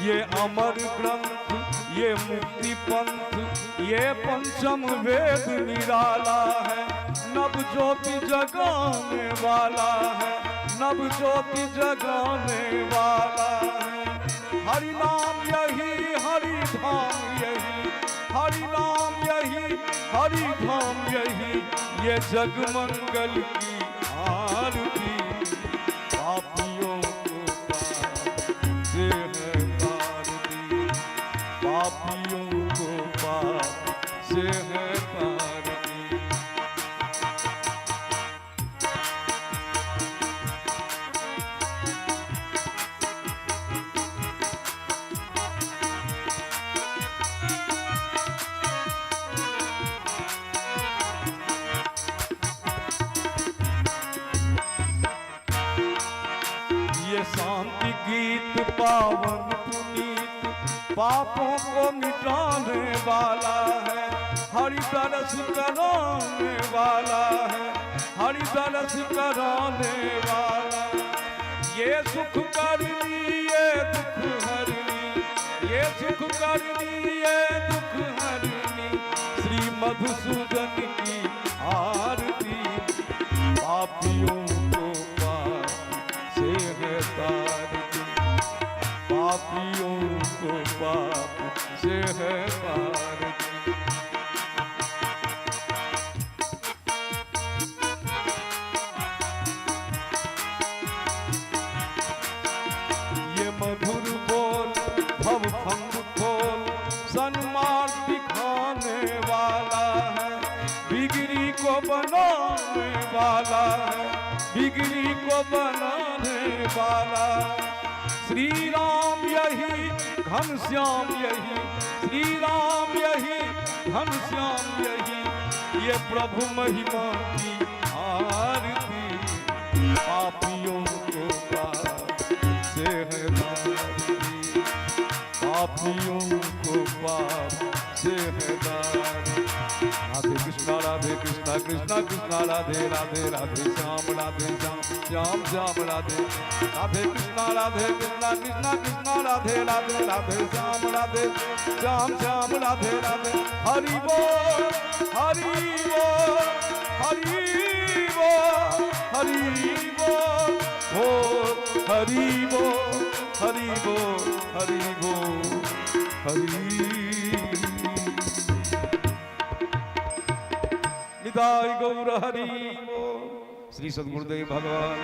ये अमर ग्रंथ, ये मुक्ति पंथ, ये पंचम वेद निराला है, नव ज्योति जगाने वाला है, नव ज्योति जगाने वाला है। हरि नाम यही हरि धाम यही, हरि नाम यही हरि धाम यही, ये जग मंगल की आरती। पापियों को पाप से है पार दी, पापियों को पाप से है पार दी। ये शांति गीत पावन पुनीत, पापों को मिटाने वाला है, हरि दर्श कराने वाला है, हरि दर्श कराने वाला। ये सुख करनी ये दुख हरनी, ये सुख करनी ये दुख हरनी, श्री मधुसूदन की आरती। पापियों को पाप से है तारती, पापियों को पाप से है पारती। ये मधुर बोल भव फंद खोल, सन्मार्ग दिखाने वाला है, बिगड़ी को बनाने वाला है, बिगड़ी को बनाने वाला। श्री राम यही घन श्याम यही, श्री राम यही घन श्याम यही, ये प्रभु महिमा की आरती। पापियों को पाप से है तारती, पापियों को पाप से है तारती। राधे कृष्णा कृष्णा कृष्णा राधे राधे, राधे श्याम श्याम श्याम राधे। राधे कृष्णा कृष्णा कृष्णा राधे राधे, राधे श्याम राधे श्याम श्याम राधे राधे। हरि बोल हरि बोल हरि बोल हरि बोल बोल हरि बोल हरि बोल हरि बोल हरि। निताई गौर हरि बोल। श्री सद्गुरुदेव भगवान।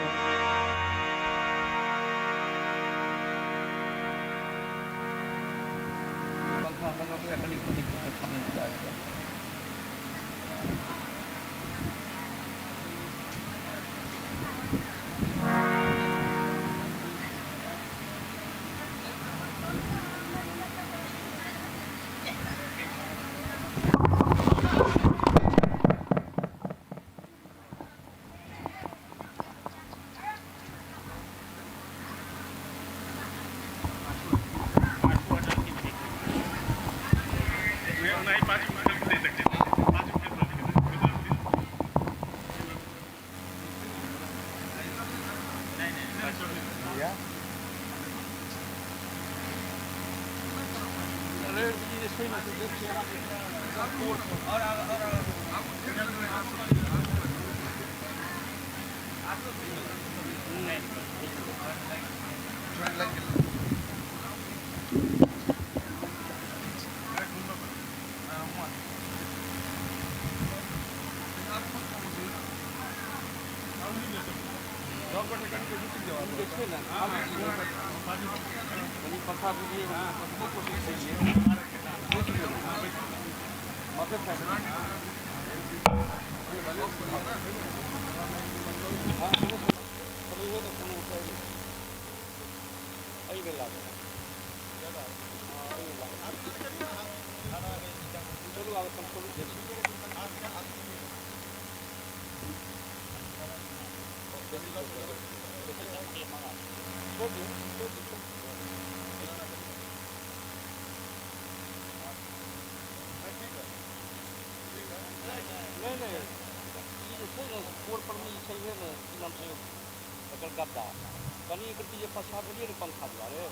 एकर गद्दा कनि एक रत्ती जे पाछाँ भेलियै ने पंखा दुआरे।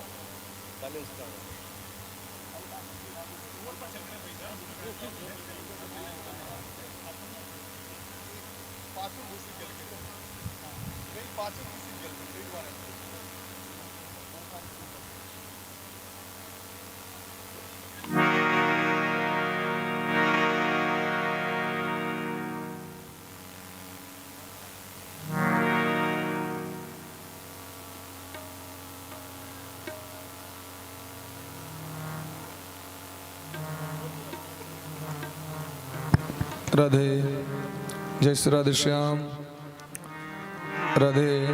राधे, जय श्री राधे श्याम। राधे,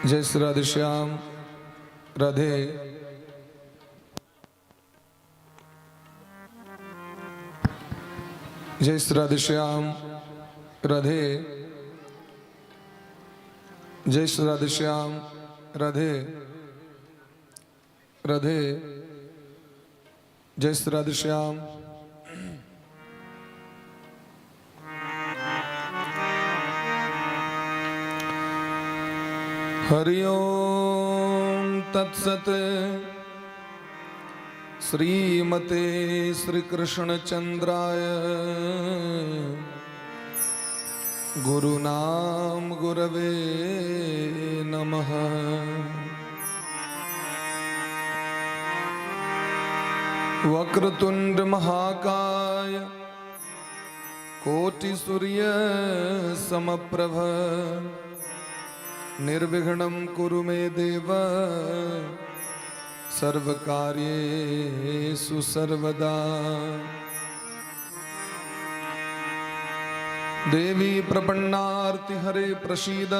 जय श्री राधे श्याम। राधे, जय श्री राधे श्याम। राधे, जय श्री राधे श्याम। राधे, राधे, जय श्री राधे श्याम। हरि ओम तत्सत। श्रीमते श्री कृष्ण चंद्राय गुरुनाम गुरवे नमः। वक्रतुंड महाकाय कोटि सूर्य समप्रभ निर्विघ्नं कुरु मे देव सर्वकार्येषु सर्वदा। देवी प्रपन्नार्ति हरे प्रसीद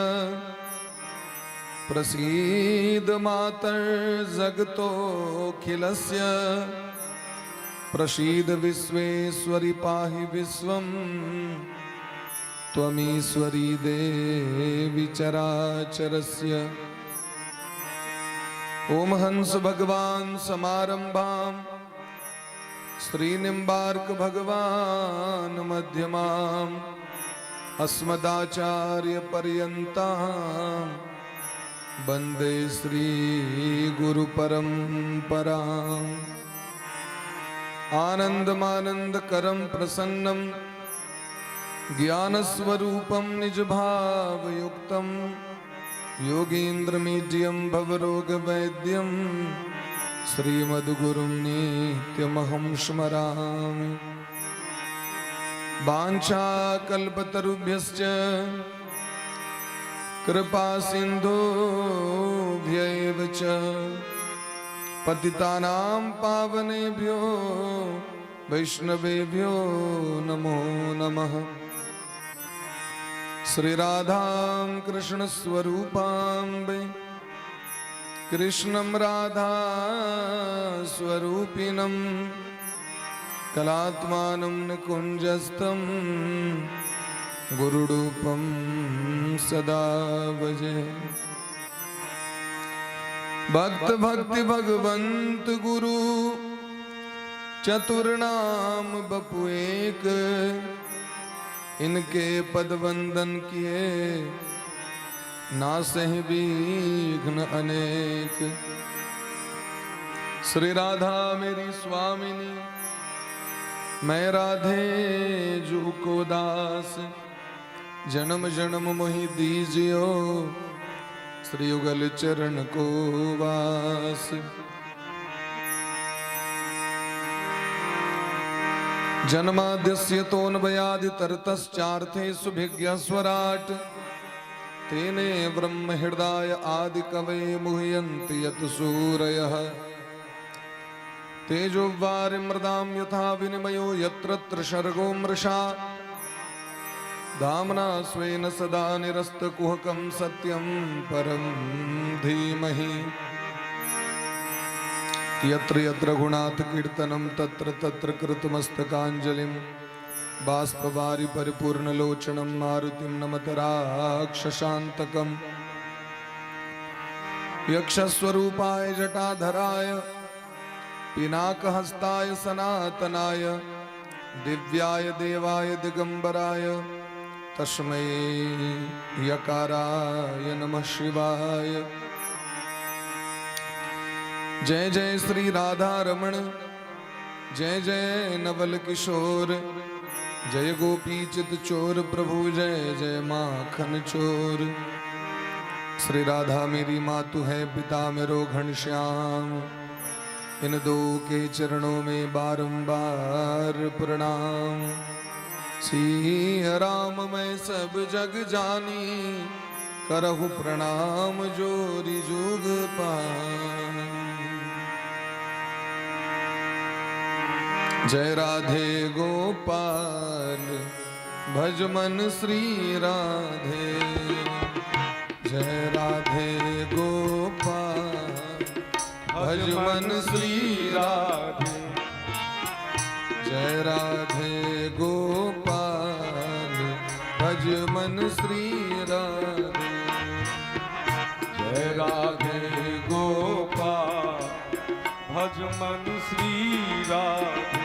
प्रसीद मातर्जगतोऽखिलस्य प्रसीद विश्वेश्वरि पाहि विश्वम् त्वमीश्वरी देवी चराचरस्य। ओम हंस भगवान समारंभां श्रीनिम्बार्क भगवान मध्यमाम् अस्मदाचार्य पर्यन्तां वंदे श्री गुरु परंपराम्। आनंदमानंद करम प्रसन्नम ज्ञानस्वरूपं निजभावयुक्तं योगीन्द्रमीड्यं भवरोगवैद्यं श्रीमद्गुरुं नित्यमहं स्मरामि। वाञ्छाकल्पतरुभ्यश्च कृपा सिन्धुभ्य एव च पतितानां पावनेभ्यो वैष्णवेभ्यो नमो नमः। श्री राधां कृष्ण स्वरूपां कृष्णं राधा स्वरूपिणं कलात्मानं निकुञ्जस्थं गुरुरूपं सदा भजे। भक्त भक्ति भगवंत गुरु चतुर नाम बपु एक, इनके पद वंदन किए नासहि विघ्न अनेक। श्री राधा मेरी स्वामिनी, मैं राधे जू को दास, जन्म जन्म मोहि दीजियो श्री युगल चरण को वास। जन्माद्यस्य तोऽन्वयादितरतश्चार्थेषु विज्ञस्वराट् तेने ब्रह्म हृदय आदि कवये मुह्यन्ति यत् सूरयः। तेजो वारिमृदां यथा विनिमयो यत्र त्रिसर्गो मृषा धाम्ना स्वेन सदा निरस्तकुहकं सत्यं परं धीमहि। यत्र यत्र रघुनाथ कीर्तनं तत्र तत्र कृतमस्तकाञ्जलिं बाष्पवारि परिपूर्णलोचनं मारुतिं नमत राक्षसान्तकम्। यक्षस्वरूपाय जटाधराय पिनाकहस्ताय सनातनाय दिव्याय देवाय दिगंबराय तस्मै यकाराय नमः शिवाय। जय जय श्री राधा रमण, जय जय नवल किशोर, जय गोपी चित चोर प्रभु, जय जय माखन चोर। श्री राधा मेरी मातु है, पिता मेरो घनश्याम, इन दो के चरणों में बारंबार प्रणाम। सिया राम मैं सब जग जानी, करहु प्रणाम जोरी जुग पान। जय राधे गोपाल, भज मन श्री राधे। जय राधे गोपाल, भज मन श्री राधे। जय राधे गोपाल, भज मन श्री राधे। जय राधे गोपाल, भज मन श्री राधे।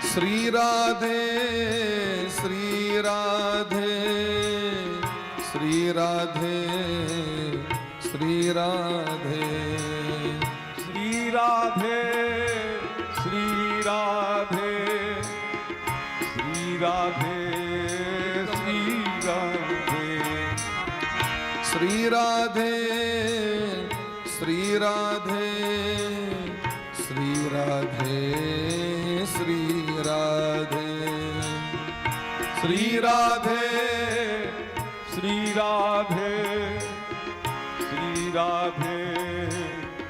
श्री राधे श्री राधे, श्री राधे श्री राधे। श्री राधे श्री राधे, श्री राधे श्री राधे। श्री राधे श्री राधे, श्री राधे श्री राधे। श्री राधे श्री राधे, श्री राधे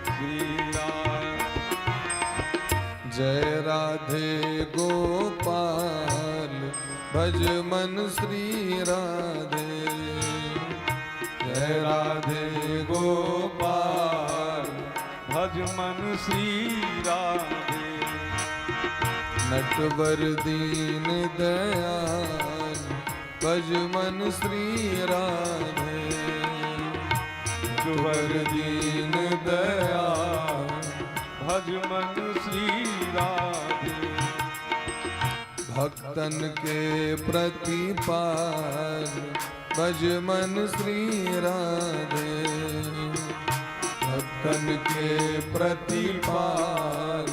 श्री राधे। जय राधे गोपाल, भज मन श्री राधे। जय राधे गोपाल, भज मन श्री राधे। नटवर दीन दयाल, भज मन श्री राधे। नटवर दीन दयाल, भज मन श्री राधे। भक्तन के प्रतिपाल, भज मन श्री राधे। भक्तन के प्रतिपाल,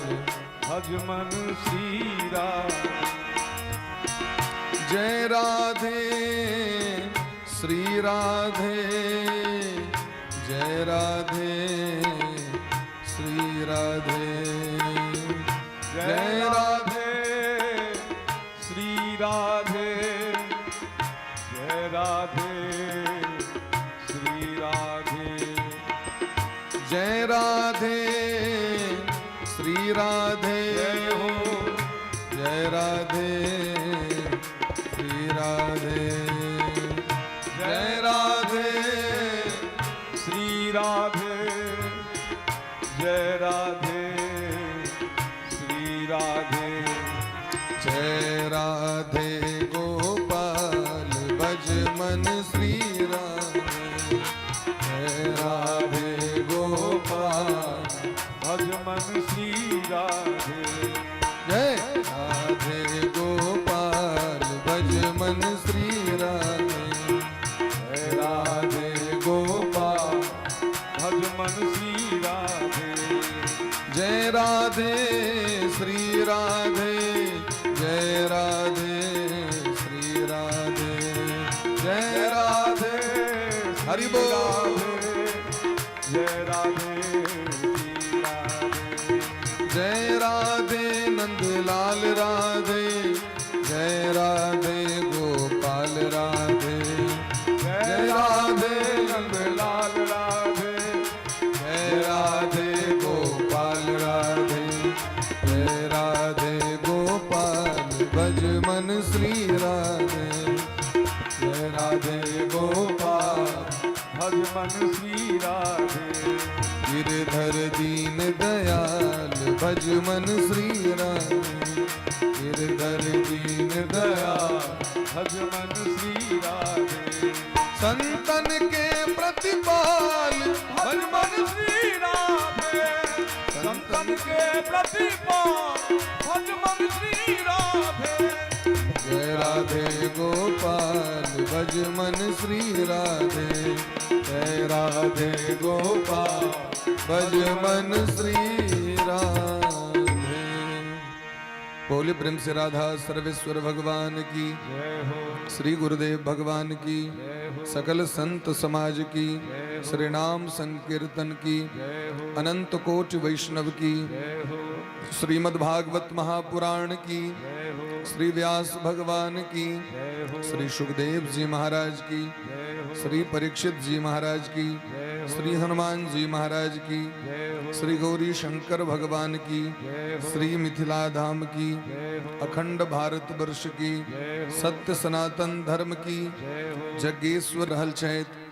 भज मन श्री राधे। जय राधे श्री राधे, जय राधे श्री राधे। जय राधे श्री राधे, जय राधे श्री राधे। जय राधे श्री राधे, जय हो। जय राधे श्री राधे। जय राधे श्री राधे, जय राधे श्री राधे। जय राधे गोपाल, भज मन श्री राधे। जय राधे गोपाल, भज मन श्री राधे। जय राधे गोपाल, भज मन श्री राधे। जय राधे गोपाल, भज मन श्री राधे। जय राधे श्री राधे, जय राधे श्री राधे। जय राधे, हरि बोल। जय राधे श्री राधे। जय राधे नंदलाल राधे, जय राधे गोपाल राधे। जय राधे नंदलाल राधे, जय राधे गोपाल राधे। जय राधे गोपाल, भज मन श्री राधे। जय राधे गोपाल, भज मन श्री राधे। गिरधर दीन दयाल, भज मन श्री राधे। गिरधर दीन दयाल, भज मन श्री राधे। संतन के प्रतिपाल, भज मन श्री राधे। संतन के प्रतिपाल, भज मन श्री राधे। जय राधे गोपाल, भज मन श्री राधे। जय राधे गोपाल भज मन श्री राधे। बोले प्रेम से राधा सर्वेश्वर भगवान की जय हो। श्री गुरुदेव भगवान की, जय हो। सकल संत समाज की, जय हो। श्री नाम संकीर्तन की, जय हो। अनंत कोटि वैष्णव की, जय हो। श्रीमद् भागवत महापुराण की, जय हो। श्री व्यास भगवान की, जय हो। श्री सुखदेव जी महाराज की, जय हो। श्री परीक्षित जी महाराज की, जय हो। श्री हनुमान जी महाराज की, जय हो। श्री गौरी शंकर भगवान की, जय हो। श्री मिथिला धाम की, जय हो। अखंड भारत वर्ष की, जय हो। सत्य सनातन धर्म की, जय हो। जगेश्वर रहल छथि।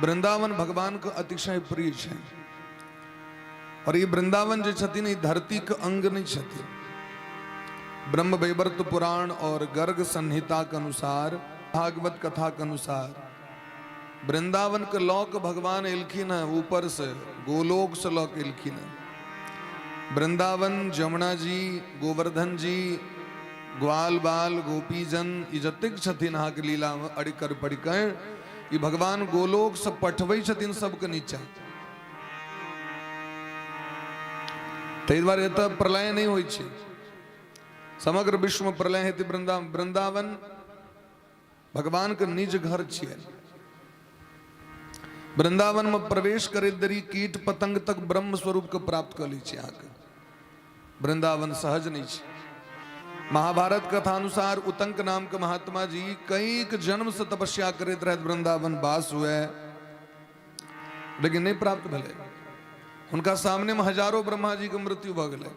वृंदावन भगवान के अतिशय प्रिय छै और ई वृंदावन जे छथिन ई धरती के अंग नहीं छथिन। ब्रह्म वैवर्त पुराण और गर्ग संहिता के अनुसार, भागवत कथा के अनुसार, वृंदावन के लौक भगवान एलखिन है ऊपर से, गोलोक से लौक एलखिन है। वृंदावन जमुना जी, गोवर्धन जी, ग्वाल बाल गोपीजन ई जतेक छथिन अहाँके लीला में अड़िकर पड़िकर ई भगवान गोलोक से पठबै छथिन सबके नीचा। ताहि दुआरे एतऽ प्रलय नहि होइ छै। समग्र विश्व में प्रलय हेतै, वृंदावन भगवान के निज घर छियै। वृंदावन में प्रवेश करैत देरी कीट पतंग तक ब्रह्म स्वरूप के प्राप्त कऽ लै छै अहाँके। वृंदावन सहज नहीं छै। महाभारत कथा अनुसार उतंक नाम के महात्मा जी कई जन्म से तपस्या करैत रहत वृंदावन वास हुए, लेकिन नहीं प्राप्त भेलै। हुनका सामने में हजारों ब्रह्मा जी के मृत्यु भऽ गेलै,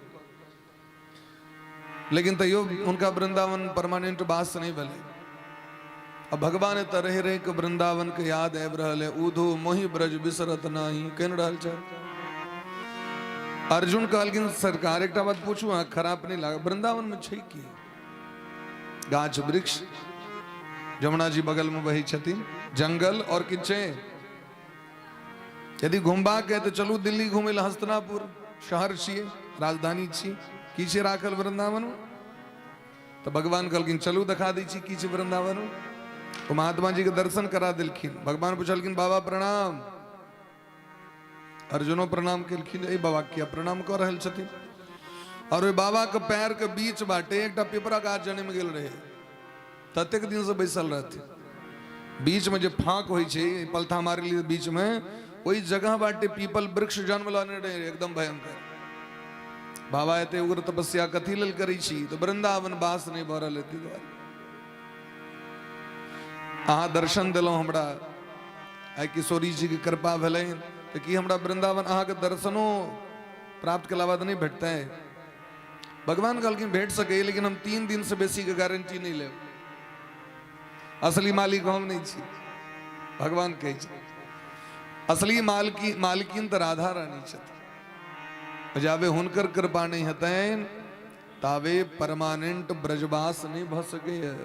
लेकिन तैयो हुनका वृंदावन परमानेंट वास नहीं भेलै। अब भगवान एतऽ रहि रहि के वृंदावन के याद आबि रहल है। उधो मोहि ब्रज बिसरत नाही कहि रहल छै। अर्जुन कहलखिन सरकार एकटा बात पूछू, अहाँ खराब नहीं लाग, वृंदावन में छै की? गाछ वृक्ष, जमुना जी बगल में बहै छथिन, जंगल और किछु छै? यदि घुमबाक है तो चलू दिल्ली घुमै लए, हस्तिनापुर शहर छियै, राजधानी छी, की छै राखल वृंदावन में? तो भगवान कहलखिन चलू देखा दै छी की छै वृंदावन में। तो महात्मा जी के दर्शन करा देलखिन। भगवान पुछलखिन बाबा प्रणाम। अर्जुनो प्रणाम केलखिन, ए बाबा किया प्रणाम कऽ रहल छथिन? और ओहि बाबा के पैर के बीच बाटे एकटा पिपरा गाछ जनमि गेल रहे, ततेक दिन से बैसल रहथिन। बीच में जे फाँक होइ छै, पलथा मारली बीच में, ओहि जगह बाटे पीपल वृक्ष जन्म लेने रहे, एकदम भयंकर। बाबा एते उग्र तपस्या कथी लेल करै छी? तो वृंदावन वास नहीं भऽ रहल ताहि दुआरे। अहाँ दर्शन देलहुँ हमरा, आइ किशोरी जी के कृपा भेलनि, तऽ की हमरा वृंदावन अहाँके दर्शनो प्राप्त केला बाद नहि भेटतै? भगवान कहलखिन भेट सकैए, लेकिन हम 3 दिन से बेसी के गारंटी नहीं लेब। असली मालिक हम नहीं छी, भगवान कहै छै असली मालकिन तऽ राधा रानी छथिन। जाबे हुनकर कृपा नहीं हेतनि ताबे परमानेंट ब्रजवास नहीं भऽ सकैए।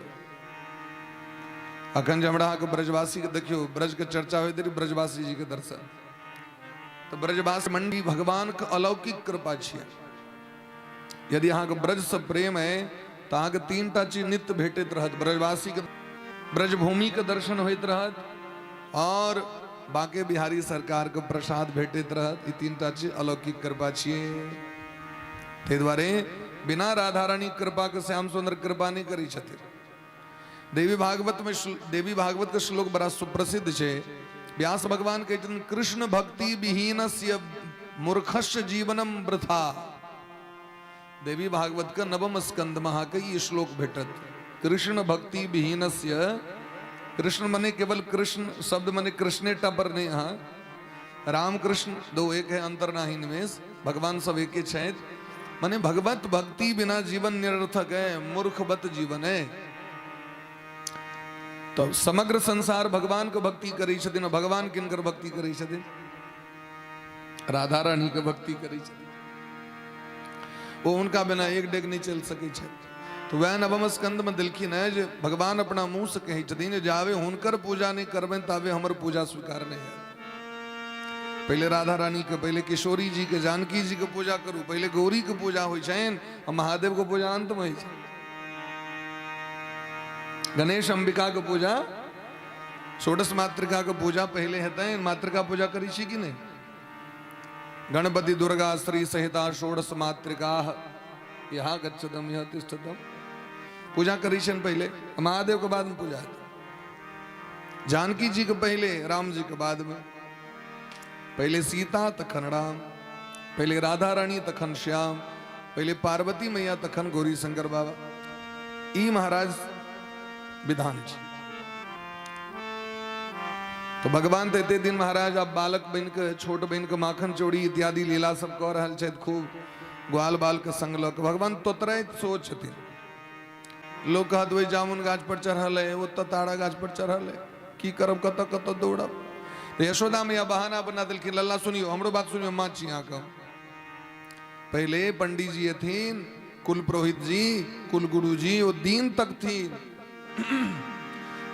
अखन जे हमरा अहाँके ब्रजवासी के देखियौ, ब्रज के चर्चा होइत रही, ब्रजवासी जी के दर्शन, तऽ ब्रजवास मंडी भगवान के अलौकिक कृपा छियै। यदि अहाँके ब्रज से प्रेम है तऽ अहाँके 3टा चीज नित्य भेटैत रहत, ब्रजवासी के ब्रजभूमि के दर्शन होइत रहत और बांके बिहारी सरकार के प्रसाद भेटैत रहत। ई 3टा चीज अलौकिक कृपा छियै। ताहि दुआरे बिना राधा रानी कृपा के श्याम सुंदर कृपा नहीं करै छथिन। देवी भागवत में देवी भागवत के श्लोक बड़ा सुप्रसिद्ध छै। व्यास भगवान कहै छथिन कृष्ण भक्ति विहीनस्य मूर्खस्य जीवनम वृथा। देवी भागवत के नवम स्कंद में अहाँके ई श्लोक भेटत, कृष्ण भक्ति विहीनस्य। कृष्ण मने केवल कृष्ण शब्द मने कृष्णेटा पर नहीं, हाँ राम कृष्ण दो एक है, अंतर नाही निमेष, भगवान सब एके छथि। मने भगवत भक्ति बिना जीवन निरर्थक है, मूर्खवत जीवन है। तो समग्र संसार भगवान के भक्ति करै छथिन, भगवान किनकर भक्ति करै छथिन? राधा रानी के भक्ति करै छथिन। वो उनका बिना एक डेग नहीं चल सकै छथि। तो वह नवम स्कंद में देलखिन है जे भगवान अपना मुंह से कहै छथिन जे जाबे हुनकर पूजा नहीं करबनि ताबे हमर पूजा स्वीकार नहीं है। पहले राधा रानी के, पहले किशोरी जी के, जानकी जी के पूजा करू, पहले गौरी के पूजा होइ छनि आ महादेव के पूजा अंत में होइ छै। गणेश अंबिका के पूजा षोडश मातृका के पूजा पहिले हेतै। मातृका पूजा करै छी कि नहि? गणपति दुर्गा श्री सहिता षोडश मातृका यहाँ गच्छतम यह तिष्ठतम, पूजा करै छनि पहिले, महादेव के बाद में पूजा हेतै। जानकी जी के पहिले, राम जी के बाद में। पहिले सीता तखन राम, पहिले राधा रानी तखन श्याम, पहिले पार्वती मैया तखन गौरी शंकर बाबा। ई महाराज विधान छै। तो भगवान तो एते दिन महाराज आब बालक बनि के, छोट बनि के माखन चोरी इत्यादि लीला सब कऽ रहल छथि, खूब ग्वाल बाल के संग लऽ के। भगवान तोतराइत सेहो छथिन। लोक कहत ओहि जामुन गाछ पर चढ़ल है, ओतऽ तारा गाछ पर चढ़ल है, की करब, कतऽ कतऽ दौड़ब। तऽ यशोदा मैया बहाना बना देलखिन, लल्ला सुनियो, हमरो बात सुनियो, माँ छी अहाँके। पहिले पंडित जी अथिन, कुल पुरोहित जी, कुल गुरु जी, ओ दिन तक थी।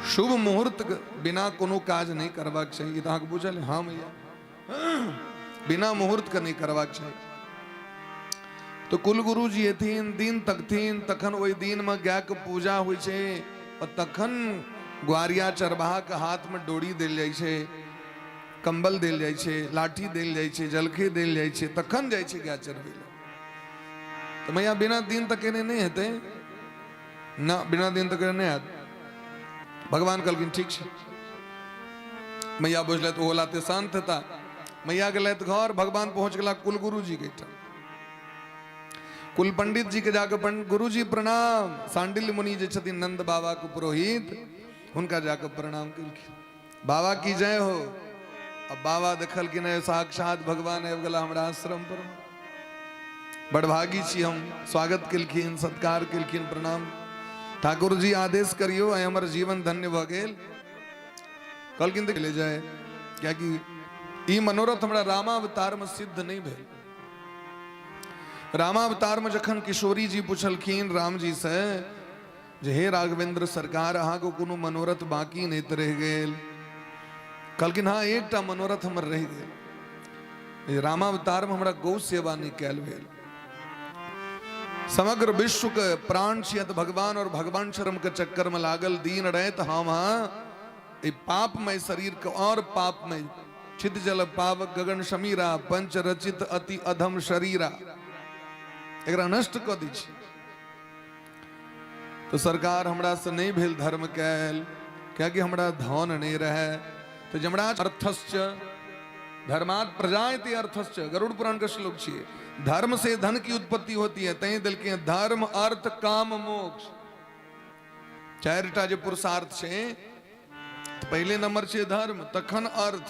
शुभ मुहूर्त बिना कोनो काज नहीं करबाक चाही। ई तऽ अहाँके बुझल है? हाँ मैया, बिना मुहूर्त के नहीं करबाक चाही। तो कुल गुरु जी एथिन, दिन तकथिन, तखन ओहि दिन में गाय के पूजा होइ छै और तखन ग्वारिया चरवाहा के हाथ में डोरी देल जाइ छै, कंबल देल जाइ छै, लाठी देल जाइ छै, जलखै देल जाइ छै, तखन जाइ छै गाय चरबै लए। तऽ मैया बिना दिन तकेने नहि हेतै ना, बिना दिन तकेने नहि हैत। भगवान कहलखिन ठीक छै। मैया बुझलथि ओहो लाते शांत हेता। मैया गेलथि घर, भगवान पहुंच गेला कुलगुरु जी के एहिठाम। कुल पंडित जी के जाके गुरु जी प्रणाम। सांडिल्य मुनि जे छथिन नंद बाबा के पुरोहित, हुनका जाके प्रणाम केलखिन, बाबा की जय हो। अब बाबा देखलखिन साक्षात भगवान आबि गेला हमरा आश्रम पर, बड़भागी छी हम। स्वागत केलखिन, सत्कार केलखिन, प्रणाम। ठाकुर जी आदेश करियो, आइ हमर जीवन धन्य भऽ गेल। कहलखिन ले जाए, कियाकि ई मनोरथ हमरा रामावतार में सिद्ध नहीं भेल। रामावतार में जखन किशोरी जी पुछलखिन राम जी से जे हे राघवेंद्र सरकार, अहाँके कोनो मनोरथ बाकी नहीं तऽ रहि गेल? कहलखिन हाँ, एकटा मनोरथ हमर रहि गेल, रामावतार में हमरा गौ सेवा नहीं कयल भेल। समग्र विश्व के प्राण छियै तऽ भगवान, और भगवान शर्म के चक्कर में लागल दिन राति हम हाँ पापमय शरीर के और पापमय छिद जल पावक गगन समीरा पंच रचित अति अधम शरीरा, एकरा नष्ट कऽ दै छी। तो सरकार हमरा से नहीं भेल धर्म कैल, कियाकि हमरा धन नहीं रहे। तो जमराज अर्थश्च धर्मात् प्रजायते अर्थश्च, गरुड़ पुराण के श्लोक छियै। धर्म से धन की उत्पत्ति होती है, तैं देलकै धर्म अर्थ काम मोक्ष, चारिटा जे पुरुषार्थ छै। तऽ पहिले नंबर छै धर्म, तखन अर्थ।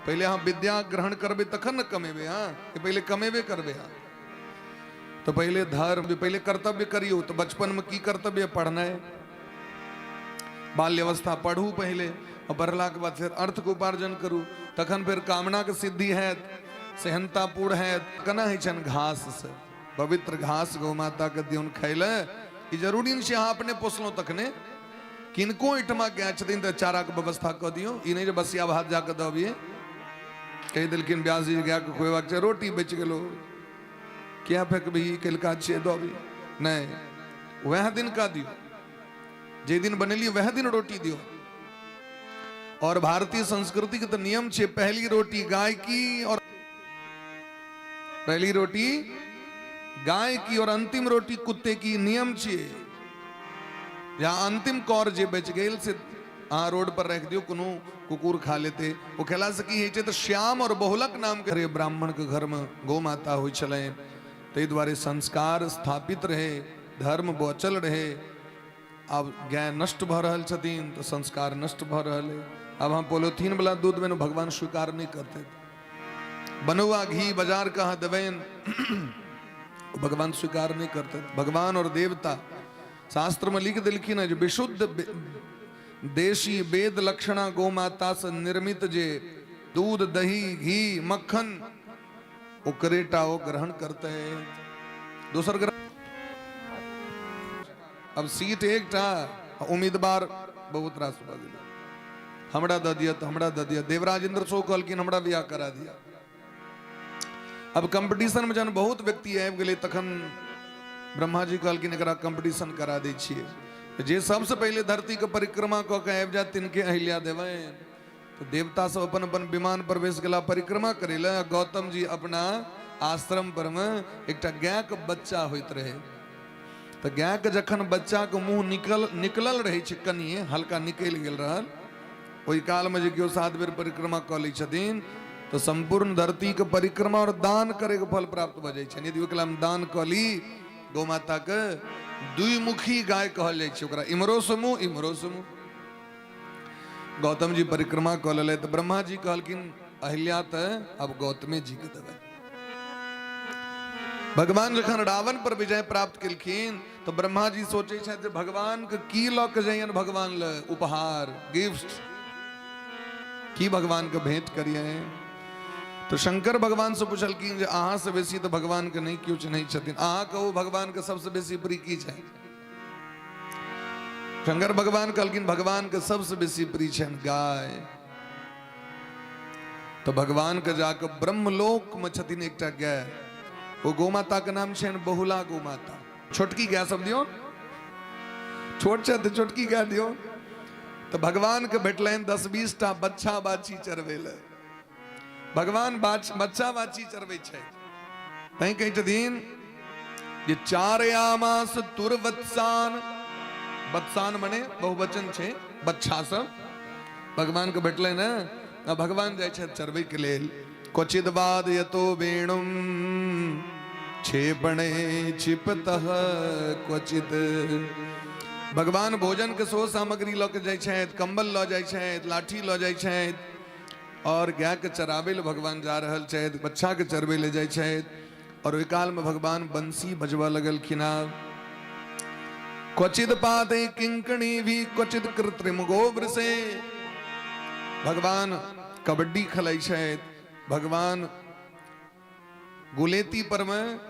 पहिले अहाँ विद्या ग्रहण करबै तखन ने कमेबै अहाँ, कि पहिले कमेबे करबै अहाँ? तऽ पहिले धर्म, पहिले कर्तव्य करियौ। तऽ बचपन में की कर्तव्य? पढ़नाइ, बाल्यवस्था पढ़ू पहिले, आ पढ़लाके बाद फेर अर्थके उपार्जन करू, तखन फेर कामनाके सिद्धि हैत, सेहनता पूर्ण हैत। केना होइ छनि? घास से, पवित्र घास गौ माता के दियौन खाय लए। ई जरूरी नहि छै अहाँ अपने पोसलहुँ तखने। किनको एहिठमा गाय छथिन तऽ चाराके व्यवस्था कऽ दियौ। ई नहि जे बसिया भात जाकऽ दऽ अबियै। कहि देलखिन व्यास जी गायके खुएबाक छै, रोटी बचि गेलो, किया फेकबही, कलिका छियै, दऽ अबियै। नहि, वएह दिन कऽ दियौ, जे दिन बनेलियै वएह दिन रोटी दियौ। और भारतीय संस्कृति के तऽ नियम छै, पहली रोटी गाय की और पहली रोटी गाय की और अंतिम रोटी कुत्ते की, नियम छियै। या अंतिम कौर जे बचि गेल से अहाँ रोड पर राखि दियौ, कोनो कुकुर खा लेते। ओ खेला से की होइ छै? तऽ श्याम और बहुलक नाम के ब्राह्मण के घर में गौ माता होइ छलै, ताहि दुआरे संस्कार स्थापित रहे, धर्म बचल रहे। आब गाय नष्ट भऽ रहल छथिन तऽ संस्कार नष्ट भऽ रहल है। आब हम पोलोथीन वाला दूध में भगवान स्वीकार नहीं करते, बनौआ घी बाजार के अहाँ देबनि भगवान स्वीकार नहीं करते। भगवान और देवता शास्त्र में लिख देलखिन है जे विशुद्ध देशी वेद लक्षणा गौ माता से निर्मित जे दूध दही घी मक्खन, ओकरे टा ओ ग्रहण करते हैं, दोसर ग्रहण। अब सीट एकटा, उम्मीदवार बहुत रास भऽ गेलै। हमरा दऽ दिअ तऽ हमरा दऽ दिअ। देवराज इंद्र सेहो कहलखिन हमरा बियाह करा दिअ। अब कंपटीशन में जहन बहुत व्यक्ति आबि गेलै तखन ब्रह्मा जी कहलखिन एकरा कंपटीशन करा दै छियै। जे सबसँ पहिले धरतीके परिक्रमा कऽ के आबि जायत तिनके अहिल्या देबै। तऽ देवता सब अपन अपन विमान पर बैस गेला परिक्रमा करै लए। गौतम जी अपना आश्रम पर मे एकटा गायके बच्चा होइत रहै। तऽ गायके जखन बच्चाके मुँह निकलल रहै छै, कनिए हल्का निकलि गेल रहल, ओहि कालमे जे केओ 7 बेर परिक्रमा कऽ लै छथिन तऽ सम्पूर्ण धरतीके परिक्रमा और दान करैके फल प्राप्त भऽ जाइ छनि। यदि ओहि कालमे दान कऽ ली गौ माताके, द्विमुखी गाय कहल जाइ छै ओकरा, इम्हरो से मुँह इम्हरो से मुँह। गौतम जी परिक्रमा कऽ लेलै तऽ ब्रह्मा जी कहलखिन अहिल्या तऽ अब गौतमे जी के देबै। भगवान जखन रावण पर विजय प्राप्त केलखिन तऽ ब्रह्मा जी सोचै छथि जे भगवान के की लऽ के जइयन, भगवान लए उपहार गिफ्ट की भगवान के भेंट करियै। तो शंकर भगवान से पुछलखिन जे अहाँ से बेसी तऽ भगवान के नहि केओ चिन्है छथिन, अहाँ कहू भगवान के सबसे बेसी प्रिय की छै। शंकर भगवान कहलखिन भगवान के सबसे बेसी प्रिय छनि गाय। तो भगवान के जाके ब्रह्मलोक में छथिन एकटा गाय, वो गौ माता के नाम छनि बहुला गौ माता। छोटकी गाय सब दियौ, छोट छै तऽ छोटकी गाय दियौ। तो भगवान के भेटलनि 10-20 टा बच्छा बाछी चरबै लए। भगवान बच्चा बाछी चरबै छै, तैं कहै छथिन जे चारयामास तुर्वत्सान, वत्सान मने बहुवचन छै बच्छा सब। भगवान के भेटलै ने, आ भगवान जाइ छथि चरबै के लेल। क्वचिद वाद यतो वेणुम क्षेपणे क्षिपतः क्वचित। भगवान भोजन के सो सामग्री लऽ के जाइ छथि, कंबल लऽ जाइ छथि, लाठी लऽ जाइ छथि, और गाय के चराबै लए भगवान जा रहल छथि, बच्छा के चरबै लए जाइ छथि। और ओहि काल में भगवान बंसी बजबऽ लगलखिन। क्वचित पादे किंकणी भी क्वचित कृत्रिम गोवृषे। भगवान कबड्डी खेलै छथि, भगवान गुलेती पर में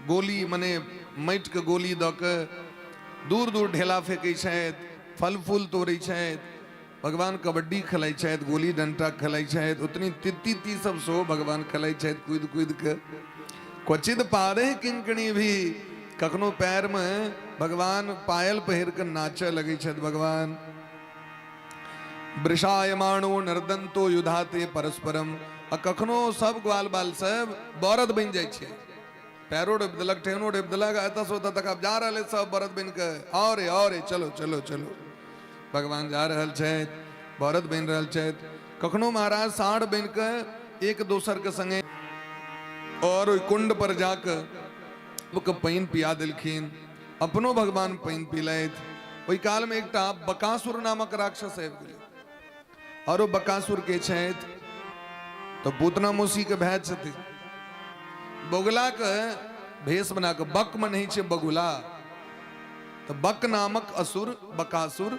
गोली मने माटि के गोली दऽ के दूर दूर ढेला फेंकै छथि, फल फूल तोड़ै छथि। भगवान कबड्डी खेलै छथि, गोली डंटा खेलै छथि, उतनी तित्ती ती सब सेहो भगवान खेलै छथि कूदि कूदि के। क्वचित पारे किंकणी भी, कखनो पैर में भगवान पायल पहिर के नाचे लगै छथि भगवान। वृषायमाणो नर्दंतो युधाते परस्परम। आ कखनो सब ग्वाल बाल सब बरद बनि जाइ छै, पैरो रोपि देलक, ठेहुनो रोपि देलक, एतऽ से ओतऽ तक आब जा रहल सब बरद बनि के, और और चलो चलो चलो भगवान जा रहल छथि, बरद बनि रहल छथि। कखनो महाराज साँढ़ बनि के एक दोसर के संगे और ओहि कुंड पर जाके सबके पानि पिया देलखिन, अपनो भगवान पानि पीलथि। ओहि काल में एकटा बकासुर नामक राक्षस आबि गेलै, और ओ बकासुर के छथि तो पूतना मौसी के भाय छथिन। बगुला के भेष बना के, बक में नहीं छै बगुला, तो बक नामक असुर बकासुर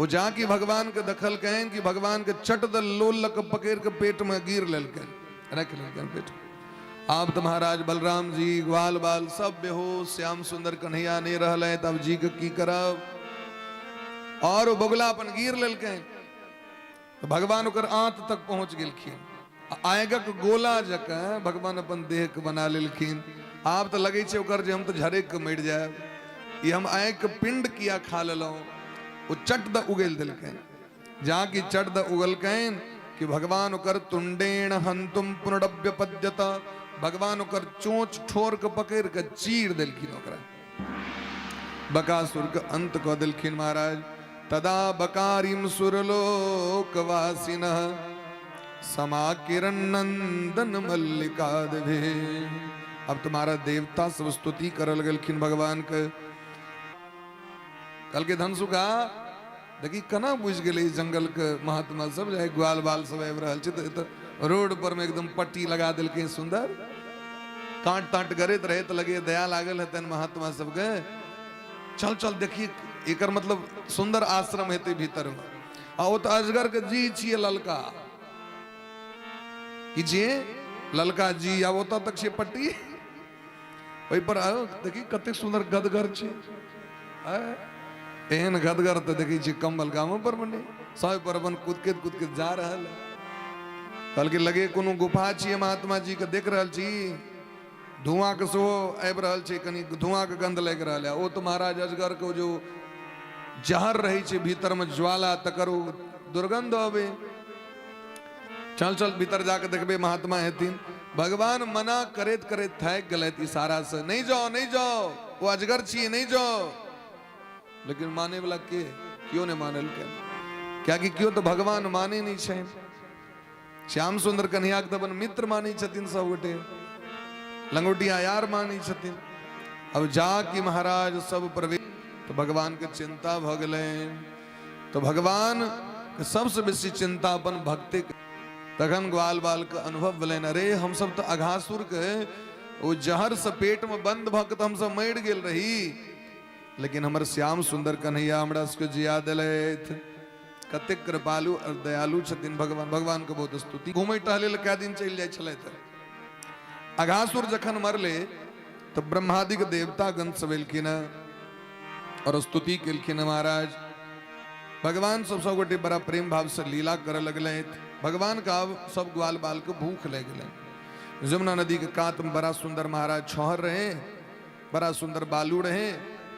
ओ जाकि भगवान के देखलकनि कि भगवान के चट the लोल लऽ के पकड़ के पेट में गिर लेलकनि, रख लेलकनि पेट में। आब तो महाराज बलराम जी ग्वाल बाल सब बेहोश, श्याम सुंदर कन्हैया नहीं रहले, तब जी के की करब। और ओ बगुला अपन गिर लेलकनि तो भगवान ओकर आंत तक पहुंच गेलखिन। आगक गोला जकाँ भगवान अपन देह के बना लेलखिन। आब तो लगै छै ओकर जे हम तो झरक के मरि जायब, ई हम आगि के पिंड किया खा लेलहुँ। ओ चट the उगलि देलकनि, जा कि चट the उगलकनि कि भगवान ओकर तुंडेण हंतुम पुनरव्यपद्यत, भगवान ओकर चोंच ठोर के पकड़ के चीर देलखिन, ओकरा बकासुर के अंत कऽ देलखिन महाराज। तदा बकारिम सुरलोकवासिनः समाकिरण नंदन मल्लिकादभि। अब तुम्हारा देवता सब स्तुति करल गेलखिन भगवान के। कल के धनसुखा देखी केना बुझि गेलै ई जंगल के महात्मा सब, जे ग्वाल बाल सब आबि रहल छै, तऽ रोड पर में एकदम पट्टी लगा देलकै सुंदर, कांट तांट करैत रहे तऽ लगे दया लागल हेतनि महात्मा सबके। चल चल देखी, एकर मतलब सुंदर आश्रम हेतै भीतर में। आ ओ तऽ अजगर के जी छियै ललका, की छियै ललका जी, आब ओतऽ तक छै पट्टी, ओहि पर देखी कतेक सुंदर गदगर छै। एहन गदगर तऽ देखै छियै कम्बल गामो पर मे नहि, सब पर अपन कुदकैत कुदकैत जा रहल है। कहलकै लगे कोनो गुफा छियै महात्मा जी के, देख रहल छी धुआंके सेहो आबि रहल छै, कनि धुआंके गंध लागि रहल है। ओ तऽ महाराज अजगरके जो जहर रहै छै भीतरमे ज्वाला, तकर ओ दुर्गंध अबै। चल चल भीतर जाके देखबै, महात्मा हेथिन। भगवान मना करैत करैत थाकि गेलथि इशारा से, नहीं जाओ नहीं जाओ, ओ अजगर छियै, नहीं जाओ। लेकिन माने वाला के केओ नहि मानलकै, कियाकि केओ तऽ भगवान माने नहि छै। श्याम सुंदर कन्हैया के तऽ अपन मित्र मानै छथिन सब गोटे, लंगोटिया यार मानै छथिन। अब जा कि महाराज सब प्रवेश, तऽ भगवान के चिंता भऽ गेलै। तऽ भगवान के सबसे बेसी चिंता अपन भक्ति के। तखन ग्वाल बाल के अनुभव भेलनि, अरे हमसब तऽ अघासुर के ओ जहर से पेट में बंद भऽ के तऽ हमसब मरि गेल रही, लेकिन हमर श्याम सुंदर कन्हैया हमरा सबके जिया देलथि। कतेक कृपालु और दयालु छथिन भगवान। भगवान के बहुत स्तुति। घूमै टहले लए कए दिन चलि जाइ छलथि। अघासुर जखन मरले तऽ ब्रह्मादिक देवतागण सब एलखिन और स्तुति केलखिन। महाराज भगवान सब सब गोटे बड़ा प्रेम भाव से लीला करऽ लगलथि। भगवान के आब सब ग्वाल बाल के भूख लागि गेलनि। जमुना नदी के कात में बड़ा सुंदर महाराज छहर रहे, बड़ा सुंदर बालू रहे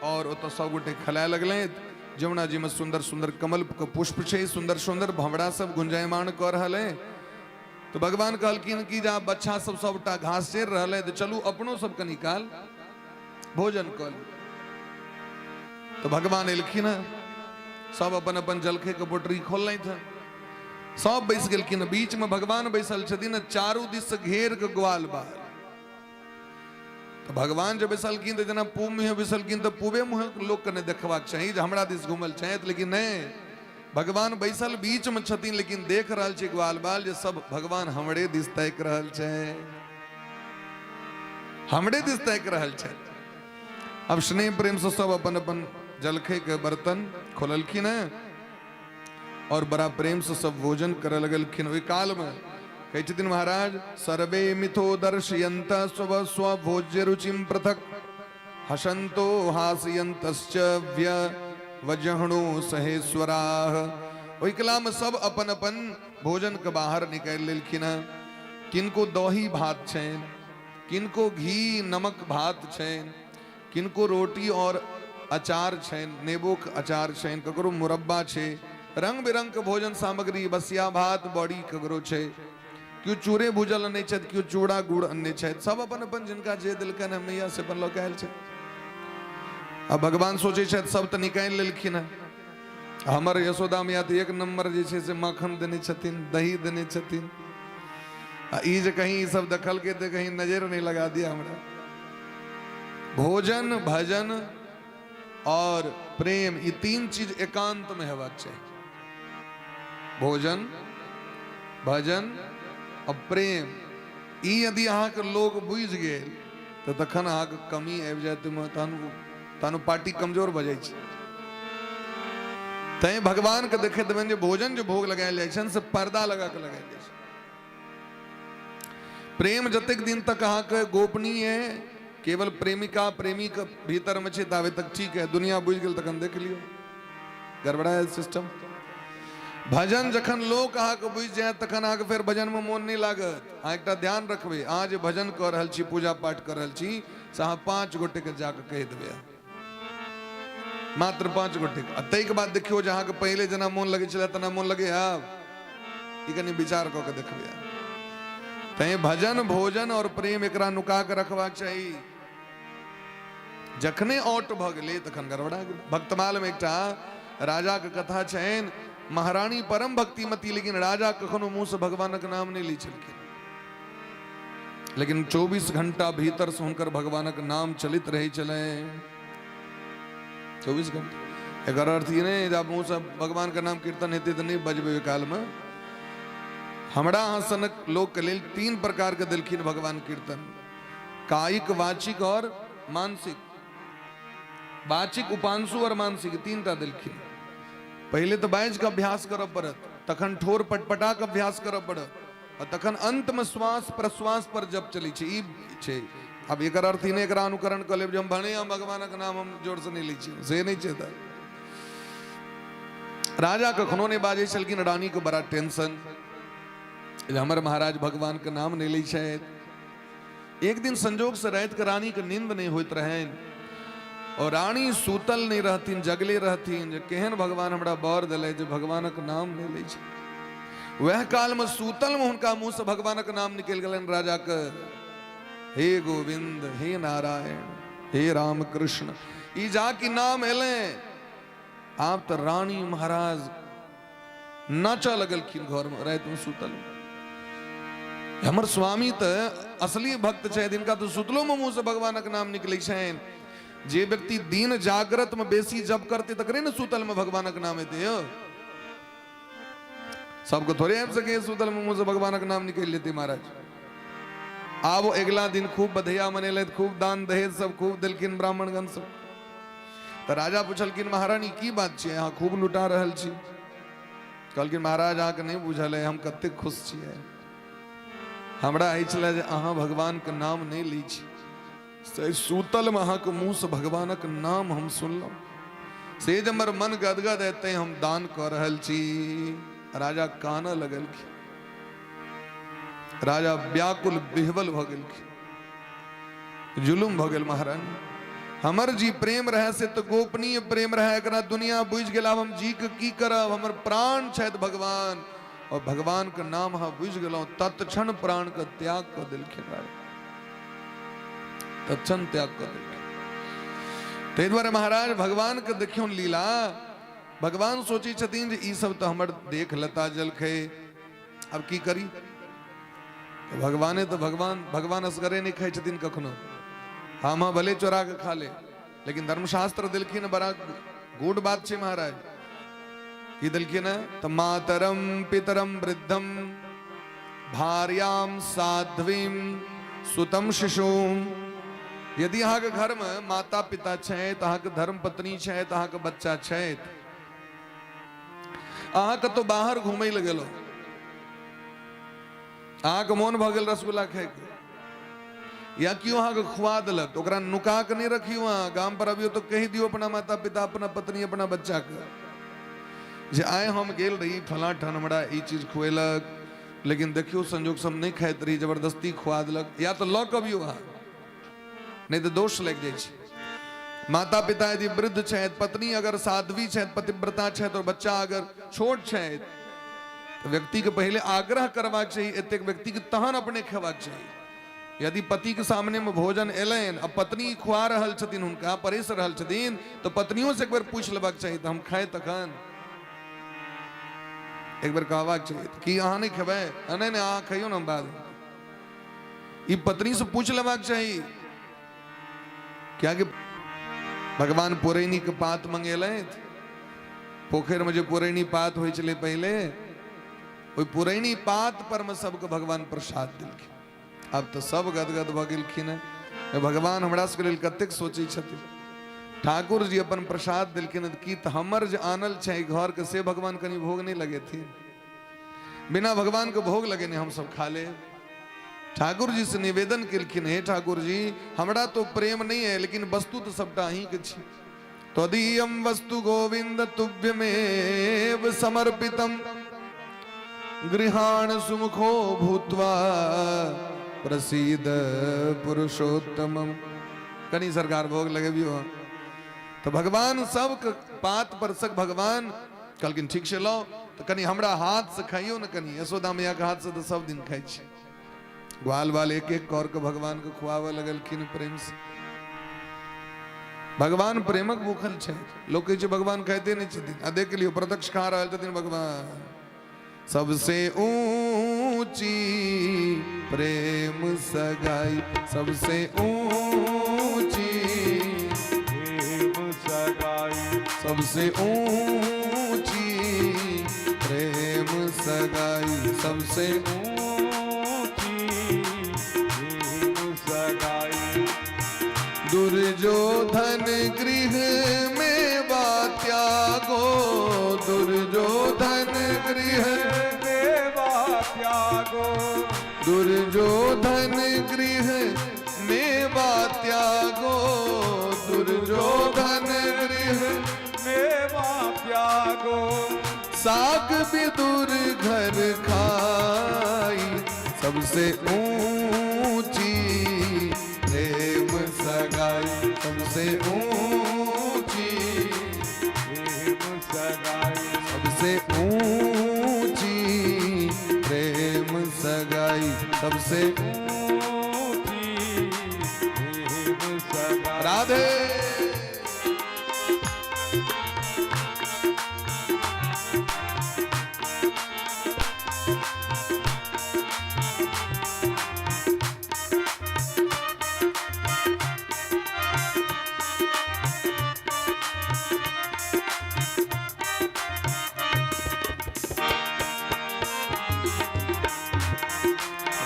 और ओतऽ सब गोटे खेलाय लगलथि। जमुना जी में सुंदर सुंदर कमल के पुष्प छै, सुंदर सुंदर भंवरा सब गुंजायमान कऽ रहल है। तो भगवान कहलखिन कि जा बच्चा सब सबटा घास चरि रहल है, तो चलू अपनो सब कनी काल भोजन कऽ ली। तो भगवान एलखिन हँ, सब अपन अपन जलखै के बोटरी खोललथि हँ, सब बैस गेलखिन। बीच में भगवान बैसल छथिन, चारू दिस से घेर के ग्वाल बाल। तो भगवान जब बैसलखिन तऽ जेना पूब मुँहे बैसलखिन तऽ पूबे मुँहे लोकके नहि देखबाक चाही जे हमरा दिस घुमल छथि, लेकिन नहि, भगवान बैसल बीच में छथिन, लेकिन देख रहल छै ग्वाल बाल जे सब भगवान हमरे दिस ताकि रहल छै, हमरे दिस ताकि रहल छै। अब स्नेह प्रेम से सब अपन अपन जलखै के बर्तन खोललखिन हैं और बड़ा प्रेम से सब भोजन करे लगलखिन। ओहि काल में कहै छथिन महाराज, सर्वे मिथो दर्शयंत स्व स्वभोज्य रुचिम पृथक हसंतो हासयंतश्च व्य वजहणु सहेश्वराह। ओहि कला में सब अपन अपन भोजन के बाहर निकालि लेलखिन हँ। किनको दही भात छनि, किनको घी नमक भात छनि, किनको रोटी और अचार छनि, नेबोके अचार छनि, ककरो मुरब्बा छै, रंग बिरंग के भोजन सामग्री, बसिया भात बड़ी ककरो छै, केओ चूरे भूजल अनै छथि, केओ चूड़ा गुड़ अनने छथि। सब अपन अपन जिनका जे देलकनि हँ मैया से अपन लऽ कऽ आयल छथि। आ भगवान सोचै छथि सब तऽ निकालि लेलखिन हँ, हमर यशोदा मैया तऽ एक नंबर जे छै से माखन देने छथिन, दही देने छथिन, आ ई जे कहीं ई सब देखलकै तऽ कहीं नजर नहि लगा दिया हमरा। भोजन भजन और प्रेम, ई तीन चीज एकांत में हेबाक चाही। भोजन भजन और प्रेम, ई यदि अहाँके लोग बुझि गेल तऽ तखन अहाँके कमी आबि जायत, तहन तहन पार्टी कमजोर भऽ जाइ छै। तैं भगवान के देखैत देबनि जे भोजन जे भोग लगायल जाइ छनि से पर्दा लगा के लगायल जाइ छै। प्रेम जतेक दिन तक अहाँके गोपनीय है, केवल प्रेमिका प्रेमी के भीतर में छै ताबे तक ठीक है, दुनिया बुझि गेल तखन देख लियौ गड़बड़ा सिस्टम। भजन जखन लोक अहाँके बुझि जायत तखन अहाँके फेर भजन में मोन नहि लागत। अहाँ एकटा ध्यान रखबै, अहाँ जे भजन कऽ रहल छी, पूजा पाठ कऽ रहल छी, से अहाँ 5 गोटे के जाके कहि देबै, मात्र 5 गोटे के। आ ताहिके बाद देखियौ जे अहाँके पहिले जेना मोन लगै छलै तेना मोन लगै आब, ई कनि विचार कऽ के देखबै। तैं भजन भोजन और प्रेम एकरा नुका के रखबाक चाही। जखने औट भऽ गेलै तखन गड़बड़ा गेलै। भक्तमाल में एकटा राजा के कथा छनि, महारानी परम भक्तिमती, लेकिन राजा कखनो मुंह से भगवानक नाम नहि लै छलखिन, लेकिन 24 घंटा भीतर से हुनकर भगवानक नाम चलित रहै छलै, 24 घंटा। एकर अर्थ ई नहि जे मुंह से भगवान के नाम कीर्तन हेतै तऽ नहि बजबै। ओहि काल में हमरा अहाँ सनक लोक के लेल 3 प्रकार के देलखिन भगवान कीर्तन, कायिक, वाचिक और मानसिक। वाचिक, उपांशु और मानसिक, 3टा देलखिन। पहिले तऽ बाजि के अभ्यास करऽ पड़त, तखन ठोर पटपटा के अभ्यास करऽ पड़त, आ तखन अंत में श्वास प्रश्वास पर जप चलै छै। ई छै। आब एकर अर्थ ई नहि एकरा अनुकरण कऽ लेब जे हम भने हम भगवानक नाम हम जोर से नहि लै छी, से नहि छै। तऽ राजा कखनो नहि बाजै छलखिन, रानी के बड़ा टेंशन जे हमर महाराज भगवान के नाम नहि लै छथि। एक दिन संजोग से राति के रानी के नींद नहीं होइत रहनि और रानी सुतल नहीं रहथिन, जगले रहथिन जे केहन भगवान हमरा बर दिले जे भगवानक नाम नहीं लै छै। वह काल में सुतल में हुनका मुंह से भगवानक नाम निकलि गेलनि राजा के, हे गोविंद, हे नारायण, हे राम कृष्ण। ई जा की नाम एलै, आब तऽ रानी महाराज नाचऽ लगलखिन घर में राति में सुतल। हमर स्वामी तऽ असली भक्त छथि, हिनका तऽ सुतलो में मुंह से भगवानक नाम निकलै छनि। जे व्यक्ति दिन जाग्रत में बेसी जप करते तकरे ने सुतल में भगवानक नाम एतै यौ। सबके थोड़े आबि सकैए सुतल में मुंह से भगवानक नाम निकलि लेतै महाराज। आब अगिला दिन खूब बधैया मनेलथि, खूब दान दहेज सब खूब देलखिन ब्राह्मणगण सब। तऽ राजा पुछलखिन महारानी की बात छै, अहाँ खूब लुटा रहल छी? कहलखिन महाराज अहाँके नहि बुझल है हम कतेक खुश छियै। हमरा होइ छलै जे अहाँ भगवानके नाम नहि लै छी, से सुतलमे अहाँके मुँहसँ भगवानक नाम हम सुनलहुँ, से जे हमर मन गदगद है तैं हम दान कऽ रहल छी। राजा कानऽ लगलखिन, राजा व्याकुल विह्वल भऽ गेलखिन। जुलुम भऽ गेल महारानी, हमर जी प्रेम रहे से तऽ गोपनीय प्रेम रहे, एकरा दुनिया बुझि गेल, आब हम जी के की करब, हमर प्राण छथि भगवान, और भगवान के नाम अहाँ बुझि गेलहुँ। तत्क्षण प्राण के त्याग कऽ देलखिन राजा, तत्क्षण त्याग कऽ देलखिन। ताहि दुआरे महाराज भगवान के देखियौ लीला, भगवान सोचै छथिन जे ई सब तऽ हमर देख लता जलखै, आब की करी? भगवाने तऽ भगवान, भगवान असगरे नहि खाइ छथिन कखनो। हम हाँ भले चोरा के खा ले, लेकिन धर्मशास्त्र देलखिन बड़ा गूढ़ बात छै महाराज। की देलखिन? तऽ मातरम पितरम वृद्धम भार्याम साध्वीम सुतम शिशुम। यदि अहाँके घर में माता पिता छथि, अहाँके धर्म पत्नी छथि, अहाँके बच्चा छथि, अहाँ कतौ बाहर घूमै लए गेलहुँ, अहाँके मोन भऽ गेल रसगुल्ला खायके, या केओ अहाँके खुआ देलक, तऽ ओकरा नुका कऽ नहि रखियौ। अहाँ गाम पर अबियौ तऽ कहि दियौ अपना माता पिता, अपना पत्नी, अपना बच्चाके जे आइ हम गेल रही फलाँ ठान, हमरा ई चीज खुएलक, लेकिन देखियौ संजोग से हम नहि खाइत रही, जबरदस्ती खुआ देलक। या तऽ लऽ कऽ अबियौ अहाँ, नहि तऽ दोष लागि जाइ छै। माता पिता यदि वृद्ध छथि, पत्नी अगर साध्वी छथि, पतिव्रता छथि, और बच्चा अगर छोट छथि, तऽ व्यक्तिके पहिले आग्रह करबाक चाही एतेक व्यक्तिके, तहन अपने खेबाक चाही। यदि पतिके सामनेमे भोजन एलनि आ पत्नी खुआ रहल छथिन, हुनका परसि रहल छथिन, तऽ पत्नियों से एक बेर पूछि लेबाक चाही, तऽ हम खाइ तखन? एक बेर कहबाक चाही कि अहाँ नहि खेबै? नहि नहि, अहाँ खइयौ ने, हम बाद। ई पत्नी से पूछ लेबाक चाही, कियाकि भगवान पुरैनी के पात मंगेलथि। पोखरि में जे पुरैनी पात होइ छलै पहिले, ओहि पुरैनी पात पर में सबके भगवान प्रसाद देलखिन। आब तऽ सब गदगद भऽ गेलखिन हेँ, भगवान हमरा सबके लेल कतेक सोचै छथिन। ठाकुर जी अपन प्रसाद देलखिन, की तऽ हमर जे आनल छै घर के से भगवान कनि भोग नहि लगेथिन? बिना भगवान के भोग लगेने हम सब खा ले। ठाकुर जी से निवेदन केलखिन, हे ठाकुर जी, हमरा तो प्रेम नहीं है, लेकिन वस्तु तो सबटा अहीं के छी। त्वदीयम वस्तु गोविंद तुभ्यमेव समर्पितम गृहाण सुमुखो भूत्वा प्रसीद पुरुषोत्तमम। कनी सरकार भोग लगेबियो। तो भगवान सब पात पर सक भगवान कहलखिन ठीक छै लाओ, तऽ कनि हमरा हाथसँ खाइयौ ने, कनि यशोदा मैयाके हाथसँ तऽ सब दिन खाइ छी। ग्वाल बाल एक एक कर के भगवानके खुआबऽ लगलखिन प्रेमसँ। भगवान प्रेमक भूखल छै। लोक कहै छै भगवान खाइते नहि छथिन, आ देख लियौ प्रत्यक्ष खा रहल छथिन भगवान। सबसे ऊंची प्रेम सगाई, सबसे ऊंची प्रेम सगाई, सबसे ऊंची प्रेम सगाई, सबसे ऊंची प्रेम सगाई। दुर्योधन गृह में बा त्यागो, दुर्योधन गृह में बा त्यागो, दुर्योधन गृह में बा त्यागो, दुर्योधन गृह में बा त्यागो। साग विदुर घर खाई, सबसे ऊंची सबसे ऊंची प्रेम सगाई। सबसे ऊंची प्रेम सगाई, सबसे ऊंची प्रेम सगाई। राधे।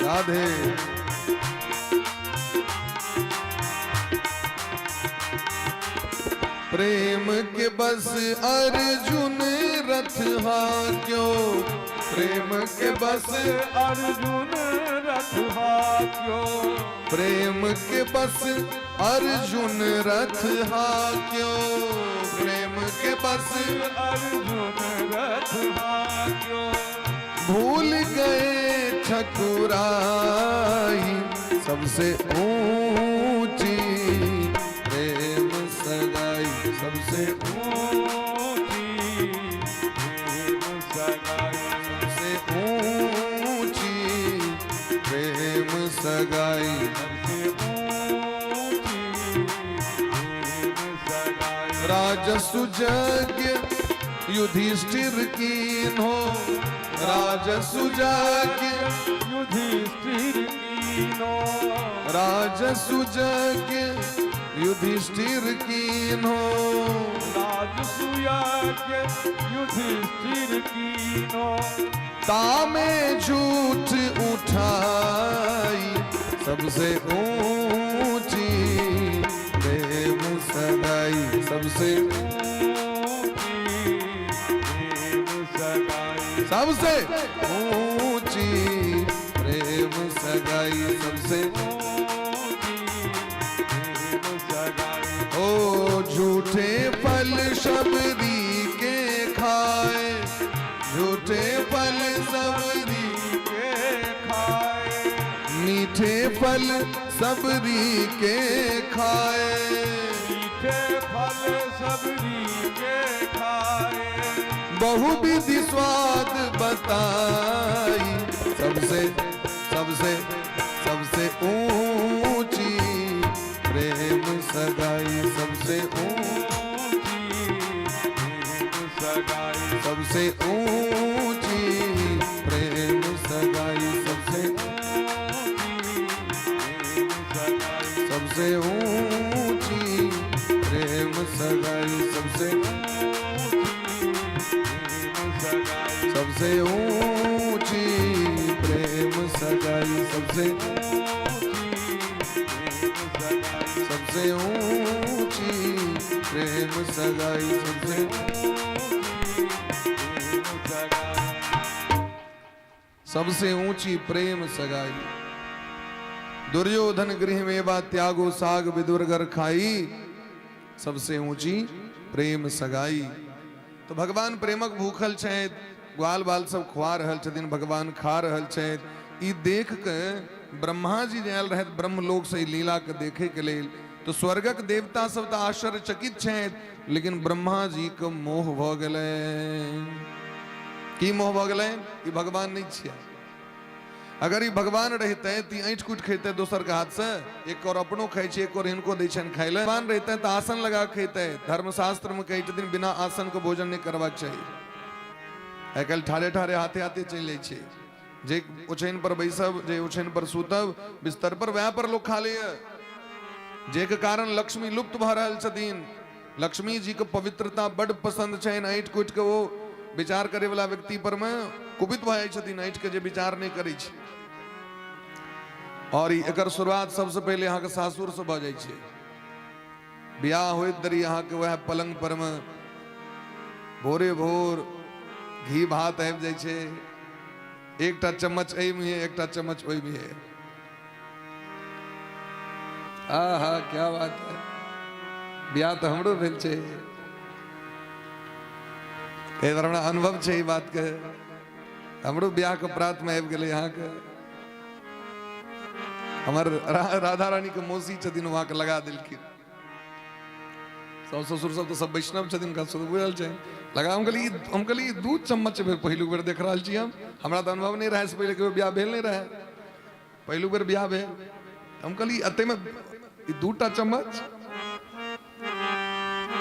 राधे। प्रेम के बस अर्जुन रथ हा क्यों, प्रेम के बस अर्जुन रथ हाक्यो। प्रेम के बस अर्जुन रथ हा क्यों, प्रेम के बस अर्जुन रथ हाक्यो। भूल गए ठकुराई, सबसे ऊंची प्रेम सगाई, सबसे ऊंची प्रेम सगाई। सबसे ऊंची प्रेम सगाई। सबसे ऊंची प्रेम सगाई। राजसुजज्ञ युधिष्ठिर कीन्हो, राजसुजज्ञ युधिष्ठिर कीनो। राजसुजज्ञ युधिष्ठिर कीन्हो। राजसूयज्ञ युधिष्ठिर कीनो। तामे झूठ उठाई, सबसे ऊंची प्रेम सगाई, सबसे ऊंची प्रेम सगाई। सबसे ऊंची प्रेम सगाई, सबसे ऊंची प्रेम सगाई। ओ झूठे फल शबरी के खाए, झूठे फल सबरी के खाए। मीठे फल सबरी के खाए। मीठे फल सबरी के खाए। बहुविधि स्वाद बताई, सबसे सबसे सबसे ऊंची प्रेम सगाई, सबसे ऊंची प्रेम सगाई। सबसे ऊंची प्रेम सगाई, सबसे ऊंची प्रेम सगाई। सबसे ऊंची प्रेम सगाई, सबसे ऊंची प्रेम सगाई। सबसे ऊंची प्रेम सगाई, सबसे ऊंची प्रेम सगाई। सबसे ऊंची प्रेम सगाई, सबसे ऊंची प्रेम सगाई। सबसे ऊंची प्रेम सगाई। दुर्योधन गृह में बा त्यागो साग विदुर घर खाई, सबसे ऊंची प्रेम सगाई। तो भगवान प्रेमक भूखल छथि, ग्वाल बाल सब खुआ रहल छथिन, भगवान खा रहल छथि। ई देख के ब्रह्मा जी जे आयल रहथि ब्रह्मलोक से ई लीला के देखे के लेल, तो स्वर्गक देवता सब तो आश्चर्यचकित छथि, लेकिन ब्रह्मा जी के मोह भ गेलै। की मोह भ गेलै? ई भगवान नहीं छियै। अगर ई भगवान रहिते त ऐंठ कुट खेते दोसर के हाथ से, एक और अपनो खाइ छै, एक और हिनको दै छनि खाइ लए। भगवान रहिते त आसन लगा के खेते। धर्मशास्त्र में कहै छथिन बिना आसन के भोजन नहीं करबाक चाही। आइ काल्हि ठाढ़े ठाढ़े हाथे हाथे चलि जाइ छै। जे ओछैन पर बैसब, जे ओछैन पर सुतब, बिस्तर पर, वएह पर लोग खा लैए, जे के कारण लक्ष्मी लुप्त भऽ रहल छथिन। लक्ष्मी जी के पवित्रता बड पसंद छनि। ऐंठ कुटि के ओ विचार करे वाला व्यक्ति पर में कुपित भऽ जाइ छथिन, ऐंठ के जे विचार नहि करै छै। और एकर शुरुआत सबसे पहिले अहाँके सासुर से भऽ जाइ छै। बियाह होइत देरी अहाँके वएह पलंग पर में भोरे भोर घी भात आबि जाइ छै। एकटा चम्मच एहिमे है, एकटा चम्मच ओहिमे है। आहा, क्या बात है। बियाह तऽ हमरो भेल छै, कई बार हमरा अनुभव छै ई बात के। हमरो बियाह के प्रात में आबि गेलै अहाँके। हमर राधा रानी के मौसी छथिन, वहाँके लगा देलखिन। साउस ससुर सब तऽ सब वैष्णव छथिन, हुनका सब बुझल छै। लगा हम कहलियै, हम कहलियै 2 चम्मच बेर पहिलुक बेर देख रहल छी हम। हमरा तऽ अनुभव नहि रहै, से पहिले कहियो बियाह भेल नहि रहै, पहिलुक बेर बियाह भेल। हम कहलियै एतेमे 2टा चम्मच।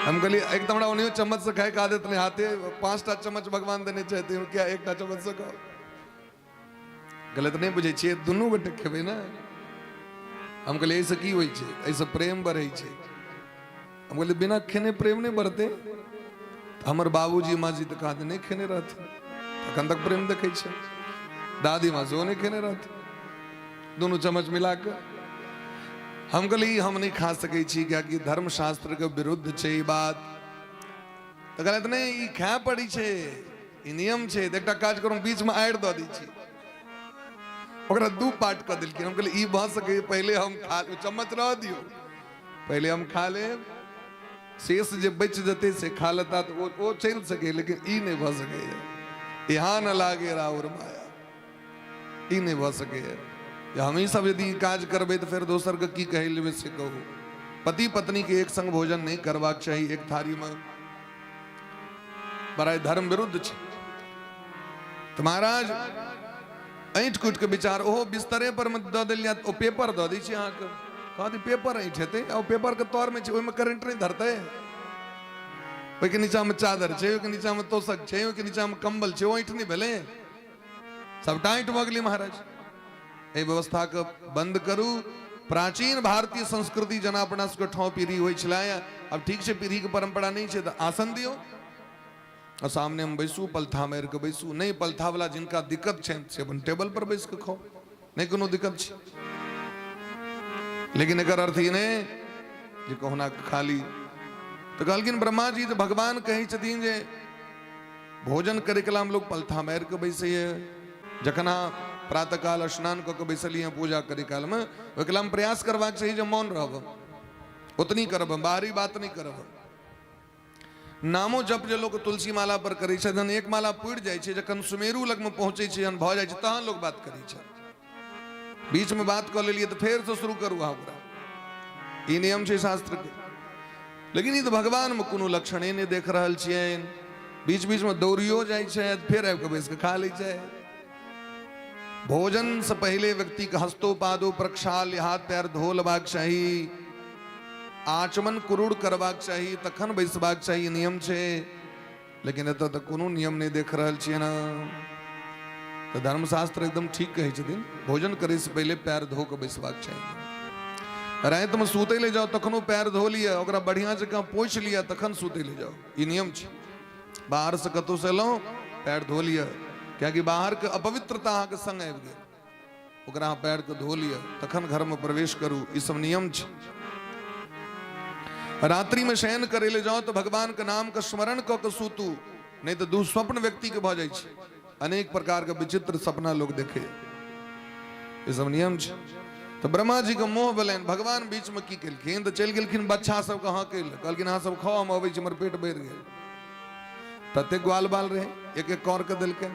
हम कहलियै एक तऽ हमरा ओनाहियो चम्मच से खायके आदत नहि, हाथे 5टा चम्मच भगवान देने छथि, किया 1टा चम्मच से खाउ? गलत नहि बुझै छियै, दुनू गोटे खेबै ने। हम कहलियै एहिसँ की होइ छै? एहिसँ प्रेम बढ़ै छै। हम कहलियै बिना खेने प्रेम नहि बढ़तै? हमर बाबूजी माँ जी तऽ कहा नहि खेने रहथिन, अखन तक प्रेम देखै छै। दादी माँ सेहो नहि खेने रहथिन, दुनू चम्मच मिला कऽ। हम कहलियै हम नहि खा सकै छी, कियाकि धर्मशास्त्र के विरुद्ध छै ई बात। तऽ कहलथि नहि, ई खाय पड़ै छै, ई नियम छै। तऽ एकटा काज करू, बीचमे आड़ि दऽ दै छी। ओकरा 2 पार्ट कऽ देलखिन। हम कहलियै ई भऽ सकैए, पहिले हम खा, चम्मच रह दियौ, पहिले हम खा लेब, शेष जे बचि जेतै से खा लेता तऽ ओ चलि सकैए, लेकिन ई नहि भऽ सकैए। यहाँ न लागे राउर माया, ई नहि भऽ सकैए। जे हमही सब यदि ई काज करबै तऽ फेर दोसरके की कहै लेबै से कहू। पति पत्नी के एक संग भोजन नहि करबाक चाही एक थारीमे, बड़ा धर्म विरुद्ध छै। तऽ महाराज ऐंठ कुटि के विचार, ओहो बिस्तरे पर मे दऽ देल जायत, ओ पेपर दऽ दै छै अहाँके, कहत पेपर ऐंठ हेतै, आ ओ पेपर के तर मे छै, ओहिमे करेंट नहि धरतै। ओहिके नीचा मे चादर छै, ओहिके नीचा मे तोशक छै, ओहिके नीचा मे कंबल छै, ओ ऐंठ नहि भेलै? सबटा ऐंठ भऽ गेलै महाराज। एहि व्यवस्था के बंद करू। प्राचीन भारतीय संस्कृति जेना अपना सबके ठाँव पीढ़ी होइ छलै, आब ठीक छै पीढ़ी के परंपरा नहि छै, तऽ आसन दियौ आ सामने हम बैसू, पलथा मारि कऽ बैसू। नहि पलथा वाला जिनका दिक्कत छनि से अपन टेबल पर बैस कऽ खाउ, नहि कोनो दिक्कत छै। लेकिन एकर अर्थ ई नहि जे कहुना खाली। तऽ कहलखिन ब्रह्मा जी तऽ भगवान कहै छथिन जे भोजन करे कला हम लोग पलथा मारि कऽ बैसैए। जखन अहाँ प्रातःकाल स्नान कऽ कऽ बैसलियै पूजा करे कालमे, ओहि कालमे प्रयास करबाक चाही जे मौन रहब, ओतनी करब, बाहरी बात नहि करब। नामो जप जे लोक तुलसी माला पर करै छै, जहन एक माला पुरि जाइ छै, जखन सुमेरु लगमे पहुँचै छै, जहन भऽ जाइ छै, तहन लोक बात करै छै। बीचमे बात कऽ लेलियै तऽ फेरसँ शुरू करू अहाँ ओकरा। ई नियम छै शास्त्रके। लेकिन ई तऽ भगवानमे कोनो लक्षणे नहि देख रहल छियनि। बीच बीचमे दौड़ियो जाइ छै, फेर आबि कऽ बैस कऽ खा लै छै। भोजन से पहिले व्यक्तिके हस्तोपादो प्रक्षाल्य हाथ पैर धो लेबाक चाही, आचमन कुरुड़ करबाक चाही, तखन बैसबाक चाही, नियम छै। लेकिन एतऽ तऽ कोनो नियम नहि देख रहल छियै ने। तऽ धर्मशास्त्र एकदम ठीक कहै छथिन, भोजन करै से पहिले पैर धो कऽ बैसबाक चाही। रातिमे सुतै लए जाउ तखनो पैर धो लिअ, ओकरा बढ़िआँ जकाँ पोछि लिअ, तखन सुतै लए जाउ, ई नियम छै। बाहर से कतहु से एलहुँ, पैर धो लिअ, कियाकि बाहरके अपवित्रता अहाँके संग आबि गेल, ओकरा अहाँ पैरके धो लिअ तखन घरमे प्रवेश करू, ई सब नियम छै। रात्रि में शयन करे ले जाओ तो भगवान के नाम के स्मरण कऽ के सूतू, नहीं तो दुस्वप्न व्यक्ति के भऽ जाइ छै, अनेक प्रकार के विचित्र सपना लोग देखे, ई सब नियम छै। तो ब्रह्मा जी के मोह भेलनि, भगवान बीच में की केलखिन तऽ चलि गेलखिन बच्चा सबके हँकै लए, कहलखिन अहाँ सब खाउ, हम अबै छी, हमर पेट भरि गेल। ततेक ग्वाल बाल रहै, एक एक कौर के देलकै।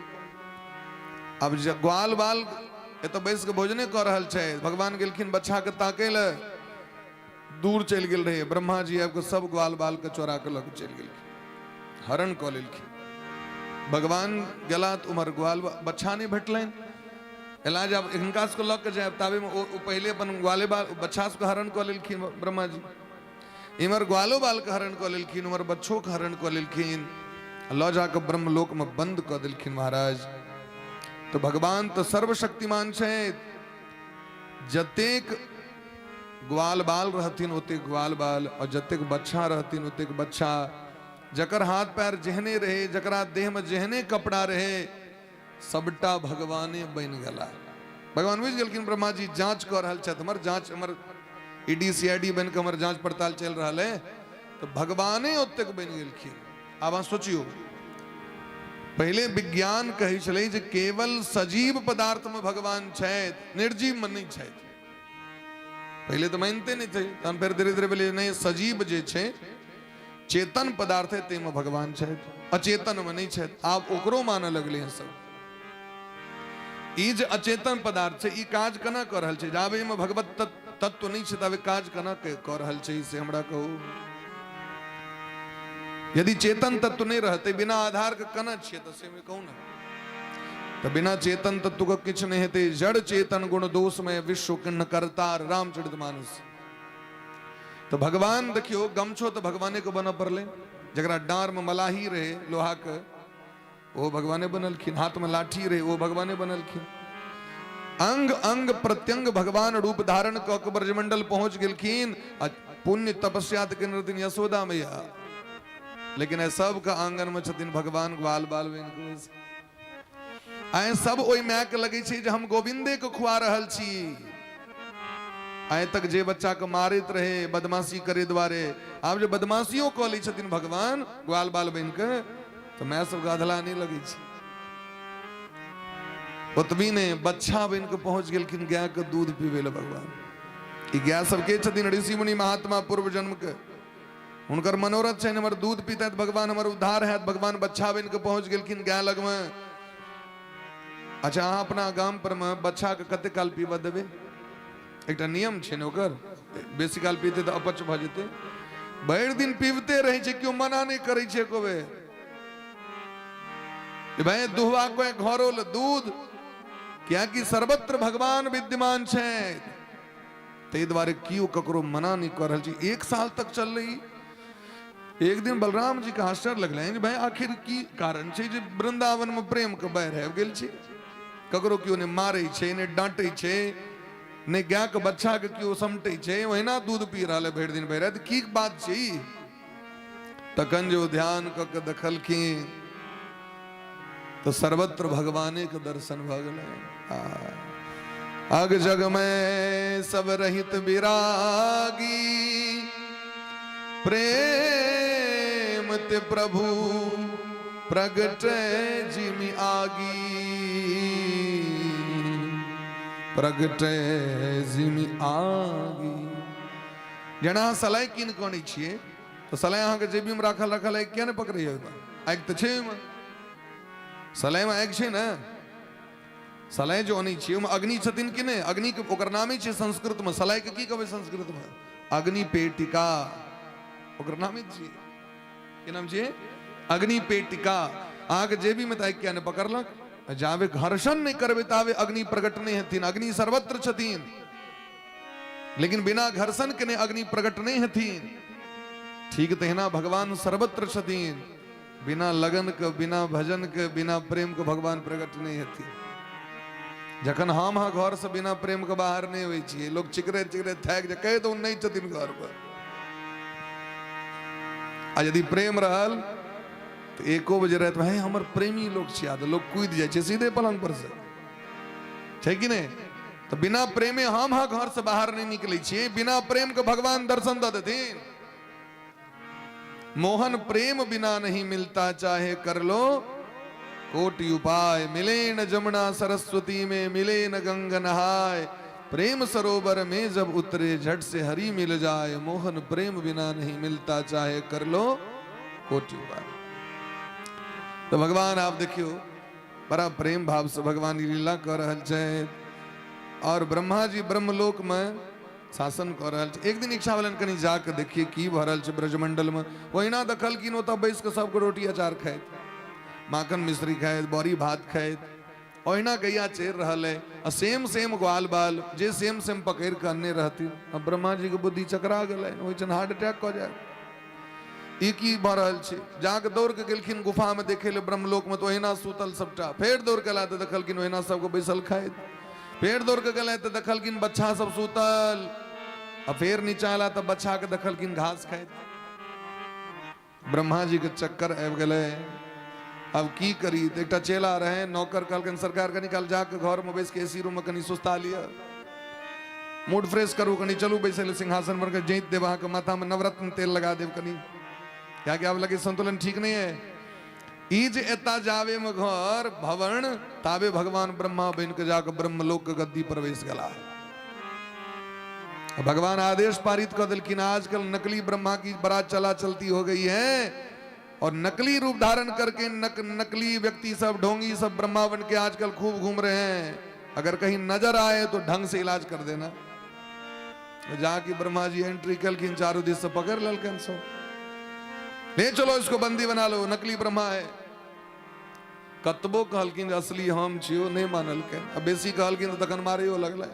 आब जे ग्वाल बाल एतऽ बैस के भोजने कऽ रहल छै, भगवान गेलखिन बच्चा के ताकै लए, दूर चलि गेल रहै। ब्रह्मा जी आबि कऽ सब ग्वाल बाल के चोरा के लऽ के चलि गेलखिन, हरण कऽ लेलखिन। भगवान गेला तऽ उम्हर ग्वाल बच्चा नहि भेटलनि। एला जे आब हिनका सबके लऽ के जायब, ताबेमे ओ पहिले अपन ग्वाले बाल बच्चा सबके हरण कऽ लेलखिन ब्रह्मा जी, इम्हर ग्वालो बालके हरण कऽ लेलखिन, उम्हर बच्चोके हरण कऽ लेलखिन, लऽ जाकऽ ब्रह्मलोकमे बन्द कऽ देलखिन महाराज। तऽ भगवान तऽ सर्वशक्तिमान छथि, जतेक ग्वाल बाल रहथिन ओतेक ग्वाल बाल, और जतेक बच्चा रहथिन ओतेक बच्चा, जकर हाथ पैर जेहने रहे, जकरा देहमे जेहने कपड़ा रहे, सबटा भगवाने बनि गेला। भगवान बुझि गेलखिन ब्रह्मा जी जांच कऽ रहल छथि, हमर जांच, हमर ईडी सीआईडी बनि कऽ हमर जांच पड़ताल चलि रहल है, तऽ भगवाने ओतेक बनि गेलखिन। आब अहाँ सोचियौ, पहिले विज्ञान कहै छलै जे केवल सजीव पदार्थ में भगवान छथि, निर्जीव में नहि छथि। पहिले तऽ मानिते नहि थे, तहन फेर धीरे धीरे भेलै नहि, सजीव जे छै चेतन पदार्थ है ताहिमे भगवान छथि, अचेतन में नहि छथि। आब ओकरो मानऽ लगलै हँ सब। ई जे अचेतन पदार्थ छै ई काज केना कऽ रहल छै? जाबे एहिमे भगवत तत्व नहि छै ताबे काज केना कऽ रहल छै, से हमरा कहू। यदि चेतन तत्व नहि रहतै, बिना आधार के कना छियै, तऽ से कहू ने, तऽ बिना चेतन तत्व के किछु नहि हेतै। जड़ चेतन गुण दोष में विश्व किन्न करतार, रामचरित मानस। तऽ भगवान देखियौ, गमछो तऽ भगवाने के बनऽ पड़लै। जकरा डाँर में मलाही रहे लोहा के, ओ भगवाने बनलखिन। हाथ में लाठी रहे, ओ भगवाने बनलखिन। अंग अंग प्रत्यंग भगवान रूप धारण कऽ के ब्रजमंडल पहुंच गेलखिन। आ पुण्य तपस्या तऽ केने रहथिन यशोदा मैया, लेकिन आइ सबके आंगन में छथिन भगवान ग्वाल बाल बनि के। आइ सब ओहि माय के लगै छै जे हम गोविंदे के खुआ रहल छी। आइ तक जे बच्चा के मारैत रहे बदमाशी करे दुआरे, आब जे बदमाशियो कऽ लै छथिन भगवान ग्वाल बाल बनि के, तऽ माय सबके अधला नहि लगै छै। ओतबी नहि, बच्चा बनि के पहुंच गेलखिन गाय के दूध पीबै लए भगवान। ई गाय सब के छथिन? ऋषि मुनि महात्मा पूर्व जन्म के। हुनकर मनोरथ छनि हमर दूध पीतैत भगवान हमर उद्धार हैत। भगवान बच्चा बनि के पहुंच गेलखिन गाय लगमे। अच्छा, अहाँ अपना गाम पर मे बच्चा के कते काल पीबऽ देबै? एकटा नियम छै ने ओकर, बेसी काल पीते तऽ अपच भऽ जेतै। भरि दिन पीबते रहै छै, केओ मना नहि करै छै एको बेर। भाई दुहवा को घरो ल दूध, कियाकि सर्वत्र भगवान विद्यमान छै, ताहि दुआरे केओ ककरो मना नहि कऽ रहल छै। एक साल तक चललै। एक दिन बलराम जी के आश्चर्य लगलनि जे भाई आखिर की कारण छै जे वृंदावन में प्रेम के बाढ़ि आबि गेल छै। ककरो केओ नहि मारै छै, नहि डांटै छै, नहि गाय के बच्चा के केओ समटै छै, ओहिना दूध पी रहल है भरि दिन भरि राति, की बात छै ई? तखन जे ओ ध्यान कऽ के देखलखिन तऽ सर्वत्र भगवाने के दर्शन भऽ गेलै। अग जग में सब रहित विरागी, प्रेम ते प्रभु प्रगट जिमि आगी, प्रगट जिमि आगी। जेना अहाँ सलाइ कीन कऽ अनै छियै तऽ सलाइ अहाँके जेबीमे राखल राखल आगि किया नहि पकड़ैए? ओहिमे आगि तऽ छै, ओहिमे सलाइमे आगि छै ने। सलाइ जो अनै छियै ओहिमे अग्नि छथिन कि नहि? अग्निके ओकर नामे छै संस्कृतमे। सलाइके की कहबै संस्कृतमे? अग्नि पेटिका ओकर नामे छियै। की नाम छियै? अग्नि पेटिका। अहाँके जेबीमे तऽ आगि किया नहि पकड़लक? जाबे घर्षण नहि करबै ताबे अग्नि प्रकट नहि हेथिन। अग्नि सर्वत्र छथिन, लेकिन बिना घर्षण के नहि अग्नि प्रकट नहि हेथिन। ठीक तहिना भगवान सर्वत्र छथिन, बिना लगन के, बिना भजन के, बिना प्रेम के भगवान प्रकट नहीं हेथिन। जखन हम अहाँ घर से बिना प्रेम के बाहर नहीं होइ छियै, लोग चिकरे चिकरे थाकि जाय, कहि दू नहि छथिन घर पर। आ यदि प्रेम रहल तऽ एको बजे राति में हमर प्रेमी लोग छिया, तऽ लोग कूदि जाइ छै सीधे पलंग पर से, छै कि नहि? तऽ बिना प्रेमे हम अहाँ घर से बाहर नहि निकलै छियै, बिना प्रेम के भगवान दर्शन दऽ देथिन? मोहन प्रेम बिना नहीं मिलता, चाहे कर लो कोटि उपाय। मिले न जमुना सरस्वती में, मिले न गंग नहाय, प्रेम सरोवर में जब उतरे झट से हरि मिल जाए। मोहन प्रेम बिना नहीं मिलता, चाहे कर लो कोटि उपाय। तो भगवान आप देखियो बड़ा प्रेम भाव से भगवान लीला कर रहल छै और ब्रह्मा जी ब्रह्मलोक में शासन कऽ रहल छै। एक दिन इच्छा भेलनि कनि जाके देखिए की भऽ रहल छै ब्रजमंडलमे। ओहिना देखलखिन ओतऽ बैस कऽ सबके रोटी अचार खाइत, माखन मिश्री खाइत, बड़ी भात खाइत, ओहिना गैया चरि रहल है आ सेम सेम ग्वाल बाल जे सेम सेम पकड़ि कऽ अनने रहथिन। आ ब्रह्मा जी के बुद्धि चकरा गेलनि, होइ छनि हार्ट अटैक कऽ जाय, ई की भऽ रहल छै। जाके दौड़ के गेलखिन गुफामे देखै लए ब्रह्मलोकमे, तऽ ओहिना सुतल सबटा। फेर दौड़ के एला तऽ देखलखिन ओहिना सबके बैसल खाइत। फेर दौड़ के गेलै तऽ देखलखिन बच्चा सब सुतल। आ फेर नीचा एला तऽ बच्चा के देखलखिन घास खाइत। ब्रह्मा जी के चक्कर आबि गेलै, अब की करी? तऽ एकटा चेला रहे नौकर, कहलखिन सरकार कनी काल जाके घर में बैस के एसी रूम में कनी सुस्ता लिअ, मूड फ्रेश करू, कनी चलू बैसे ले सिंहासन पर के जैत देब, अहाँके माथा में नवरत्न तेल लगा देब कनी, कियाकि आब लगे संतुलन ठीक नहीं है। ई जे एता जावे में घर भवन, ताबे भगवान ब्रह्मा बन के जाके ब्रह्मलोक के गद्दी पर बैस गेला। भगवान आदेश पारित कर दिलखिन, आजकल नकली ब्रह्मा की बड़ा चला चलती हो गई है और नकली रूप धारण करके नकली व्यक्ति सब ढोंगी सब ब्रह्मा बन के आजकल खूब घूम रहे हैं। अगर कहीं नजर आए तो ढंग से इलाज कर देना। जाके ब्रह्मा जी एंट्री कलखिन, चारू दिस से पकड़ ललकन सब। ले चलो इसको, बंदी बना लो, नकली ब्रह्मा है। कतबो कहलखिन जे असली हम छियो, नहि मानलकै। आ बेसी कहलखिन तऽ तखन मारैयो लगलै।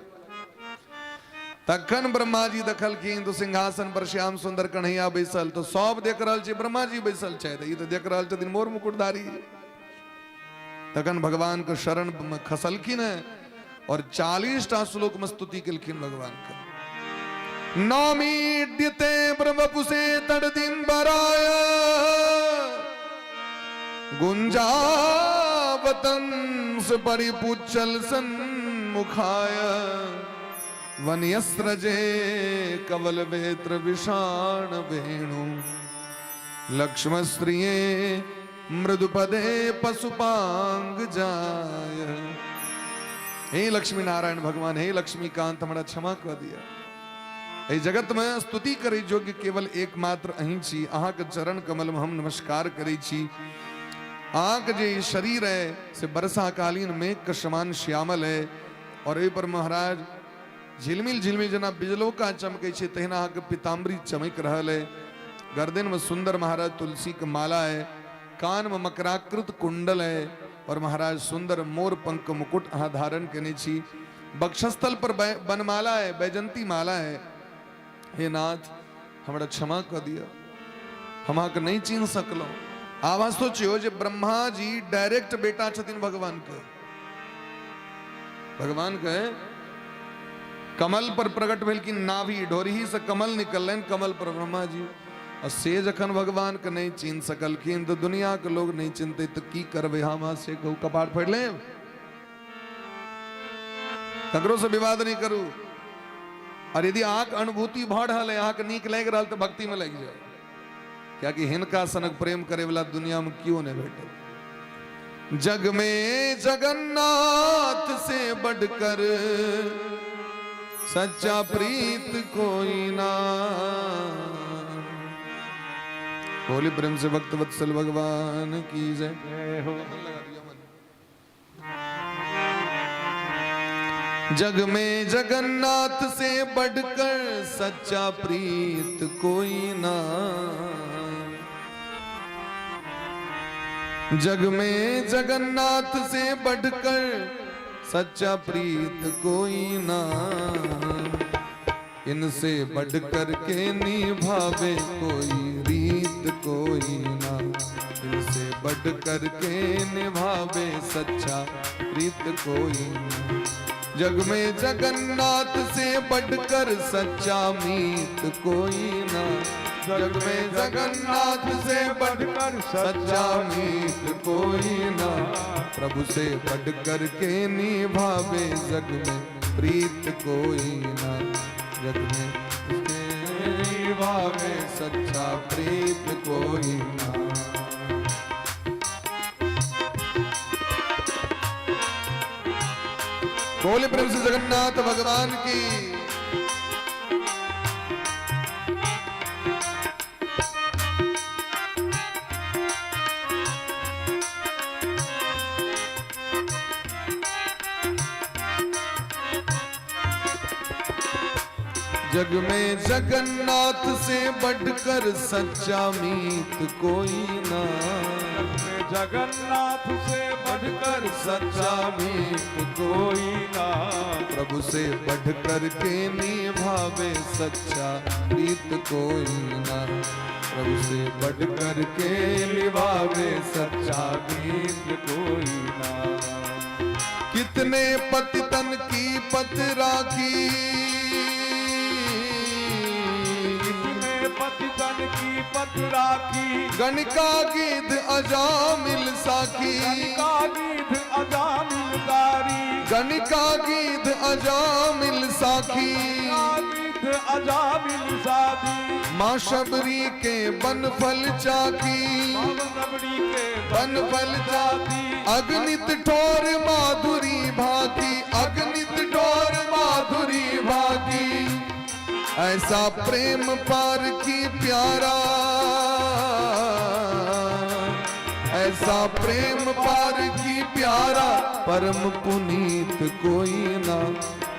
तखन ब्रह्मा जी देखलखिन तऽ सिंहासन पर श्याम सुंदर कन्हैया बैसल, तऽ सब देख रहल छै ब्रह्मा जी बैसल छथि, ई तऽ देख रहल छथिन मोर मुकुटधारी। तखन भगवान के शरण में खसलखिन है और 40 टा श्लोक में स्तुति केलखिन भगवान के। नामीड्यते ब्रह्मपुषे तड़दिम्बराय गुंजावतंस परिपुच्छल सन्मुखाय वन्यस्रजे कवल वेत्र विषाण वेणु लक्ष्मस्त्रिये मृदुपदे पशुपांग जाय। हे लक्ष्मी नारायण भगवान, हे लक्ष्मीकांत, हमरा क्षमा कऽ दिअ। एहि जगत में स्तुति करै योग्य केवल एकमात्र अहीं छी। अहाँके चरण कमल में हम नमस्कार करै छी। अहाँके जे ई शरीर है से वर्षाकालीन मेघ के समान श्यामल है और एहि पर महाराज झिलमिल झिलमिल जेना बिजलौका चमकै छै तहिना अहाँके पीताम्बरी चमकि रहल है। गर्दन में सुंदर महाराज तुलसी के माला है, कान में मकराकृत कुंडल है और महाराज सुंदर मोर पंख मुकुट अहाँ धारण केने छी। बक्षस्थल पर बनमाला है, बैजंती माला है। हे नाथ, हमरा क्षमा कऽ दिअ, हम अहाँके नहि चिन्ह सकलहुँ। आब अहाँ सोचियौ जे ब्रह्मा जी डायरेक्ट बेटा छथिन भगवान के। भगवान के कमल पर प्रकट भेलखिन, नाभि ढोरही से कमल निकलनि, कमल पर ब्रह्मा जी। आ से जखन भगवान के नहि चिन्ह सकलखिन तऽ दुनिया के लोग नहि चिन्हतै तऽ की करबै हम अहाँ से कहू? कपार फोड़ि लेब? ककरो से विवाद नहीं करू। और यदि अहाँके अनुभूति भऽ रहल है, अहाँके नीक लागि रहल, तऽ भक्ति में लागि जाउ, कियाकि हिनका सनक प्रेम करे वाला दुनिया में क्यों नहीं भेटत। जग में जगन्नाथ से बढ़कर सच्चा प्रीत कोई ना। बोली प्रेम से भक्त वत्सल भगवान की जय। जय हो। जग में जगन्नाथ से बढ़कर सच्चा प्रीत कोई ना। जग में जगन्नाथ से बढ़कर सच्चा प्रीत कोई ना। इनसे बढ़कर के निभावे कोई रीत कोई ना। इनसे बढ़कर के निभावे सच्चा प्रीत कोई ना। जग में जगन्नाथ से बढ़कर सच्चा मीत कोई ना। जग में जगन्नाथ से बढ़कर सच्चा मीत कोई ना। प्रभु से बढ़कर के निभावे जग में प्रीत कोई ना। जग में निभावे सच्चा प्रीत कोई ना। बोले प्रेम से जगन्नाथ भगवान की। जग में जगन्नाथ से बढ़कर सच्चा मीत कोई ना। जगन्नाथ से बढ़कर सच्चा मीत कोई ना। प्रभु से बढ़कर के निभावे सच्चा प्रीत कोई ना। प्रभु से बढ़कर के निभावे सच्चा प्रीत कोई ना। कितने पतितन की पत राखी, कितने पतितन की पत राखी, गणिका गीत अजामिल साखी, गणिका गीत अजामिल दारी, गणिका गीत अजामिल साखी, गीत अजामिल सादी, माँ शबरी के बन फल चाकी, शबरी के बन फल चाकी, अगणित ठोर माधुरी भागी, अगणित ठोर माधुरी भागी। ऐसा प्रेम पार की प्यारा, ऐसा प्रेम पार की प्यारा, परम पुनीत कोई ना।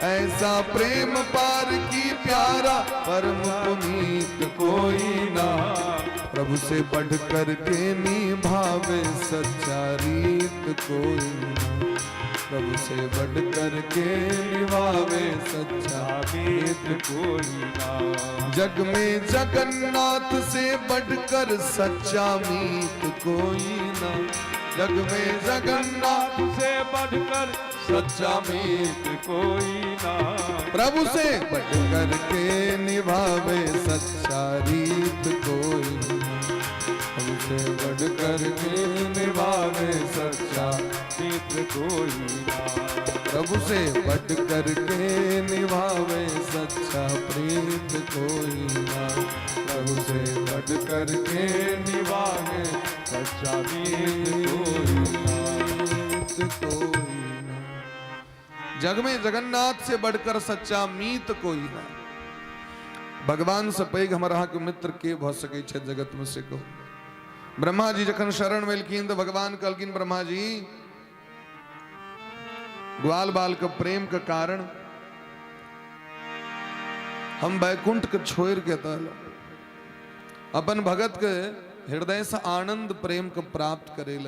ऐसा प्रेम पार की प्यारा, परम पुनीत कोई ना। प्रभु से बढ़ कर के निभावे सच्चा रीत कोई ना। प्रभु से बढ़ कर के निभावे सच्चा मीत कोई ना। जग में जगन्नाथ से बढ़कर सच्चा मीत कोई ना। जग में जगन्नाथ से बढ़कर सच्चा मीत कोई ना। प्रभु से बढ़कर के निभावे सच्चा रीत कोई ना। प्रभु से बढ़कर के निभावे सच्चा मीत कोई ना। प्रभु से बढ़कर के निभावे सच्चा प्रीत कोई ना। प्रभु से बढ़कर के निभावे सच्चा मीत कोई ना। मीत कोई ना। जग में जगन्नाथ से बढ़कर सच्चा मीत कोई ना। भगवान से पैघ हमर अहाँके मित्र के भऽ सकै छै जगत में से कहू। ब्रह्मा जी जखन शरण में एलखिन तऽ भगवान कहलखिन ब्रह्मा जी ग्वाल बाल के प्रेम के कारण हम वैकुंठ के छोड़ के तल अपन भगत के हृदय से आनंद प्रेम के प्राप्त करेल,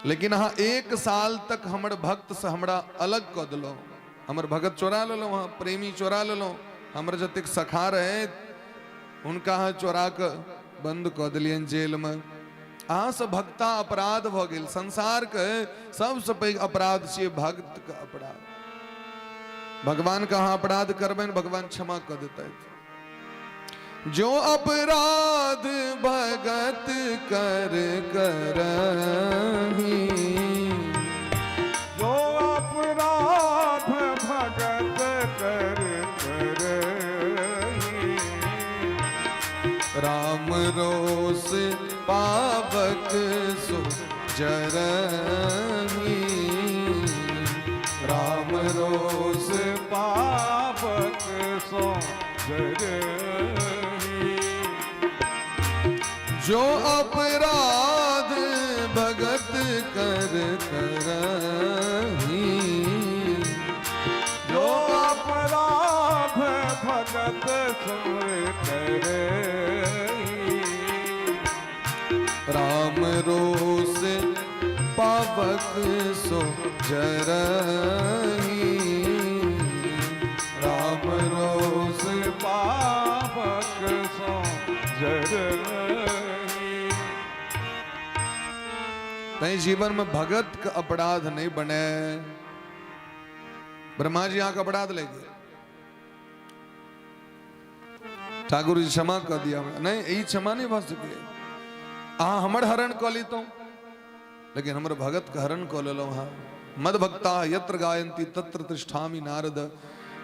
लेकिन अहाँ 1 साल तक हमर भक्त से हमरा अलग कऽ देलहुँ, हमर भगत चोरा लेलहुँ, अहाँ प्रेमी चोरा लेलहुँ, हमर जतेक सखा रहे हुनका अहाँ चोरा कऽ बंद कऽ देलियनि जेल में। अहाँ से भक्ता अपराध भऽ गेल। संसार के सबसँ पैघ अपराध छियै भक्त के अपराध। भगवान के अहाँ अपराध करबनि भगवान क्षमा कऽ देतथि। जो अपराध भगत कर करही, जो अपराध भगत कर करही, राम रोष पावक सो जरही। राम रोष पावक सो जरही। जो अपराध भगत कर करही, जो अपराध भगत सुर करही, राम रोष पावक सो जरही। राम रोष पावक सो जरही। तैं जीवन में भगत के अपराध नहीं बने। ब्रह्मा जी अहाँके अपराध ले गेल, ठाकुर जी क्षमा कऽ दिया हमरा। नहीं, ई क्षमा नहीं भऽ सकै। अहाँ हमर हरण कऽ लितहुँ, लेकिन हमर भगत के हरण कऽ लेलहुँ अहाँ। मद भक्ता यत्र गायन्ति तत्र तिष्ठामि नारद।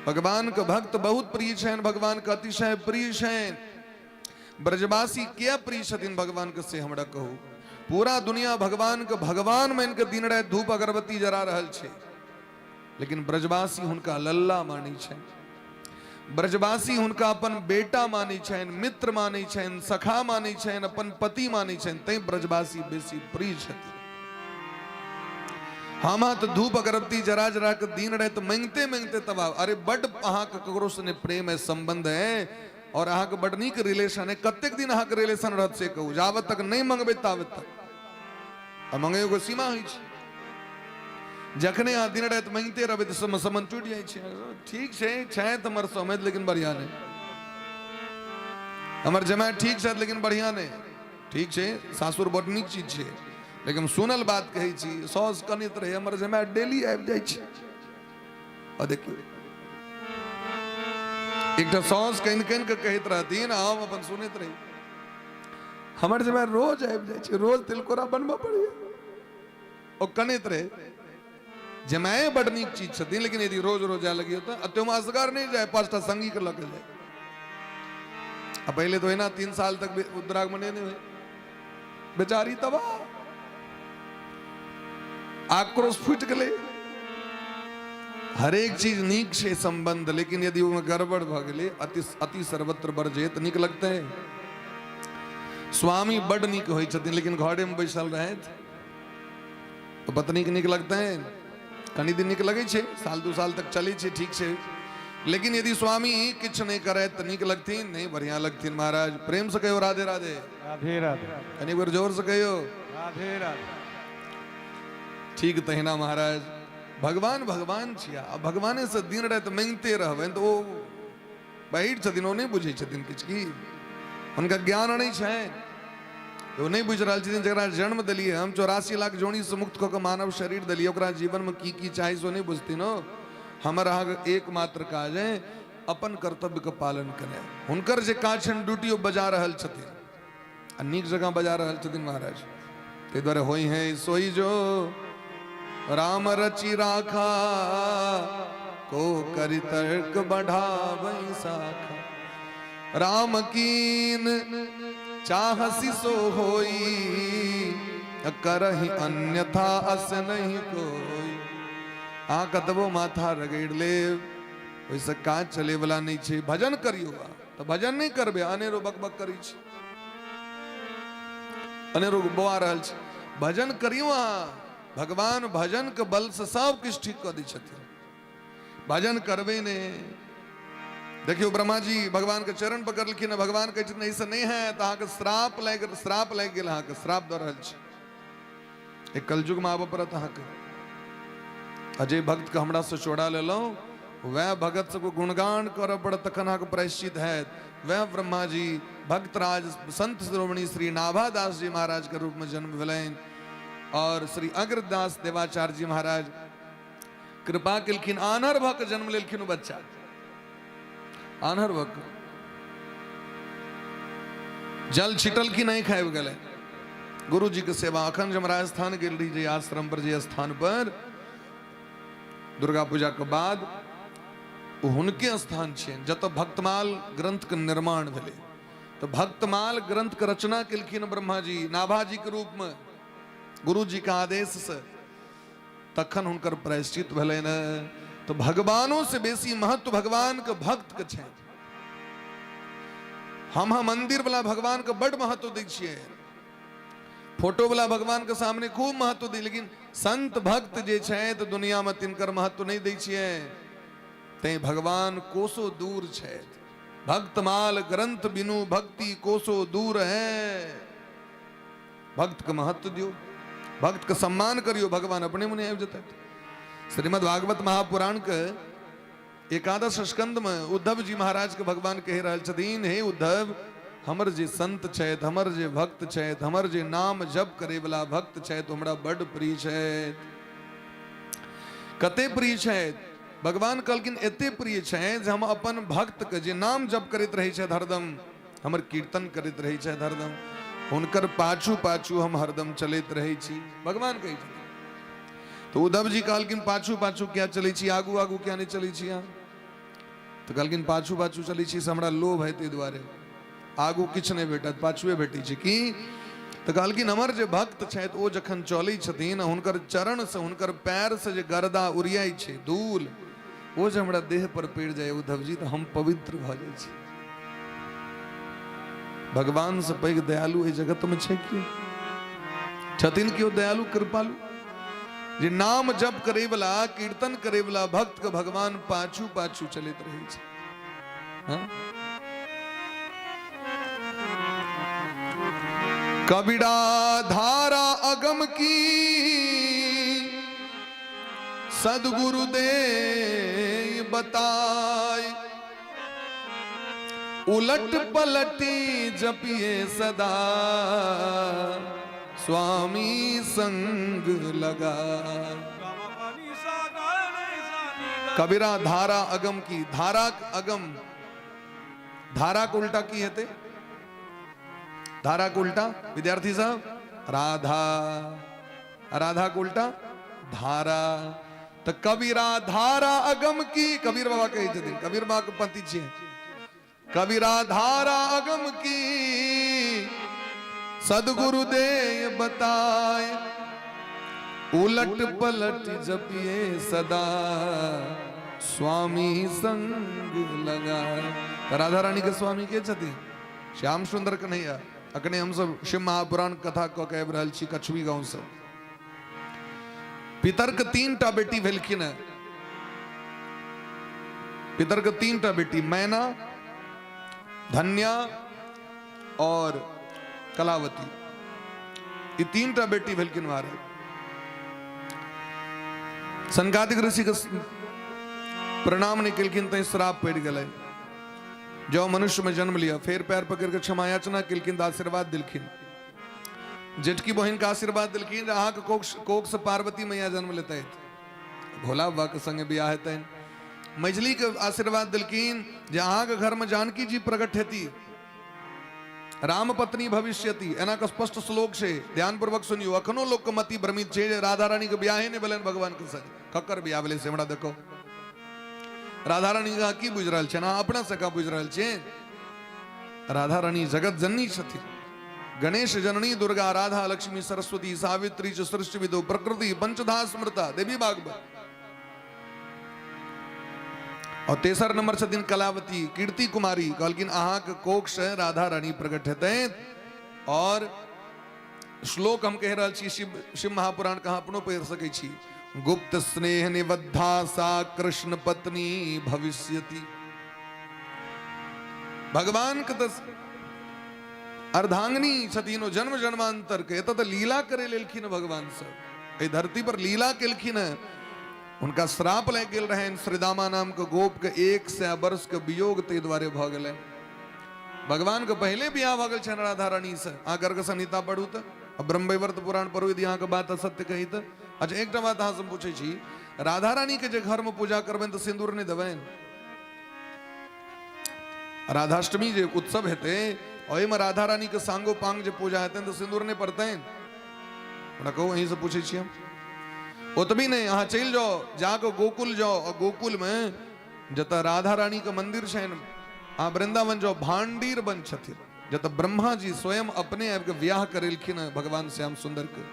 भगवान के भक्त बहुत प्रिय छनि, भगवान के अतिशय प्रिय छनि। ब्रजवासी किया प्रिय छथिन भगवान के से हमरा कहू। पूरा दुनिया भगवान के भगवान मानि के दिन राति धूप अगरबत्ती जरा रहल छै, लेकिन ब्रजवासी हुनका लल्ला मानै छनि। ब्रजवासी हुनका अपन बेटा मानै छनि, मित्र मानै छनि, सखा मानै छनि, अपन पति मानै छनि। तैं ब्रजवासी बेसी प्रिय छथिन। हम तऽ धूप अगरबत्ती जरा जरा के दिन राति मांगते मांगते तबाह। अरे बड अहाँके ककरो सने प्रेम है, संबंध है और अहाँके बड नीक रिलेशन है, कतेक दिन अहाँके रिलेशन रहत से कहू। जाबत तक नहीं मंगबै ताबत तक। आ मंगैयो के सीमा होइ छै। जखने अहाँ दिन राति मांगते रहबै तऽ संबंध टूटि जाइ छै। ठीक छै, छथि हमर समेत लेकिन बढ़िया नहि, हमर जमाय ठीक छथि लेकिन बढ़िया नहि। ठीक छै, सासुर बड नीक चीज छै, लेकिन हम सुनल बात कहै छी, साउस कनैत रहै हमर जमाय डेली आबि जाइ छै। आ देखियौ एकटा साउस कनि कनि कऽ कहैत रहथिन, हम अपन सुनैत रही, हमर जमाय रोज आबि जाइ छै, रोज तिलकोरा बनबऽ पड़ैया। ओ कनैत रहै। जमाए बड नीक चीज छथिन, लेकिन यदि रोज रोज जाय लगियौ तऽ एतेक असगर नहि जाय, 5टा संगी के लऽ के जाय। आ पहिले तऽ ओहिना 3 साल तक दुरागमने नहि होइ, बेचारी तबाह, आक्रोश फूटि गेलै। हरेक चीज नीक छै संबंध, लेकिन यदि ओहिमे गड़बड़ भऽ गेलै, अति अति सर्वत्र बरजेत, नीक लगतै। स्वामी बड नीक होइ छथिन, लेकिन घरे में बैसल रहथि तऽ पत्नी के नीक लगतै? कनि दिन नीक लगै छै, साल 2 साल तक चलै छै, ठीक छै। लेकिन यदि स्वामी किछु नहि करथि तऽ नीक लगथिन नहि? बढ़िया लगथिन महाराज। प्रेम से कहियो राधे राधे। राधे राधे। कनि बेर जोर से कहियो राधे राधे। ठीक तहिना महाराज, भगवान भगवान छिया, आ भगवाने से दिन राति मांगिते रहबनि तऽ ओ बहिर छथिन, ओ नहि बुझै छथिन किछु, की हुनका ज्ञान नहि छनि, ओ नहि बुझि रहल छथिन। जकरा जन्म देलियै हम 84 लाख जोनीसँ मुक्त कऽ कऽ मानव शरीर देलियै, ओकरा जीवनमे की की चाही से नहि बुझथिन ओ। हमर अहाँके एकमात्र काज है अपन कर्तव्यके पालन केनाइ। हुनकर जे काज छनि ड्यूटी ओ बजा रहल छथिन आ नीक जकाँ बजा रहल छथिन महाराज। ताहि दुआरे होइ है सोई जो राम रचि राखा, को करि तर्क बढ़ावै साखा। राम कीन चाहसी सो होई, करही अन्यथा अस नहीं कोई। अहाँ कतबो माथा रगड़ि लेब ओहिसँ काज चलैवला नहि छै। भजन करियौ तऽ भजन नहि करबै, अनेरो बकबक करै छी, अनेरो बौआ रहल छी। भजन करियौ अहाँ, भगवान भजन के बल से सब किछु ठीक कऽ दै छथिन। भजन करबै नहि। देखियौ ब्रह्मा जी भगवान के चरण पकड़लखिन, भगवान कहै छथिन एहिसँ नहि हैत, अहाँके श्राप लागि गेल, अहाँके श्राप दऽ रहल छी, एक कलयुगमे आबऽ पड़त अहाँके। आ जे भक्तके हमरासँ चोरा लेलहुँ वएह भगत सबके गुणगान करऽ पड़त, तखन अहाँके प्रायश्चित हैत। वएह ब्रह्मा जी भक्तराज संत शिरोमणि श्री नाभादास जी महाराज के रूप में जन्म भेलनि और श्री अग्रदास देवाचार्य जी महाराज कृपा केलखिन, आन्हर भऽ के जन्म लेलखिन ओ बच्चा, आन्हर भऽ के जल छिटलखिन, नहीं खाबि गेलै। गुरु जी के सेवा। अखन जब राजस्थान गेल रही जे आश्रम पर, जे स्थान पर दुर्गा पूजा के बाद ओ हुनके स्थान छियनि जतऽ भक्तमाल ग्रंथ के निर्माण भेलै। तऽ भक्तमाल ग्रंथ के रचना केलखिन ब्रह्मा जी नाभाजी के रूप में गुरु जी के आदेश से, तखन हुनकर प्रायश्चित भेलनि। तऽ भगवानों से बेसी महत्व भगवान के भक्त के छनि। हम मंदिर वाला भगवान के बड महत्व दै छियै, फोटो वाला भगवान के सामने खूब महत्व दी, लेकिन संत भक्त जे छथि दुनिया में तिनकर महत्व नहीं दै छियै। तैं भगवान कोसो दूर छथि। भक्तमाल ग्रंथ बिनु भक्ति कोसो दूर है। भक्त के महत्व दियो, भक्त के सम्मान करियो, भगवान अपने मुने आबि जेतथि। श्रीमद् भागवत महापुराण के एकादश स्कंद में उद्धव जी महाराज के भगवान कहि रहल छथिन, हे उद्धव, हमर जे संत छथि, हमर जे भक्त छथि, हमर जे नाम जप करे वाला भक्त छथि, हमरा बड प्रिय छथि। कते प्रिय छथि? भगवान कहलखिन एते प्रिय छथि जे हम अपन भक्त के जे नाम जप करैत रहै छथि हरदम, हमर कीर्तन करैत रहै छथि हरदम, हुनकर पाछू पाछू हम हरदम चलैत रहै छी, भगवान कहै छथिन। तो उद्धव जी कहलखिन पाछू पाछू किया चलै छी, आगू आगू किया नहि चलै छी अहाँ? तऽ कहलखिन पाछू पाछू चलै छी से हमरा लोभ है, ताहि दुआरे आगू किछु नहि भेटत, पाछुए भेटै छै की? तऽ कहलखिन हमर जे भक्त छथि ओ जखन चलै छथिन, हुनकर चरणसँ हुनकर पैरसँ जे गर्दा उड़ियाइ छै धूल, ओ जे हमरा देह पर पड़ि जाय उद्धव जी, तऽ हम पवित्र भऽ जाइ छी। भगवान से पैघ दयालु एहि जगत में छै की? छथिन केओ दयालु कृपालु? जे नाम जप करे वाला कीर्तन करे वाला भक्त के भगवान पाछू पाछू चलैत रहै छै। हाँ? कबीरा धारा अगम की सदगुरु दे बताए, उलट पलटी जपिए सदा स्वामी संग लगा। कबीरा धारा अगम की, धारा अगम, धारा के उल्टा की हेते? धारा के उल्टा विद्यार्थी साहब राधा, राधा के उल्टा धारा। तऽ कबीरा धारा अगम की, कबीर बाबा कहै छथिन, कबीर बाबा के पति छियै, कबीरा धारा अगम की सदगुरु दे बताए, उलट पलट जपिए सदा स्वामी संग लगाए। तऽ राधा रानी के स्वामी के छथिन? श्याम सुंदर कन्हैया। अखने हमसब शिव महापुराण कथा कऽ के आबि रहल छी कछुई गाँव से। पितर के 3 टा बेटी भेलखिन हैं। पितर के 3टा बेटी, मैना, धन्या और कलावती, ई 3टा बेटी भेलखिन महाराज। सनकादिक ऋषि के प्रणाम नहीं केलखिन तैं श्राप पड़ि गेलै। जो मनुष्य में जन्म लिया, फिर पैर पकड़ के क्षमा याचना केलखिन तऽ आशीर्वाद दिलखिन। जेठकी बहिन के आशीर्वाद दिलखिन, अहाँके कोख से पार्वती मैया जन्म लेतै, भोला बाबा के संगे बियाह हेतनि। मझली के आशीर्वाद दिलखिन जे अहाँके घर में जानकी जी प्रकट हेती, राम पत्नी भविष्यति। एना के स्पष्ट श्लोक छै, ध्यानपूर्वक सुनियो। अखनो लोक के मति भ्रमित छै जे राधा रानी के बियाहे नहि भेलनि भगवान के संग, ककर बियाह भेलै से हमरा देखो। राधा रानी के की बुझि रहल छै? अहाँ अपना से का बुझि रहल छियै? राधा रानी जगत जननी छथिन। गणेश जननी दुर्गा राधा लक्ष्मी सरस्वती सावित्री च सृष्टि विदो प्रकृति पंचधा स्मृता देवी भागवत। और तेसर नंबर छथिन कलावती कीर्ति कुमारी। कहलखिन अहाँके कोख से राधा रानी प्रकट हेतै। और श्लोक हम कहि रहल छी शिव शिव महापुराण के, अहाँ अपनो पढ़ि सकै छी। गुप्त स्नेह निबद्धा सा कृष्ण पत्नी भविष्यति। भगवान के तऽ अर्धांगिनी छथिन ओ जन्म जन्मांतर के। एतऽ तऽ लीला करे लेलखिन भगवान सब, एहि धरती पर लीला केलखिन हैं। हुनका श्राप लागि गेल रहनि श्रीदामा नाम के गोप के, 100 वर्ष के वियोग ताहि दुआरे भऽ गेलै। भगवान के पहले बियाह भऽ गेल छनि राधा रानी से। अहाँ गर्ग संहिता पढ़ू तऽ, आ ब्रह्मवैवर्त पुराण पढ़ू, यदि अहाँके बात असत्य कही तऽ। अच्छा एकटा बात अहाँ से पूछै छी, राधा रानी के जे घर में पूजा करबनि तऽ सिन्दूर नहि देबनि? राधाष्टमी जे उत्सव हेतै ओहिमे राधा रानी के सांगो पांग जे पूजा हेतनि तऽ सिन्दूर नहि पड़तनि? हमरा कहू, अहीं से पूछै छी हम। ओतबी नहि, अहाँ चलि जाउ, जाकऽ गोकुल जाउ, आ गोकुल में जतऽ राधा रानी के मंदिर छनि, अहाँ वृंदावन जाउ, भांडीर वन छथिन जतऽ ब्रह्मा जी स्वयं अपने आबि कऽ विवाह करेलखिन हँ भगवान श्याम सुंदर के।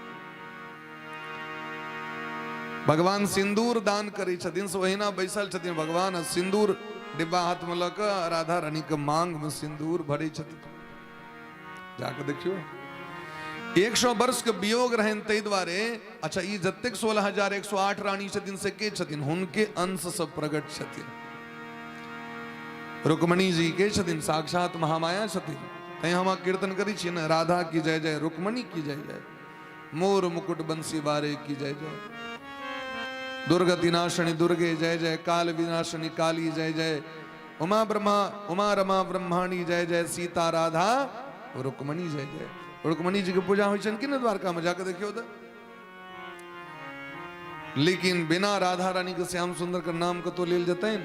भगवान सिंदूर दान करै छथिन, से ओहिना बैसल छथिन भगवान, आ सिंदूर डिब्बा हाथ में लऽ कऽ राधा रानी के मांग में सिंदूर भरै छथिन। जाके देखियौ, 100 वर्ष के वियोग रहनि ताहि दुआरे। अच्छा ई जतेक 16,108 रानी छथिन से के छथिन? हुनके अंश सब प्रकट छथिन। रुक्मणी जी के छथिन? साक्षात महामाया छथिन। तैं हम कीर्तन करै छी ने, राधा की जय जय, रुक्मणी की जय जय, मोर मुकुट बंसी बारे की जय जय, दुर्गति नाशनी दुर्गे जय जय, काल विनाशनी काली जय जय, उमा ब्रह्मा उमा रमा ब्रह्माणी जय जय, सीता राधा रुक्मणी जय जय। रुक्मणी जी के पूजा होइ छनि कि ने द्वारका में? जाके देखियौ तऽ। लेकिन बिना राधा रानी के श्याम सुंदर के नाम कतौ लेल जेतनि?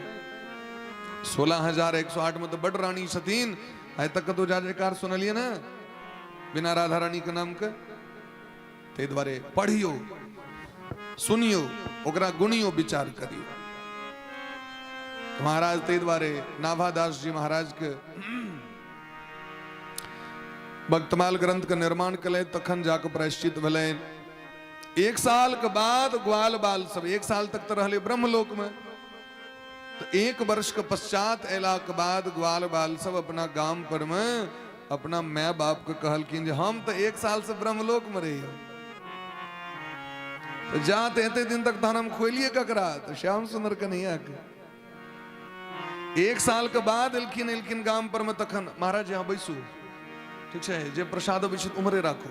16,108 में तऽ बड रानी छथिन, आइ तक कतौ जा जयकार सुनलियै ने बिना राधा रानी के नाम के? ताहि दुआरे पढ़ियौ, सुनियौ, ओकरा गुणियौ, विचार करियौ महाराज। ताहि दुआरे नाभादास जी महाराज के भक्तमाल ग्रंथ के निर्माण केलथि, तखन जाके प्रायश्चित भेलनि। 1 साल के बाद ग्वाल बाल सब 1 साल तक तो रहले ब्रह्मलोक में, तो 1 वर्ष के पश्चात अयला के बाद ग्वाल बाल सब अपना गाम पर में अपना my बाप के कहलखिन जे हम तो 1 साल से ब्रह्मलोक में रही तो जात एते दिन तक तहन हम खोलिए ककरा? तो श्याम सुंदर कन्हैया के। 1 साल के बाद एलखिन एलखिन गाम पर में, तखन महाराज यहाँ बैसू, ठीक छै, जे प्रसाद अबै छै उम्हरे राखू,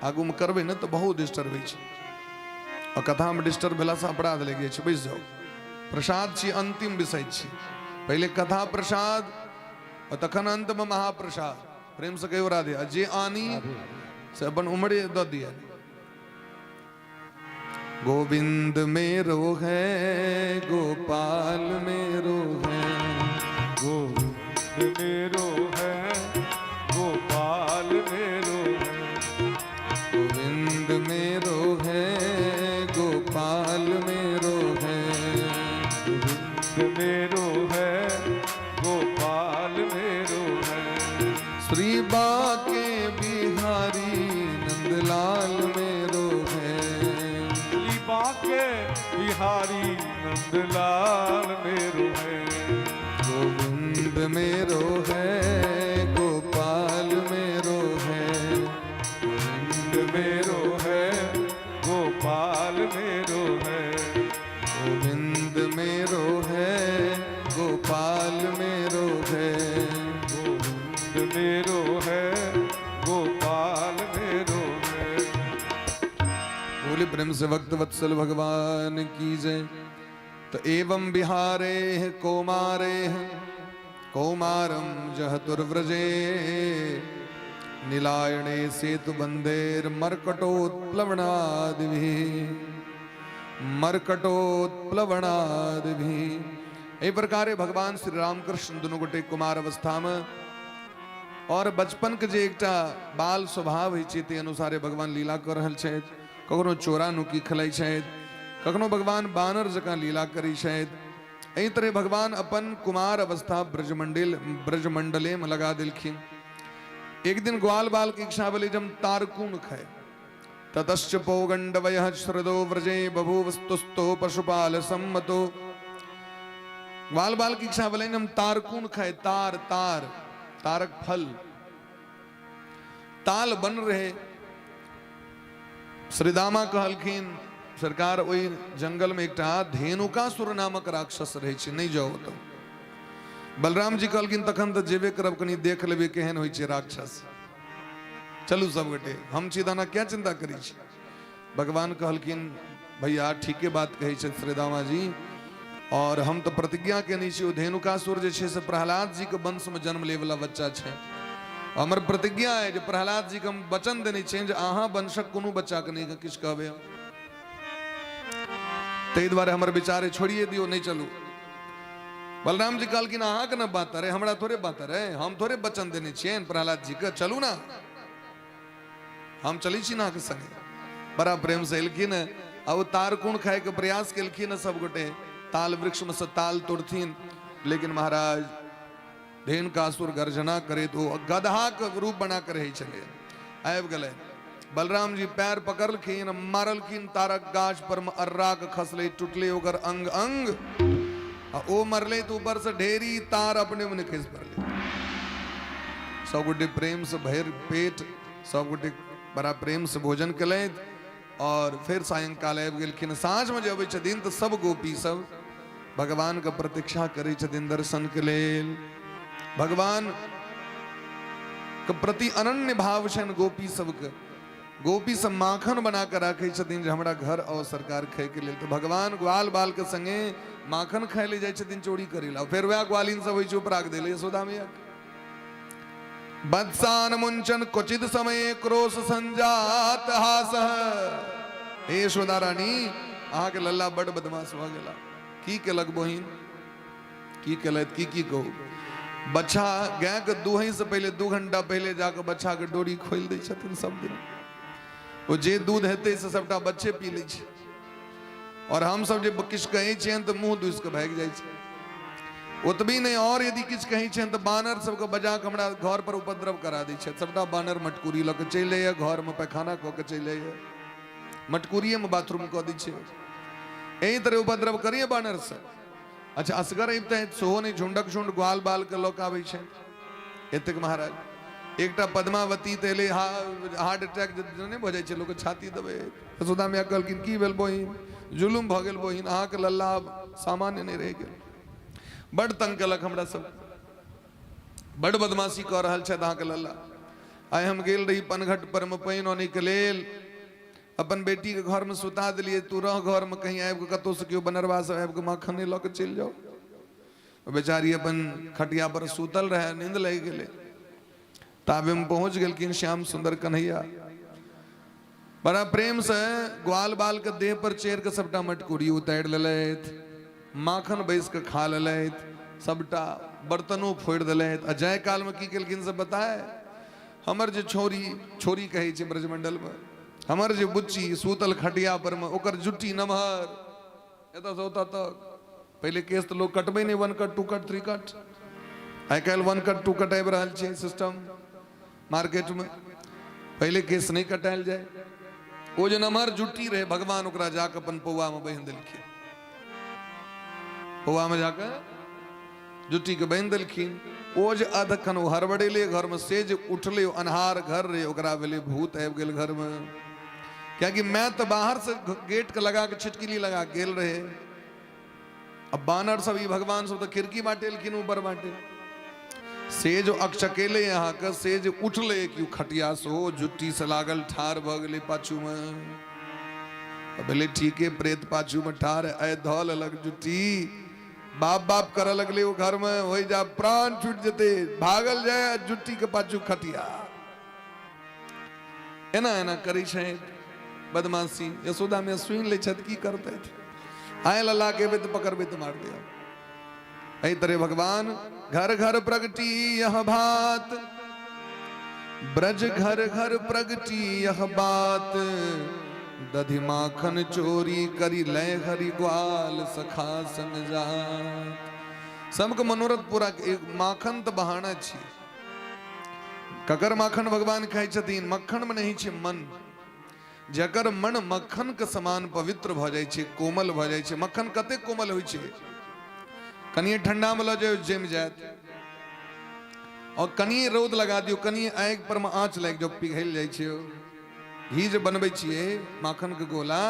आगू में करबै ने तऽ बहुत डिस्टर्ब होइ छै, आ कथा में डिस्टर्ब भेलासँ अपराध लागि जाइ छै। बैस जाउ, प्रसाद छी अंतिम विषय छी, पहिले कथा प्रसाद आ तखन अंत में महाप्रसाद। प्रेम से कहियो राधे। आ जे आनी से अपन उम्हरे दऽ दिया। गोविंद मेरो है, गोपाल मेरो है, गोविंद मेरो है, गोपाल मेरो है, गोविंद मेरो है, गोपाल मेरो है, गोविंद मेरो है, गोपाल मेरो है, श्री बाके बिहारी नंदलाल मेरो है, श्री बाके बिहारी नंदलाल मेरो है, गोविंद मेरो है, गोपाल मेरो है, गोविंद मेरो है, गोपाल मेरो है, गोविंद मेरो है, गोपाल मेरो है। गोविंद मेरो है, गोपाल मेरो है। बोले प्रेम से भक्त वत्सल भगवान की जय। तो एवं बिहारे कौमारे कौमारम जहतुर्व्रजे नीलायणे सेतु बंदेर मर्कटोत्प्लवनादिभिः मर्कटोत्प्लवनादिभिः। एहि प्रकारे भगवान श्री रामकृष्ण दुनू गोटे कुमार अवस्था में और बचपन के जे एकटा बाल स्वभाव होइ छै, ताहि अनुसारे भगवान लीला कऽ रहल छथि। कखनो चोरा नुकी खेलै छथि, कखनो भगवान बानर जकाँ लीला करै छथि। एहि तरह भगवान अपन कुमार अवस्था ब्रजमंडले में लगा देलखिन। एक दिन ग्वाल बाल के इच्छा भेलै जे हम तारकुन खाए। ततश्च पौगंडवयः श्रदो व्रजे बभूव स्तुस्तो पशुपाल सम्मतो। ग्वाल बाल की इच्छा भेलै हम तारकुन खाए, तार तार तारक फल ताल बन रहे। श्रीदामा कहलखिन सरकार ओहि जंगल में एकटा धेनुकासुर नामक राक्षस रहै छै, नहीं जाओ। तो बलराम जी कहलखिन तखन तऽ जेबे करब, कनी देख लेबै केहन होइ छै राक्षस। चलू सब गोटे, हम छी दाना क्या चिंता करै छी। भगवान कहलखिन भैया ठीके बात कहै छै श्रीदामा जी, और हम तऽ प्रतिज्ञा केने छी ओ धेनुकासुर जे छै से प्रहलाद जी के वंश में जन्म लेवला बच्चा छै। हमर प्रतिज्ञा है जे प्रहलाद जी के हम वचन देने छियनि जे अहाँ वंशक कोनो बच्चा के नहि किछु कहबै हम, ताहि दुआरे हमर विचारे छोड़िए दियौ, नहीं चलू। बलराम जी कहलखिन अहाँके ने बात अरे, हमरा थोड़े बात अरे, हम थोड़े वचन देने छियनि प्रहलाद जी के, चलू ना, हम चलै छी ना अहाँके संगे। बड़ा प्रेम से एलखिन आ ओ तारकुण खायके प्रयास केलखिन। सब गोटे ताल वृक्ष में से ताल तोड़थिन, लेकिन महाराज धेनुकासुर गर्जना करे तो गधा के रूप बना के रहै छलै, आबि गेलै। बलराम जी पैर पकड़लखिन, मारलखिन तारक गाछ पर में अर्रा के खसलै, टूटलै ओकर अंग अंग, आ ओ मरलै तो ऊपर से ढेरी तार अपने मने खसि पड़लै। सब गोटे प्रेम से भरि पेट सब गोटे बड़ा प्रेम से भोजन केलथि और फिर सायंकाल आबि गेलखिन। साँझ में जे अबै छथिन तऽ सब गोपी सब भगवान के प्रतीक्षा करै छथिन दर्शन के लेल। भगवान के प्रति अनन्य भाव छनि गोपी सबके। गोपी सब माखन बना के राखै छथिन जे हमरा घर आओ सरकार खाय के लेल। तो भगवान ग्वाल बाल के संगे माखन खाय ले जाइ छथिन चोरी करै ला। फेर वएह ग्वालिन सब होइ छै उपराग दै ले यशोदा मैया के। वत्सान मुंचन क्वचित समय क्रोश संजात हास। हे यशोदा रानी, अहाँके लल्ला बड बदमाश भऽ गेला। की केलक बहिन, की केलथि, की की कहू। बच्छा गाय के दुहै से पहिले 2 घंटा पहिले जाके बच्छा के डोरी खोलि दै छथिन सब दिन। ओ जे दूध हेतै से सबटा बच्चे पी लै छै, और हम सब जे किछु कहै छियनि तऽ मुँह दूसि कऽ भागि जाइ छै। ओतबी नहि, और यदि किछु कहै छियनि तऽ बानर सबके बजा कऽ हमरा घर पर उपद्रव करा दै छथि। सबटा बानर मटकूरी लऽ कऽ चलि जाइए, घरमे पैखाना कऽ कऽ चलि जाइए, मटकूरिएमे बाथरूम कऽ दै छै। एहि तरह उपद्रव करिए बानर सब। अच्छा असगर अबितै सेहो नहि, झुंडक झुंड ग्वाल बाल के लऽ कऽ आबै छै। एतेक महाराज एकटा पद्मावती तऽ एलै, हार्ट अटैक नहि भऽ जाइ छै लोकके छाती दबै। यशोदा मैया कहलखिन की भेल बहिन, जुलुम भऽ गेल बहिन, अहाँके लल्ला आब सामान्य नहि रहि गेल, बड तंग केलक हमरा सब, बड बदमाशी कऽ रहल छथि अहाँके लल्ला। आइ हम गेल रही पनघट पर मे पानि अनैके लेल, अपन बेटी के घर में सुता दिलियै, तू रह घर में, कहीं आबि कऽ कतहु से केओ बनरवा सब आबि कऽ माखने लऽ कऽ चलि जाओ। बेचारी अपन खटिया पर सुतल रहे, नींद लागि गेलै। ताबे में पहुंच गेलखिन श्याम सुंदर कन्हैया। बड़ा प्रेम से ग्वाल बाल के देह पर चढ़ि कऽ सबटा मटकुरी उतारि लेलथि, माखन बैस कऽ खा लेलथि, सबटा बर्तनो फोड़ि देलथि। आ जाय काल में की केलखिन से बताए, हमर जे छोरी, छोरी कहै छै ब्रजमंडल में, हमर जे बुच्ची सूतल खटिया पर में, ओकर जुट्टी नमहर एतऽ से ओतऽ तक। पहिले केस तऽ लोक कटबै नहि, 1 कट 2 कट 3 कट, आइ काल्हि 1 कट 2 कट आबि रहल छै सिस्टम मार्केट में। पहिले केस नहि कटायल जाय। ओ जे नमहर जुट्टी रहे, भगवान ओकरा जाकऽ अपन पौआ में बान्हि देलखिन, पौआ में जाकऽ जुट्टी के बान्हि देलखिन। ओ जे अधखन ओ हड़बड़ेले घर में, से जे उठले, ओ अन्हार घर रहे, ओकरा भेलै भूत आबि गेल घर में। कियाकि मैं तऽ बाहर से गेट के लगा के छिटकिली लगा गेल रहे, अब बानर सब ई भगवान सब तऽ खिड़की बाटे एलखिन ऊपर बाटे। से जो अकचकेले अहाँके, से जे उठले कि खटिया सो जुट्टी से लागल ठार भऽ गेलै पाछूमे। भेलै ठीके प्रेत पाछूमे ठार आइ धऽ लेलक जुट्टी, बाप बाप करऽ लगलै ओ घरमे, होइ जा प्राण छूटि जेतै, भागल जाय आ जुट्टी के पाछू खटिया। एना एना करै छै बदमाशी। यशोदा में सुनि लै छथि, की करतै, आय लला के एबै तऽ पकड़बै तऽ मार दिया। एहि तरह भगवान घर घर प्रगटी यह भात, ब्रज घर घर प्रगटी यह बात, दधि माखन चोरी करी लय हरि ग्वाल सखा संग जात। सबके मनोरथ पूरा। एक माखन तऽ बहाना छी, ककर माखन भगवान खाइ छथिन? मक्खन में नहीं छै मन। जकर मन मक्खन के समान पवित्र भऽ जाइ छै, कोमल भऽ जाइ छै। मक्खन कते कोमल होइ छै, कनिए ठंडा में लऽ जाउ जमि जायत, और कनिए रौद लगा दियौ, कनिए आगि पर में आँच लागि जाउ पिघलि जाइ छै। घी जे बनबै छियै माखन के गोला,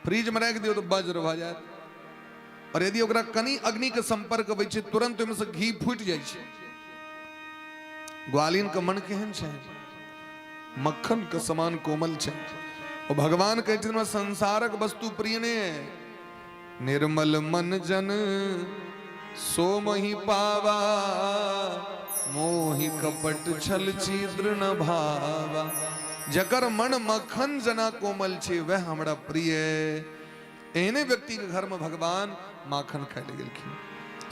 फ्रिज में राखि दियौ तऽ वज्र भऽ जायत, और यदि ओकरा कनि अग्नि के संपर्क अबै छै तुरंत ओहिमे से घी फूटि जाइ छै। ग्वालिन के मन केहन छै? मक्खन के समान कोमल छै। ओ भगवान कहै छथिन संसारक वस्तु प्रिय नहि है। निर्मल मन जन सो मही पावा, मोहि कपट छल छिद्र न भावा। जकर मन मक्खन जना कोमल छै वह हमरा प्रिय। एहने व्यक्ति के घर में भगवान माखन खाय लए गेलखिन।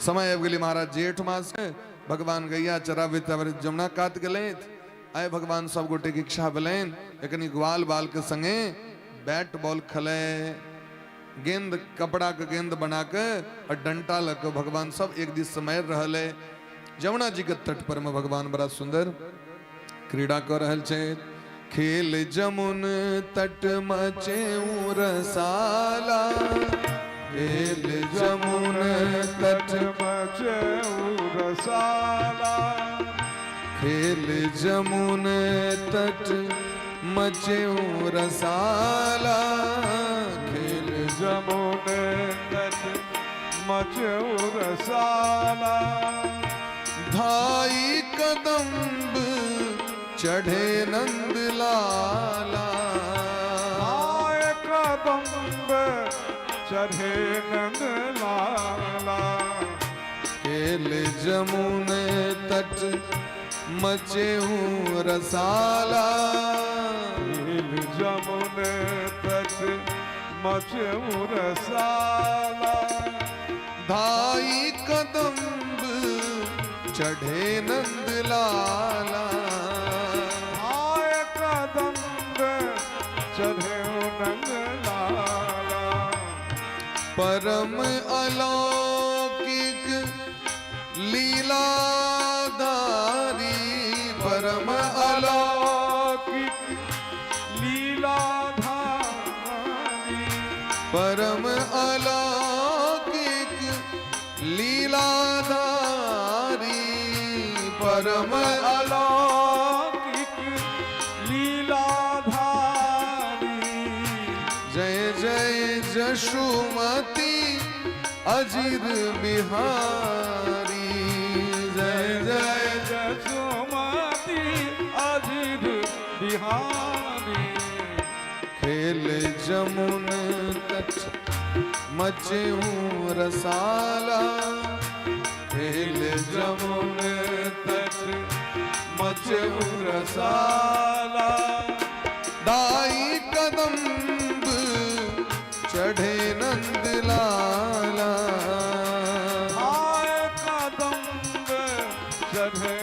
समय आबि गेलै महाराज जेठ मास के, भगवान गैया चराबैत चराबैत जमुना कात गेलथि। आइ भगवान सब गोटे के इच्छा भेलनि एखनी ग्वाल बाल के संगे बैट बॉल खेले, गेंद कपड़ा के गेंद बना के और डंटा लऽ के भगवान सब एक दिस से मारि रहल है। जमुना जी के तट पर में भगवान बड़ा सुंदर क्रीड़ा कऽ रहल छै। खेल जमुन तट मचे रसाला, खेल जमुन तट मचे रसाला, खेल जमुन तट मचे रसाला, खेल जमुन तट मचे रसाला। धाई कदम्ब चढ़े नंद लाला, आय कदम्ब चढ़े नंद लाला, खेल जमुन तट मचे रसाला, खेल जमुन तट मचे रसाला। धाई कदम्ब चढ़े नंद लाला, आय कदम्ब चढ़े नंद लाला। परम अलौकिक लीलाधारी, परम अलौकिक लीलाधारी, परम अलौकिक लीलाधारी, परम अलौकिक लीलाधारी। जय जय जशुमती अजीर बिहारी, जय जय जसुमती अजीर बिहारी। खेल जमुन तट मचे रसाला, खेल जमुन तट मचे रसाला। दाई कदम्ब चढ़े नंद लाला, आय कदम्ब चढ़े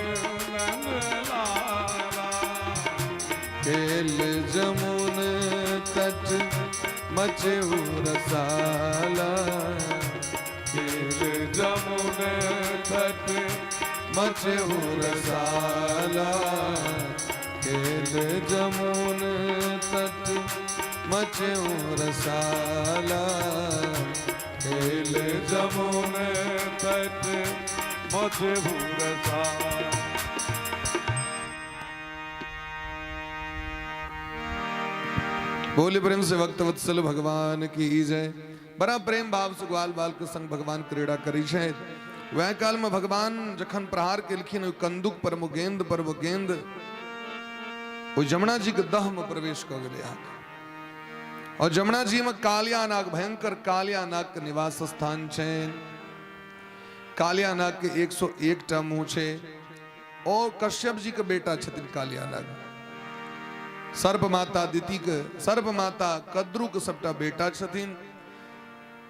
नंद लाला, खेल जमुन तट मचे रसाला, खेल जमुन तट मचे रसाला, खेल जमुन तट मचे रसाला, खेल जमुन तट मचे रसाला। बोले प्रेम से भक्त वत्सल भगवान की जय। बड़ा प्रेम भाव से ग्वाल बाल के संग भगवान क्रीड़ा करै छथि। वएह काल में भगवान जखन प्रहार केलखिन ओहि कंदुक पर, ओ गेंद पर, ओ गेंद ओहि जमुना जी के दह में प्रवेश कऽ गेलै अहाँके। और जमुना जी में कालिया नाग, भयंकर कालिया नाग के निवास स्थान छनि। कालिया नाग के 101 टा मुंह छै। ओ कश्यप जी के बेटा छथिन कालिया नाग। सर्प माता दिति के, सर्प माता कद्रू के सबटा बेटा छथिन।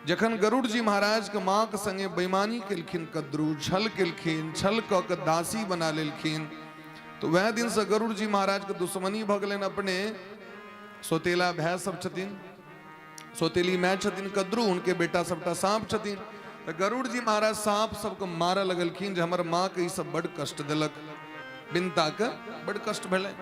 जखन गरुड़ जी महाराज के माँ के संगे बेईमानी केलखिन कद्रू, छल केलखिन, छल कऽ के दासी बना लेलखिन, तो वएह दिन से गरुड़ जी महाराज के दुश्मनी भऽ गेलनि। अपने सौतेला भाय सब छथिन, सौतेली माय छथिन कद्रू, हुनके बेटा सबटा साँप छथिन। तऽ गरुड़ जी महाराज साँप सबके मारऽ लगलखिन जे हमर माँ के ई सब बड कष्ट देलक, बिनता के बड कष्ट भेलै।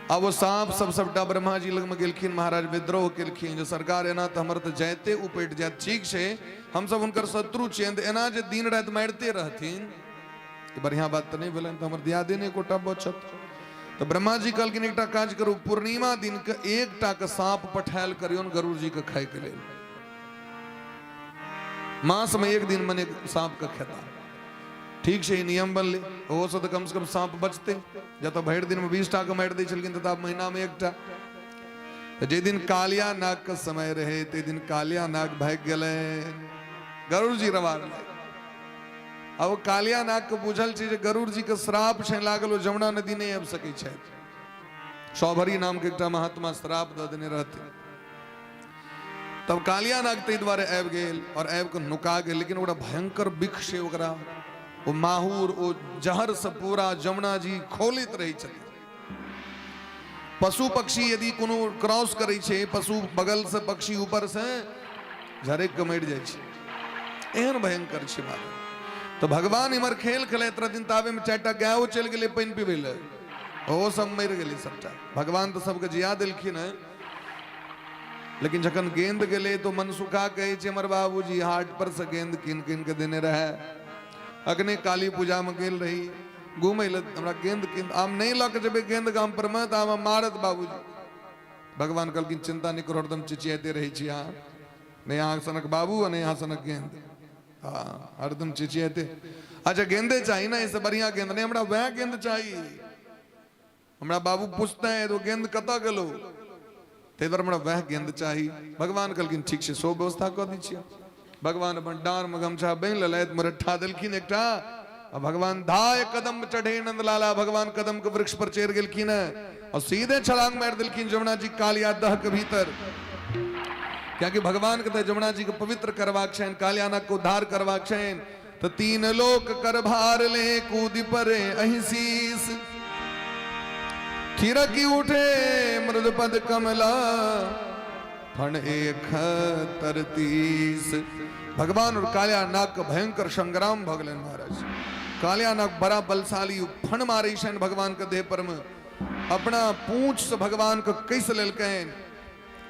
आब ओ साँप सब सबटा ब्रह्मा जी लगमे गेलखिन, महाराज विद्रोह केलखिन जे सरकार एना तऽ हमर तऽ जाइते उपटि जायत, ठीक छै हमसब हुनकर शत्रु छियनि, तऽ एना जे दिन राति मारिते रहथिन ई बढ़िआँ बात तऽ नहि भेलनि, तऽ हमर दियादे नहि एकोटा बचत। तऽ ब्रह्मा जी कहलखिन एकटा काज करू, पूर्णिमा दिन के एकटा के साँप पठायल करियौन गरुड़ जी के खायके लेल, मास में एक दिन मने साँप के खेता। ठीक छै, ई नियम बनलै, ओहोसँ तऽ कमसँ कम साँप बचतै। जतऽ भरि दिनमे 20 टा के मारि दै छलखिन तऽ आब महीनामे एकटा। तऽ जाहि दिन कालिया नाग के समय रहै ताहि दिन कालिया नाग भागि गेलै, गरुड़ जी रवार। आब ओ कालिया नाग के बुझल छै जे गरुड़ जी के श्राप छै लागल, ओ जमुना नदी नहि आबि सकै छथि। सौभरी नाम के एकटा महात्मा श्राप दऽ देने रहथिन। तब कालिया नाग ताहि दुआरे आबि गेल और आबि कऽ नुका गेल, लेकिन ओकरा भयंकर बिख छै, ओकरा ओ माहुर ओ जहर से पूरा जमुना जी खोलैत रहै छथिन। पशु पक्षी यदि कोनो क्रॉस करै छै, पशु बगल से पक्षी ऊपर से झरकि कऽ मरि जाइ छै, एहन भयंकर छै मारे। तऽ भगवान इम्हर खेल खेलैत रहथिन, ताबेमे 4टा गायो चलि गेलै पानि पीबै लए, ओहो सब मरि गेलै सबटा। भगवान तऽ सबके जिया देलखिन हेँ, लेकिन जखन गेंद गेलै तो मनसुखा कहै छै हमर बाबूजी हाट पर से गेंद कीन कीन के देने रहै, अखने काली पूजा में गेल रही घूमै लए, हमरा गेंद कीन, आम नहि लऽ के जेबै गेंद गाम पर मे तऽ आम मारत बाबूजी। भगवान कहलखिन चिंता नहि करू, हरदम चिचियाइते रहै छी अहाँ, नहि अहाँ सनक बाबू आ नहि अहाँ सनक गेंद, हाँ हरदम चिचियाइते। अच्छा गेंदे चाही ना, एहिसँ बढ़िआँ गेंद नहि, हमरा वएह गेंद चाही। हमरा बाबू पूछते हैं तो गेंद कतऽ गेलो, ताहि दुआरे हमरा वएह गेंद चाही। भगवान कहलखिन ठीक छै, सो व्यवस्था कऽ दै छियै। भगवान अपन डाँर में गमछा बान्हि लेलथि, मुरट्ठा देलखिन एकटा, आ भगवान धाय कदम चढ़े नंदलाला, भगवान कदम के वृक्ष पर चढ़ि गेलखिन हैं और सीधे छलांग मारि देलखिन जमुना जी कालिया दह के भीतर। कियाकि भगवान के तऽ जमुना जी के पवित्र करबाक छनि, कालियाना के उद्धार करबाक छनि। तऽ तीन लोक कर भार ले कूदि परे अहि शीस, थिरकि उठे मृदपद कमला फण एक तरतीस। भगवान और कालिया नाग के भयंकर संग्राम भऽ गेलनि महाराज। कालिया नाग बड़ा बलशाली, फण मारै छनि भगवान के देह पर में, अपना पूंछ से भगवान के कैस लेलकनि।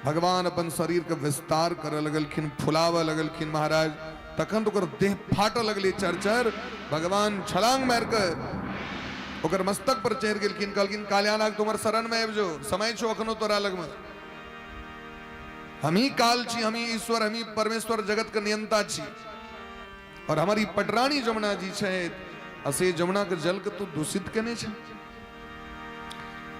भगवान अपन शरीर के विस्तार करऽ लगलखिन, फुलाबऽ लगलखिन महाराज। तखन तऽ ओकर देह फाटऽ लगलै चर-चर। भगवान छलांग मारि कऽ ओकर मस्तक पर चढ़ि गेलखिन, कहलखिन कालिया नाग तुमर शरण में आबि जो, समय छौ अखनो तोरा लगमे, हमही काल छी, हमही ईश्वर, हमही परमेश्वर जगत के नियंता छी, और हमर ई पटरानी जमुना जी छथि, आ से जमुना के जल के तू दूषित केने छै।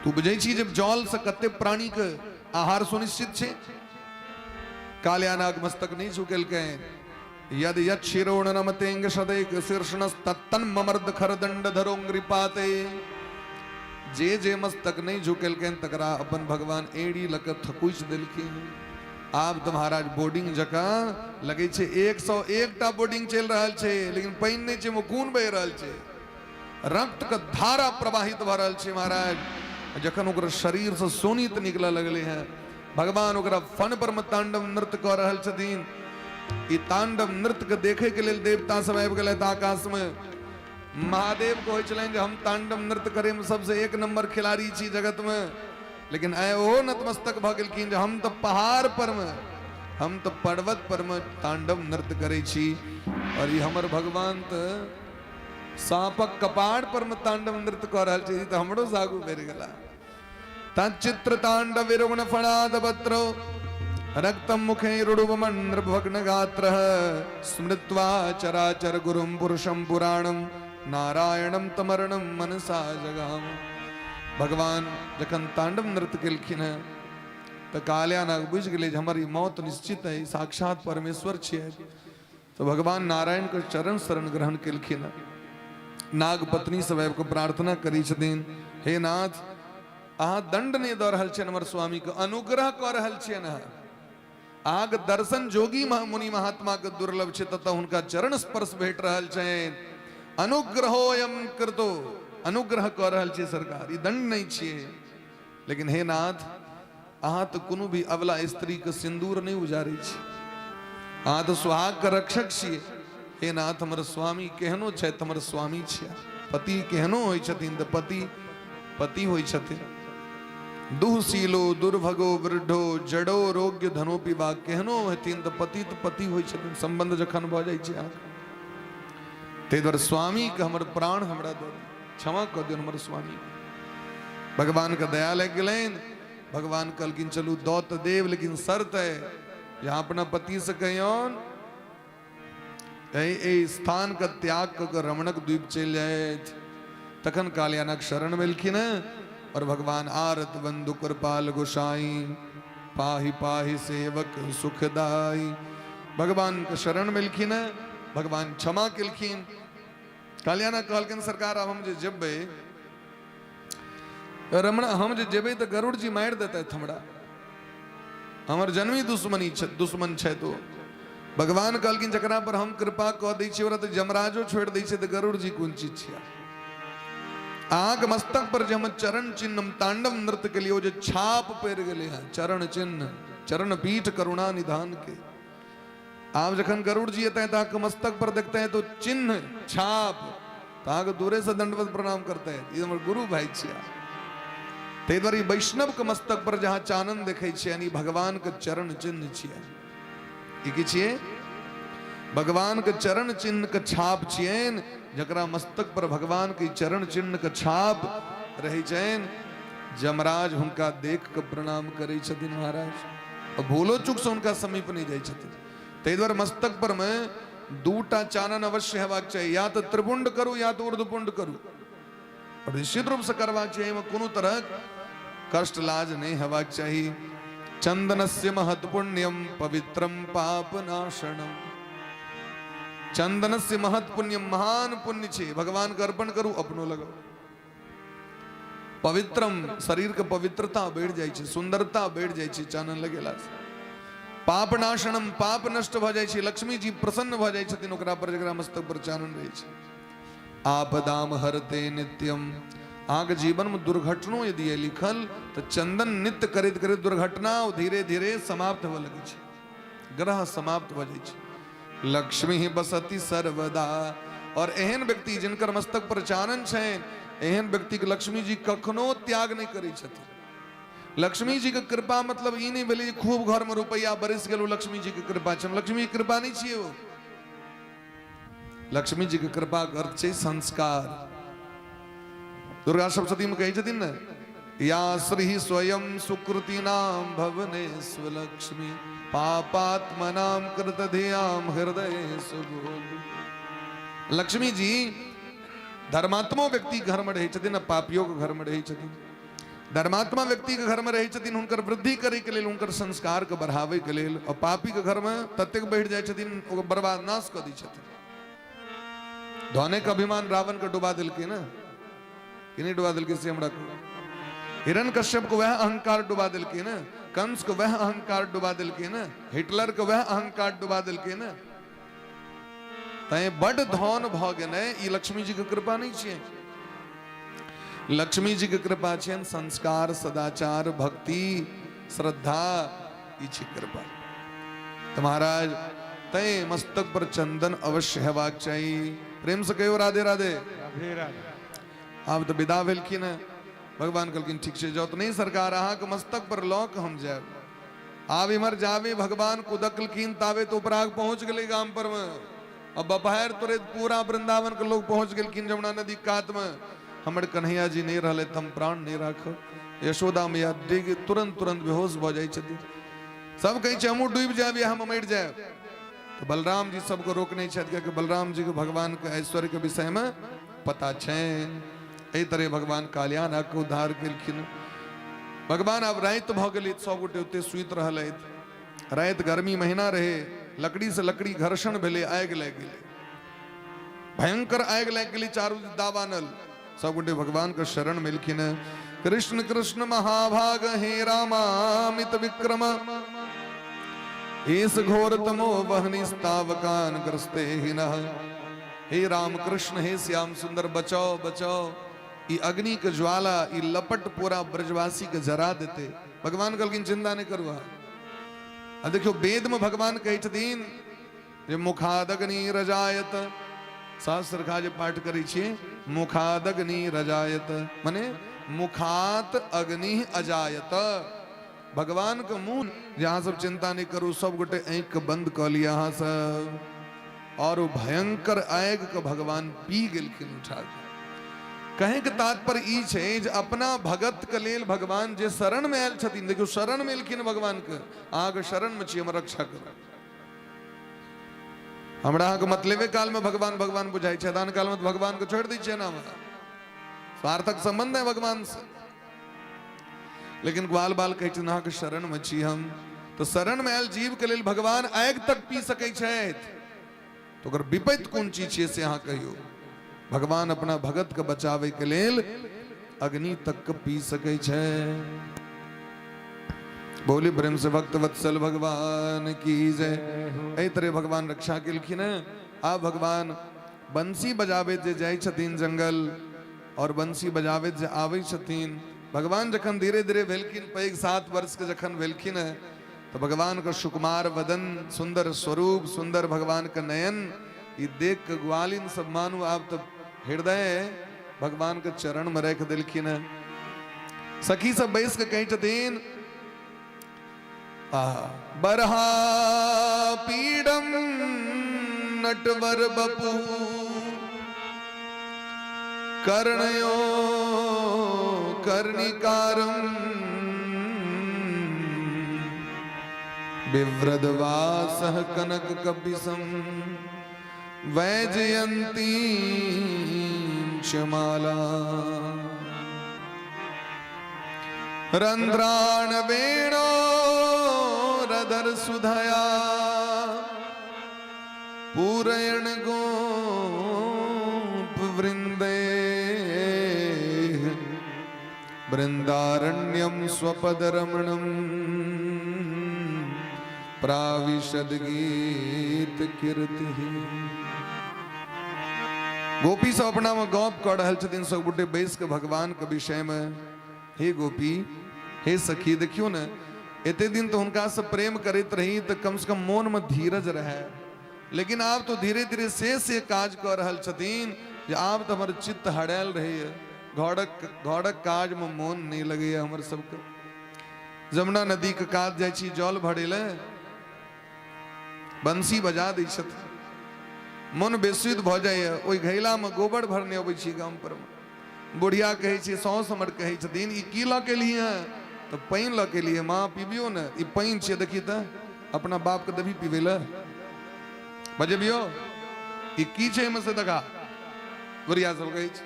तू बुझै छी जब जल से कते प्राणी के आहार सुनिश्चित छै। कालियानाग मस्तक नहीं झुकेलकै। यद यक्षिरोण नमतेंग सदैक शीर्षणस्तत्तन ममर्द खरदंड धरोंग्रिपाते, जे जे मस्तक नहीं झुकेलकै तकरा अपन भगवान एड़ी लक थकुच देलखिन। आब तऽ महाराज बोर्डिंग जकाँ लगै छै 101 टा बोर्डिंग चलि रहल छै, लेकिन पानि नहि छै, खून बहि रहल छै, रक्त के धारा प्रवाहित भऽ रहल छै महाराज। जखन ओकर शरीर से सोनित निकलऽ लगलै हेँ, भगवान ओकरा फन पर मे तांडव नृत्य कऽ रहल छथिन। ई तांडव नृत्य के देखे के लेल देवता सब आबि गेलथि आकाश में। महादेव के होइ छलनि जे हम तांडव नृत्य करे में सबसे एक नंबर खिलाड़ी छी जगत में, लेकिन आइ ओहो नतमस्तक भऽ गेलखिन जे हम तऽ पहाड़ पर मे, हम तऽ पर्वत पर मे तांडव नृत्य करै छी, और ई हमर भगवान तऽ साँपक कपार पर मे तांडव नृत्य कऽ रहल छै, ई तऽ हमरो से आगू बढ़ि गेला। तच्चित्र तांडव विरुग्ण फणाद पत्रो रक्तम मुखे रुडुवमन नृभग्न गात्र स्मृत्वा चराचर गुरुम पुरुषम पुराणम नारायणम तमरणम मनसा जगाम। भगवान जखन तांडव नृत्य केलखिन हँ तऽ कालिया नाग बुझि गेलै जे हमर ई मौत निश्चित है, साक्षात परमेश्वर छियै। तऽ भगवान नारायण के चरण शरण ग्रहण केलखिन हँ। नाग पत्नी सब आबि कऽ प्रार्थना करै छथिन, हे नाथ, अहाँ दंड नहि दऽ रहल छियनि हमर स्वामीके, अनुग्रह कऽ रहल छियनि अहाँ। अहाँके दर्शन जोगी मुनि महात्मा के दुर्लभ छै, ततऽ हुनका चरण स्पर्श भेट रहल छनि। अनुग्रहोयम कृतो, अनुग्रह कऽ रहल छै सरकार, ई दंड नहि छियै। लेकिन हे नाथ, अहाँ तऽ कोनो भी अबला स्त्रीके सिन्दूर नहि उजारै छी, अहाँ तऽ सुहागके रक्षक छियै। हे नाथ, हमर स्वामी केहनो छथि, हमर स्वामी छियै। पति केहनो होइ छथिन तऽ पति पति होइ छथिन। दुःशीलो दुर्भगो वृद्धो जड़ो रोग्य धनोपि बा, केहनो हेथिन तऽ पति तऽ पति होइ छथिन। संबंध जखन भऽ जाइ छै अहाँके, ताहि दुआरे स्वामीके हमर प्राण हमरा दऽ दियौ, क्षमा कऽ दियौ हमर स्वामी। भगवानके दया लागि गेलनि। भगवान कहलखिन चलू दऽ तऽ देब, लेकिन शर्त है जे अहाँ अपना पतिसँ कहियौन एहि स्थानके त्याग कऽ कऽ रमणक द्वीप चलि जाथि। तखन कालियानक शरण भेलखिन और भगवान आरत बंधु कृपाल गोसाई पाहि पाहि सेवक सुखदाई, भगवान के शरण भेलखिन। भगवान क्षमा केलखिन। कालियाना कहलखिन सरकार आब हम जे जेबै रमण, हम जे जेबै तऽ गरुड़ जी मारि देतथि हमरा, हमर जन्मी दुश्मनी दुश्मन छै। तो भगवान कहलखिन जकरा पर हम कृपा कऽ दै छियै ओकरा तऽ जमराजो छोड़ि दै छै, तऽ गरुड़ जी कोन चीज छियै? अहाँके मस्तक पर जे हम चरण चिन्ह, हम तांडव नृत्य के लिए ओ जे छाप पड़ि गेलै हँ, चरण चिन्ह, चरण पीठ करुणा निधान के, आब जखन गरुड़ जी एतै तऽ अहाँके मस्तक पर देखते हैं तो चिन्ह छाप, तऽ अहाँके दूरे से दंडवत प्रणाम करते हैं, ई हमर गुरु भाई छिया। ताहि दुआरे वैष्णव के मस्तक पर जहाँ चानन देखै छियै, यानी भगवान के चरण चिन्ह छियै। ई की छियै? भगवान के चरण चिन्ह के छाप छियनि। जकरा मस्तक पर भगवान के चरण चिन्ह के छाप रहै छनि, जमराज हुनका देख के प्रणाम करै छथिन महाराज, आ भूलो चूक से हुनका समीप नहि जाइ छथिन। ताहि दुआरे मस्तक पर मे दूटा चानन अवश्य हेबाक चाही, या तऽ त्रिपुंड करू या तऽ ऊर्ध्वपुंड करू, और निश्चित रूप से करबाक चाही, एहिमे कोनो तरहक कष्ट लाज नहि हेबाक चाही। चंदनस्य महत पुण्यम पवित्रम पाप नाशनम, चंदनस्य महत पुण्यम, महान पुण्य छै, भगवान के अर्पण करू, अपनो लगाउ। पवित्रम, शरीर के पवित्रता बढ़ि जाइ छै, सुंदरता बढ़ि जाइ छै चानन लगेला से। पाप नाशनम, पाप नष्ट भऽ जाइ छै, लक्ष्मी जी प्रसन्न भऽ जाइ छथिन ओकरा पर जकरा मस्तक पर चानन रहै छै। आपदाम हरते नित्यम, अहाँके जीवन में दुर्घटनो यदि है लिखल तऽ चंदन नित्य करैत करैत दुर्घटना धीरे धीरे समाप्त होबऽ लगै छै, ग्रह समाप्त भऽ जाइ छै। लक्ष्मी बसती सर्वदा, और एहन व्यक्ति जिनकर मस्तक पर चानन छनि, एहन व्यक्ति के लक्ष्मी जी कखनो त्याग नहि करै छथिन। लक्ष्मी जी के कृपा मतलब ई नहि भेलै जे खूब घर में रुपैआ बरसि गेल ओ लक्ष्मी जी के कृपा छनि, लक्ष्मी के कृपा नहि छियै ओ। लक्ष्मी जी के कृपा के अर्थ छै संस्कार। दुर्गा सप्तशती में कहै छथिन ने, या श्री स्वयं सुकृति नाम भवनेश्व लक्ष्मी पापात्मनाम कृत धियाम हृदय सुबोध। लक्ष्मी जी धर्मात्मो व्यक्ति घर में रहै छथिन आ पापियो के घर में रहै छथिन। धर्मात्मा व्यक्ति के घर में रहै छथिन हुनकर वृद्धि करे के लेल, हुनकर संस्कार के बढ़ावे के लेल, और पापी के घर में ततेक बढ़ि जाइ छथिन ओकर बर्बाद नाश कऽ दै छथिन। धने के अभिमान रावण के डुबा देलकै ने, कि नहि डुबा देलकै से हमरा कहू। हिरण कश्यप को वह अहंकार डुबा देलकै ने, कंस को वह अहंकार डुबा देलकै ने, हिटलर के वह अहंकार डुबा देलकै ने। तैं बड धन भऽ गेलै ई लक्ष्मी जी के कृपा नहि छियै। लक्ष्मी जी के कृपा छियनि संस्कार, सदाचार, भक्ति, श्रद्धा, ई छी कृपा। तऽ महाराज तैं मस्तक पर चंदन अवश्य हेबाक चाही। प्रेम से कहियो राधे राधे। राधे राधे। आब तऽ विदा भेलखिन हेँ। भगवान कहलखिन ठीक छै जाउ। तऽ नहि सरकार, अहाँके मस्तक पर लऽ कऽ हम जायब। आब इम्हर जाबे भगवान कुदकलखिन ताबे तऽ उपराग पहुँच गेलै गाम पर मे। अब बपहार तुरंत पूरा वृंदावन के लोग पहुंच गेलखिन जमुना नदी कात में। हमर कन्हैया जी नहीं रहले त हम प्राण नहीं राखब। यशोदा मैया डिग तुरंत तुरंत बेहोश भ जाइ छथिन। सब कहै छै हमहूँ डूबि जायब या हम मरि जायब। तऽ बलराम जी सबके रोकने छथि, कियाकि बलराम जी के भगवान के ऐश्वर्य के विषय में पता छनि। एहि तरह भगवान कालिया के उद्धार केलखिन। भगवान आब राति भऽ गेलै, सब गोटे ओते सुति रहलथि। राति गर्मी महीना रहे, लकड़ी से लकड़ी घर्षण भेलै, आगि लागि गेलै, भयंकर आगि लागि गेलै, चारू दावानल। सब गोटे भगवान के शरण मिलखिन। कृष्ण कृष्ण महाभाग हे रामामित विक्रम, एस घोर तमो वहनि स्तावकान ग्रस्ते हिनः। हे राम कृष्ण, हे श्याम सुंदर, बचाओ बचाओ, ई अग्नि के ज्वाला, ई लपट पूरा ब्रजवासी के जरा देते। भगवान कहलखिन चिंता नहीं करू। आ देखियो वेद में भगवान कहै छथिन जे मुखादग्नि रजायत, शास्त्र का जे पाठ करै छियै, मुखादग्नि रजायत माने मुखात अग्नि अजायत। भगवान के मुंह जे अहाँ सब चिंता नहीं करू, सब गोटे आँखि के बंद कऽ लिअ अहाँ सब। और ओ भयंकर आगि के भगवान पी गेलखिन उठा के। कहे के तात्पर्य ई छै जे अपना भगत के लेल भगवान जे शरण में आयल छथिन, देखियौ शरण में एलखिन भगवान के, अहाँके शरण में छी, हमर रक्षा करू। हमरा अहाँके मतलेबे काल में भगवान भगवान बुझाइ छै, दान काल में भगवान के छोड़ि दै छियै ना, स्वार्थक संबंध है भगवान से। लेकिन ग्वाल बाल कहै छथिन अहाँके शरण में छी हम, तो शरण में आयल जीव के लेल भगवान आगि तक पी सकै छथि, तो ओकर विपैत कोन चीज छियै से अहाँ कहियौ। भगवान अपना भगत के बचावे के लेल अग्नि तक के पी सकै छै। बोली प्रेम से भक्त वत्सल भगवान की जय। एहि तरह भगवान रक्षा केलखिन। आ भगवान बंसी बजाबैत जे जाइ छथिन जंगल, और बंसी बजाबैत जे आबै छथिन, भगवान जखन धीरे धीरे भेलखिन पैघ, 7 वर्ष के जखन भेलखिन, तो भगवान के सुकुमार वदन, सुंदर स्वरूप, सुंदर भगवान के नयन, ई देख के ग्वालिन सब मानू आब तो हृदय भगवान के चरण में रख दिलखिन। सखी सब बैस के कहै छथिन, बरहा पीडम नटवर बपू कर्णयो कर्णिकारम बिव्रदवासः कनक कपिसम वैजयंती च माला रंध्राण वेणो रदर सुधया पूरयण गोप वृंदे वृंदारण्यम स्वपदरमणम प्राविशद गीत कीर्ति। गोपी सब अपना में गप कऽ रहल छथिन, सब गोटे बैस के भगवान के विषय में। हे गोपी, हे सखी, देखियो ने एते दिन तो हुनका से प्रेम करैत रही तो कम से कम मोन में धीरज रहे, लेकिन आब तो धीरे धीरे से काज कऽ रहल छथिन जे आब तो हमर चित्त हड़ायल रहैए, घरक काज में मोन नहीं लगैए हमर सबके। जमुना नदी के कात जाइ छी जल भरे ले, बंसी बजा दै छथिन, मन बेसुध भऽ जाइए। ओहि घैला में गोबर भरने अबै छी गाम पर में, बुढ़िया कहै छै, साउस हमर कहै छथिन, ई की लऽ के एलियै? तऽ पानि लऽ के एलियै माँ, पीबियौ ने, ई पानि छियै, देखी तऽ अपना बाप के देबही पीबै लए, बजेबियौ, ई की छै एहिमे से देखा, बुढ़िया सब कहै छै।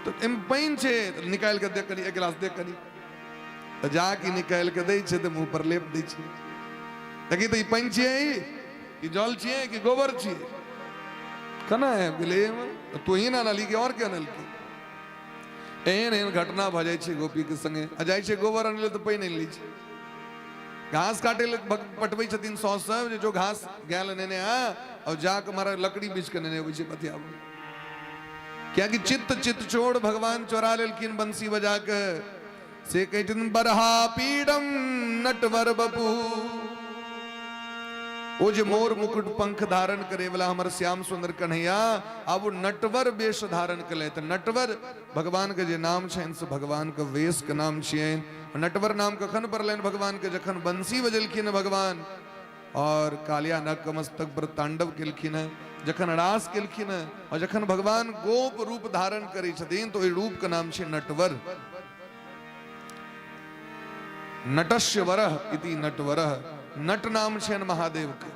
तऽ एहिमे पानि छै, निकालि कऽ देख कनी, एक गिलास देख कनी, तऽ जाके निकालि कऽ दै छै तऽ मुँह पर लेप दै छै, देखी तऽ ई पानि छियै, ई जल छियै कि गोबर छियै, केना आबि गेलै एहिमे? तू ही ने अनलही कि और के अनलकी? एहन एहन घटना भऽ जाइ छै गोपी के संगे। आ जाइ छै गोबर अनलै तऽ पानि आनि लै छै। घास काटे लए पटबै छथिन साउस सब जे जो घास गाय लए नेने आ, और जाके मारा लकड़ी बीछ के नेने अबै छै बतियाबै, कियाकि चित्त चित्त चोर भगवान चोरा लेलखिन बंसी बजा के। से कहै छथिन बरहा पीडम नटवर बपू, ओ जे मोर मुकुट पंख धारण करे वाला हमर श्याम सुंदर कन्हैया आब ओ नटवर वेश धारण केलथि। नटवर भगवान के जे नाम छनि से भगवान के वेश के नाम छियनि। नटवर नाम कखन पड़लनि भगवान के? जखन बंसी बजेलखिन भगवान और कालिया नग के मस्तक पर तांडव केलखिन है, जखन रास केलखिन है, और जखन भगवान गोप रूप धारण करै छथिन तो ओहि रूप के नाम छै नटवर। नटस्य वरह इति नटवरह। नट नाम छनि महादेव के।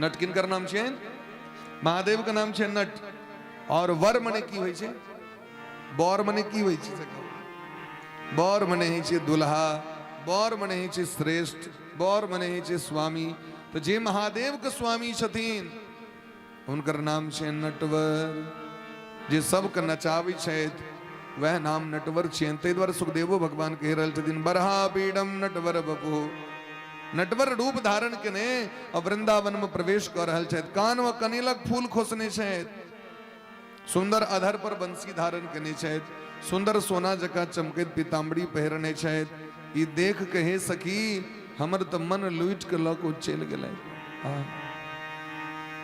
नट किनकर नाम छियनि? महादेव के नाम छै नट। और वर मने की होइ छै? बर मने की होइ छै? बर मने होइ छै दुल्हा, बर मने होइ छै श्रेष्ठ, बर मने होइ छै स्वामी। तऽ जे महादेव के स्वामी छथिन हुनकर नाम छै नटवर। जे सबके नचाबै छथि वएह नाम नटवर छियनि। ताहि दुआरे सुखदेवो भगवान कहि रहल छथिन बरहा पीडम नटवर बपु। नटवर रूप धारण केने आ वृंदावन में प्रवेश कऽ रहल छथि। कान में कनेलक फूल खोसने छथि, सुंदर अधर पर बंसी धारण केने छथि, सुंदर सोना जकाँ चमकैत पीताम्बरी पहिरने छथि। ई देख के हे सखी हमर तऽ मन लूटि के लऽ कऽ चलि गेलै।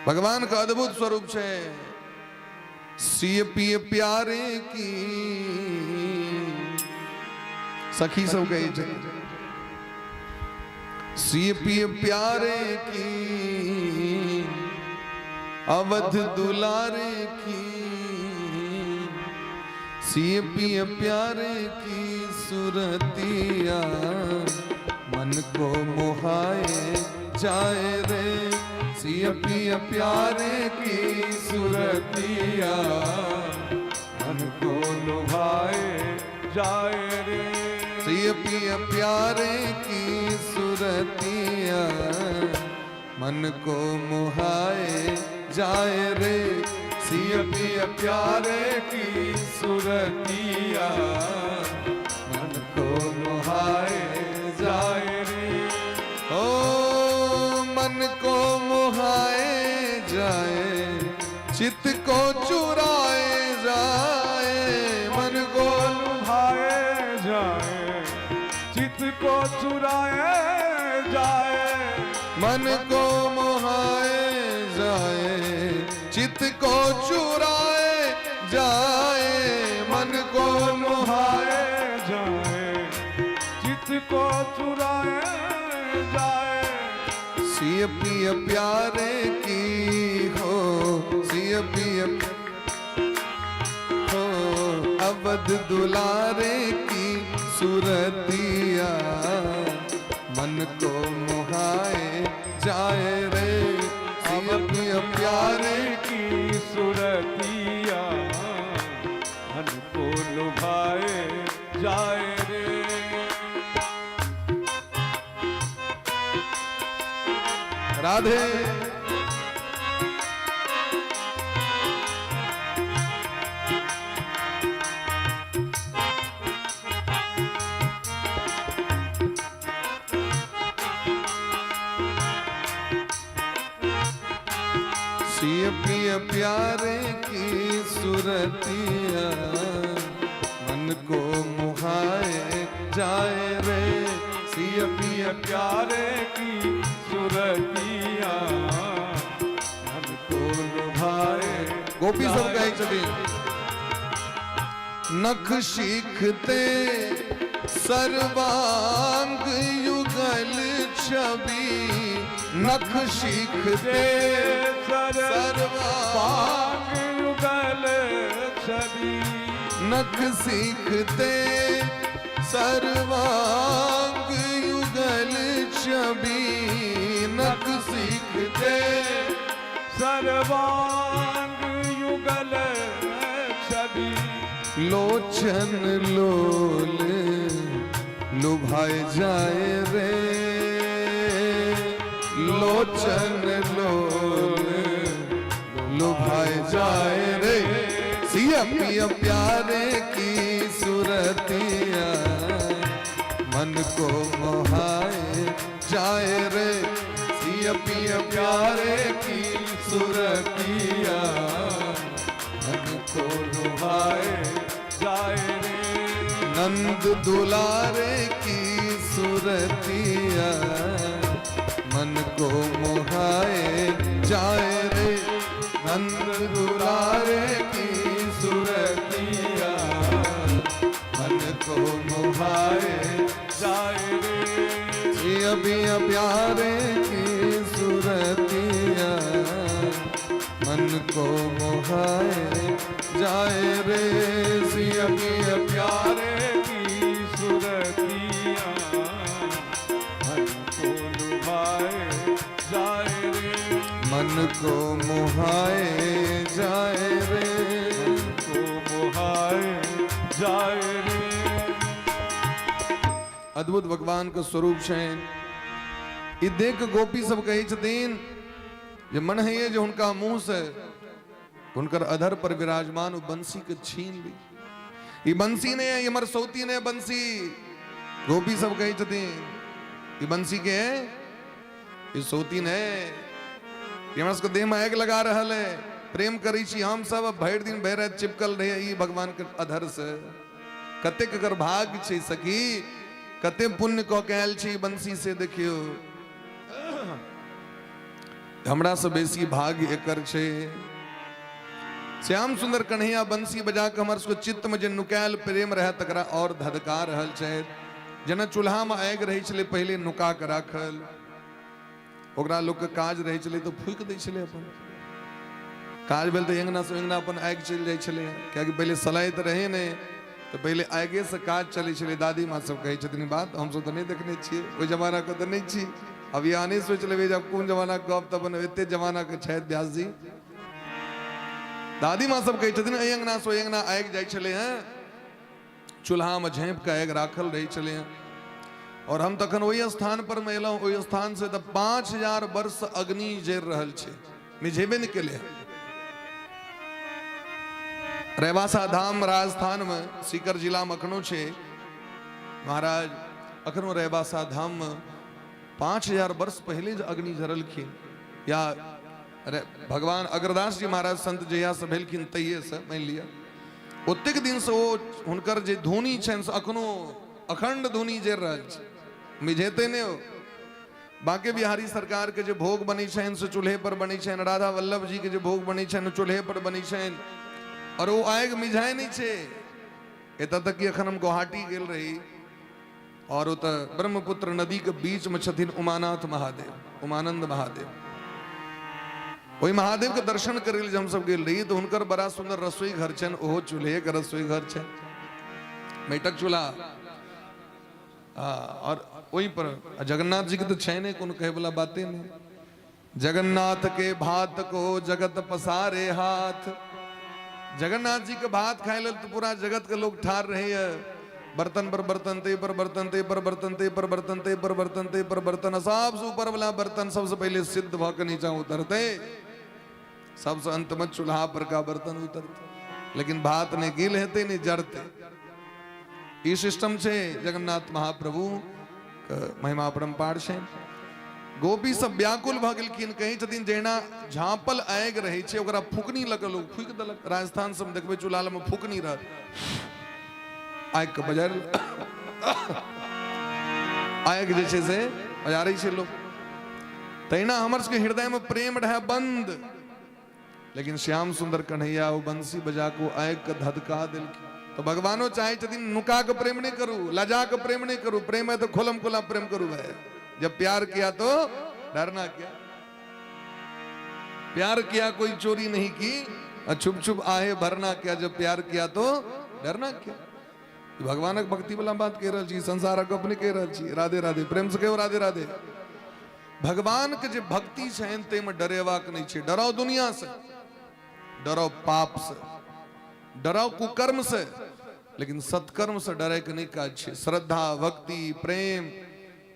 भगवान के अद्भुत स्वरूप छै। सिय पिय प्यारे की सखी सब कहै छै सिय पिय प्यारे की अवध दुलारे की, सिय पिय प्यारे की सुरतिया मन को मोहाए जाए रे। सिय पिय प्यारे की सुरतिया मन को लुभाए जाए रे। सिय पिय प्यारे की सुरतिया मन को मोहाए जाए रे। सिय पिय प्यारे की सुरतिया मन को मोहाए जाए रे। ओ मन को मोहाए जाए, चित्त को चुराए जाए, मन को लुभाए जाए, चित्त को चुराए जाए, मन को मोहाए जाए, चित्त को चुराए जाए, मन को मोहाए जाए, चित्त को चुराए जाए। सिय पिय प्यारे की हो, सिय पिय हो अवध दुलारे की सुरतिया मन को मोहाए जाए रे। सिय पिय प्यारे की सुरतिया मन को लुभाए जाए रे। राधे। सिय पिय प्यारे की सुरतिया मन को मोहाए जाए रे। सिय पिय प्यारे की सुरतिया मन को लुभाए। गोपी सब कहै छथिन नख सीखते सर्वांग युगल छवि, नख सीखते सर्वांग युगल छवि, नख सीखते सर्वांग युगल छवि, नख सीखते सर्वांग युगल छवि, लोचन लोल लुभाए जाए रे। लोचन लोल लुभाए जाए रे। सिया पिया प्यारे की सुरतिया मन को मोहाए जाए रे। सिया पिया प्यारे की सुरतिया मन को लुभाए जाए रे। नंद दुलारे की सुरतिया मन को मोहाए जाए रे। नंद दुलारे की सुरतिया मन को मोहाए जाए रे। सिया पिया प्यारे की सुरतिया मन को मोहाए जाए रे। सिया पिया प्यारे की सुरतिया को मोहाए जाए रे। को मोहाए जाए रे। अद्भुत भगवान के स्वरूप छनि। ई देख के गोपी सब कहै छथिन जे मन होइए जे हुनका मुंह से हुनकर अधर पर विराजमान ओ बंसी के छीन ली। ई बंसी नहि है, ई हमर सौती नहि बंसी। गोपी सब कहै छथिन ई बंसी के है, ई सौती नहि, ई हमरा सबके देह में आगि लगा रहल है। प्रेम करै छी हम सब, भरि दिन भरि राति चिपकल रहे ई भगवान के अधर से। कतेक एकर भाग्य छै सखी, कते पुण्य कऽ के आयल छी बंसी से। देखियौ, हमरा से बेसी भाग्य एकर छै। श्याम सुंदर कन्हैया बंसी बजा के हमर सबके चित्त में जे नुकायल प्रेम रहे तकरा और धधका रहल छै। जेना चूल्हा में आगि रहै छलै पहिले नुका के राखल, ओकरा लोक के काज रहै छलै तऽ फूकि दै छलै अपन। काज भेल तऽ अङ्गना से अङ्गना अपन आगि चलि जाइ छलै, कियाकि पहिले सलाइ तऽ रहै नहि, तऽ पहिले आगिए से काज चलै छलै। दादी माँ सब कहै छथिन ई बात, हमसब तऽ नहि देखने छियै, ओहि जमानाके तऽ नहि छी। अब यहाँ नहि सोचि लेबै जे आब कोन जमानाके गप, तऽ अपन एते जमानाके छथि व्यास जी। दादी माँ सब कहै छथिन एहि अङ्गना से ओहि अङ्गना आगि जाइ छलै हेँ, चूल्हामे झाँपि कऽ आगि राखल रहै छलै हेँ। और हम तखन ओहि स्थान पर मे एलहुँ, ओहि स्थान से तऽ 5000 वर्ष अग्नि जरि रहल छै, मिझेबे नहि केलै। रैवासा धाम राजस्थान में सीकर जिला में अखनो छै महाराज, अखनो रैवासा धाम में 5000 वर्ष पहले जे अग्नि जरलखिन, या अरे भगवान अग्रदास जी महाराज संत जहिया से भेलखिन तहिए से मानि लिअ ओतेक दिन से ओ हुनकर जे धुनी छनि से अखनो अखंड धुनी जरि रहल छै, मिझेतै नहि ओ। बांके बिहारी सरकार के जे भोग बनै छनि से चूल्हे पर बनै छनि, राधा वल्लभ जी के जे भोग बनै छनि चूल्हे पर बनै छनि, और ओ आगि मिझाइ नहि छै। एतऽ तक कि एखन हम गुवाहाटी गेल रही और ओतऽ ब्रह्मपुत्र नदी के बीच में छथिन उमानाथ महादेव, उमानंद महादेव। ओहि महादेव के दर्शन करे लेल हमसब गेल रही तऽ हुनकर बड़ा सुंदर रसोई घर छनि, ओहो चूल्हे के रसोई घर छनि, माटिक चूल्हा। और ओहि पर जगन्नाथ जी के तऽ छै नहि, कोनो कहै वाला बाते नहि। जगन्नाथ के भात को जगत पसारे हाथ, जगन्नाथ जी के भात खाए लेल तो पूरा जगत के लोग ठार रहे है। बर्तन पर बर्तन, ते पर बर्तन, ते पर बर्तन, ते पर बर्तन, ते पर बर्तन, ते पर बर्तन, सबसे ऊपर वाला बर्तन सबसे पहले सिद्ध भ के नीचा उतरते, सबसे अंत में चूल्हा पर का बर्तन उतरते, लेकिन भात नहीं गिल हेते नहीं जरते। ई सिस्टम छै जगन्नाथ महाप्रभु के महिमा परम्पार छै। गोपी सब व्याकुल भऽ गेलखिन, कहै छथिन जहिना झाँपल आगि रहै छै ओकरा फूकनी लऽ कऽ लोक फूकि देलक। राजस्थान सब देखबै चूल्हा मे फूकनी रहत, आगि के बजारि आगि जे छै से बजारै छै लोक। तहिना हमर सबके हृदय मे प्रेम रहै बंद, लेकिन श्याम सुंदर कन्हैया ओ बंसी बजा के आगि के धधका देलखिन। तो भगवानो चाहे छथिन नुका के प्रेम नहीं करू, लजा के प्रेम नहीं करू, प्रेम है तो खोलम खोला प्रेम करू भाई। जब प्यार किया तो डरना क्या, प्यार किया कोई चोरी नहीं की और छुप छुप आहे भरना क्या, जब प्यार किया तो डरना क्या। भगवानक भक्ति वाला बात कह रहल छी, संसारक गप नहीं कह रहल छी। राधे राधे, प्रेम से कहो राधे राधे। भगवान के जे भक्ति छनि ताहिमे डरेबाक नहि छै। डराउ दुनिया से, डराउ पाप से, डराउ कुकर्म से, लेकिन सत्कर्म से डरे के नहि काज छै। श्रद्धा भक्ति प्रेम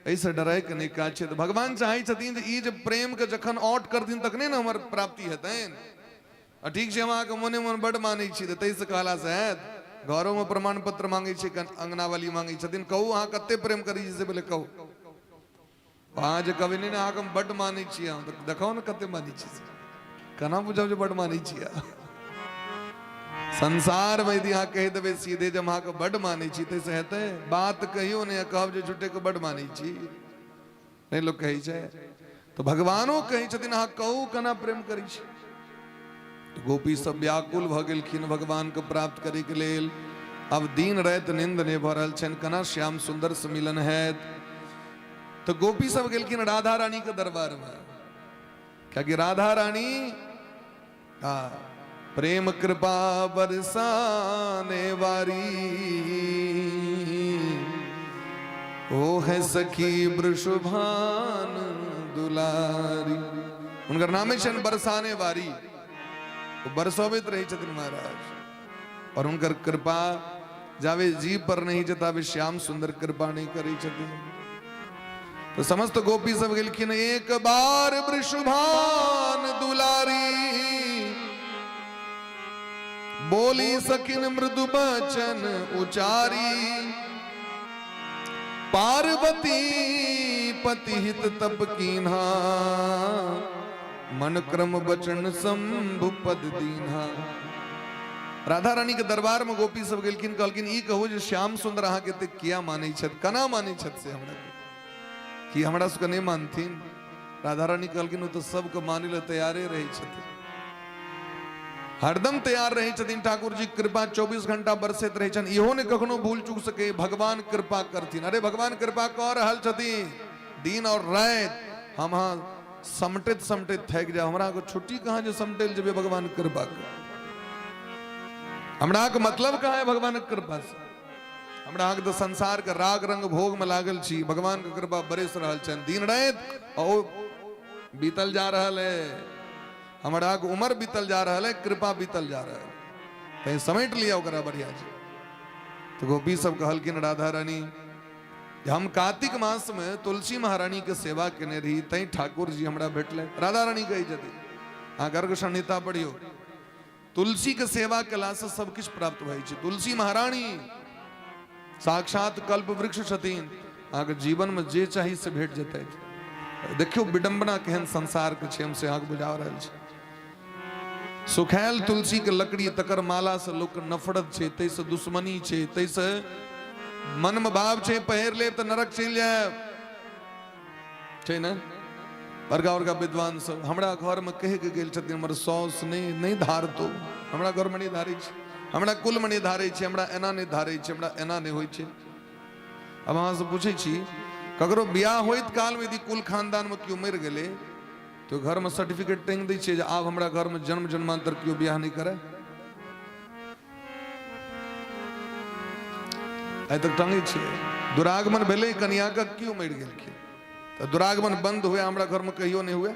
एहिसँ डरे के नहि काज छै। तऽ भगवान चाहै छथिन जे ई जे प्रेम के जखन औट करथिन तखने ने हमर प्राप्ति हेतनि। आ ठीक छै, हम अहाँके मोने मोन बड्ड मानै छी तऽ ताहिसँ कहलासँ हैत? घरोमे प्रमाण पत्र मांगै छै, अंगनावाली मांगै छथिन, कहू अहाँ कते प्रेम करै छी से पहिले कहू। अहाँ जे कहबै नहि ने अहाँके हम बड्ड मानै छी, हम तऽ देखाउ ने कते मानै छी से, केना बुझब जे बड्ड मानै छी। संसारमे यदि अहाँ कहि देबै सीधे जे हम अहाँके बड्ड मानै छी ताहिसँ हेतै? बात कहियो नहि कहब जे झूठेके बड्ड मानै छी, नहि लोक कहै छै। तऽ भगवानो कहै छथिन अहाँ कहू केना प्रेम करै छी। गोपी सब व्याकुल भऽ गेलखिन भगवान के प्राप्त करैके लेल। अब दिन राति नींद नहि भऽ रहल छनि, केना श्याम सुंदर से मिलन हैत। तऽ गोपी सब गेलखिन राधा रानी के दरबार में, कियाकि राधा रानी प्रेम कृपा बरसाने वारी ओ है सखी वृषभान दुलारी। हुनकर नामे छनि बरसाने वारी। ओ बरसबैत रहै छथिन महाराज, और हुनकर कृपा जावे जीव पर नहीं छै ताबे श्याम सुंदर कृपा नहीं करै छथिन। तो समस्त गोपी सब गेलखिन, एक बार वृषभान दुलारी बोली सखिन मृदु बचन उचारी, पार्वती पति हित तप कीन्हा, मन क्रम बचन शंभु पद दीन्हा। राधा रानी के दरबार में गोपी सब गेलखिन, कहलखिन ई कहू जे श्याम सुंदर अहाँ के एतेक किया मानै छथि, केना मानै छथि से हमरा कि हमरा सबके नहि मानथिन? राधा रानी कहलखिन ओ तऽ सबके मानै लए तैयारे रहै छथिन, हरदम तैयार रहै छथिन। ठाकुर जी कृपा 24 घंटा बरसैत रहै छनि, इहो नहि कखनो भूल चूक सकै भगवान कृपा करथिन। अरे भगवान कृपा कऽ रहल छथिन दिन और राति, हम अहाँ समटैत समटैत थाकि जायब, हमरा अहाँके छुट्टी कहाँ जे समटै लए जेबै भगवान कृपा कर। हमरा अहाँके मतलब कहाँ है भगवानक कृपा से? हमरा अहाँके तऽ संसार के राग रंग भोग में लागल छी, भगवान के कृपा बरस रहल छनि दिन राति, और बीतल जा रहल है, हमरा अहाँके उम्र बीतल जा रहल है, कृपा बीतल जा रहल है, तैं समेट लिया ओकरा बढ़िया से। तो गोपी सब कहलखिन राधा रानी हम कार्तिक मास में तुलसी महारानी के सेवा केने रही, तैं ठाकुर जी हमरा भेटले। राधा रानी कहै छथिन, अहाँ गर्ग संहिता पढ़ियो, तुलसी के सेवा केला से सब किछु प्राप्त भए छै। तुलसी महारानी साक्षात कल्प वृक्ष छथिन, अहाँके जीवन में जे चाही से भेट जेतै। देखियौ विडंबना केहन संसार के छै, हम से अहाँके बुझा रहल छी। सुखायल तुलसी के लकड़ी तकर माला से लोक नफरत छै, ताहिसँ दुश्मनी छै, ताहिसँ मन में भाव छै पहिर लेब तऽ नरक चलि जायब, छै ने? बड़का बड़का विद्वान सब हमरा घर में कहि के गेल छथिन, हमर साउस नहीं नहीं धारतो, हमरा घर में नहीं धारै छै, हमरा कुल में नहीं धारै छै, हमरा एना नहीं धारै छै, हमरा एना नहीं होइ छै। अब अहाँ से पूछै छी, ककरो बियाह होइत काल में यदि कुल खानदान में केओ मरि गेलै तो घर में सर्टिफिकेट टांगि दै छियै जे आब हमरा घर में जन्म जन्मांतर केओ बियाह नहीं करे? आइ तक टांगै छियै। दुरागमन भेलै कनिया के, केओ मरि गेलखिन तऽ दुरागमन बंद हुए हमरा घर में कहियो नहीं हुए।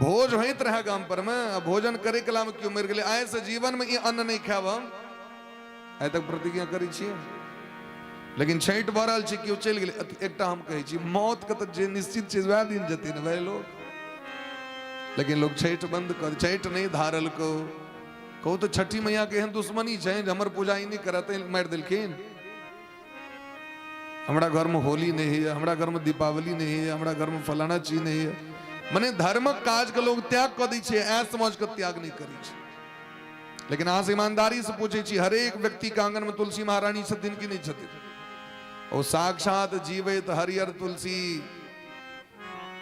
भोज होइत रहे गाम पर में, आ भोजन करे कला में केओ मरि गेलै, आइ से जीवन में ई अन्न नहीं खायब हम, आइ तक प्रतिज्ञा करै छियै। लेकिन छठि भऽ रहल छै, केओ चलि गेलै, एकटा हम कहै छी मौत के तऽ जे निश्चित छै वएह दिन जेतै ने भाई लोग, लेकिन लोग छठि बंद कर, छठि नहीं धारल को कहू तऽ छठी मैया के एहन दुश्मनी छै जे हमर पूजा ई नहि करत, मारि देलखिन। हमरा घर में होली नहीं है, हमरा घर में दीपावली नहीं है, हमरा घर में फलाना चीज नहीं है, मने धर्मक काज के लोग त्याग कऽ दै छै, ऐ समझ के त्याग नहीं करै छै। लेकिन अहाँ से ईमानदारी से पूछै छी, हरेक व्यक्ति के आंगन में तुलसी महारानी छथिन कि नहीं छथिन? ओ साक्षात जीवैत हरियर तुलसी।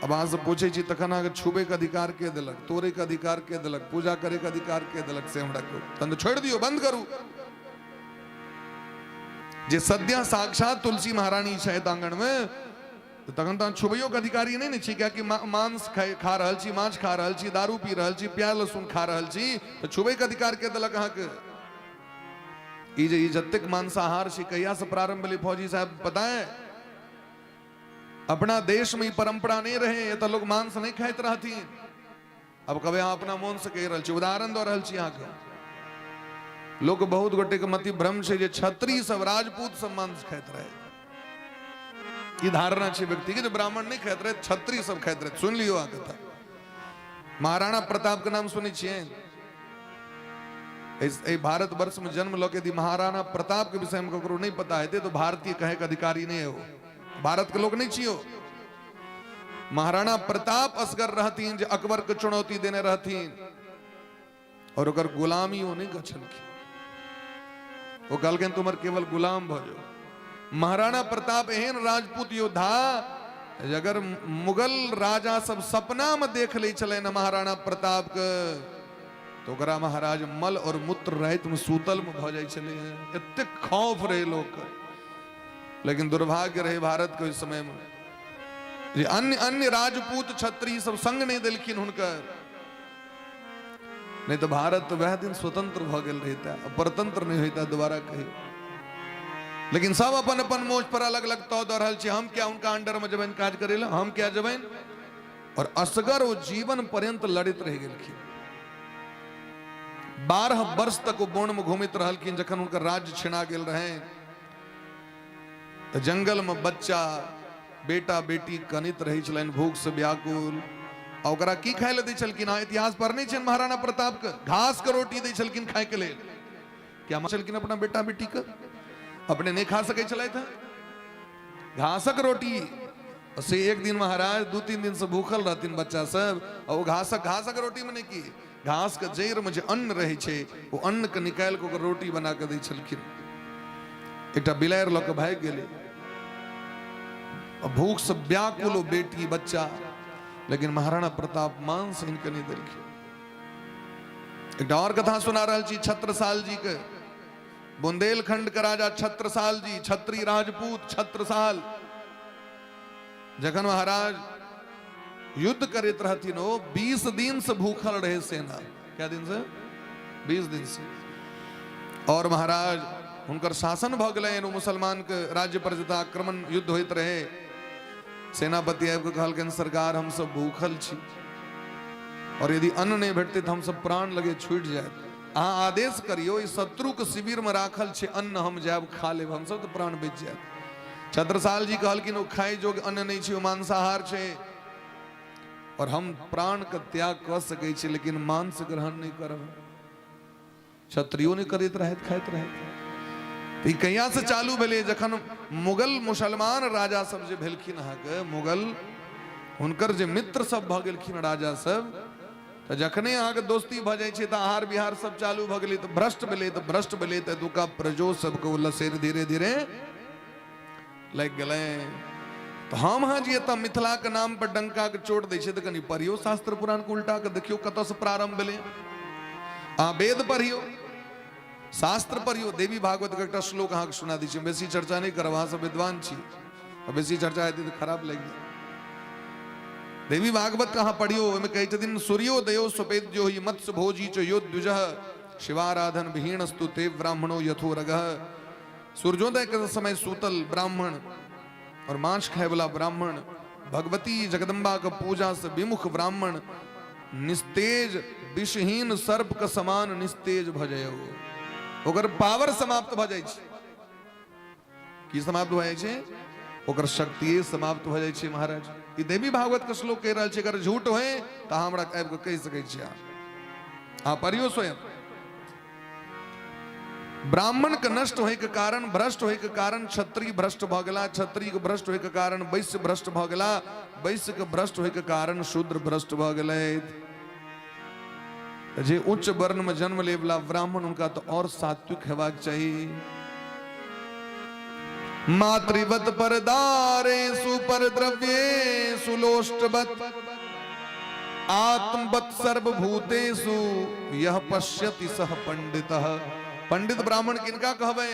अब अहाँ से पूछै छी तखन अहाँके छुबै के अधिकार के देलक, तोड़े के अधिकार के देलक, पूजा करे के अधिकार के देलक, से हमरा कहू। तहन तऽ छोड़ि दियौ, बंद करू। जे सद्य साक्षात तुलसी महारानी छथि आंगन में, तऽ तखन तऽ अहाँ छुबैयोके अधिकारी नहि ने छी, कियाकि मांस खा रहल छी, माछ खा रहल छी, दारू पी रहल छी, प्याज लहसुन खा रहल छी, तऽ छुबैके अधिकार के देलक अहाँके? ई जे ई जतेक मांसाहार छै कहिया से प्रारंभ भेलै फौजी साहब पता है? अपना देश में ई परंपरा नहीं रहे, एतऽ लोग मांस नहीं खाइत रहथिन। अब कभी अहाँ अपना मोन से कहि रहल छी, उदाहरण दऽ रहल छी अहाँके। लोक बहुत गोटे के मति भ्रम छै जे क्षत्रिय सब राजपूत सब मांस खाइत रहे, ई धारणा छै व्यक्ति के जे ब्राह्मण नहीं खाइत रहे, क्षत्रिय सब खाइत रहे। सुन लियो अहाँ कथा, महाराणा प्रताप के नाम सुनै छियै? एहि भारत वर्ष में जन्म लऽ के यदि महाराणा प्रताप के विषय में ककरो नहीं पता हेतै तो भारतीय कहे के अधिकारी नहीं है, वो भारत के लोग नहीं छियो। महाराणा प्रताप असगर रहथिन जे अकबर के चुनौती देने रहथिन, और ओकर गुलामी ओ नहीं गछलखिन, ओ कहलखिन तुमर केवल गुलाम भऽ जाओ। महाराणा प्रताप एहन राजपूत योद्धा अगर मुगल राजा सब सपना में देख लै छलै ने महाराणा प्रताप के, तो ओकरा महाराज मल और मूत्र राति में सूतल में भऽ जाइ छलै, एतेक खौफ रहे लोक। लेकिन दुर्भाग्य रहे भारत के ओहि समय में जे अन्य अन्य राजपूत क्षत्रिय सब संग नहीं देलखिन हुनकर, नहीं तो भारत वह दिन स्वतंत्र भऽ गेल रहिता, परतंत्र नहीं होता दोबारा कही। लेकिन सब अपन अपन मोज पर अलग अलग तौ दऽ रहल छी, हम क्या उनका अंडर में जेबनि काज करै लए, हम क्या जेबनि? और असगर ओ जीवन पर्यंत लड़ैत रहि गेलखिन। 12 वर्ष तक ओ वन में घूमैत रहलखिन। जखन हुनकर राज्य छिना गेल रहे तऽ जंगल में बच्चा बेटा बेटी कनित रहै छलनि भूख से व्याकुल। आ ओकरा की खाय लए दै छलखिन? अहाँ इतिहास पढ़ने छियनि महाराणा प्रताप के, घास के रोटी दै छलखिन खाय के लेल। क्या छलखिन अपना बेटा बेटी के? अपने नहीं खा सकै छलथि घासक रोटी। से एक दिन महाराज 2-3 दिन से भूखल रहथिन बच्चा सब, आ ओ घासक घासक रोटी में नहीं की घास के जड़ि में जे अन्न रहै छै ओ अन्न के निकालि के ओकर रोटी बना के दै छलखिन। एकटा बिलाड़ि लऽ के भागि गेलै, भूख से व्याकुल ओ बेटी बच्चा, लेकिन महाराणा प्रताप मांस इनके नहीं देलखिन। एकटा और कथा सुना रहल छी छत्रसाल जी के। बुंदेलखंड के राजा छत्रसाल जी, छत्री राजपूत छत्रसाल, जखन महाराज युद्ध करैत रहथिन ओ 20 दिन से भूखल रहे सेना। क्या दिन से? 20 दिन से। और महाराज हुनकर शासन भऽ गेलनि, ओ मुसलमान के राज्य पर जतऽ आक्रमण युद्ध होइत रहे, सेनापति आबि कऽ कहलकनि सरकार हम सब भूखल छी और यदि अन्न नहि भेटतै तऽ हम सब प्राण लगे छूटि जायत, अहाँ आदेश करियौ ई शत्रु के शिविर में राखल छै अन्न, हम जायब खा लेब, हम सब तऽ प्राण बचि जायत। छत्रसाल जी कहलखिन ओ खाइ जोग अन्न नहि छै, ओ मांसाहार छै और हम प्राण के त्याग कऽ सकै छी लेकिन मांस ग्रहण नहि करब। क्षत्रियो नहि करैत रहैत खाइत रहैत। ई कहिया से चालू भेलै? जखन मुगल मुसलमान राजा सब जे भेलखिन अहाँके मुगल, हुनकर जे मित्र सब भऽ गेलखिन राजा सब, तऽ जखने अहाँके दोस्ती भऽ जाइ छै तऽ आहार विहार सब चालू भऽ गेलै, तऽ भ्रष्ट भेलै, तऽ भ्रष्ट भेलै तऽ एतुका प्रजो सबके ओ लसेर धीरे धीरे लागि गेलै। तऽ हम अहाँ जे एतऽ मिथिलाके नाम पर डंकाके चोट दै छै तऽ कनि पढ़ियौ शास्त्र पुराणके उल्टा के देखियौ कतऽसँ प्रारंभ भेलै। अहाँ वेद पढ़ियौ, शास्त्र पढ़ियौ। देवी भागवत के एकटा श्लोक अहाँके सुना दै छी, बेसी चर्चा नहि करब, अहाँ सब विद्वान छी, बेसी चर्चा हेतै तऽ खराब लागि जायत। देवी भागवत के अहाँ पढ़ियौ, ओहिमे कहै छथिन सूर्योदयो सुपेद्यो हि मत्स्य भोजी च यो द्विजः शिवाराधन विहीणस्तु ते ब्राह्मणो यथोरगः। सूर्योदय के समय सूतल ब्राह्मण और माछ खाय वाला ब्राह्मण, भगवती जगदम्बा के पूजा से विमुख ब्राह्मण निस्तेज विषहीन सर्प के समान निस्तेज भ जाय, ओकर पावर समाप्त भ जाइ छै। की समाप्त भऽ जाइ छै? ओकर शक्तिए समाप्त भऽ जाइ छै। महाराज ई देवी भागवत के श्लोक कहि रहल छै, अगर झूठ होय तऽ अहाँ हमरा आबि कऽ कहि सकै छी। अहाँ पढ़ियौ स्वयं। ब्राह्मण के नष्ट होय के कारण, भ्रष्ट होय के कारण क्षत्रिय भ्रष्ट भऽ गेला, क्षत्रिय के भ्रष्ट होय के कारण वैश्य भ्रष्ट भऽ गेला, वैश्य के भ्रष्ट होय के कारण शूद्र भ्रष्ट भऽ गेलै। जे उच्च वर्ण में जन्म ले वाला ब्राह्मण उनका तो और सात्विक हेबाक चाही। मातृवत परदारेषु परद्रव्येषु लोष्टवत आत्मवत सर्वभूतेषु यह पश्यति सह पंडितः। पंडित ब्राह्मण किनका कहबै?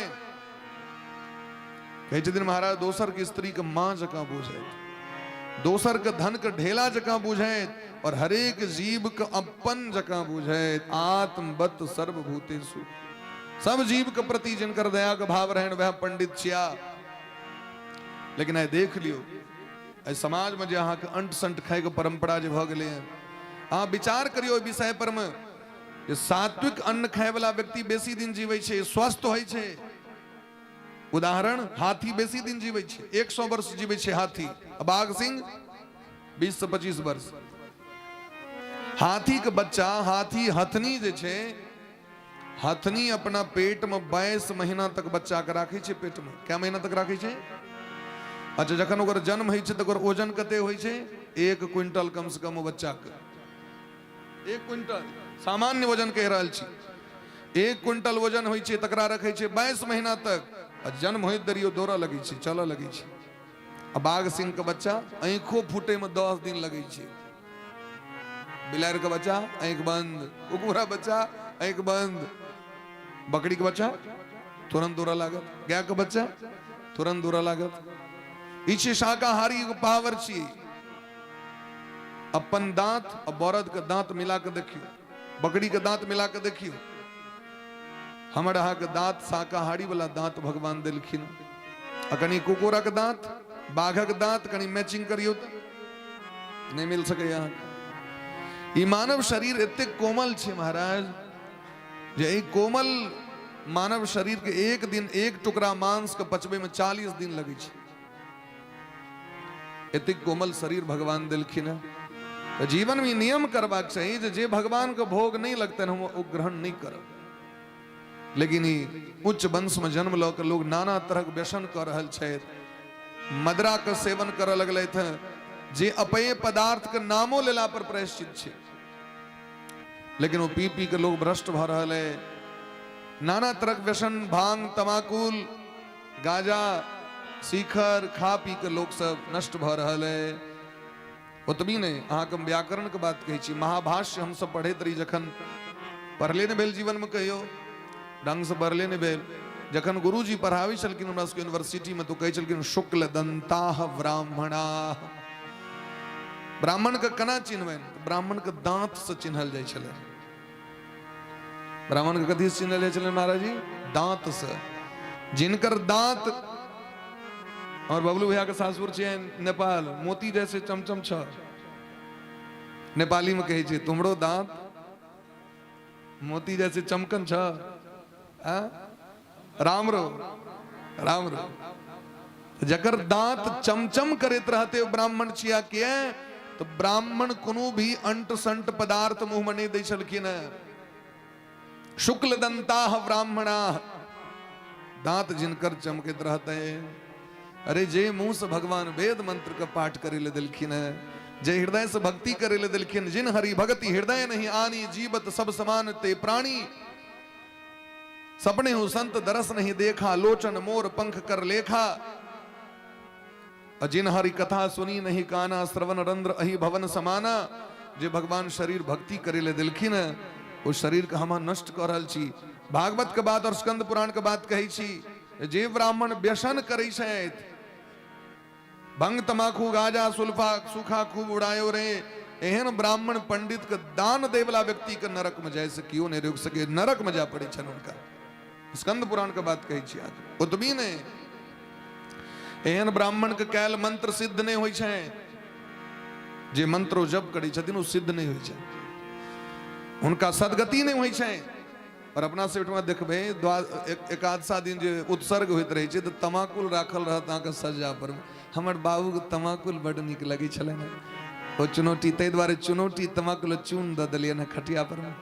कहै छथिन महाराज दोसर के स्त्री के माँ जकाँ बुझैत, दोसर के धन के ढेला जकाँ बुझैत और हरेक जीव के अपन जकाँ बुझैत। आत्मवत सर्वभूतेषु, सब जीव के प्रति जिनकर दया के भाव रहन वह पंडित छिया। लेकिन आइ देख लियौ एहि समाज में जे अहाँके अंट संट खाय के परंपरा जे भऽ गेलै हँ, अहाँ विचार करियौ एहि विषय पर में जे सात्विक अन्न खाय वाला व्यक्ति बेसी दिन जीबै छै, स्वस्थ होइ छै। उदाहरण हाथी बेसी दिन जीबै छै, 100 वर्ष जीबै छै हाथी, आ बाघ सिंह 20 से 25 वर्ष। हाथी के बच्चा, हाथी हथनी जे छै, हथनी अपना पेट में 22 महीना तक बच्चा के राखै छै पेट में। कै महीना तक राखै छै? अच्छा, जखन ओकर जन्म होइ छै तऽ ओकर वजन कते होइ छै? 1 क्विंटल कम से कम ओ बच्चा के, 1 क्विंटल सामान्य वजन कहि रहल छी, 1 क्विंटल वजन होइ छै, तकरा रखै छै 22 महीना तक, आ जन्म होइत देरी ओ दौड़ऽ लगै छै, चलऽ लगै छै। आ बाघ सिंह के बच्चा आँखो फूटे में 10 दिन लगै छै। बिलाड़ि के बच्चा आँखि बंद, कुकुरा बच्चा आँखि बंद, बकरी के बच्चा तुरंत दौड़ऽ लागत, गाय के बच्चा तुरंत दौड़ऽ लागत। ई छै शाकाहारी एगो पावर छी। अपन दांत आ बरद के दांत मिला के देखियौ, बकरी के दांत मिला के देखियौ। हमर अहाँके दांत शाकाहारी वाला दांत भगवान देलखिन, आ कनि कुकुरक दांत, बाघक दांत कनि मैचिंग करियौ तऽ नहि मिल सकैए अहाँके। ई मानव शरीर एतेक कोमल छै महाराज जे एहि कोमल मानव शरीर के एक दिन एक टुकड़ा मांस के पचबै में 40 दिन लगै छै। एतेक कोमल शरीर भगवान देलखिन हँ। तऽ जीवन में नियम करबाक चाही जे जे भगवान के भोग नहीं लगतनि हम ओ ग्रहण नहीं करब। लेकिन ई उच्च वंश में जन्म लऽ के लोग नाना तरहक व्यसन कऽ रहल छथि, मदरा के सेवन करऽ लगलथि हँ, जे अपेय पदार्थ के नामो लेला पर प्रायश्चित छै, लेकिन ओ पी पी के लोग भ्रष्ट भऽ रहल है। नाना तरहक व्यसन, भांग, तमाकुल, गाजा, शिखर खा पी के लोग सब नष्ट भऽ रहल है। ओतबी नहि, अहाँके हम व्याकरण के बात कहै छी, महाभाष्य हमसब पढ़ैत रही जखन, पढ़ले नहि भेल जीवन में कहियो, ढंग से पढ़ले नहि भेल। जखन गुरुजी पढ़ाबै छलखिन हमरा सबके यूनिवर्सिटी में, तो कहै छलखिन शुक्ल दंताह ब्राह्मणाह। ब्राह्मण के केना चिन्हबनि? ब्राह्मण के दांत से चिन्हल जाइ छलै। ब्राह्मण के कथी से चिन्हल जाइ छलै महाराज जी? दांत से। जिनकर दांत, और बबलू भैया के सासुर छियै नेपाल, मोती जैसे चमचम छ, नेपाली में कहै छै तुमरो दांत मोती जैसे चमकन छ। राम रो राम रो। जकर दांत चमचम करैत रहते ब्राह्मण छिया के, तो ब्राह्मण कोनो भी अंट संट पदार्थ मुंह में नहीं दै छलखिन हैं। शुक्ल दंताह ब्राह्मणाह, दांत जिनकर चमकैत रहते। अरे जे मुंह से भगवान वेद मंत्र के पाठ करे ले दिलखिन है, जे हृदय से भक्ति करे ले दिलखिन, जिन हरि भक्ति हृदय नहीं आनी, जीवत सब समान ते प्राणी, सपने हूं संत दरस नहीं देखा, लोचन मोर पंख कर लेखा, जिन हरि कथा सुनी नहीं काना, श्रवण रंध्र अहि भवन समाना। जे भगवान शरीर भक्ति करे ले दिलखिन है, वो शरीर के हम नष्ट कर रहल छी। भागवत के बात और स्कंद पुराण के बात कहै छी, जे ब्राह्मण व्यसन करै छथि, भंग तमाकू गाजा सुल्फा सूखा खूब उड़ायो रे, एहन ब्राह्मण पंडित के दान देवला व्यक्ति के नरक में जाय से केओ नहीं रोक सके, नरक में जा पड़े छनि हुनका। स्कंद पुराण के बात कहै छी। ओतबी नहि, एहन ब्राह्मण के कैल मंत्र सिद्ध नहीं होइ छै, जे मंत्र ओ जप करै छथिन ओ सिद्ध नहीं होइ छै, हुनका सदगति नहीं होइ छै। और अपना सब ओहिठमा देखबै एकादशा दिन जे उत्सर्ग होइत रहै छै तऽ तमाकुल राखल रहत अहाँके सज्जा पर। हमर बाबूके तमाकुल बड्ड नीक लगै छलनि हेँ, ओ चुनौटी, ताहि दुआरे चुनौटी तमाकुल चून दऽ देलियनि हेँ खटिया पर मे।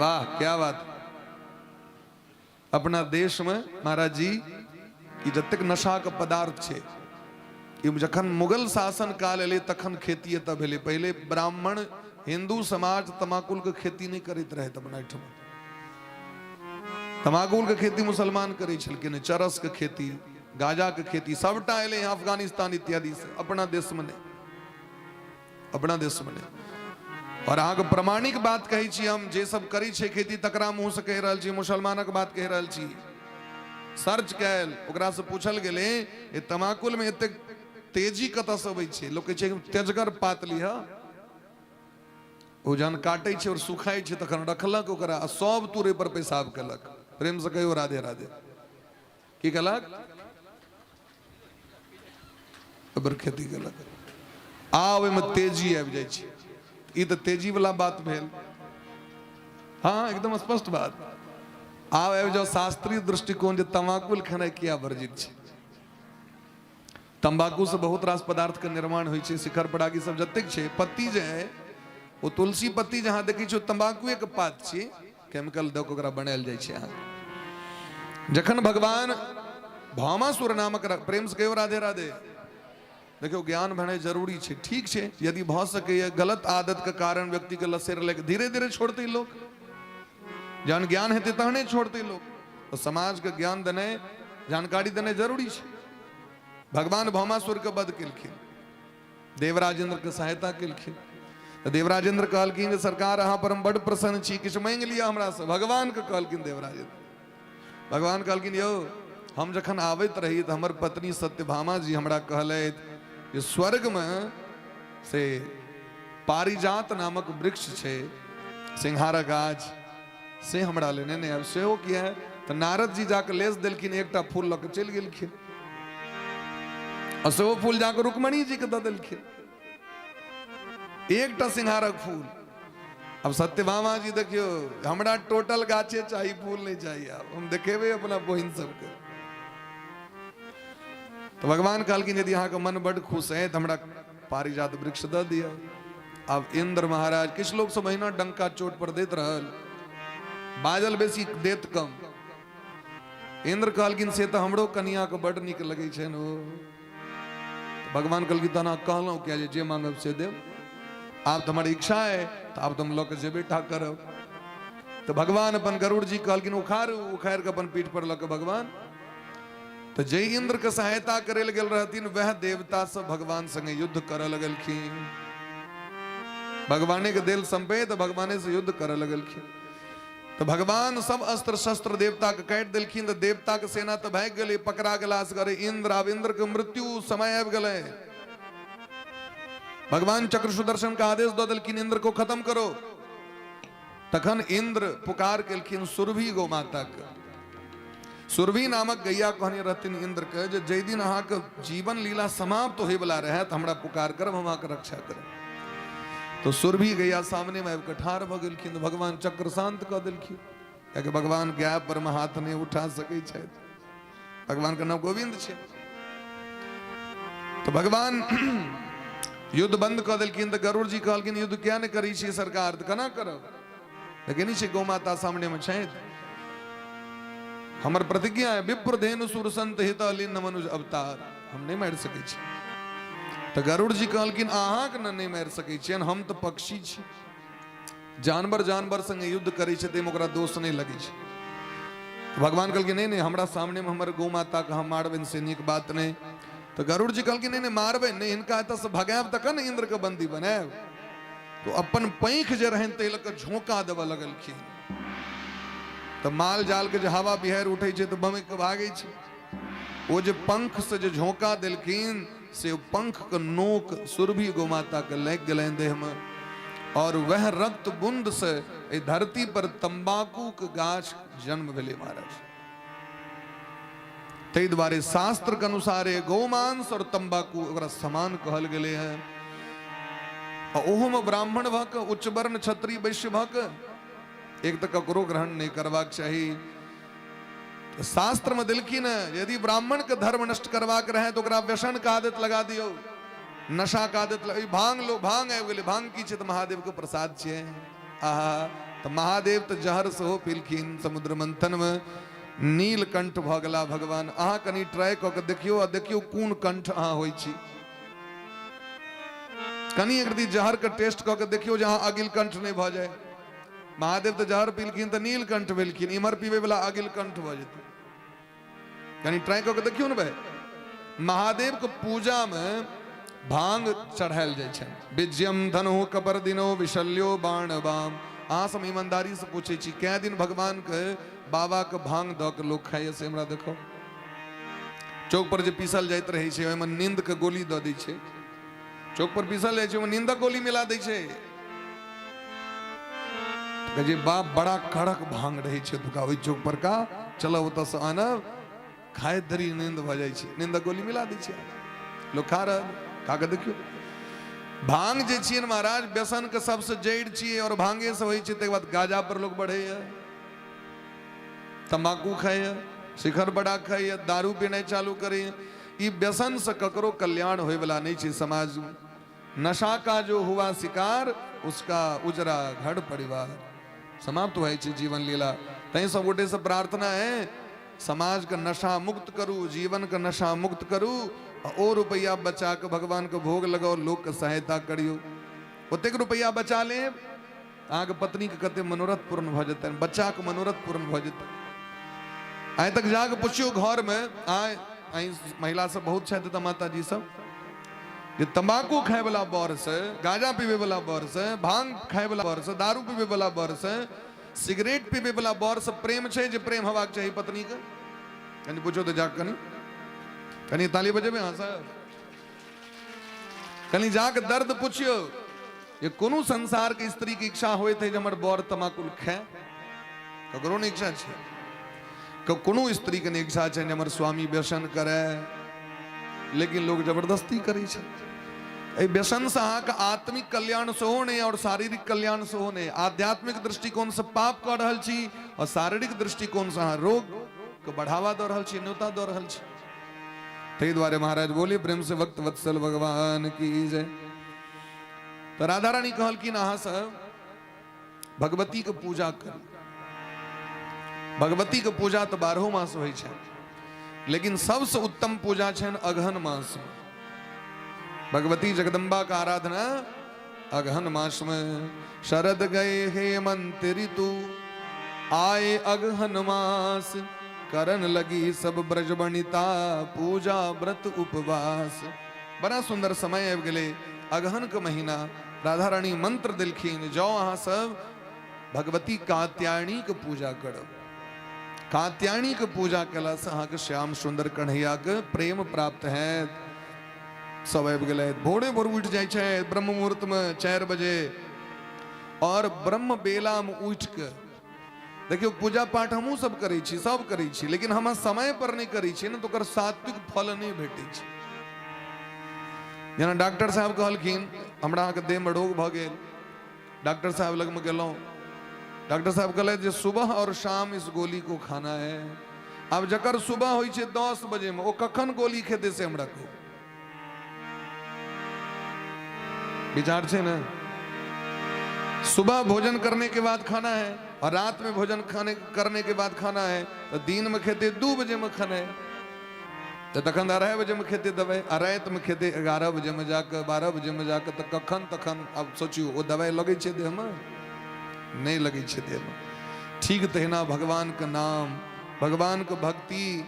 वाह क्या बात। अपना देश में महाराज जी ई जतेक नशा के पदार्थ छै, ई जखन मुगल शासन काल एलै तखन खेती एतऽ भेलै। पहिले ब्राह्मण हिंदू समाज तमाकुल के खेती नहीं करैत रहै अपना एहिठाम। तमाकुल के खेती मुसलमान करै छलखिन, चरस के खेती, गांजा के खेती सबटा एलै हँ अफगानिस्तान इत्यादि से, अपना देश में नहीं, अपना देश में नहीं। और अहाँके प्रमाणिक बात कहै छी हम, जे सब करै छै खेती तकरा मुँह से कहि रहल छी, मुसलमानक बात कहि रहल छी। सर्च कयल, ओकरा से पूछल गेलै ये तमाकुल में एतेक तेजी कतऽ से अबै छै? लोक कहै छै तेजगर पात लिह, ओ जहन काटै छै और सुखाइ छै तखन रखलक ओकरा आ सब तूरे पर पेशाब केलक। प्रेम से कहियो राधे राधे। की केलक? ओकर खेती केलक, आ ओहिमे तेजी आबि जाइ छै। ई तऽ तेजी वाला बात भेल। हाँ एकदम स्पष्ट बात। आब आबि जाओ शास्त्रीय दृष्टिकोण जे तमाकुल खेनाइ किया वर्जित छै। तंबाकू से बहुत रास पदार्थ के निर्माण होइ छै, शिखर परागी सब जतेक छै, पत्ती जे है ओ तुलसी पत्ती जहाँ देखै छियै तंबाकुए के पात छै, केमिकल दऽ कऽ ओकरा बनायल जाइ छै। अहाँ जखन भगवान भामासुर नामक प्रेम से कहियो राधे राधे। देखियौ ज्ञान भेनाइ जरूरी छै, ठीक छै, यदि भऽ सकैए गलत आदत के कारण व्यक्ति के लसेर लग धीरे धीरे छोड़तै लोक, जहन ज्ञान हेतै तहने छोड़तै लोक। तऽ समाज के ज्ञान देनाइ, जानकारी देनाइ जरूरी छै। भगवान भौमासुर के वध केलखिन, देवराजेंद्र के सहायता केलखिन। तऽ देवराजेंद्र कहलखिन जे सरकार अहाँ पर हम बड्ड प्रसन्न छी, किछु मांगि लिअ हमरा से। भगवान के कहलखिन देवराजेंद्र। भगवान कहलखिन यौ हम जखन आबैत रही तऽ हमर पत्नी सत्यभामा जी हमरा कहलथि जे स्वर्ग में से पारिजात नामक वृक्ष छै, सिंहारक गाछ, से हमरा लेने नहि आब। सेहो किया? तऽ नारद जी जाके लेस देलखिन, एकटा फूल लऽ के चलि गेलखिन आ सेहो फूल जाके रुक्मणी जी के दऽ देलखिन। एकटा सिंहारक फूल। अब सत्यभामा जी देखियो, हमरा टोटल गाछे चाही, फूल नहीं चाहिए, आब हम देखेबे अपना बहिन सबके। तो भगवान कहलखिन यदि अहाँके मन बड खुश है तो हमरा पारिजात वृक्ष दऽ दिअ। आब इंद्र महाराज किछु लोक सब अहिना डंका चोट पर दैत रहल, बाजल बेसी देत कम। इंद्र कहलखिन से तऽ हमरो कनिया के बड नीक लगै छनि ओ। भगवान कहलखिन तहन अहाँ कहलहुँ किया जे जे मांगब से देब, आब तऽ हमर इच्छा है तऽ आब तऽ हम लऽ कऽ जेबे टा करब। तऽ भगवान अपन गरुड़ जी कहलखिन उखाड़ू, उखाड़ि कऽ अपन पीठ पर लऽ कऽ भगवान तऽ जे इंद्र के सहायता करे लए गेल रहथिन वएह देवता सब भगवान संगे युद्ध करऽ लगलखिन। भगवाने के देल संपेत भगवाने से युद्ध करऽ लगलखिन। तऽ भगवान सब अस्त्र शस्त्र देवता के काटि देलखिन, तऽ देवता के सेना तऽ भागि गेलै, पकड़ा गेला असगरे इंद्र। आब इंद्र के मृत्यु समय आबि गेलै। भगवान चक्र सुदर्शन के आदेश दऽ देलखिन इंद्र को खत्म करो। तखन इंद्र पुकार केलखिन सुरभि गौ माता के। सुरभि नामक गैया कहने रहथिन इंद्र के जे जाहि दिन अहाँके जीवन लीला समाप्त होयवला रहै तऽ हमरा पुकार करब, हम अहाँके रक्षा करब। तो सुरभि गैया सामने में आबि कऽ ठाढ़ भऽ गेलखिन। भगवान चक्र शांत कऽ देलखिन, कियाकि भगवान गाय पर में हाथ नहि उठा सकै छथि, भगवान के नाम गोविंद छै। तो भगवान युद्ध बंद कऽ देलखिन। तऽ गरुड़ जी कहलखिन युद्ध किया नहि करै छी सरकार? तऽ केना करब, लेकिन छै गौ माता सामने में छथि, हमर प्रतिज्ञा है विप्र धेनु सुर संत हित अलीन मनुज अवतार, हम नहि मारि सकै छी। तऽ गरुड़ जी कहलखिन अहाँके ने नहि मारि सकै छियनि, हम तऽ पक्षी छी, जानवर जानवर संगे युद्ध करै छै ताहिमे ओकरा दोष नहि लगै छै। भगवान कहलखिन नहि नहि, हमरा सामनेमे हमर गौ माताके हम मारबनि से नीक बात नहि। तऽ गरुड़ जी कहलखिन नहि नहि, मारबै नहि, हिनका एतऽसँ भगायब तखन ने इन्द्रके बंदी बनायब। तो अपन पैंख जे रहनि ताहि लऽ कऽ झोंका देबऽ लगलखिन। तऽ माल जाल के जे हवा बिहाड़ि उठै छै तऽ बमकि कऽ भागै छै, ओ जे पंख से जे झोंका देलखिन से पंख के नोक सुरभि गौ माता के लागि गेलनि देह में, और वह रक्त बूंद से एहि धरती पर तंबाकू के गाछ जन्म भेलै महाराज। ताहि दुआरे शास्त्र के अनुसार गौमांस और तंबाकू ओकरा समान कहल गेलै हँ। आ ओहोमे ब्राह्मण भऽ कऽ उच्च वर्ण क्षत्रिय वैश्य भऽ कऽ एक तऽ ककरो ग्रहण नहि करबाक चाही। शास्त्र में देलखिन है यदि ब्राह्मण के धर्म नष्ट करबाक रहे तो ओकरा व्यसन के आदत लगा दियौ, नशा के आदत लगा, भांग लो, भांग आबि गेलै, भांग की छै तऽ महादेव के प्रसाद छियै। आहा, तऽ महादेव तऽ जहर सेहो पीलखिन समुद्र मंथन में, नीलकंठ भऽ गेला भगवान। अहाँ कनि ट्राई कऽ के देखियौ आ देखियौ कोन कंठ अहाँ होइ छी, कनि एक रति जहर के टेस्ट कऽ के देखियौ जे अहाँ अगिल कंठ नहि भऽ जाय। महादेव तऽ जहर पीलखिन तऽ नीलकंठ भेलखिन, इम्हर पीबै वाला अगिल कंठ भऽ जेतै। कनि ट्राई कऽ के देखियौ ने भाई। महादेव के पूजा में भांग चढ़ायल जाइ छै। विजयम धनु कपर दिनो विशल्यो बाण बाम। अहाँ सब ईमानदारी से पूछै छी कै दिन भगवान के बाबा के भांग दऽ के लोक खाइए से हमरा देखो। चौक पर जे पीसल जाइत रहै छै ओहिमे नींद के गोली दऽ दै छै, चौक पर पीसल जाइ छै ओहिमे नींदक गोली मिला दै छै। कहै छै बाप बड़ा कड़क भांग रहै छै ओतुका ओहि चौक पर का, चलो ओतऽ से आनब, खाइत धरि नींद भऽ जाइ छै, नींदक गोली मिला दै छै, लोक खा रहल, खा कऽ देखियौ। भांग जे छियै ने महाराज व्यसन के सबसे जड़ि छियै और भांगे से होइ छै। तकर बाद गाजा पर लोक बढ़ैया, तम्बाकू खाइया, शिखर बड़ा खाइया, दारू पीनाइ चालू करैया। ई व्यसन से ककरो कल्याण होयवला नहि छै समाज में। नशा का जो हुआ शिकार उसका उजरा घर परिवार, समाप्त होइ छै जीवन लीला। तैं सब गोटे से प्रार्थना है समाज के नशा मुक्त करू, जीवन के नशा मुक्त करू, आ ओ रुपैआ बचा के भगवान के भोग लगाओ, लोक के सहायता करियौ। ओतेक रुपैआ बचा लेब अहाँके पत्नी के कते मनोरथ पूर्ण भऽ जेतनि, बच्चा के मनोरथ पूर्ण भऽ जेतनि। आइ तक जाके पुछियौ घर में, आइ आइ महिला सब बहुत छथि तऽ माता जी सब, जे तम्बाकू खाय वाला बर से, गांजा पीबे वाला बर से, भांग खाय वाला बर से, दारू पीबे वाला बर से, सिगरेट पीबे वाला बर से प्रेम छै जे प्रेम हेबाक चाही पत्नी के? कनि पूछो तऽ जाके कनि कनि ताली बजेबै अहाँ सब, कनि जाके दर्द पुछियौ जे कोनो संसार के स्त्री के इच्छा होइत है जे हमर बर तमाकुल खाए? ककरो नहि इच्छा छै। कोनो स्त्री के नहि इच्छा छै जे हमर स्वामी व्यसन करे, लेकिन लोग जबरदस्ती करै छै। एहि व्यसनसँ अहाँके आत्मिक कल्याण सेहो नहि आओर शारीरिक कल्याण सेहो नहि। आध्यात्मिक दृष्टिकोणसँ पाप कऽ रहल छी आओर शारीरिक दृष्टिकोणसँ अहाँ रोगके बढ़ावा दऽ रहल छी, न्योता दऽ रहल छी। ताहि दुआरे महाराज बोलिए प्रेम से भक्त वत्सल भगवान की जय। तऽ राधा रानी कहलखिन अहाँ सब भगवती के पूजा करू। भगवती के पूजा तऽ 12 मास होइ छै, लेकिन सबसे उत्तम पूजा छनि अगहन मास में। भगवती जगदम्बा का आराधना अगहन मास में। शरद गए हेमंत ऋतु आए अगहन मास, करन लगी सब ब्रज बनिता पूजा व्रत उपवास। बड़ा सुंदर समय आबि गेलै अगहन के महीना। राधा रानी मंत्र दिलखिन, जाओ अहाँ सब भगवती कात्यायनी के पूजा करब। कात्यायनी के पूजा केलासँ अहाँके श्याम सुंदर कन्हैया के प्रेम प्राप्त हैत। सब आबि गेलै, भोरे भोर उठि जाइ छै ब्रह्म मुहूर्त में 4 बजे, और ब्रह्म बेला में उठि के देखियौ पूजा पाठ हमहूँ सब करै छी, सब करै छी, लेकिन हम समय पर नहि करै छी ने, तऽ ओकर सात्विक फल नहि भेटै छै। जेना डॉक्टर साहब कहलखिन हमरा अहाँके देहमे रोग भऽ गेल, डॉक्टर साहब लगमे गेलहुँ, डॉक्टर साहब कहलथि जे सुबह और शाम इस गोली को खाना है। आब जकर सुबह होइ छै 10 बजेमे, ओ कखन गोली खेतै से हमरा कहू, विचार छै ने। सुबह भोजन करने के बाद खाना है और रात में भोजन खाने करने के बाद खाना है, तो दिन में खेते 2 बजे में खाना है, तो तखन 2:30 बजे में खेते दवाई, आ रात में खेते 11 बजे में जाके 12 बजे में जाके, तो कखन तखन अब सोचियो वो दवाई लगै छै देह में? नहीं लगै छै देह में। ठीक तहिना भगवान के नाम, भगवान के भक्ति,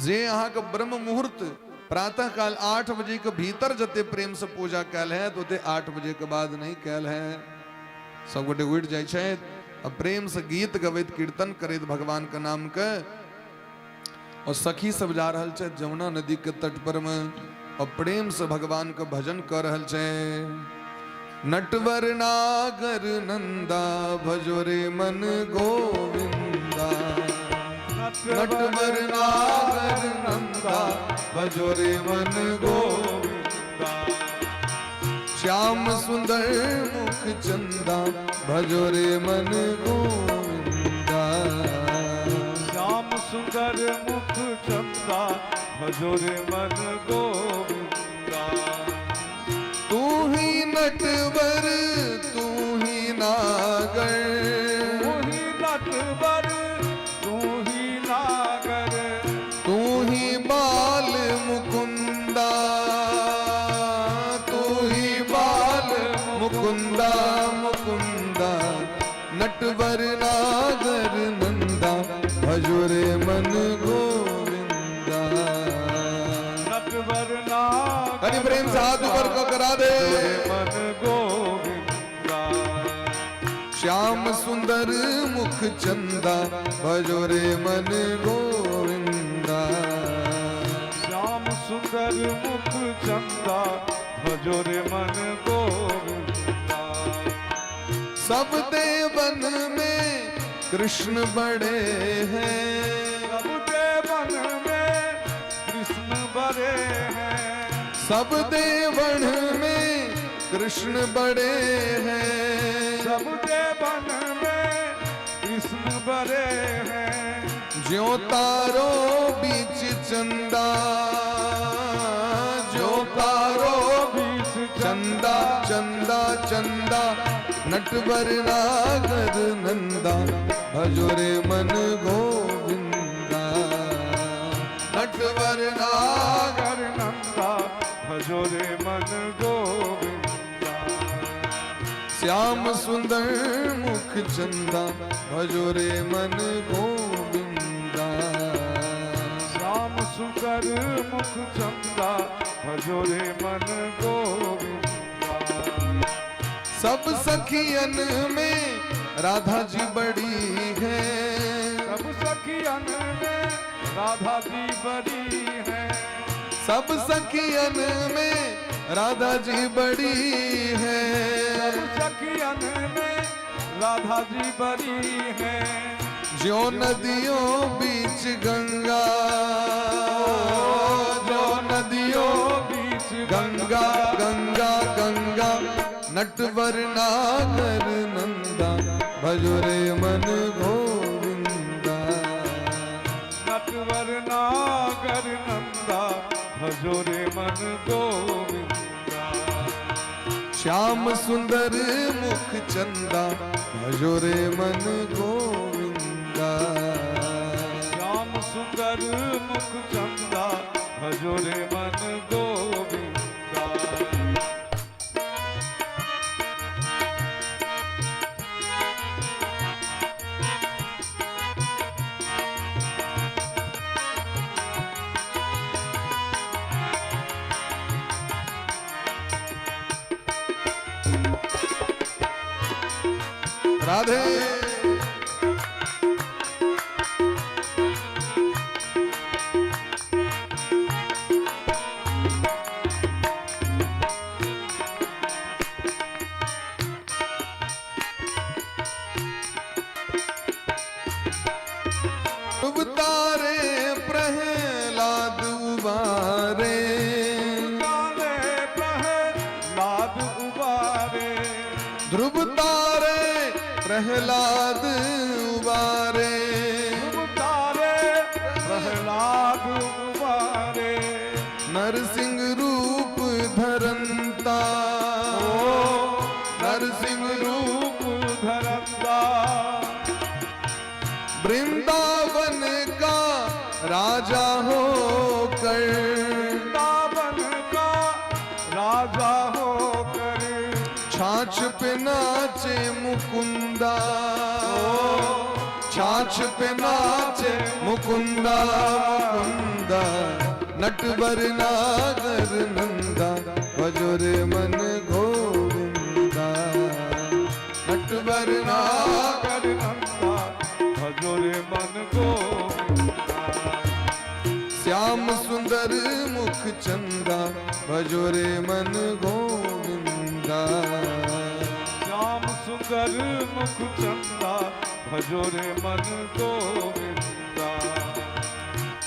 जे अहाँ के ब्रह्म मुहूर्त प्रातः काल 8 बजे के भीतर जते प्रेम से पूजा कैल है, तो ओते 8 बजे के बाद नहीं कैल है। सब गोटे उठि जाइ छथि आ प्रेम से गीत गबैत कीर्तन करैत भगवान के नाम के, और सखी सब जा रहल छथि जमुना नदी के तट पर में और प्रेम से भगवान के भजन कर रहल छै। नटवर नागर नंदा भजो रे मन गोविंदा, नटवर नागर नंदा भजो रे मन गोविंदा, श्याम सुंदर मुख चंदा भजो रे मन गोविंदा, श्याम सुंदर मुख चंदा भजो रे मन गोविंदा। तू ही नटवर तू ही नागर, तू ही नटवर तू ही नागर, तू ही बाल मुकुंदा, तू ही बाल मुकुंदा मुकुंदा, नटवर नागर नंदा भजो रे मन गोविंदा, नटवर नागर कनि प्रेम से हाथ ऊपर को करा दे मन गोविंदा, श्याम सुंदर मुख चंदा भजो रे मन गोविंदा, श्याम सुंदर मुख चंदा भजो रे मन गोविंदा। सब देवन में कृष्ण बड़े हैं, सब देवन में कृष्ण बड़े हैं, सब देवन में कृष्ण बड़े हैं, सब देवन में कृष्ण बड़े हैं, ज्यों तारो बीच चंदा, ज्यों तारो बीच चंदा चंदा चंदा, नटवर नागर नंदा भजो रे मन गोविंदा, नटवर नागर नागर नंदा भजो रे मन गोविंदा, श्याम सुंदर मुख चंदा भजो रे मन गोविंदा, श्याम सुंदर मुख चंदा भजो रे मन गोविंदा। सब सखियन में राधा जी बड़ी है, सब सखियन में राधा जी बड़ी है, सब सखियन में राधा जी बड़ी है, सब सखियन में राधा जी बड़ी है, ज्यों नदियों बीच गंगा, ज्यों नदियों बीच गंगा गंगा नटवर नागर नंदा भजो रे मन गोविंदा। नटवर नागर नंदा भजो रे मन गोविंदा। श्याम सुंदर मुख चंदा भजो रे मन गोविंदा। श्याम सुंदर मुख चंदा भजो रे मन गोविंदा। राधे। ध्रुव तारे प्रहलाद उबारे। तारे प्रहलाद उबारे। ध्रुव तारे प्रहलाद उबारे। ध्रुव तारे प्रहलाद उबारे। नरसिंह रूप धरंता। ओ नरसिंह रूप रूप धरंता। वृंदावन का राजा होकर। वृंदावन का राजा होकर। छाछ पे नाचे मुकुंदा। छाछ पे नाचे मुकुंदा मुकुंदा। नटवर नागर नंदा भजो रे मन गोविंदा। नटवर नागर नागर नंदा भजो रे मन गोविंदा। श्याम सुंदर मुख चंदा भजो रे मन गोविंदा। श्याम सुंदर मुख चंदा भजो रे मन गोविंदा।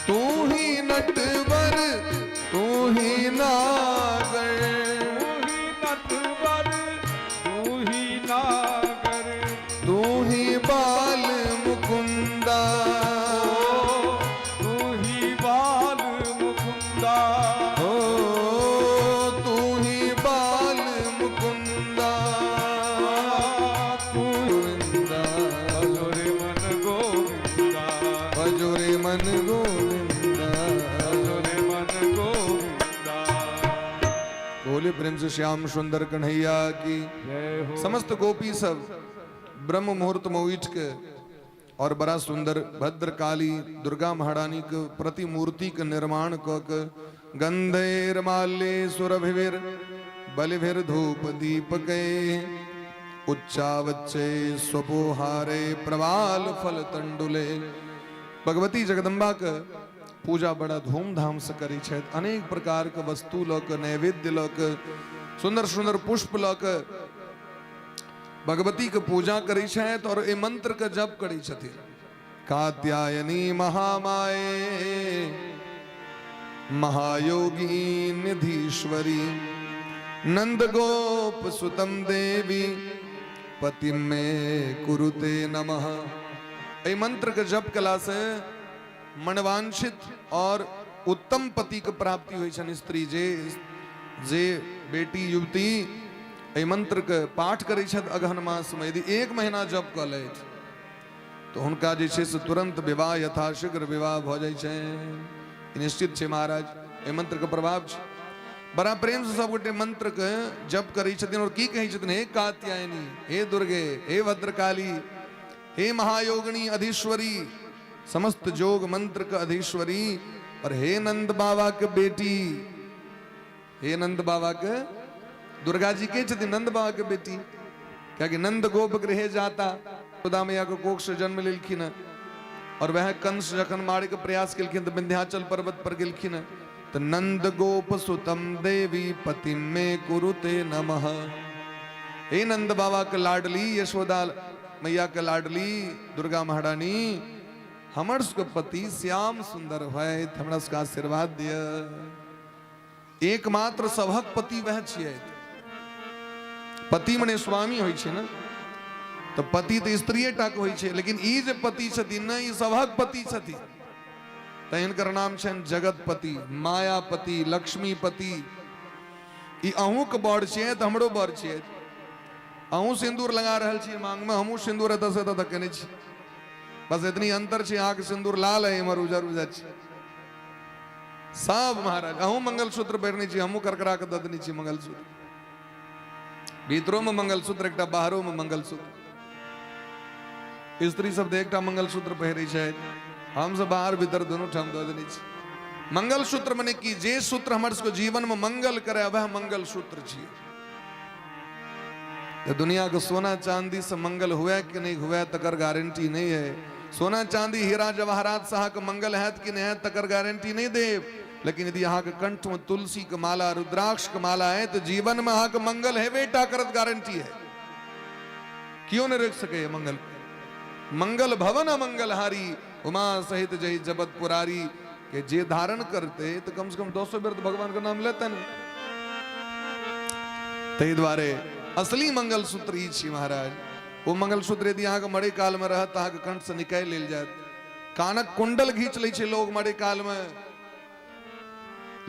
तू ही नटवर तू ही नागर। तू ही नटवर तू ही नागर। तू ही बाल मुकुंदा। ओ तू ही बाल मुकुंदा। ओ तू ही बाल मुकुंदा। तू गोविंदा भजो रे मन गोविंदा। भजो रे मन गोविंदा। भजो रे मन गोविंदा। बोले प्रेम से श्याम सुंदर कन्हैया की। जय हो। समस्त गोपी सब ब्रह्म मुहूर्त में उठ के और बड़ा सुंदर भद्रकाली दुर्गा महारानी के प्रतिमूर्ति के निर्माण क के गंधेर माल्ये सुरभिर बलिभिर धूप दीप के उच्चावच्चे स्वपोहारे प्रवाल फल तंडुले भगवती जगदम्बा के पूजा बड़ा धूमधाम से करी छथि। अनेक प्रकार के वस्तु लऽ के, नैवेद्य लऽ के, सुंदर सुंदर पुष्प लऽ के भगवती के पूजा करी छथि और एहि मंत्र के जप करी छथिन। कात्यायनी महामाये महायोगी निधीश्वरी नंद गोप सुतम देवी पतिम मे कुरुते नमः। एहि मंत्र के जप कला से मनवांछित और उत्तम पति के प्राप्ति होइ छनि। स्त्री जे जे बेटी युवती एहि मंत्र के पाठ करै छथि अगहन मास में, यदि एक महीना जप कऽ लथि तो हुनका जे छै से तुरंत विवाह यथाशीघ्र विवाह भऽ जाइ छै। ई निश्चित छै महाराज, एहि मंत्र के प्रभाव छै। बड़ा प्रेम से सब गोटे मंत्र के जप करै छथिन और की कहै छथिन, हे कात्यायनी, हे दुर्गे, हे भद्रकाली, हे महायोगिनी अधीश्वरी, समस्त जोग मंत्र के अधीश्वरी, और हे नंद बाबा के बेटी, हे नंद बाबा के दुर्गा जी के छथिन नंद बाबा के बेटी, कियाकि नंद गोप गृह जाता यशोदा मैया के कोख से जन्म लेलखिन और वह कंस जखन मारे के प्रयास केलखिन तो विंध्याचल पर्वत पर गेलखिन तो नंद गोप सुतम देवी पति में कुरुते नमः। हे नंद बाबा के लाडली यशोदा मैया के लाडली दुर्गा महारानी, हमर सबके पति श्याम सुंदर होइत, हमरा सबके आशीर्वाद दिय। एकमात्र सभक पति वह छियै। पति मने स्वामी होइ छै ने, तऽ पति तऽ स्त्रिये टा के होइ छै, लेकिन ई जे पति छथिन ने, ई सभक पति छथिन। तऽ हिनकर नाम छनि जगतपति, मायापति, लक्ष्मीपति। ई अहूँके बड़ छियै तऽ हमरो बड़ छियै। अहूँ सिन्दूर लगा रहल छी मांगमे, हमहूँ सिन्दूर एतऽसँ एतऽ तक केने छी, बस एतनी अंतर छै, अहाँके सिन्दूर लाल है, इम्हर उजर उजर छै सब। महाराज अहूँ मंगलसूत्र पहिरने छी, हमहूँ करकरा के दऽ देने छी मंगलसूत्र। भीतरो में मंगलसूत्र, एकटा बाहरो में मंगलसूत्र। स्त्री सब तऽ एकटा मंगलसूत्र पहिरै छथि, हम सब बाहर भीतर दुनू ठाम दऽ देने छी। मंगलसूत्र मने कि जे सूत्र हमर सबके जीवन में मंगल करे वह मंगलसूत्र छियै। तऽ दुनिया के सोना चांदी से मंगल हुए कि नहीं हुए तकर गारंटी नहीं है। सोना चांदी हीरा जवाहरात से अहाँके मंगल हैत कि नहीं हैत तकर गारंटी नहीं देब, लेकिन यदि अहाँके कंठ में तुलसी के माला, रुद्राक्ष के माला है तो जीवन में अहाँके मंगल हेबे टा करत, गारंटी है। क्यों नहीं रोक सके मंगल? मंगल भवन अमंगलहारी, उमा सहित जय जबत पुरारी। के जे धारण करते तो कम से कम 200 बेर तो भगवान का नाम लेते ने। ताहि दुआरे असली मंगलसूत्र ई छी महाराज। ओ मंगलसूत्र यदि अहाँके मरे काल में रहत तऽ अहाँके कंठ से निकालि लेल जायत। कानक कुंडल घींच लै छै लोग मरे काल में,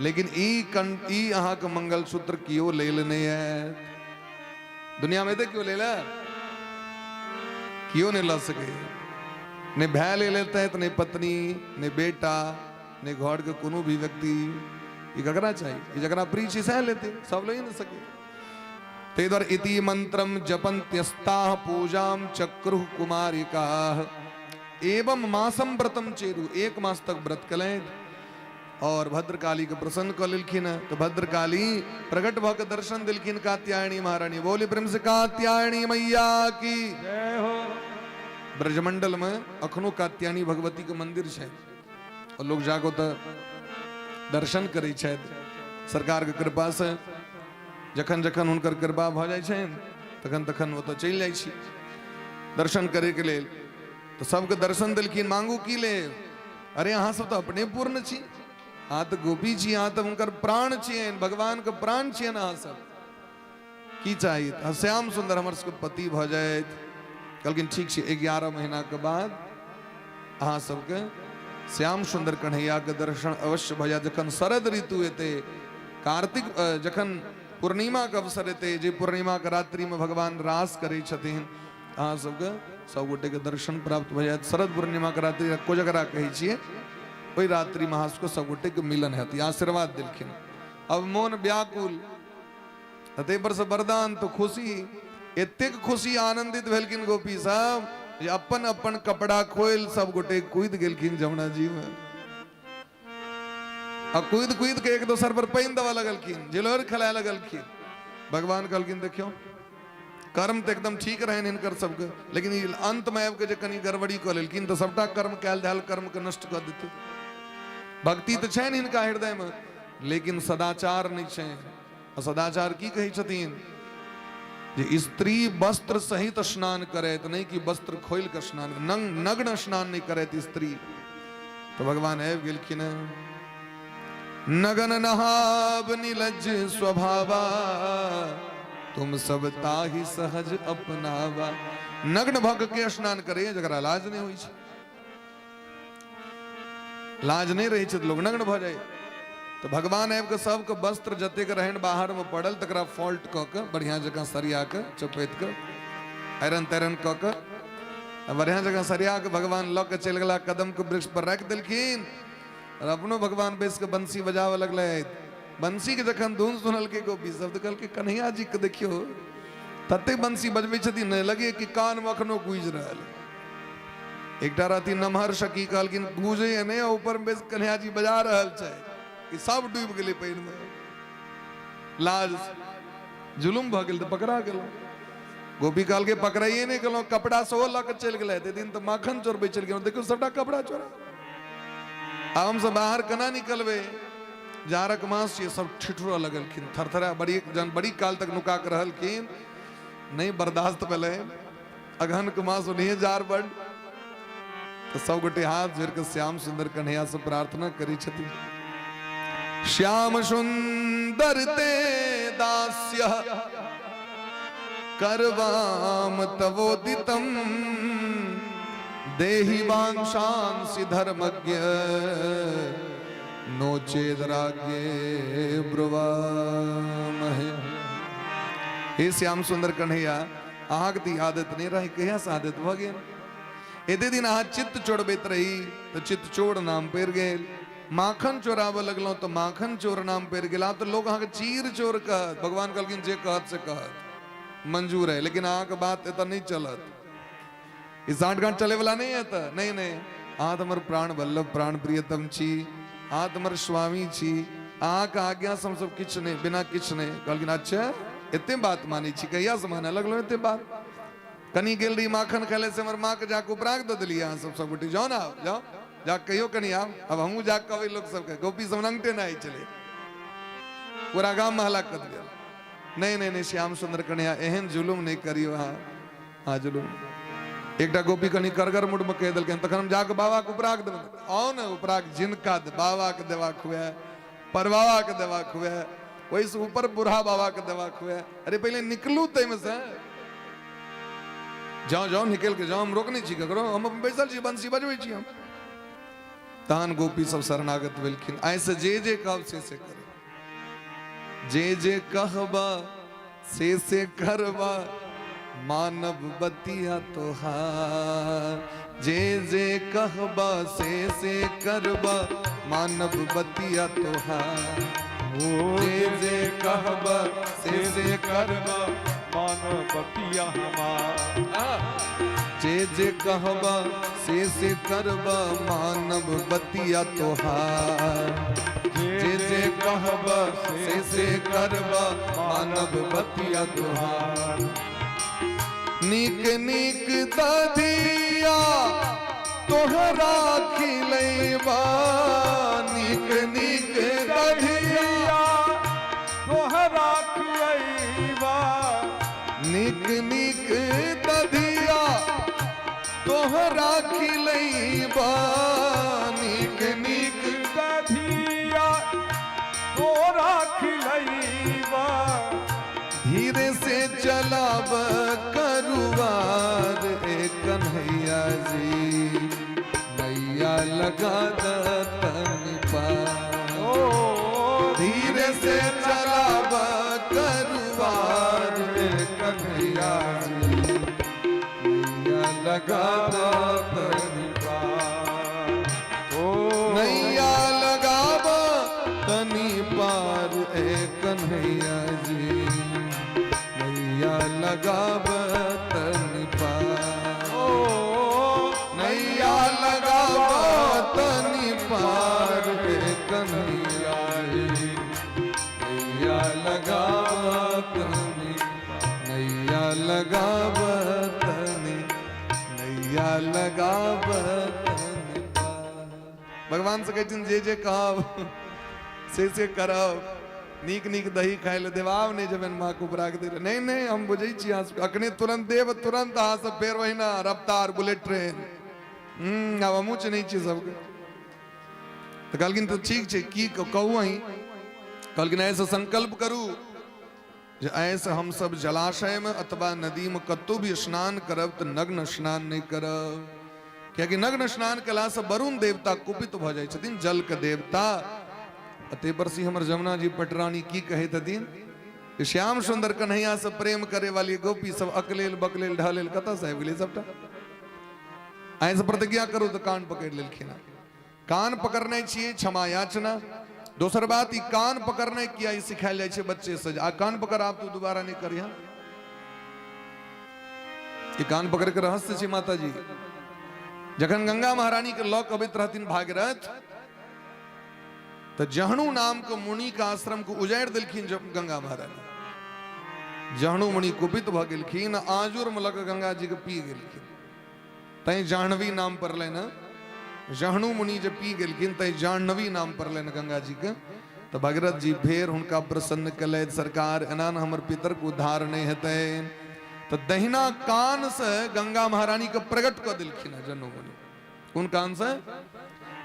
लेकिन ई कंठ, ई अहाँके मंगलसूत्र केओ लेल नहि आयत दुनिया में। तऽ केओ लेल केओ नहि लऽ सकैए, नहि भाय ले लेते तऽ नहि पत्नी, नहि बेटा, नहि घर के कोनो भी व्यक्ति। ई ककरा चाही? ई जकरा प्रिय छै सएह लेते, सब लए नहि सके। ताहि दुआरे इति मंत्रम जपन्त्यस्ताः पूजां चक्रुः कुमारिकाः एवं मासम व्रतम चेरु। एक मास तक व्रत कलनि और भद्रकाली के प्रसन्न कऽ लेलखिन। तऽ भद्रकाली प्रकट भऽ के दर्शन देलखिन कात्यायनी महारानी। बोली प्रेम से कात्यायनी मैया की जय हो। ब्रजमंडल में अखनो कात्यायनी भगवती के मंदिर छै और लोग जाके ओतऽ दर्शन करै छथि। सरकार के कृपा से जखन जखन हुनकर कृपा भऽ जाइ छनि तखन तखन ओतऽ चलि जाइ छी दर्शन करैके लेल। तऽ सबके दर्शन देलखिन। मांगू की लेब? अरे अहाँ सब तऽ अपने पूर्ण छी, अहाँ तऽ गोपी छी, अहाँ तऽ हुनकर प्राण छियनि, भगवान के प्राण छियनि, अहाँ सब की चाही? तऽ श्याम सुंदर हमर सबके पति भऽ जाइत। कहलखिन ठीक छै, 11 महीना के बाद अहाँ सबके श्याम सुंदर कन्हैया के दर्शन अवश्य भऽ जायत। जखन शरद ऋतु एतै, कार्तिक जखन पूर्णिमा के अवसर एतै, जे पूर्णिमा के रात्रि में भगवान रास करै छथिन, अहाँ सबके सब गोटे के दर्शन प्राप्त भऽ जायत। शरद पूर्णिमा के रात्रि कोजगरा कहै छियै, ओहि रात्रि में अहाँ सबके सब गोटे के मिलन हैत। ई आशीर्वाद देलखिन। अब मोन व्याकुल, ताहि पर से वरदान तो खुशी, एतेक खुशी आनंदित भेलखिन गोपी सब जे अपन अपन कपड़ा खोलि सब गोटे कूदि गेलखिन जमुना जी में। आ कूदि कूदि के एक दोसर पर पानि देबऽ लगलखिन, जिलोर खेलाय लगलखिन। भगवान कहलखिन देखियौ कर्म तऽ एकदम ठीक रहनि हिनकर सबके, लेकिन ई अंत में आबि के जे कनि गड़बड़ी कऽ लेलखिन तऽ सबटा कर्म कयल धयल कर्म के नष्ट कऽ देतै। भक्ति तऽ छनि हिनका हृदय में, लेकिन सदाचार नहि छनि। आ सदाचार की कहै छथिन? जे स्त्री वस्त्र सहित स्नान करैत, नहि कि वस्त्र खोलि कऽ स्नान, नग्न स्नान नहि करैत स्त्री। तऽ भगवान आबि गेलखिन। नगन नहाब निलज स्वभावा, तुम सब ताहि सहज अपनावा। नग्न भऽ के स्नान करे जकरा लाज नहि होइ छै, लाज नहि रहै छै तऽ लोग नग्न भऽ जाइ। तऽ भगवान आबि कऽ सबके वस्त्र जतेक रहनि बाहर मे पड़ल तकरा फॉल्ट कऽ कऽ बढ़िया जकाँ सरिया कऽ चपेट कऽ आयरन तायरन कऽ कऽ बढ़िया जकाँ सरिया कऽ भगवान लऽ कऽ चलि गेला, कदम के वृक्ष पर राखि देलखिन और अपनो भगवान बैस कऽ बंसी बजाबऽ लगलथि। बंसी के जखन धुन सुनलकै गोपी सब तऽ कहलकै कन्हैया जी के देखियौ तते बंसी बजबै छथिन ने, लगे कि कान मे अखनो गूंजि रहल। एकटा रहथिन नमहर सखी, कहलखिन गूंजै नहि, ऊपर मे बैस कन्हैया जी बजा रहल छै कि सब डूबि गेलै पानि मे, लाज जुलुम भऽ गेल तऽ पकड़ा गेल। गोपी कहलकै पकड़ाइए नहि गेलहुँ, कपड़ा सेहो लऽ कऽ चलि गेलै। ताहि दिन तऽ माखन चोरबै चलि गेलहुँ, देखियौ सबटा कपड़ा चोरा, आब हमसब बाहर केना निकलबै? जाड़क मास छियै, सब ठिठुरऽ लगलखिन, थरथरा बड़ी जहन बड़ी काल तक नुका कऽ रहलखिन, नहि बर्दाश्त भेलै। अगहन के मास ओनहिए जाड़ बड, तऽ सब गोटे हाथ जोड़ि कऽ श्याम सुंदर कन्हैया से प्रार्थना करै छथिन। श्याम सुंदर ते दास्य करवाम तवोदितम देहि वांशांसि धर्मज्ञ नो चेदराज्ञे ब्रुवामहे। हे श्याम सुंदर कन्हैया, अहाँके तऽ ई आदत नहि रहै, कहियासँ आदत भऽ गेल? एते दिन अहाँ चित्त चोरबैत रही तऽ चित्त चोर नाम पड़ि गेल, माखन चोराबऽ लगलहुँ तऽ माखन चोर नाम पड़ि गेल, आब तऽ लोक अहाँके चीर चोर कहत। भगवान कहलखिन जे कहत से कहत, मंजूर है, लेकिन अहाँके बात एतऽ नहि चलत, ई साँठ गाँठ चलैवला नहि है एतऽ। नहि नहि, अहाँ तऽ हमर प्राण वल्लभ प्राण प्रियतम छी, अहाँ तऽ हमर स्वामी छी, अहाँके आज्ञासँ हमसब किछु नहि, बिना किछु नहि। कहलखिन अच्छा एते बात मानै छी, कहियासँ मानऽ लगलहुँ एते बात? कनी गेल रही माखन खाय से हमर माँ के जाके उपराग दऽ देलियै अहाँ सब सब गोटे जाउ ने, आब जाउ, जा कहियो कनी आब, आब हमहूँ जा कहबै लोक सबके, गोपी सब नंगटे नहाइ छलै, पूरा गाम मे हल्ला कऽ देलियै। नहि नहि नहि श्याम सुंदर कन्हैया, एहन जुलुम नहि करियौ अहाँ, अहाँ जुलुम। एकटा गोपी कनी करगर मुड मे कहि देलखिन, तखन हम जाके बाबा के उपराग देबै। आउ ने उपराग, जिनका बाबा के देबाक हुए, परबाबा के देबाक हुए, ओहिसँ ऊपर बूढ़ा बाबा के देबाक हुए, अरे पहिले निकलू ताहिमे से, जाओ जाओ निकल के जाओ, हम रोकने छी ककरो, हम अपन बैसल छी, बंसी बजबै छी हम। तहन गोपी सब शरणागत भेलखिन, आइ से जे जे कहब से से करे, जे जे कहबा से से करबा, मानव बतिया तोहार, जे जे कहबा से से करबा, मानव बतिया तोहार, जे जे कहबा से से करबा, मानव बतिया हमार, जे जे कहबा से से करबा, मानव बतिया तोहार, जे जे कहबा से से करबा, मानव बतिया तोहार। नीक नीक दधिया तोहरा खिलैबा, नीक नीक दधिया तोहरा खिलैबा, नीक नीक दधिया तोहरा खिलैबा, नीक नीक दधिया तोरा खिलैबा, धीरे से चलाब करुवार ए कन्हैया जी, नैया लगा दतन पार, धीरे से चलाब करुवार ए कन्हैया जी, नैया लगा दतन पार, नैया लगाब तनी पार ए कन्हैया जी, नैया लगाब तनी पार, नैया लगाब तनी पार ए कन्हैया जी, नैया लगाब तनी, नैया लगाब तनी, नैया लगाब तनी पार। भगवान से कहै छथिन जे जे कहब से से करब, नीक नीक दही खाय लए देब, आब नहि जेबनि माँ के उपरा के दै। नहि नहि, हम बुझै छी अहाँ सबके, अखने तुरंत देब, तुरंत अहाँ सब फेर ओहिना रफ्तार बुलेट ट्रेन। आब हमहूँ चिन्है छियै सबके। तऽ कहलखिन तऽ ठीक छै, की कहू अहीं? कहलखिन एहिसँ संकल्प करू जे एहिसँ हमसब जलाशयमे अथवा नदीमे कतहु भी स्नान करब तऽ नग्न स्नान नहि करब, कियाकि नग्न स्नान केलासँ वरुण देवता कुपित भऽ जाइ छथिन, जलके देवता। आ ताहि पर से हमर जमुना जी पटरानी की कहै छथिन कि श्याम सुंदर कन्हैया से प्रेम करे वाली गोपी सब अकलेल बकलेल ढलेल कतऽसँ आबि गेलै सबटा? एहिसँ प्रतिज्ञा करू तऽ कान पकड़ि लेलखिन। कान पकड़ने छियै क्षमा याचना। दोसर बात, ई कान पकड़ने किया ई सिखायल जाइ छै बच्चे से, आ कान पकड़ आब तू दोबारा नहि करिह। ई कान पकड़ के रहस्य छै माता जी। जखन गंगा महारानी के लऽ के अबैत रहथिन भागीरथ, तऽ जहणु नाम के मुनि के आश्रम के उजाड़ि देलखिन जब गंगा महारानी। जहणु मुनि कुपित भऽ गेलखिन, आजुर में लऽ के गंगा जी के पी गेलखिन, तैं जाह्नवी नाम पड़लनि। जहणु मुनि जे पी गेलखिन तैं जाह्नवी नाम पड़लनि गंगा जी के। तऽ भगीरथ जी फेर हुनका प्रसन्न केलथि, सरकार एना ने हमर पितर के उद्धार नहि हेतै। तऽ दहिना कान से गंगा महारानी के प्रकट कऽ देलखिन हँ जहणु मुनि। कोन कान से?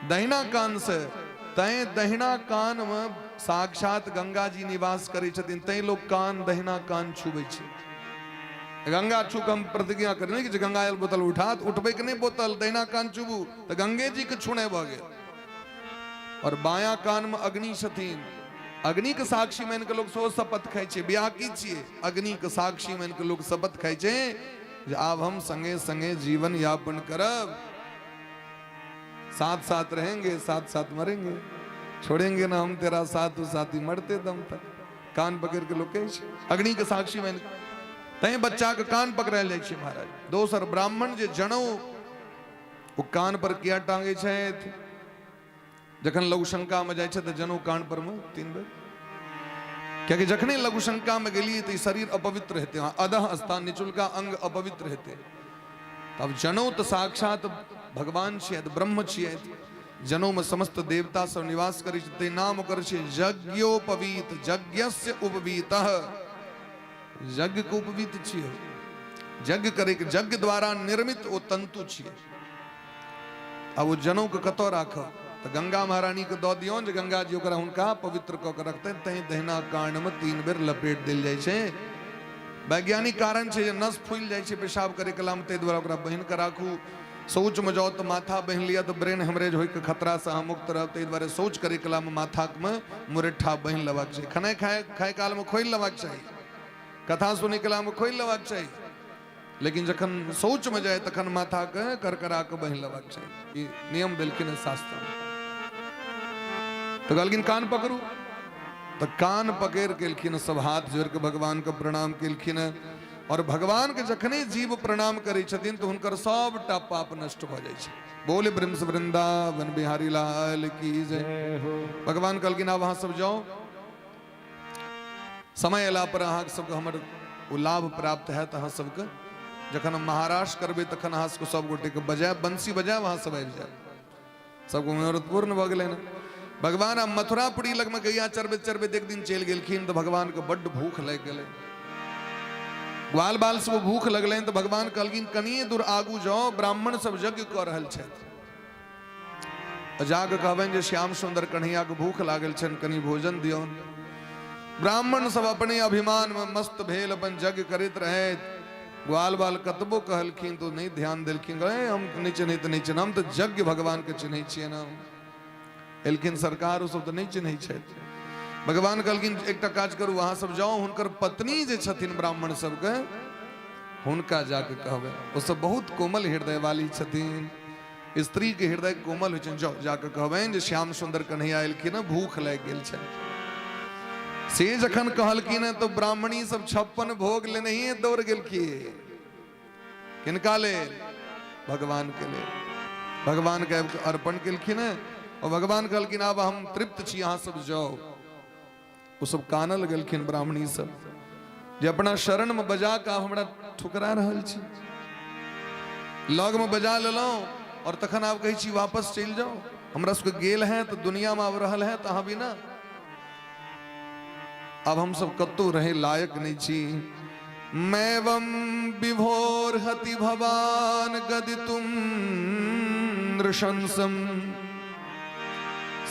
दहिना कान से। तैं दहिना कान में साक्षात गंगा जी निवास करै छथिन, तैं लोग कान दहिना कान छुबै छै। गंगा छू के हम प्रतिज्ञा करी कि गंगा जल बोतल उठा तऽ उठबै के नहि बोतल, दहिना कान छुबू तऽ गंगे जी के छूने भऽ गेल। और बायां कान में अग्नि छथिन, अग्नि के साक्षी मानि के लोग सेहो शपथ खाइ छै। बियाह की छियै? अग्नि के साक्षी मानि के लोग शपथ खाइ छै जे आब हम संगे संगे जीवन यापन करब, साथ साथ रहेंगे, साथ साथ मरेंगे, छोड़ेंगे ना हम तेरा साथ, तू साथी मरते दम तक। कान पकड़ के लोग कहै छै अग्नि के साक्षी मानि के, तैं बच्चा के कान पकड़ायल जाइ छै महाराज। दोसर ब्राह्मण जे जनौ ओ कान पर किया टांगे छथि? जखन लघुशंका में जाइ छै तऽ जनौ कान पर में 3 बेर, कियाकि जखने लघुशंका में गेलियै तऽ शरीर अपवित्र हेतै, अधः स्थान निचुलका अंग अपवित्र हेतै। तब जनौ तऽ साक्षात भगवान छियै, ब्रह्म छियै, जनौ में समस्त देवता सब निवास करै छै, ते नाम ओकर छै यज्ञोपवीत, यज्ञस्य उपवीतः, यज्ञ के उपवीत छियै, यज्ञ करे के यज्ञ द्वारा निर्मित ओ तंतु छियै। आब ओ जनौ के कतऽ राखब? तऽ गंगा महारानी के दऽ दियौन जे गंगा जी ओकरा हुनका पवित्र कऽ के रखतनि, तैं दहिना कान में 3 बेर लपेट देल जाइ छै। वैज्ञानिक कारण छै जे नस फूलि जाइ छै पेशाब करे कला में, ताहि दुआरे ओकरा बहिन के राखू। शौच में जाउ तऽ माथा बहिन लिअ तऽ ब्रेन हेमरेज होइके खतरा से अहाँ मुक्त रहब, ताहि दुआरे शौच करे कला में माथा में मुरेठा बहिन लेबाक चाही। खेनाइ खाय खाय काल में खोलि लेबाक चाही, कथा सुनै कला में खोलि लेबाक चाही, लेकिन जखन शौच में जाय तखन माथा के करकरा के बहिन लेबाक चाही। ई नियम देलखिन हँ शास्त्र में। तऽ कहलखिन कान पकड़ू, तऽ कान पकड़ केलखिन, सब हाथ जोड़ के भगवान के प्रणाम केलखिन। और भगवान के जखने जीव प्रणाम करै छथिन तऽ हुनकर सबटा पाप नष्ट भऽ जाइ छै। बोले ब्रह्म वृंदावन बिहारी लाल की जय। भगवान कहलखिन आब अहाँ सब जाओ, समय अयला पर अहाँ सबके हमर ओ लाभ प्राप्त हैत। अहाँ सबके जखन हम महाराष्ट्र करबै तखन अहाँ सबके सब गोटे के बजायब, बंसी बजायब, अहाँ सब आबि जायब। सबके मनोरथ पूर्ण भऽ गेलै ने। भगवान आब मथुरापुरी लगमे गैया चरबैत चरबैत एक दिन चलि गेलखिन तऽ भगवानके बड्ड भूख लागि गेलै। ग्वाल बाल सब भूख लगलनि तऽ भगवान कहलखिन कनिए दूर आगू जाओ, ब्राह्मण सब यज्ञ कऽ रहल छथि, जाके कहबनि जे श्याम सुंदर कन्हैया के भूख लागल छनि, कनि भोजन दियौन। ब्राह्मण सब अपने अभिमान में मस्त भेल अपन यज्ञ करैत रहैत। ग्वाल बाल कतबो कहलखिन तो नहीं ध्यान देलखिन, कहे हम नहीं चिन्हैत नहीं चिन्ह, हम तो यज्ञ भगवान के चिन्है छियै ना। एलखिन सरकार, ओ सब तो नहीं चिन्है छथि। भगवान कहलखिन एकटा काज करू, अहाँ सब जाओ, हुनकर पत्नी जे छथिन ब्राह्मण सबके हुनका जाके कहबै, ओ सब बहुत कोमल हृदय वाली छथिन, स्त्री के हृदय कोमल होइ छनि, जाओ जाके कहबनि जे श्याम सुंदर कन्हैया एलखिन हँ, भूख लागि गेल छनि। से जखन कहलखिन हँ तऽ ब्राह्मणी सब 56 भोग लेनहिए दौड़ गेलखिन। किनका लेल? भगवान के लेल। भगवान के अर्पण केलखिन हँ और भगवान कहलखिन आब हम तृप्त छी, अहाँ सब जाओ। ओ सब कानल गेलखिन ब्राह्मणी सब जे अपना शरण में बजा के हमरा ठुकरा रहल छी, लग में बजा लेलहुँ और तखन आब कहै छी वापस चलि जाओ, हमरा सबके गेल है तऽ दुनिया में आब रहल है तऽ अहाँ बिना अब हम सब कतौ रहे लायक नहीं छी। मैवम विभोर हति भवान गदितुम नृशंसम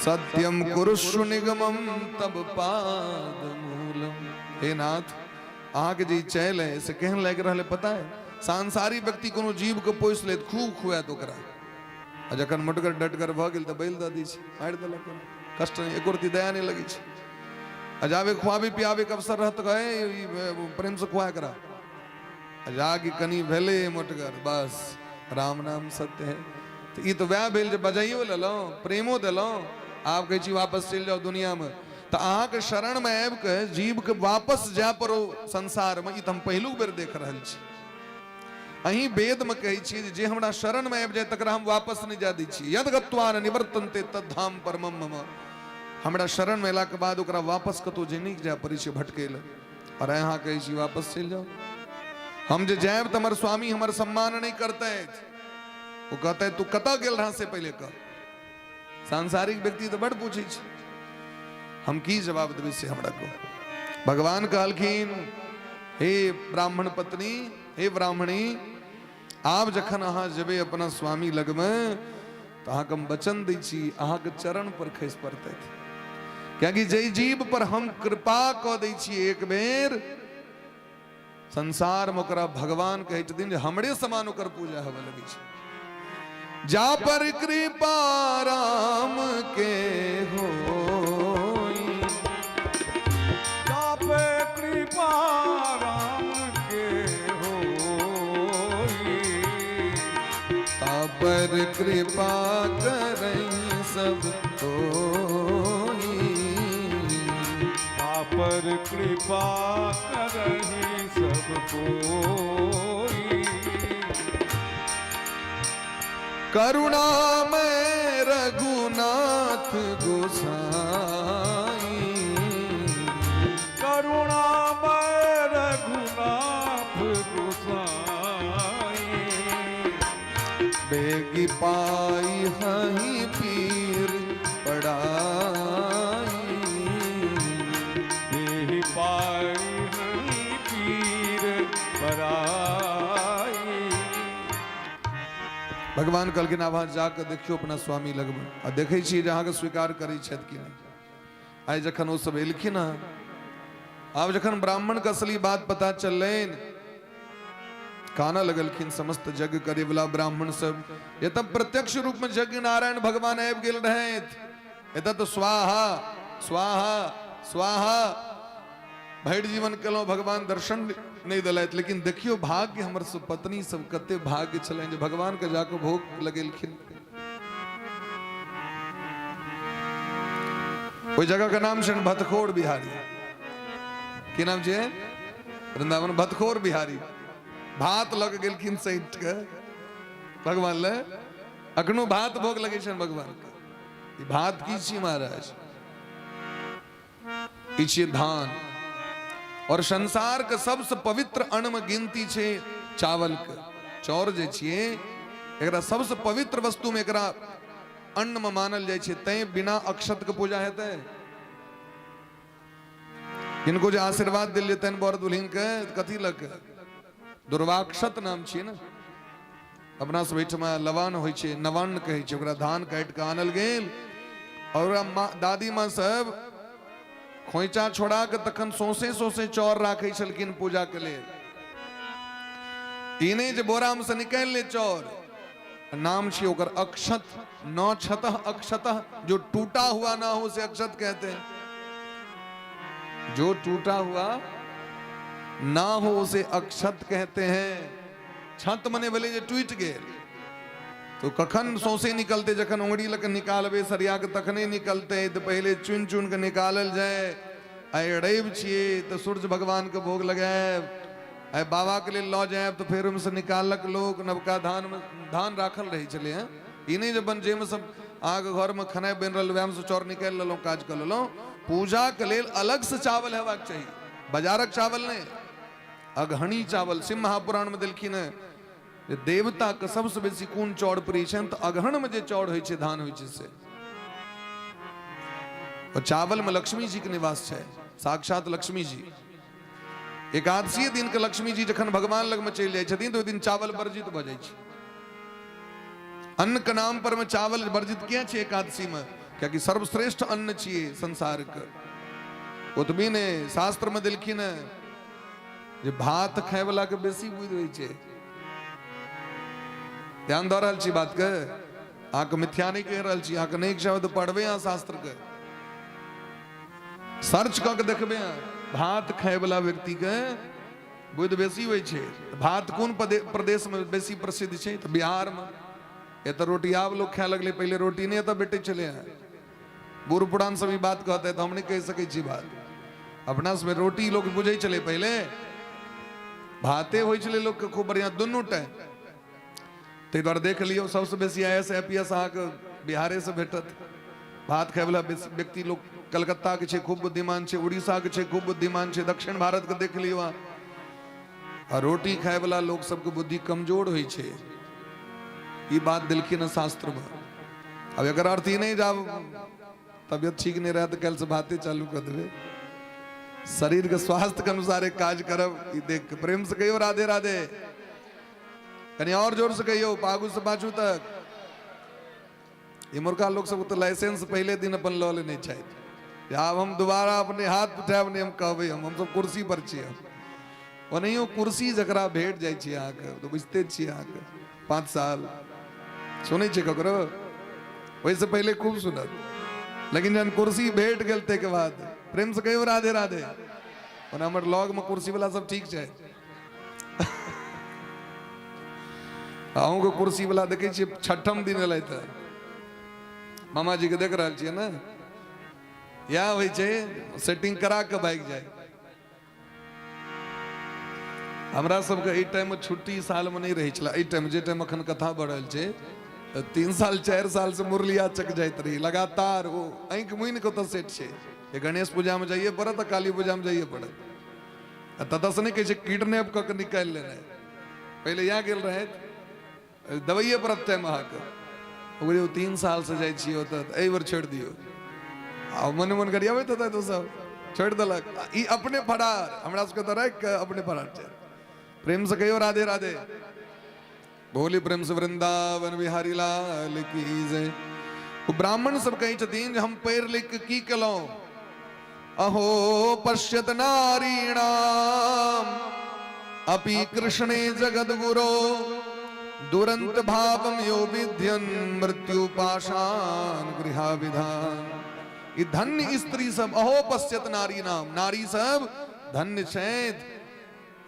सत्यम कुरुषु निगमम तब पाद मूलम। हे नाथ, अहाँके जे चैल है से केहन लागि रहल है पता है? सांसारिक व्यक्ति कोनो जीव के पोसि लेत, खूब खुआत ओकरा, आ जखन मोटगर डटगर भऽ गेल तऽ बैल दऽ दै छै, मारि देलक, कष्ट नहि, एको रत्ती दया नहि लगै छै। आ जाबे खुआबे पियाबे के अवसर रहत कहे प्रेम से खुआ करा, आ जाके कनि भेलै मोटगर, बस राम नाम सत्य है। तऽ ई तऽ वएह भेल जे बजाइयो लेलहुँ, प्रेमो देलहुँ, आब कहै छी वापस चलि जाउ दुनियामे। तऽ अहाँके शरणमे आबि कऽ जीवके वापस जाय पड़ो संसारमे, ई तऽ हम पहिलुक बेर देख रहल छी। अहीं वेदमे कहै छियै जे हमरा शरणमे आबि जाय तकरा हम वापस नहि जाय दै छियै। यद गत्वा न निवर्तन्ते तद्धाम परमम मम। हमरा शरणमे अयलाके बाद ओकरा वापस कतहु जे नहि जाय पड़ै छै भटकै लए, और अहाँ कहै छी वापस चलि जाउ। हम जे जायब तऽ हमर स्वामी हमर सम्मान नहि करतै, ओ कहतै तू कतऽ गेल रहा से पहिले कह। सांसारिक व्यक्ति तऽ बड़ पूछै छै, हम की जवाब देबै से हमरा कहू। भगवान कहलखिन हे ब्राह्मण पत्नी, हे ब्राह्मणी, आब जखन अहाँ जेबै अपना स्वामी लगमे तऽ अहाँके हम वचन दै छी अहाँके चरण पर खसि पड़तै, कियाकि जै जीव पर हम कृपा कऽ दै छी एक बेर, संसार में ओकरा भगवान कहै छथिन जे हमरे समान ओकर पूजा होबय लगै छै। जा पर कृपा राम के होई, जा पे कृपा राम के होई, ता पर कृपा करई सब कोई, ता पर कृपा करही सब कोई। करुणा में रघुनाथ गोसाई, करुणा में रघुनाथ गोसाई, बेगी पाई हही पीर पड़ाई, देहि पाई हई पीर पराई। भगवान कहलखिन आब अहाँ जाकऽ देखियौ अपना स्वामी लगमे आ देखै छियै जे अहाँके स्वीकार करै छथि कि नहि। आइ जखन ओ सब एलखिन हँ, आब जखन ब्राह्मणके असली बात पता चललनि, कानऽ लगलखिन समस्त यज्ञ करे वाला ब्राह्मण सब। एतऽ प्रत्यक्ष रूप में यज्ञ नारायण भगवान आबि गेल रहथि। एतऽ तऽ स्वाहा स्वाहा स्वाहा भरि जीवन केलहुँ, भगवान दर्शन नहि देलथि। लेकिन देखियौ भाग्य हमर सब पत्नी सब कते भाग्य छलनि जे भगवान के जाकऽ भोग लगेलखिन। ओहि जगह के नाम छनि भतखोर बिहारी। की नाम छै? वृंदावन भतखोर बिहारी। भात लऽ के गेलखिन सैठ के भगवान ले। अखनो भात भोग लगै छनि भगवान के। ई भात की छी महाराज? ई छियै धान। और संसार के सबसे पवित्र अन्न में गिनती छै चावल के। चाउर जे छियै एकरा सबसे पवित्र वस्तु में एकरा अन्न में मानल जाइ छै, तैं बिना अक्षत के पूजा हेतै। किनको जे आशीर्वाद देल जेतनि बर दुल्हिन के, कथी लऽ के? दुर्वाक्षत नाम छियै ने। अपना सब एहिठमा लवान होइ छै, नवान्न कहै छै ओकरा। धान काटि कऽ आनल गेल और ओकरा दादी माँ सब खोइचा छोड़ा के तखन सौंसे सौंसे चाउर राखै छलखिन पूजा के लेल। ई नहि जे बोरा में से निकालि ले चाउर। नाम छै ओकर अक्षत। नौ क्षतः अक्षतः, जो टूटा हुआ ना हो उसे अक्षत कहते हैं। जो टूटा हुआ ना हो उसे अक्षत कहते हैं। छत मने भेलै जे टूटि गेल, तो कखन सौंसे निकलते? जखन उंगरी लऽ के निकालबै सरिया के तखने निकलते। तऽ पहिले चुनि चुनि के निकालल जाय। आइ रवि छियै तऽ सूर्य भगवान के भोग लगायब, आइ बाबा के लेल लऽ जायब। तऽ फेर ओहिमे से निकाललक लोक। नवका धान मे धान राखल रहै छलै हँ। ई नहि जे बन जाहिमे सब अहाँके घरमे खेनाइ बनि रहल वएहमे से चाउर निकालि लेलहुँ, काज कऽ लेलहुँ। पूजाके लेल अलगसँ चावल हेबाक चाही, बाजारक चावल नहि, अगहनी चावल। शिव महापुराण में देलखिन हँ जे देवता के सबसे बेसी कोन चाउर प्रिय छनि, तऽ अगहन में जे चाउर होइ छै, धान होइ छै से। और चावल में लक्ष्मी जी के निवास छै, साक्षात लक्ष्मी जी। एकादशी दिन के लक्ष्मी जी जखन भगवान लग में चलि जाइ छथिन तऽ ओहि दिन चावल वर्जित भऽ जाइ छै। अन्न के नाम पर में चावल वर्जित किया छै एकादशी में? कियाकि सर्वश्रेष्ठ अन्न छियै संसार के। ओतबी ने शास्त्र में देलखिन हँ जे भात खाय वाला के बेसी बुद्धि होइ छै। ध्यान दऽ रहल छी बात के? अहाँके मिथ्या नहि कहि रहल छी। अहाँके नहि इच्छा तऽ पढ़बै अहाँ शास्त्र के, सर्च कऽ के देखबै अहाँ। भात खाय वाला व्यक्ति के बुद्धि बेसी होइ छै। भात कोन प्रदेश में बेसी प्रसिद्ध छै? तऽ बिहार में। एतऽ रोटी आब लोग खाय लगलै, पहिले रोटी नहि एतऽ भेटै छलै हँ। बूढ़ पुरान सब ई बात कहते तऽ हम नहि कहि सकै छी बात। अपना सबमे रोटी लोग बुझै छलै, पहिले भाते होइ छलै लोकके खूब बढ़िआँ दुनू टाइम। ताहि दुआरे देख लियौ सबसँ बेसी I S I P S अहाँके बिहारेसँ भेटत। भात खायवला व्यक्ति लोक कलकत्ताके छै, खूब बुद्धिमान छै, उड़ीसाके छै, खूब बुद्धिमान छै, दक्षिण भारतके देख लियौ अहाँ। आ रोटी खायवला लोक सबके बुद्धि कमजोर होइ छै। ई बात देलखिन हँ शास्त्रमे। आब एकर अर्थ ई नहि जे आब तबियत ठीक नहि रहत तऽ काल्हिसँ भाते चालू कऽ देबै। शरीरके स्वास्थ्यके अनुसार एक काज करब ई देख के। प्रेम से कहियौ राधे राधे, कनि और जोर से कहियौ, आगू से पाछू तक। इम्हरका लोक सब तऽ लाइसेंस पहिले दिन अपन लऽ लेने छथि, आब हम दोबारा अपने हाथ उठायब नहि, हम कहबै हम सब कुर्सी पर छियै। ओनाहियो कुर्सी जकरा भेट जाइ छै अहाँके तऽ बुझिते छियै अहाँके 5 साल सुनै छै ककरो, ओहिसँ पहिले खूब सुनत, लेकिन जहन कुर्सी भेट गेल ताहिके बाद प्रेम से कहियो राधे राधे। ओना हमर लग में कुर्सी वाला सब ठीक छै, अहूँके कुर्सी वाला देखै छियै छठम दिन एलै तऽ मामा जी के देख रहल छियै ने, इएह होइ छै सेटिंग करा के भागि जाय। हमरा सबके एहि टाइम में छुट्टी साल में नहीं रहे छला, एहि टाइम जे टाइम अखन कथा बढ़ल छै तऽ 3 साल 4 साल से मुरलिया चक जाइत रही लगातार, ओ आँखि मुनि के ओतऽ सेट छै जे गणेश पूजा में जाइए पड़त आ काली पूजा में जाइए पड़त। आ ततऽ से नहि कहै छै किडनैप कऽ के निकालि लेनाइ, पहिले इएह गेल रहथि दबाइए पड़त टाइम अहाँके, ओकरे 3 साल से जाइ छियै ओतऽ, तऽ एहि बेर छोड़ि दियौ। आ मने मन गरियाबैत हेतै तऽ सब छोड़ि देलक, ई अपने फरार, हमरा सबके तऽ राखि कऽ अपने फरार छै। प्रेम से कहियो राधे राधे, बोली प्रेम से वृंदावन बिहारी लाल की जय। ओ ब्राह्मण सब कहै छथिन जे हम पढ़ि लिख के की केलहुँ, अहो पश्यत नारीणाम अपि कृष्णे जगद्गुरो दुरंत भावम यो विद्यन मृत्यु पाषाण गृहाविधान। ई धन्य स्त्री सब, अहो पश्यत नारी नाम, नारी सब धन्य छथि।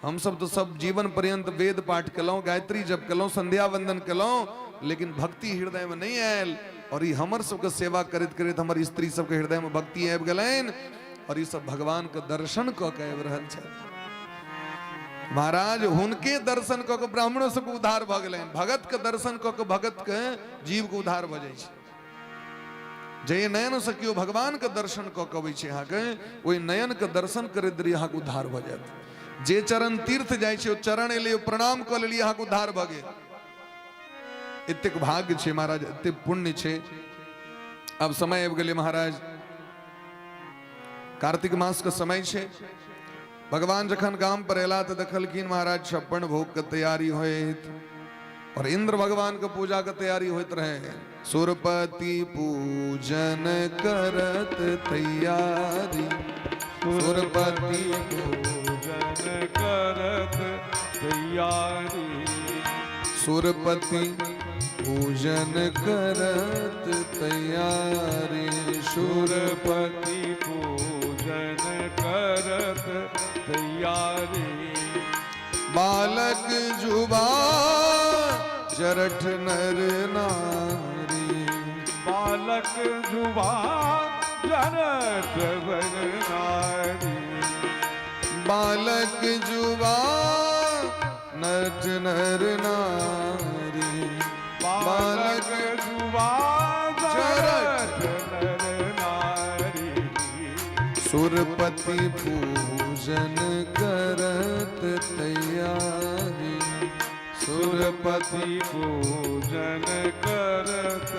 हम सब तो सब जीवन पर्यंत वेद पाठ केलहुँ, गायत्री जप केलहुँ, संध्या वंदन केलहुँ, लेकिन भक्ति हृदय में नहीं आयल। और ई हमर सबके सेवा करैत करैत हमर स्त्री सबके हृदय में भक्ति आबि गेलनि और ई सब भगवान के दर्शन कऽ के आबि रहल छथि। महाराज हुनके दर्शन कऽ के ब्राह्मणों सबके उद्धार भऽ गेलनि, भगत के दर्शन कऽ के भगत के जीव के उद्धार भऽ जाइ छै। जे नयन से केओ भगवान के दर्शन कऽ के अबै छै अहाँके, ओहि नयन के दर्शन करैत देरी अहाँके उद्धार भऽ जायत। जे चरण तीर्थ जाइ छै ओ चरण एलै, ओ प्रणाम कऽ लेलियै, अहाँके उद्धार भऽ गेल। एतेक भाग्य छै महाराज, एतेक पुण्य छै। आब समय आबि गेलै महाराज, कार्तिक मास के समय छै। भगवान जखन गाम पर एला तऽ देखलखिन महाराज 56 भोग के तैयारी होइत और इंद्र भगवान के पूजा के तैयारी होइत रहे। सुरपति पूजन करत तैयारी, सुरपति पूजन करत तैयारी, सुरपति पूजन करत तैयारी, सुरपति पूजन करत तैयारी। बालक जुबा जरठ नर नारी, बालक जुबा जरठ नर नारी, बालक जुबा नट नर नारी, बालक जुबा जरठ नर नारी, सुरपति पूजन करत तैयारी, सुरपति पूजन करत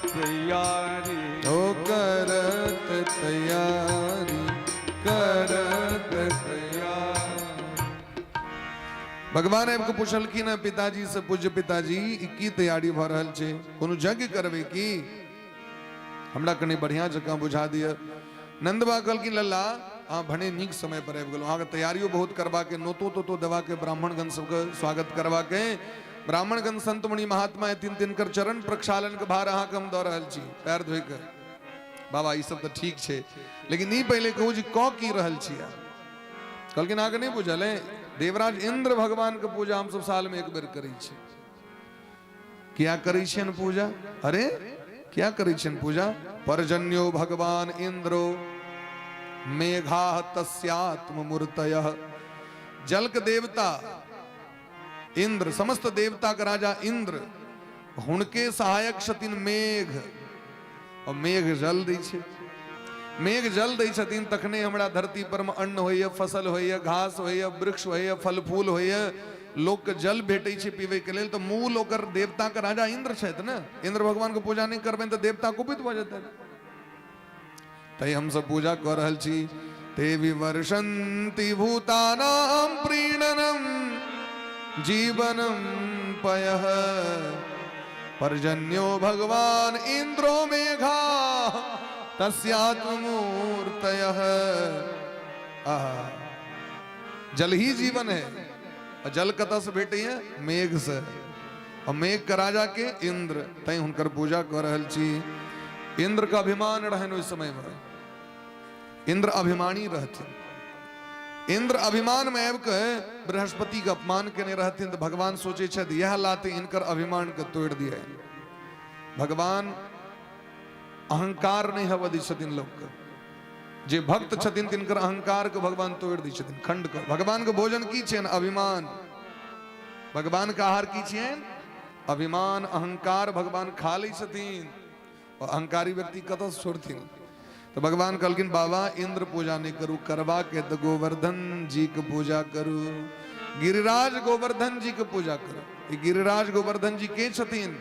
तैयारी, ओ करत तैयारी, करत तैयारी। भगवान आबि कऽ पुछलखिन हँ पिताजी से, पूज्य पिताजी ई की तैयारी भऽ रहल छै, कोनो यज्ञ करबै की? हमरा कनि बढ़िया जकाँ बुझा दिअ। नंदबा कहलखिन लल्ला अहाँ भने नीक समय पर आबि गेलहुँ, अहाँके तैयारियो बहुत करबाके, नोतो तोतो देबाके, ब्राह्मणगण सबके स्वागत करबाके। ब्राह्मणगण संत मुनि महात्मा हेथिन तिनकर चरण प्रक्षालन के भार अहाँके हम दऽ रहल छी, पैर धोइ कऽ। बाबा ई सब तऽ ठीक छै, लेकिन ई पहिले कहू जे कऽ की रहल छी अहाँ? कहलखिन अहाँके नहि बुझल है, देवराज इंद्र भगवान के पूजा हमसब साल में एक बेर करै छी। किया करै छियनि पूजा? अरे किया करै छियनि पूजा? पर्जन्यो भगवान इंद्रो मेघा तस्यात्म मूर्तयः। जल के देवता इंद्र, समस्त देवता के राजा इंद्र, हुनके सहायक छथिन मेघ, और मेघ जल दै छै। मेघ जल दै छथिन तखने हमरा धरती पर में अन्न होइए, फसल होइए, घास होइए, वृक्ष होइए, फल फूल होइए, लोक के जल भेटै छै पीबै के लेल। तऽ मूल ओकर देवता के राजा इंद्र छथि ने, इंद्र भगवान के पूजा नहि करबनि तऽ देवता कुपित भऽ जेतनि। तै हमसब पूजा कऽ रहल छी। ते विवर्षन्ति भूतानां प्रीणनं जीवनं पयः, पर्जन्यो भगवान इंद्रो मेघा तस्यात्मूर्तयः। आहा। जल ही जीवन है। आ जल कतऽ से भेटैया? मेघ से। आ मेघ के राजा के इंद्र, तैं हुनकर पूजा कऽ रहल छी। इंद्र के अभिमान रहनि ओहि समय में, इंद्र अभिमानी रहथिन। इंद्र अभिमान में आबि कऽ बृहस्पति के अपमान केने रहथिन, तऽ भगवान सोचै छथि इएह लाते इनकर अभिमान के तोड़ि दिए। भगवान अहंकार नहीं हवा दै छथिन लोकके, जे भक्त छथिन तिनकर अहंकार के भगवान तोड़ि दै छथिन, खंड के। भगवान के भोजन की छियनि? अभिमान। भगवान के आहार की छियनि? अभिमान। अहंकार भगवान खा लै छथिन, और अहंकारी व्यक्ति कतऽ से छोड़थिन? तो भगवान कहलखिन बाबा इंद्र पूजा नहीं करू, करवा के तो गोवर्धन जी के पूजा करू, गिरिराज गोवर्धन जी के पूजा करू। ई गिरिराज गोवर्धन जी के छथिन?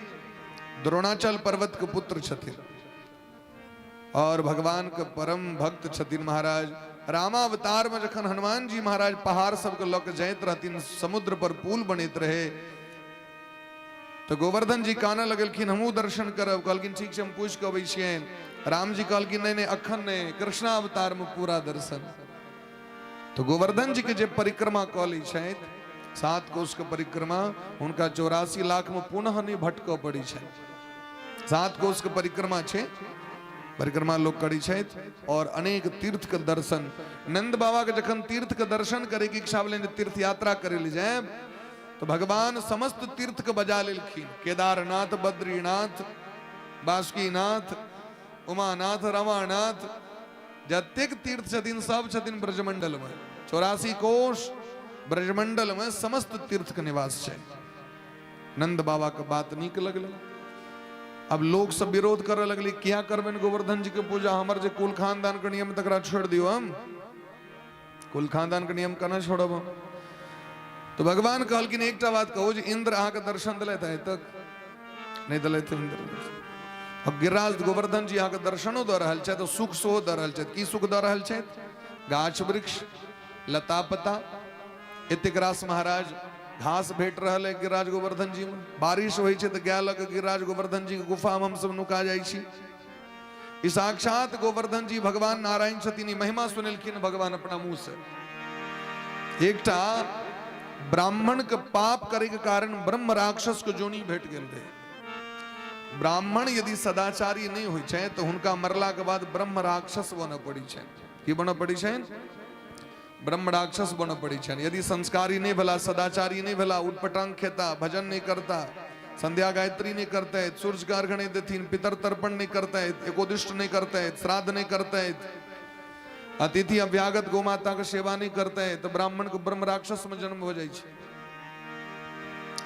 द्रोणाचल पर्वत के पुत्र छथिन और भगवान के परम भक्त छथिन महाराज। रामावतार में जखन हनुमान जी महाराज पहाड़ सबके लऽ के जाइत रहथिन, समुद्र पर पुल बनैत रहे, तो गोवर्धन जी कानऽ लगलखिन हमहूँ दर्शन करब। कहलखिन ठीक छै, हम पूछि कऽ अबै छियनि। राम जी कहलखिन नहीं नहीं अखन नहीं, कृष्णावतार में पूरा दर्शन। तो गोवर्धन जी के जे परिक्रमा कऽ लै छथि, 7 कोस के परिक्रमा, हुनका 84 लाख में पुनः नहीं भटकऽ पड़ै छनि। 7 कोस के परिक्रमा छै, परिक्रमा लोग करै छथि और अनेक तीर्थ के दर्शन। नंद बाबा के जखन तीर्थ के दर्शन करे के इच्छा भेलनि, तीर्थ यात्रा करे ले जायब, तो भगवान समस्त तीर्थ के बजा लेलखिन। केदारनाथ, बद्रीनाथ, बासुकीनाथ, उमानाथ, रमानाथ, जतेक तीर्थ छथिन सब छथिन ब्रजमंडल में। 84 कोष ब्रजमंडल में समस्त तीर्थ के निवास छै। नंद बाबा के बात नीक लगल। अब लोग सब विरोध करे लगले, किया करबनि गोवर्धन जी के पूजा, हमर जे कुल खानदान के नियम तकरा छोड़ दियो, हम कुल खानदान के नियम केना छोड़ब हम? तो भगवान कहलखिन एकटा बात कहू, जे इंद्र अहाँके दर्शन दिलथि आइ तक? नहीं दिलथि इंद्र। अब गिरिराज गोवर्धन जी अहाँके दर्शनो दऽ रहल छथि, सुख सेहो दऽ रहल छथि। की सुख दऽ रहल छथि? गाछ वृक्ष, लता पता, एतेक रास महाराज घास भेट रहल है गिरिराज गोवर्धन जी में। बारिश होइ छै तऽ गाय लऽ कऽ गिरिराज गोवर्धन जी के गुफा में हमसब नुका जाइ छी। ई साक्षात गोवर्धन जी भगवान नारायण छथिन, ई महिमा सुनेलखिन भगवान अपना मुंह से। एकटा ब्राह्मण के पाप करे के कारण ब्रह्म राक्षस के जोनी भेट गेल रहे। ब्राह्मण यदि सदाचारी नहीं होइ छै तो हुनका मरला के बाद ब्रह्म राक्षस बनऽ पड़ी छै। की बनऽ पड़ी छै? ब्रह्म राक्षस बनऽ पड़ी छै। यदि संस्कारी नहीं भेला, सदाचारी नहीं भेला, उटपटांग खेता, भजन नहीं करता, संध्या गायत्री नहीं करते, सूर्य के अर्घ नहीं देथिन, पितर तर्पण नहीं करते, एकोदिष्ट नहीं करते, श्राद्ध नहीं करते, अतिथि अभ्यागत गोमाता के सेवा नहीं करते, तो ब्राह्मण को ब्रह्म राक्षस में जन्म हो जाइ छै।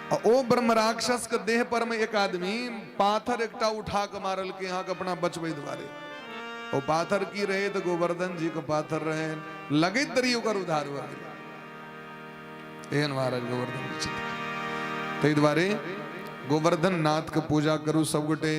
आ ओ ब्रह्म राक्षस के देह पर में एक आदमी पाथर एकटा उठा के मारल के यहाँ के अपना बचबै दुआरे। ओ पाथर की रहे? तो गोवर्धन जी के पाथर रहे, लगैत रही ओकर उद्धार भऽ गेलै। एहन महाराज गोवर्धन जी छथिन। ताहि दुआरे गोवर्धन नाथ के पूजा करू सब गोटे।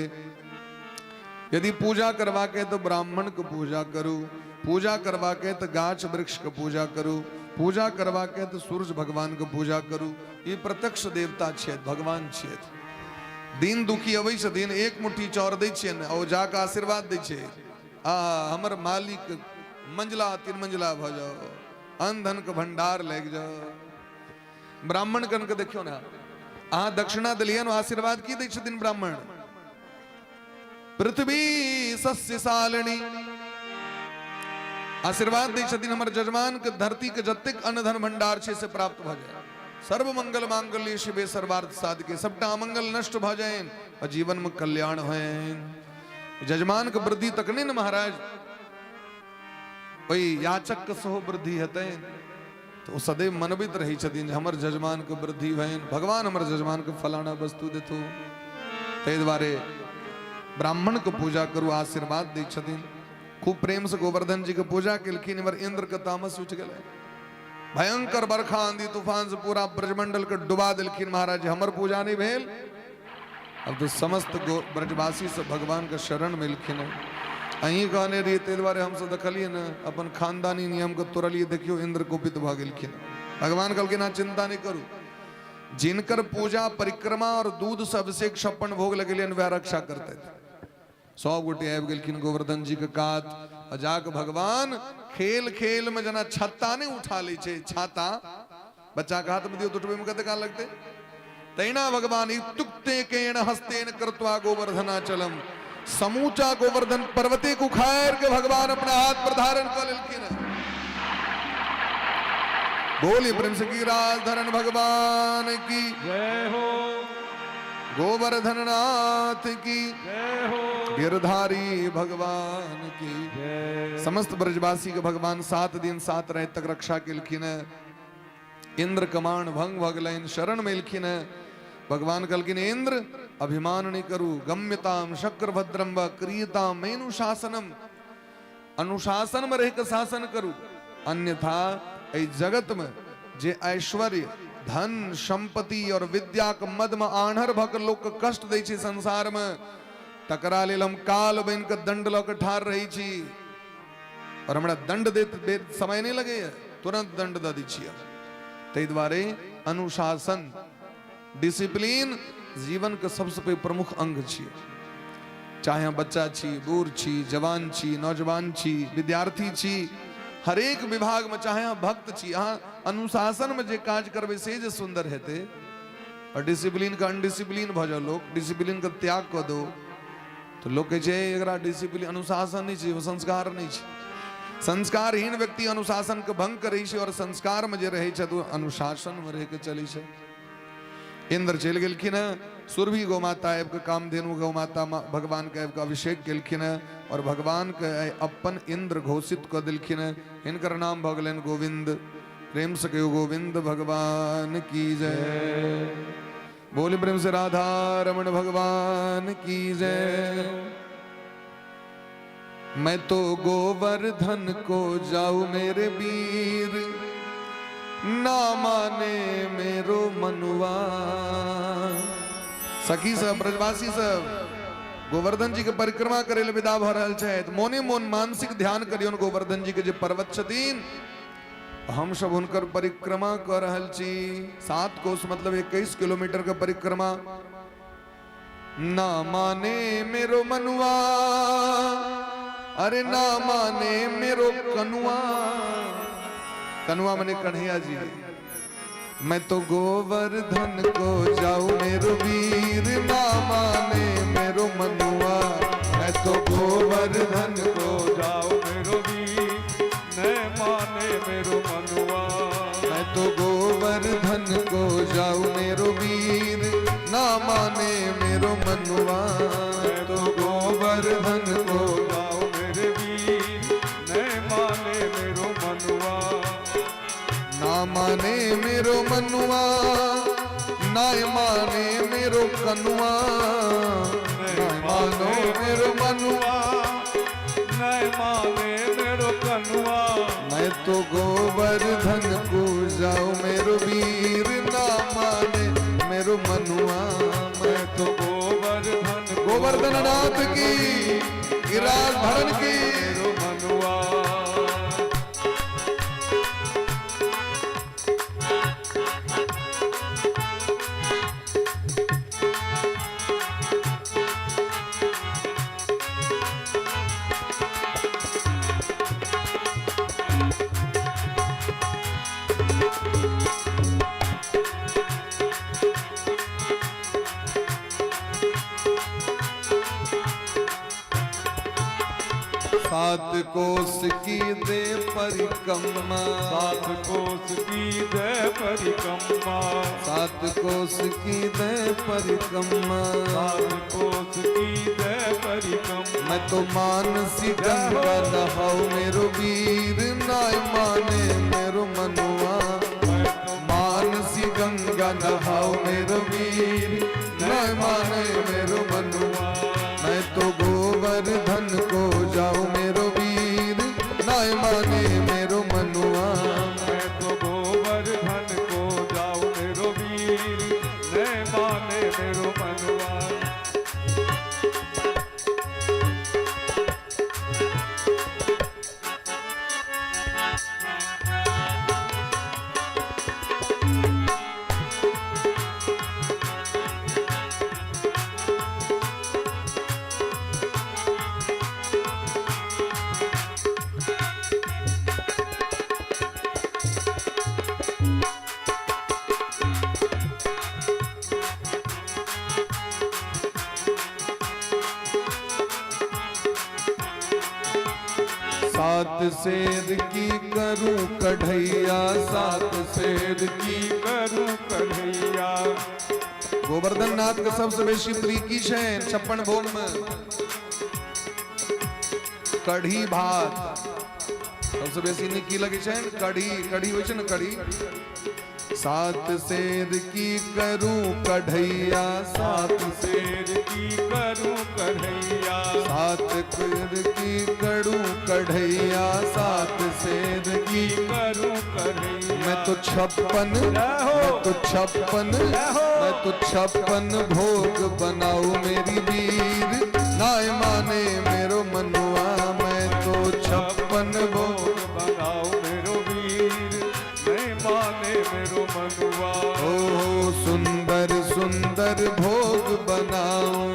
यदि पूजा करबाक है तो ब्राह्मण के पूजा करू, पूजा करबाक है तो गाछ वृक्ष के पूजा करू, पूजा करबाक है तो सूर्य भगवान के पूजा करू। ई प्रत्यक्ष देवता छथि, भगवान छथि। दिन दुखी अबै छथिन, एक मुट्ठी चाउर दै छियनि, ओ जाके आशीर्वाद दै छै, आ हमर मालिक मंजिला तीन मंजिला भऽ जाओ, अन्न धन के भंडार लागि जाओ। ब्राह्मण कन के देखियौ ने, अहाँ दक्षिणा देलियनि, आशीर्वाद की दै छथिन ब्राह्मण? पृथ्वी सस्यशालिनी आशीर्वाद दै छथिन, हमर जजमान के धरती के जतेक अन्न धन भंडार छै से प्राप्त भऽ जाय। सर्व मंगल मांगल्य शिवे सर्वार्थ साधके, सबटा अमंगल नष्ट भऽ जाय और जीवन में कल्याण होइन। जजमान के वृद्धि तक नहीं ने महाराज, ओहि याचक के सेहो वृद्धि हेतै। तो ओ सदैव मनबैत रहै छथिन जे हमर जजमान के वृद्धि होइन, भगवान हमर जजमान के फलाना वस्तु देथु। ताहि दुआरे ब्राह्मण के पूजा करू, आशीर्वाद दै छथिन। खूब प्रेम से गोवर्धन जी के पूजा केलखिन। इम्हर इंद्र के तामस उठि गेलै, भयंकर बरखा आंधी तूफान से पूरा ब्रजमंडल के डुबा देलखिन। महाराज हमर पूजा नहीं भेल, अब तो समस्त ब्रजवासी सब भगवान के शरण में एलखिन। अहीं कहने रहिए, ताहि दुआरे हमसब देखलियै ने, अपन खानदानी नियम के तोड़लियै। देखियौ इंद्र कुपित भऽ गेलखिन। भगवान कहलखिन अहाँ चिंता नहीं करू, जिनकर पूजा परिक्रमा और दूध से अभिषेक 56 भोग लगेलियन वह रक्षा करते थे। सब गोटे आबि गेलखिन गोवर्धन जी के कात आ जाके भगवान खेल खेल में जेना छत्ता नहि उठा लै छै, छाता बच्चा के हाथ में दियौ तऽ उठबै में कते काल लगतै, तहिना भगवान इत्युक्ते केन हस्तेन कृत्वा गोवर्धनाचलम, समूचा गोवर्धन पर्वते को उखाड़ के भगवान अपना हाथ पर धारण कर लेलखिन। बोली प्रेम से की राजधरण भगवान की जय हो, गोवर्धन नाथ की जय हो, गिरधारी भगवान की जय। समस्त ब्रजवासी के भगवान 7 दिन 7 रात तक रक्षा केलखिन। इंद्र कमान भंग भगलनि, शरण में एलखिन। भगवान कहलखिन इंद्र अभिमान नहीं करू, गम्यताम शक्रभद्रम व क्रियताम मेनुशासनम, अनुशासन में रह के शासन करू, अन्यथा एहि जगत में जे ऐश्वर्य धन संपत्ति और विद्या के मद में आन्हर भऽ के लोक के कष्ट दै छै संसार में, तकरा लेल हम काल बनि के दंड लऽ के ठाढ़ रहै छी और हमरा दंड देत बेर समय नहीं लगैया, तुरंत दंड दऽ दै छियै। ताहि दुआरे अनुशासन डिसिप्लिन जीवन के सबसे पैघ प्रमुख अंग छियै। चाहे हम बच्चा छी, बूढ़ छी, जवान छी, नौजवान छी, विद्यार्थी छी, हरेक विभाग में चाहे अहाँ भक्त छी, अहाँ अनुशासन में जे काज करबै से जे सुंदर हेतै। और डिसिप्लिन के अनडिसिप्लिन भऽ जाउ लोक, डिसिप्लिन के त्याग कऽ दो तो लोक कहै छै एकरा डिसिप्लिन अनुशासन नहि छै, संस्कार नहि छै। संस्कारहीन व्यक्ति अनुशासन के भंग करै छै और संस्कार में जे रहै छै ओ अनुशासन में रहि के चलै छै। इंद्र चलि गेलखिन हँ, सुरभि गौ माता आबि कऽ कामधेनु गौ माता भगवान के आबि कऽ अभिषेक केलखिन हँ और भगवान के अपन इंद्र घोषित कऽ देलखिन हँ। हिनकर नाम भऽ गेलनि गोविंद। प्रेम से कहियो गोविंद भगवान की जय। बोले प्रेम से राधा रमण भगवान की जय। मैं तो गोवर्धन को जाऊं मेरे वीर, ना माने मेरो मनुआ। सखी सब ब्रजवासी सब गोवर्धन जी के परिक्रमा करे ले विदा भऽ रहल छथि। मोने मोन मानसिक ध्यान करियौन गोवर्धन जी के जे पर्वत छथिन, हम सब हुनकर परिक्रमा कऽ रहल छी। 7 कोस मतलब 21 किलोमीटर के परिक्रमा। ना माने मेरो मनुआ, अरे ना माने मेरो कनुआ, कनुआ मने कन्हैया जी। मैं तो गोवर्धन को जाऊं मेरो वीर, ना माने मेरो मनुआ। मैं तो गोवर्धन को जाऊं मेरो वीर, न माने मेरो मनुआ। मैं तो गोवर्धन को जाऊं मेरो वीर, ना माने मेरो मनुआ। मैं तो गोवर्धन को जाऊं मेरे वीर, न माने मेरो मनुआ। ना माने मेरो मनुआ, ना माने मेरो कनुआ। ना मानो मेरो मनुआ, न माने मेरो कनुआ। मैं तो गोवर्धन को जाऊं मेरो वीर, ना माने मेरो मनुआ। मैं तो गोवर्धन गोवर्धन नाथ की, गिरिराज धरन की। मेरो मनुआ। 7 कोस की दे परिक्रमा, 7 कोस की दे परिक्रमा, 7 कोस की दे परिक्रमा, 7 कोस की दे परिक्रमा। मैं तो मानसी गंगा नहाऊं मेरो वीर, ना माने मेरो मनुआ। मानसी गंगा नहाऊं मेरो वीर, ना माने मेरो मनुआ। मैं तो गोवर्धन को जाऊं मेरो वीर, ना माने मेरो मनुआ। मैं तो गोवर्धन को जाऊं मेरो वीर, न माने मेरो मनुआ। सात शेर की करूं कढ़ैया, सात शेर की करूं कढ़ैया। गोवर्धन नाथ के सबसे बेसी प्रिय की छै 56 भोग में? कढ़ी भात सबसे बेसी नीक की लगे छै? कढ़ी। कढ़ी होइ छै ने कढ़ी। सात शेर की करूं कढ़ैया, सात शेर की करूं कढ़ैया। सात शेर की करूं कढ़ैया, सात शेर की करूं कढ़ैया। मैं तो 56, जय हो। मैं तो 56, जय हो। मैं तो 56 भोग बनाऊं मेरी वीर, नाय माने मेरो मनुआ। मैं तो 56 भोग बनाओ मेरो वीर, नहीं माने मेरो मनुआ। ओ सुंदर सुंदर भोग बनाऊं,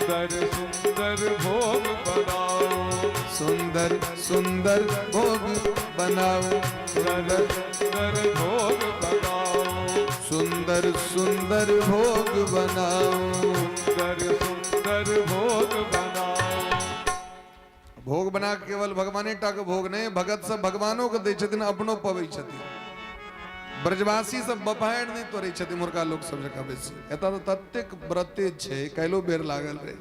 सुंदर सुंदर भोग बनाओ, सुंदर सुंदर भोग बनाऊं, सुंदर सुंदर भोग बनाओ, सुंदर सुंदर भोग बनाऊं। सुंदर सुंदर भोग बनाओ। भोग बना के केवल भगवाने टा के भोग नहि, भगत सब भगवानो के दै छथिन, अपनो पबै छथिन। ब्रजवासी सब बपायण नहि तोड़ै छथिन मुर्गा लोक सब जकाँ बेसी। एतऽ तऽ ततेक व्रते छै, काल्हिो बेर लागल रहै।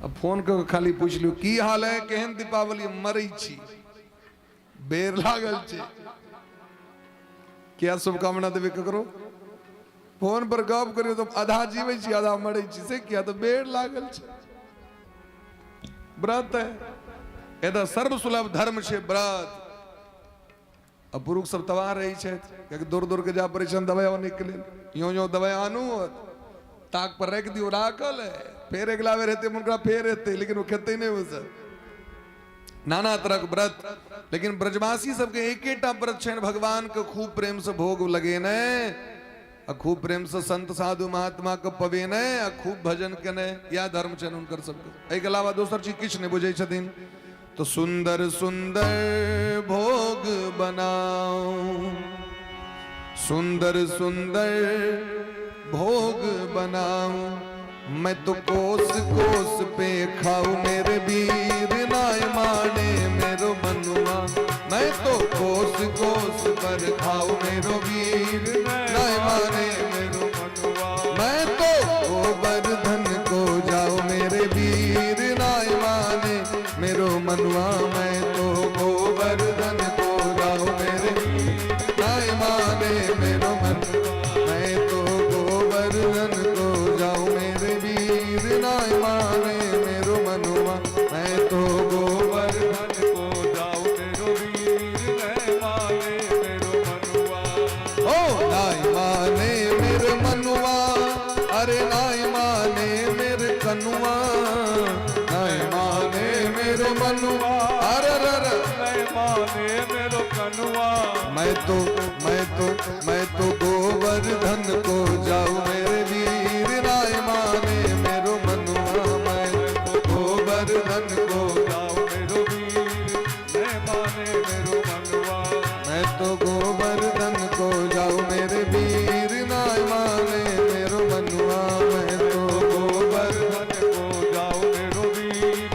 अब फोन कऽ के खाली पूछि लियौ की हाल है, केहन दीपावली, मरै छी, बेर लागल छै। किया शुभकामना देबै ककरो? फोन पर गप करियौ तऽ आधा जीबै छी आधा मरै छी, से किया? तऽ बेर लागल छै, व्रत है। एतऽ सर्वसुलभ धर्म छै व्रत। आ पुरुष सब तबाह रहै छथि, कियाकि दौड़ दौड़ के जाय पड़ै छनि दवाइ आनैके लेल। यो यो दवाइ आनू, ताक पर राखि दियौ, राखल है, फेर अगिला बेर हेतै हुनका फेर हेतै, लेकिन ओ खेतै नहि। ओ सब नाना तरहक व्रत, लेकिन ब्रजवासी सबके एकेटा व्रत छनि, भगवान के खूब प्रेम से भोग लगेनाइ आ खूब प्रेम से संत साधु महात्मा के पवेनाइ आ खूब भजन केनाइ, इएह धर्म छनि हुनकर सबके। एहिके अलावा दोसर चीज किछु नहि बुझै छथिन। तो सुंदर सुंदर भोग बनाओ, सुंदर सुंदर भोग बनाऊं, मैं तो कोस कोस पे खाऊं मेरे वीर, नाय माने मेरो मनुआ। मैं तो कोस कोस पर खाऊं मेरो वीर, नाय माने मेरो मनुआ। मैं तो गोवर्धन को जाऊं मेरे वीर, नाय माने मेरो मनुआ। मैं तो गोवर्धन को जाऊं मेरे नाय माने मेरो मन, मैं तो गोवर्धन को जाऊं मेरे वीर, नाय माने मेरो मनुआ। मैं तो गोवर्धन गोवर्धन को जाओ मेरो वीर, नहीं माने मेरो मनुआ। ओ नाय माने मेरे मनुआ, अरे नाय माने मेरे कनुआ, नाय माने मेरे मनुआ, अरे अरे अरे। नहीं माने मेरो कनुआ। मैं तो मैं तो मैं तो गोवर्धन को जाऊं मेरे वीर, नाय माने मेरो मनुआ। मैं तो गोवर्धन को जाओ मेरो वीर, नहीं माने मेरो मनुआ। मैं तो गोवर्धन को जाऊं मेरे वीर, नाय माने मेरो मनुआ। मैं तो गोवर्धन गोवर्धन को जाओ मेरो वीर,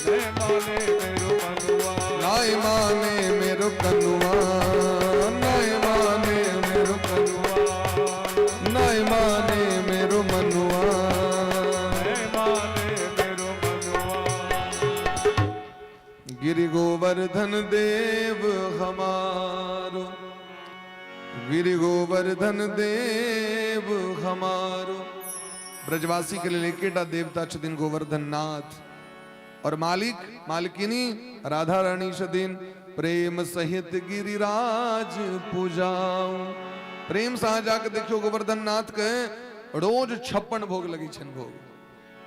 नहीं माने मेरो मनुआ। नाय माने मेरो कनुआ, नाय माने मेरो कनुआ, नाय माने मेरो मनुआ। नहीं माने मेरो मनुआ। गिरि गोवर्धन देव हमारो, गिरि गोवर्धन देव हमारो। ब्रजवासी के लिए एकेटा देवता छथिन गोवर्धन नाथ, और मालिक मालकिनी राधा रानी छथिन। प्रेम सहित गिरिराज पूजाऊं। प्रेम से अहाँ जाके देखियो गोवर्धन नाथ के रोज 56 भोग लगे छनि, भोग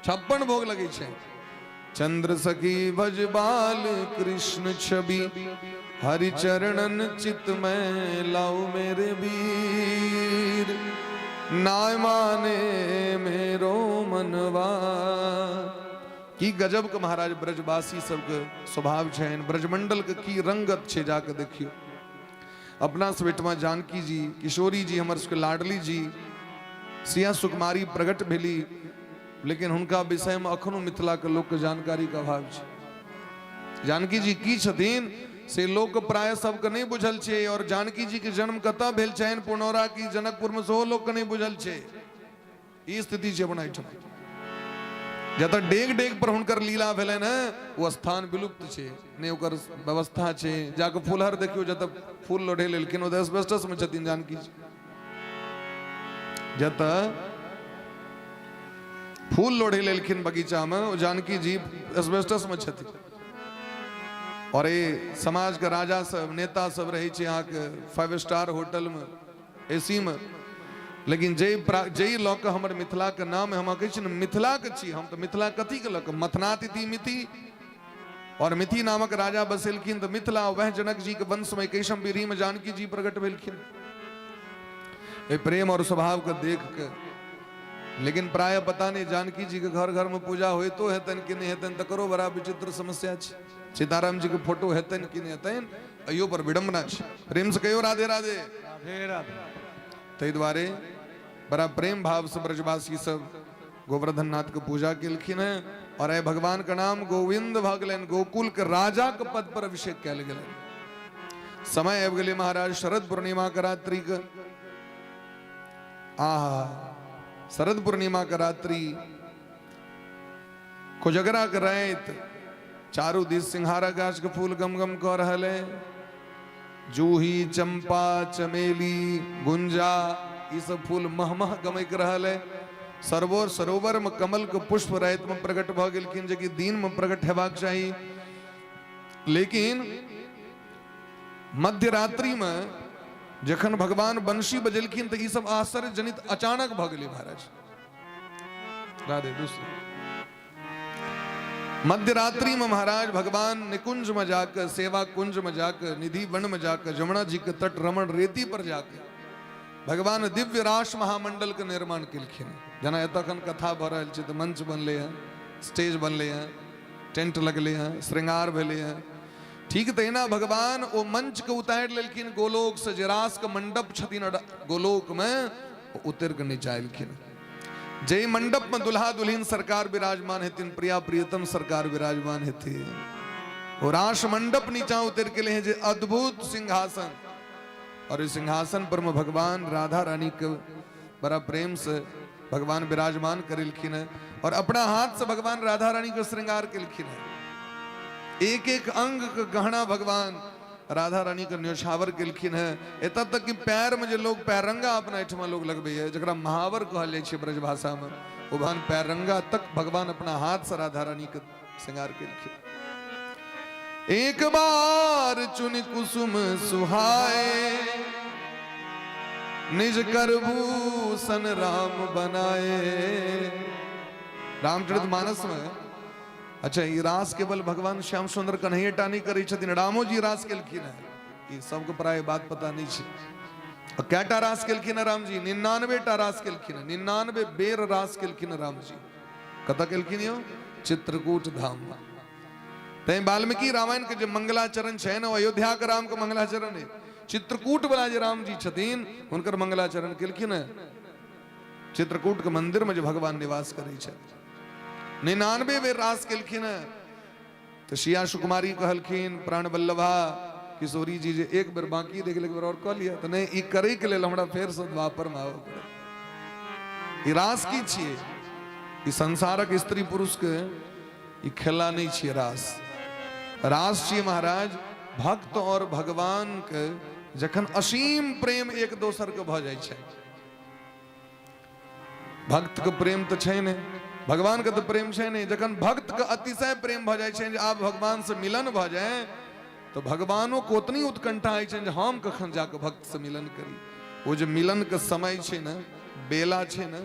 56 भोग लगे छनि। चंद्र सखी भज बाल कृष्ण छवि, हरि चरणन चित में लाऊ मेरे वीर, नाय माने मेरो मनवा। की गजब के महाराज ब्रजवासी सबके स्वभाव छनि, ब्रजमंडल के की रंगत छै, जाके देखियो। अपना सब एहिठमा जानकी जी, किशोरी जी, हमर सबके लाडली जी, सिया सुकुमारी प्रकट भेली, लेकिन हुनका विषय में अखनो मिथिला के लोक के जानकारी के अभाव छै। जानकी जी की छथिन से लोक प्राय सबके नहि बुझल छै और जानकी जी के जन्म कतऽ भेल छनि पुनौरा की जनकपुर में सेहो लोक के नहि बुझल छै। ई स्थिति छै अपना एहिठाम। जतऽ डेग डेग पर हुनकर लीला भेलनि हेँ ओ स्थान विलुप्त छै, नहि ओकर व्यवस्था छै। जाकऽ फूलहर देखियौ, जतऽ फूल लोढ़े लेलखिन ओ एस्बेस्टस में छथिन जानकी जी। जतऽ फूल लोढ़े लेलखिन बगीचा में ओ जानकी जी एस्बेस्टस में छथिन। और ये समाज के राजा सब नेता सब रहे छै अहाँके 5 स्टार होटल में एसी में, लेकिन जे लऽ कऽ हमर मिथिला के नाम हम कहै छी ने मिथिला के छी हम, तऽ मिथिला कथी के लऽ कऽ? मथनातिथि मिथि और मिथि नामक राजा बसेलखिन तऽ मिथिला, वह जनक जी के वंश में 21 पीढ़ी में जानकी जी प्रकट भेलखिन। ए प्रेम और स्वभाव के देख के, लेकिन प्राय पता नहीं जानकी जी के घर घर में पूजा होइतो हेतनि कि नहीं हेतनि, तकरो बड़ा विचित्र समस्या छै। सीताराम जी के फोटो हेतनि कि नहीं हेतनि, अयो पर विडंबना छै। प्रेम से कहियो राधे राधे। राधे राधे। ताहि दुआरे बड़ा प्रेम भाव से ब्रजवासी सब गोवर्धन नाथ के पूजा केलखिन हैं और ए भगवान के नाम गोविंद भऽ गेलनि, गोकुल के राजा के पद पर अभिषेक कयल गेलनि। समय आबि गेलै महाराज शरद पूर्णिमा के रात्रि के। आहा, शरद पूर्णिमा के रात्रि कोजगरा के राति, चारू दिस सिंहारा गाछ के फूल गम गम कऽ रहल है। जूही चंपा चमेली गुंजा ई सब फूल मह मह गमक रहल है। सरोवर सरोवर में कमल के पुष्प राति में प्रकट भऽ गेलखिन, जे कि दिन में प्रकट हेबाक चाही। लेकिन मध्यरात्रि में जखन भगवान बंशी बजेलखिन तऽ ई सब आश्चर्यजनित अचानक भऽ गेलै महाराज। राधे दूसरे मध्यरात्रि में महाराज भगवान निकुंज में जाकर, सेवा कुंज में जाकर, निधि वन में जाकर, जमुना जी के तट रमण रेती पर जाकर भगवान दिव्य रास महामंडल के निर्माण केलखिन। जेना एतऽ एखन कथा भऽ रहल छै तऽ मंच बनलै हँ, स्टेज बनलै हँ, टेंट लगलै हँ, श्रृंगार भेलै हँ, ठीक तहिना भगवान ओ मंच के उतारि लेलखिन गोलोक से, जे रास के मंडप छथिन गोलोक में, ओ उतरि के नीचा एलखिन। जे मंडप में दुल्हा दुल्हिन सरकार विराजमान हेथिन, प्रिया प्रियतम सरकार विराजमान हेथिन, ओ रास मंडप नीचा उतर के ले जे अद्भुत सिंहासन, और इस सिंहासन पर में भगवान राधा रानी के बड़ा प्रेम से भगवान विराजमान करेलखिन है और अपना हाथ से भगवान राधा रानी के श्रृंगार केलखिन है। एक एक अंग के गहना भगवान राधा रानी के न्योछावर केलखिन है। एतऽ तक कि पैर में जे लोग पैरंगा अपना एहिठमा लोग लगबैया, जकरा महावर कहल जाइ छै ब्रज भाषा में, ओ भगवान पैरंगा तक भगवान अपना हाथ से राधा रानी के श्रृंगार केलखिन। एक बार चुन कुसुम सुहाए, निज कर भूषण राम बनाए। रामचरित मानस में अच्छा ई रास केवल भगवान श्याम सुंदर कन्हैया टा नहीं करै छथिन, रामो जी रास केलखिन है। ई सबके प्राय बात पता नहीं छै। आ कएटा रास केलखिन है राम जी? 99 टा रास केलखिन है, 99 बेर रास केलखिन है राम जी। कतऽ केलखिन यौ? चित्रकूट धाम में। तैं वाल्मीकि रामायण के जे मंगलाचरण छै ने, अयोध्या के राम के मंगलाचरण है, चित्रकूट वाला जे राम जी छथिन हुनकर मंगलाचरण केलखिन है। चित्रकूट के मंदिर में जे भगवान निवास करै छथि, 99 बेर रास केलखिन है। तो सिया सुकुमारी कहलखिन प्राण वल्लभा किशोरी जी जे एक बेर बाकी रहि गेल, एक बेर और कऽ लिअ, तऽ नहि, ई करै के लेल हमरा फेरसँ द्वापर मे आबऽ पड़त। ई रास की छियै? ई संसारक स्त्री पुरुष के ई खेला नहि छियै रास। रास छियै महाराज भक्त और भगवान के जखन असीम प्रेम एक दोसर के भऽ जाइ छै। भक्त के प्रेम तऽ छै नहि, भगवान के तऽ प्रेम छै नहि, जखन भक्त के अतिशय प्रेम भऽ जाइ छै जे आब भगवान से मिलन भऽ जाय, तऽ भगवानो के ओतनी उत्कंठा होइ छै जे हम कखन जाके भक्त से मिलन करी। ओ जे मिलन के समय छै ने, बेला छै ने,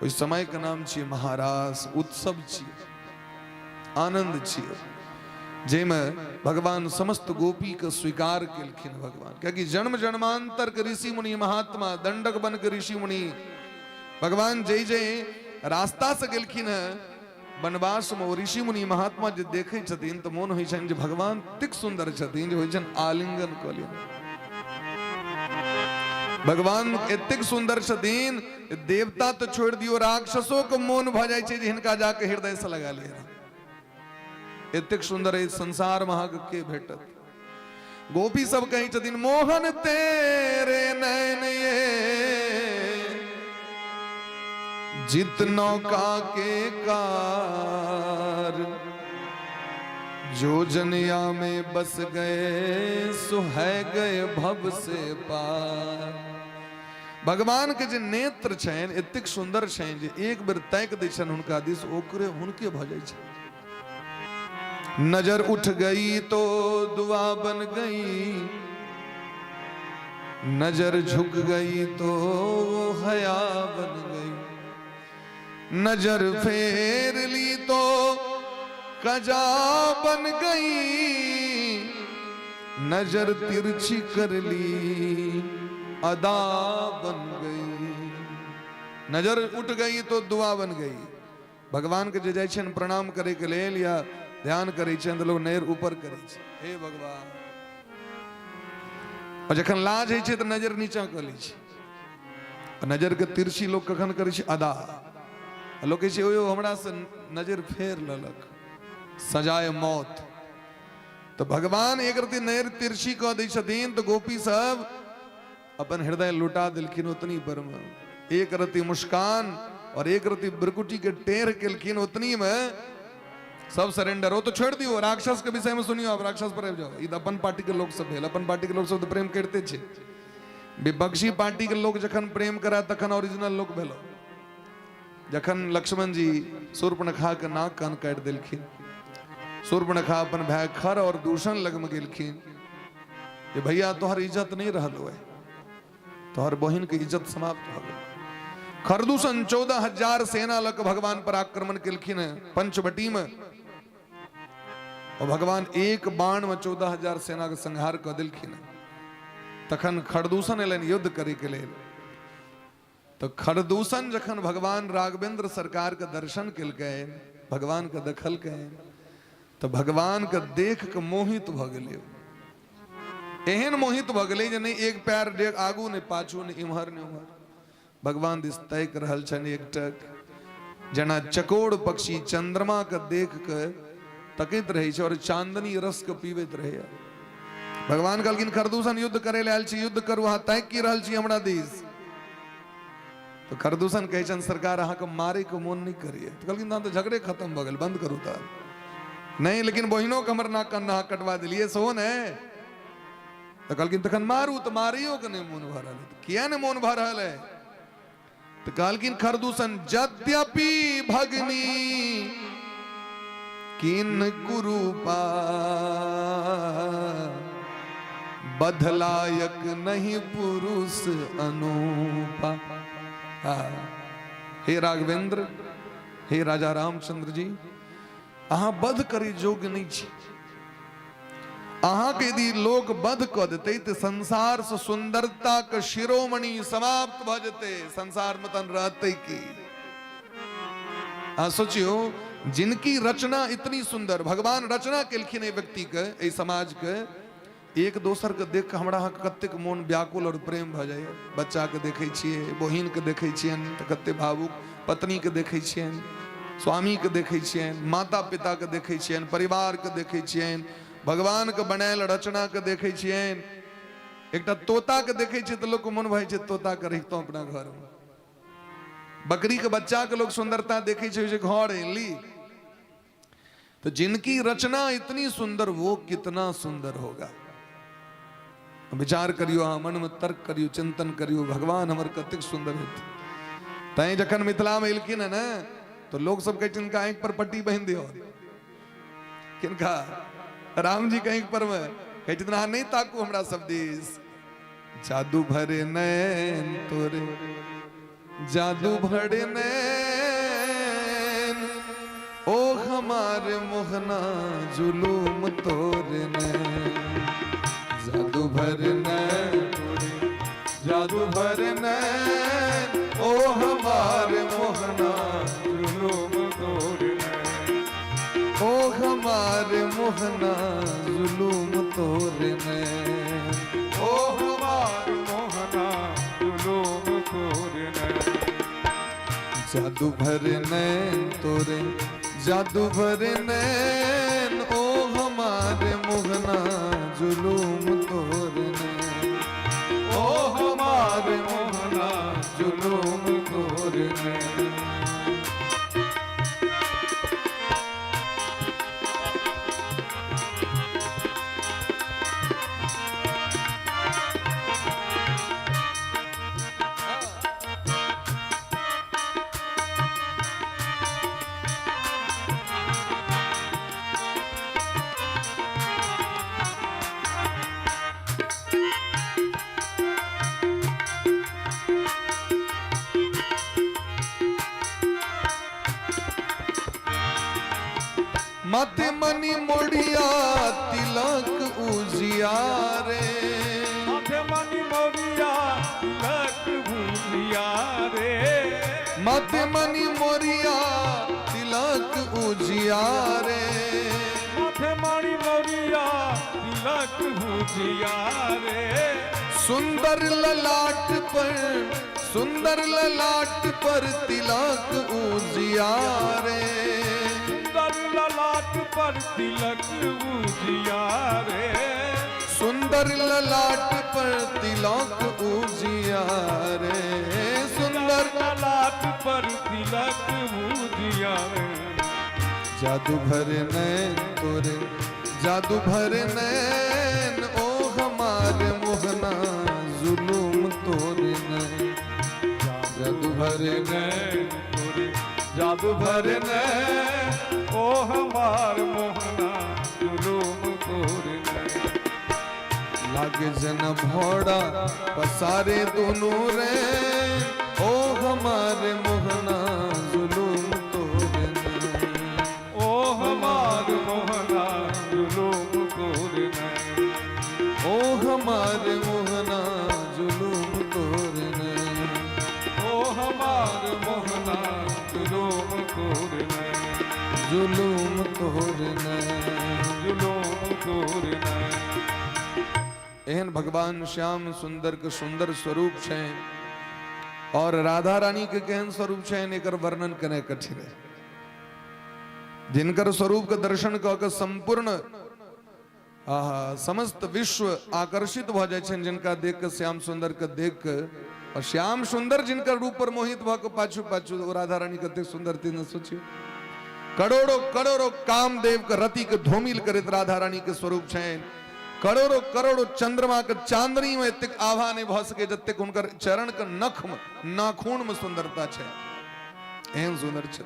ओहि समय के नाम छियै महारास, उत्सव छियै, आनंद छियै, जाहिमे भगवान समस्त गोपी के स्वीकार केलखिन भगवान। कियाकि जन्म जन्मांतर के ऋषि मुनि महात्मा, दंडक वन के ऋषि मुनि भगवान जय जय रास्ता से गेलखिन है वनवास में, ओ ऋषि मुनि महात्मा जे देखै छथिन तऽ मोन होइ छनि जे भगवान तिक सुंदर छथिन जे होइ छनि आलिंगन कऽ लिअ। भगवान एतेक सुंदर छथिन, देवता तऽ छोड़ि दियौ, राक्षसो के मोन भऽ जाइ छै जे हिनका जाके हृदय से लगा लिअ। एतेक सुन्दर एहि संसारमे अहाँके के भेटत? गोपी सब कहै छथिन, मोहन तेरे नैन ये जितनो का के कार, जो जनिया में बस गए सो है गए भव से पार। भगवान के जे नेत्र छनि एतेक सुन्दर छनि जे एक बेर ताकि दै छनि हुनका दिस, ओकरे हुनके भऽ जाइ छै। नजर उठ गई तो दुआ बन गई, नजर झुक गई तो हया बन गई, नजर फेर ली तो कजा बन गई, नजर तिरछी कर ली अदा बन गई। नजर उठ गई तो दुआ बन गई। भगवान के जे जाइ छनि प्रणाम करे के लेल या ध्यान करै छनि तऽ लोक नजर ऊपर करै छै, हे भगवान। और जखन लाज होइ छै तऽ नजर नीचा कऽ लै छै। नजर के तिरछी लोक कखन करै छै? अदा। लोक कहै छै, ओयो हमरा से नजर फेर लेलक, सजाए मौत। तऽ भगवान एक रति नजर तिरछी कऽ दै छथिन तऽ गोपी सब अपन हृदय लुटा देलखिन ओतनी पर में। एक रति मुस्कान और एक रति ब्रकुटी के टेर केलखिन, ओतनी में सब सरेंडर। ओ तो छोड़ दियो, राक्षस के विषय में सुनियो, अब राक्षस पर आबि जाओ। ई तऽ अपन पार्टी के लोक सब भेल। अपन पार्टी के लोक सब तऽ प्रेम करिते छै। विपक्षी पार्टी के लोक जखन प्रेम करे तखन ओरिजिनल लोक भेलो। जखन लक्ष्मण जी शूर्पणखा के नाक कान काटि देलखिन, शूर्पणखा अपन भाय खर और दूषण लग में गेलखिन जे भैया तोहर इज्जत नहीं रहल हुए, तोहर बहिन के इज्जत समाप्त भऽ गेल। खरदूषण 14,000 सेना लऽ कऽ भगवान पर आक्रमण केलखिन है पंचवटी में, और भगवान एक बाण में 14,000 सेना के संहार कऽ देलखिन। तखन खरदूषण एलनि युद्ध करे के लेल। तऽ खरदूषण जखन भगवान राघवेंद्र सरकार के दर्शन केलकै, भगवान के देखलकै, तऽ भगवान के देख के मोहित भऽ गेलै। एहन मोहित भऽ गेलै जे नहि एक पैर डेग आगू, नहि पाछू, नहि इम्हर नहि उम्हर, भगवान दिस ताकि रहल छनि एकटक, जेना चकोर पक्षी चंद्रमा के देख के तकैत रहै छै और चांदनी रस के पीबैत रहैया। भगवान कहलखिन, खरदूषण युद्ध करे लए आयल छी, युद्ध करू, अहाँ ताकि की रहल छी हमरा दिस? तऽ खरदूषण कहै छनि, सरकार अहाँके मारे के मोन नहि करैया। तऽ कहलखिन, तहन तऽ झगड़े खत्म भऽ गेल, बंद करू। तऽ नहि, लेकिन बहिनो के हमर नाक कान अहाँ कटवा देलियै सेहो ने। तऽ कहलखिन, तखन मारू। तऽ मारियो के नहि मोन भऽ रहल है। किया नहि मोन भऽ रहल है? तऽ कहलखिन खरदूषण, यद्यपि भगनी किन कुरूपा, बदलायक नहीं पुरुष अनूपा। हे राघवेंद्र, हे राजा रामचंद्र जी, अहाँ वध करै योग्य नहीं छी। अहाँके यदि लोक वध कऽ देतै तऽ संसार से सुंदरता के शिरोमणि समाप्त भऽ जेतै। संसार में तहन रहतै की? अहाँ सोचियो, जिनकी रचना इतनी सुंदर, भगवान रचना केलखिन एहि व्यक्ति के, एहि समाज के, एक दोसर के देख के हमरा अहाँके कतेक मोन व्याकुल और प्रेम भऽ जाइए। बच्चा के देखै छियै, बहिन के देखै छियनि तऽ कते भावुक, पत्नी के देखै छियनि, स्वामी के देखै छियनि, माता पिता के देखै छियनि, परिवार के देखै छियनि, भगवान के बनायल रचना के देखै छियनि। एकटा तोता के देखै छियै तऽ लोक के मोन भऽ जाइ छै तोता के रहितहुँ अपना घर में। बकरी के बच्चा के लोग सुंदरता देखै छै, जे घर एली। तो जिनकी रचना इतनी सुंदर, वो कितना सुंदर होगा? विचार करियो, अहाँ मन में तर्क करियो, चिंतन करियो, भगवान हमर कतेक सुंदर हेतै। तैं जखन मिथिला में एलखिन है ने, तो लोग सब कहै छै, हिनका आँखि पर पट्टी बान्हि दियौ। किनका? राम जी के आँखि पर में। कहै छथिन, अहाँ नहि ताकू हमरा सब दिस। जादू भरे नैन तोरे, जादू भरे नैन, ओ हमारे मोहना जुलूम तोरे नैन। जादू भरे नैन तोरे, जादू भरे नैन, ओ हमारे मोहना जुलूम तोरे नैन, ओ हमारे मोहना जुलूम तोरे नैन, ओ हमारे मोहना जुलूम तोरे नैन। जादू भरे नैन तोरे, जादू भरे नैन, मोहना जुलूम तोर नैन, ओ हमार मोहना जुलूम तोर नैन। माथे मनी मोड़िया तिलक उजियारे, माथे मनी मोरिया तिलक भूलिया रे, माथे मनी मोरिया तिलक उजियारे, माथे मणि मोरिया तिलक भूजिया रे, सुंदर ललाट पर, सुंदर ललाट पर तिलक उजियारे, सुंदर ललाट पर तिलक उजिया रे, सुंदर ललाट पर तिलक उजियारे, सुंदर ललाट पर तिलक उजिया रे। जादू भरे नैन तोरे, जादू भरे नैन, ओ हमारे मोहना जुलूम तोरे नैन, जादू भरे नैन तोरे, जादू भरे नैन, ओ हमार मोहना जुलूम तोरे नैन। लागे जन भोड़ा पसारे दोनों रे, ओ हमारे मोहना जुलूम तोरे नैन, ओ हमार मोहना जुलूम तोरे नैन, ओ हमारे मोहना जुलूम तोरे नैन, ओ हमार मोहना जुलूम तोरे नैन, जुलूम तोरे नैन, जुलूम तोरे नैन। एहन भगवान श्याम सुंदर के सुंदर स्वरूप छै और राधा रानी के केहन स्वरूप छै एकर वर्णन केनाइ कठिन है। जिनकर स्वरूप के दर्शन कऽ के संपूर्ण समस्त विश्व आकर्षित भऽ जाइ छनि, जिनका देख के श्याम सुंदर के देख के, और श्याम सुंदर जिनकर रूप पर मोहित भऽ के पाछू पाछू ओ राधा रानी कतेक सुंदर तीन सोचियो। करोड़ों करोड़ों कामदेव के रति के धूमिल करैत राधा रानी के स्वरूप छनि। करोड़ों करोड़ों चंद्रमा के चांदनी में एतेक आभा नहीं भऽ सके जतेक हुनकर चरण के नख में, नाखून में सुंदरता छै। एहन सुंदर छथि।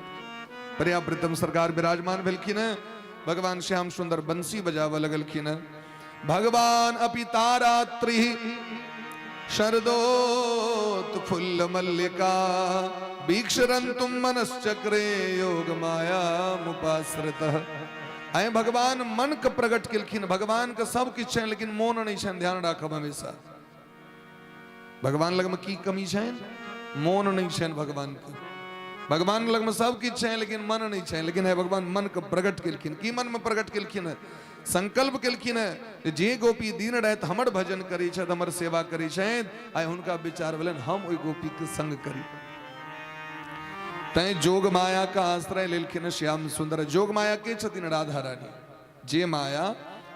प्रिया प्रीतम सरकार विराजमान भेलखिन हैं। भगवान श्याम सुंदर बंसी बजाबऽ लगलखिन हैं। भगवान अपि तारात्रि शरदोत्फुल्ल मल्लिका वीक्षरन्तुम मनश्चक्रे योग माया मुपाश्रितः। आइ भगवान मन के प्रकट केलखिन। भगवान के सब किछु छनि लेकिन मोन नहीं छनि, ध्यान राखब हमेशा। भगवान लग में की कमी छनि? मोन नहीं छनि भगवान के। भगवान लग में सब किछु छनि लेकिन मन नहीं छनि। लेकिन है भगवान मन के प्रकट केलखिन। की मन में प्रकट केलखिन? संकल्प केलखिन जे गोपी दिन राति हमर भजन करै छथि, हमर सेवा करै छथि, आइ हुनका विचार भेलनि हम ओहि गोपी के संग करी। तैं जोग माया का आश्रय लेलखिन श्याम सुंदर। जोग माया के छथिन? राधा रानी। जे माया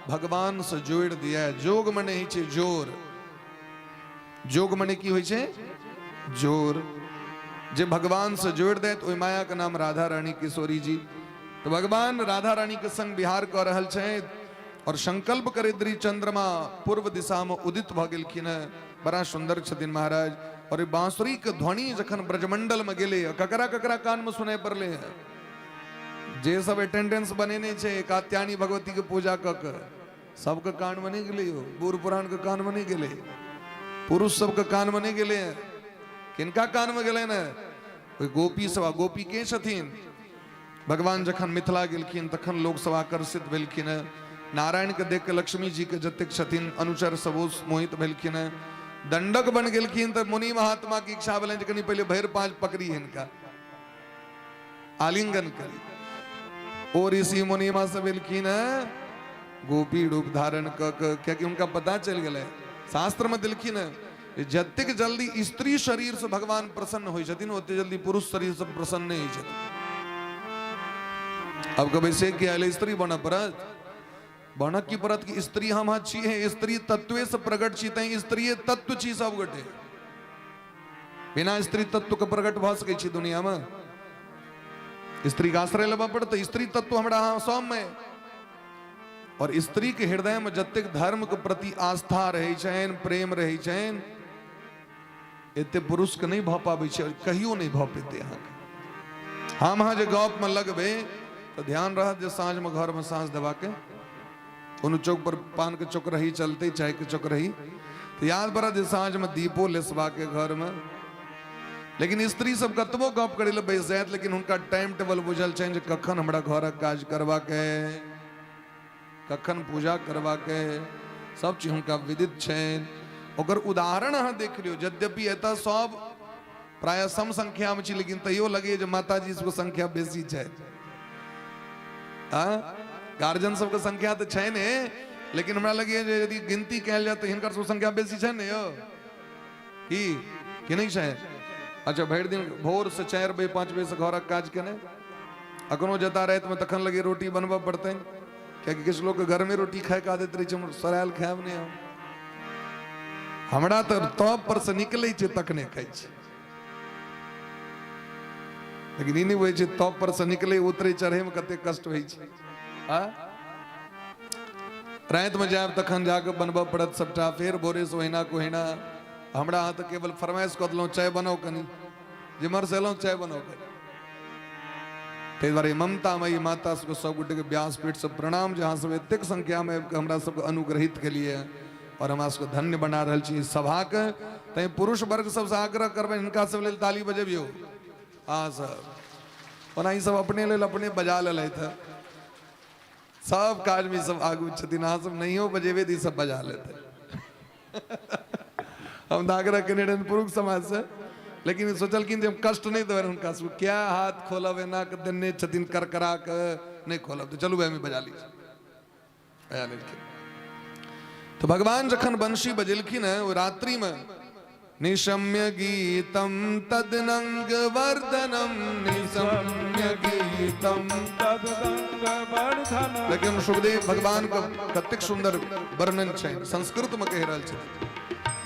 भगवान से जोड़ दिया। जोग मने ही छै जोर। जोग मने की होइ छै? जोर। जे भगवान से जोड़ दे तो ओहि माया के नाम राधा रानी किशोरी जी। तो भगवान राधा रानी के संग विहार कऽ रहल छथि और संकल्प करैत रही चंद्रमा पूर्व दिशा में उदित भऽ गेलखिन। बड़ा सुंदर छथिन महाराज। और बांसुरी के ध्वनि जखन ब्रजमंडल में गेलै, ककरा ककरा कान में सुनाइ पड़लै है? जे सब अटेंडेंस बनेने छै कात्यायनी भगवती के पूजा कऽ के, सबके कान में नहीं गेलै यौ। बूढ़ पुरान के कान में नहीं गेलै, पुरुष सबके कान में नहीं गेलै। किनका कान में गेलै ने? ओहि गोपी सब। गोपी के छथिन? भगवान जखन मिथिला गेलखिन तखन लोक सब आकर्षित भेलखिन। नारायण के देख के लक्ष्मी जी के जतेक छथिन अनुचर सब ओ मोहित भेलखिन। दंडक बन गेलखिन तऽ मुनि महात्मा के इच्छा भेलनि जे कनि पहिले भरि पाँच पकड़ी हिनका, आलिंगन करी। ओ ऋषि मुनि सब एलखिन गोपी रूप धारण कऽ के, कियाकि हुनका पता चलि गेलै, शास्त्र में देलखिन जतेक जल्दी स्त्री शरीर से भगवान प्रसन्न होइ छथिन ओते जल्दी पुरुष शरीर से प्रसन्न नहीं होइ छथिन। अब कहबै से किया एलै स्त्री बनऽ पड़त? बनक की पड़त कि स्त्री हम अहाँ छी स्त्री तत्वे से प्रकट छी, तैं स्त्रीय तत्व छी सब गोटे। बिना स्त्री तत्व के प्रकट भऽ सकै छी दुनिया में? स्त्री के आश्रय लेबऽ पड़तै। स्त्री तत्व हमरा अहाँ सब में, और स्त्री के हृदय में जतेक धर्म के प्रति आस्था रहै छनि, प्रेम रहै छनि, एते पुरुष के नहि भऽ पाबै छै और कहियो नहि भऽ पेतै अहाँके। हम अहाँ जे गप में लगबै तऽ ध्यान रहत जे साँझ में घर में साँझ देबाके, कोनो चौक पर पान के चौक रही चलते, चाय के चौक रही, तो याद पड़त जे साँझ में दीपो लेसबाके घर में। लेकिन स्त्री सब कतबो गप करै लए बैस जायत, लेकिन हुनका टाइम टेबल बुझल छनि जे कखन हमरा घरक काज करबाके, कखन पूजा करबाके, सब चीज हुनका विदित छनि। ओकर उदाहरण अहाँ देख लियौ, यद्यपि एतऽ सब प्रायः सम संख्या में छी, लेकिन तैयो लगैए जे माताजी सबके संख्या बेसी छै। गार्जियन सबके संख्या तऽ छै ने, लेकिन हमरा लगैए जे यदि गिनती कयल जाय तऽ हिनकर सबके संख्या बेसी छै ने यौ, की कि नहि छै? अच्छा, भरि दिन भोर से 4 बजे 5 बजे से घरक काज केने अखनो जता रातिमे तखन लगे रोटी बनबऽ पड़तनि, कियाकि किछु लोकके घरमे रोटी खायके आदत रहै छै, हमर सरायल खायब नहि हम। हमरा तऽ तब पर से निकलै छै तखने खाइ छी, लेकिन ई नहि बुझै छै तब पर से निकलै उतरै चढ़ैमे कते कष्ट होइ छै। आ रातिमे जायब तखन जाकऽ बनबऽ पड़त सबटा, फेर भोरेसँ ओहिना के ओहिना। हमरा अहाँ तऽ केवल फरमाइश कऽ देलहुँ चाय बनाउ कनि, जिम्हर से एलहुँ चाय बनाउ कनि। ताहि दुआरे ममतामयी माता सबके सब गोटेके व्यासपीठ से प्रणाम, जे अहाँ सब एतेक संख्यामे आबि कऽ हमरा सबके अनुग्रहित केलियै और हमरा सबके धन्य बना रहल छी सभाके। तैं पुरुष वर्ग सबसँ आग्रह करबनि हिनका सब लेल ताली बजबियौ अहाँ सब। ओना ई सब अपने लेल अपने बजा लेलथि हँ, सब काजमे ई सब आगू छथिन, अहाँ सब नहियो बजेबै तऽ ई सब बजा लेतै। हम तऽ आग्रह केने रहनि पुरुष समाजसँ, लेकिन सोचलखिन जे हम कष्ट नहि देबनि हुनका सबके, क्या हाथ खोलब एना कऽ देने छथिन करकरा कऽ, नहि खोलब तऽ चलू भाइ बजा ली, बजा लेलखिन। तऽ भगवान जखन बंशी बजेलखिन हँ ओ रात्रिमे, निशम्य गीतम तदनंग वर्धनम निशम्य गीतम तदनंग वर्धनम। लेकिन सुखदेव भगवान के कतेक सुंदर वर्णन छै, संस्कृत में कहि रहल छथिन,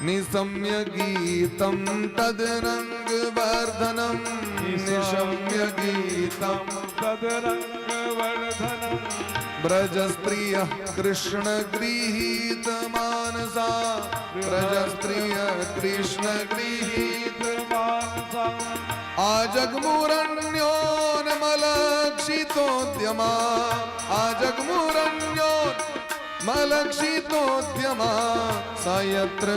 निशम्य गीतम तदनंग वर्धनम निशम्य गीतम तदनंग वर्धनम ब्रज स्त्रिय कृष्ण गृहीत मानसा ब्रज स्त्रिय कृष्ण गृहीत मानसा आजगमुरण्योन्मलक्षितोद्यमा आजगमुरण्योन्मलक्षितोद्यमा सयत्र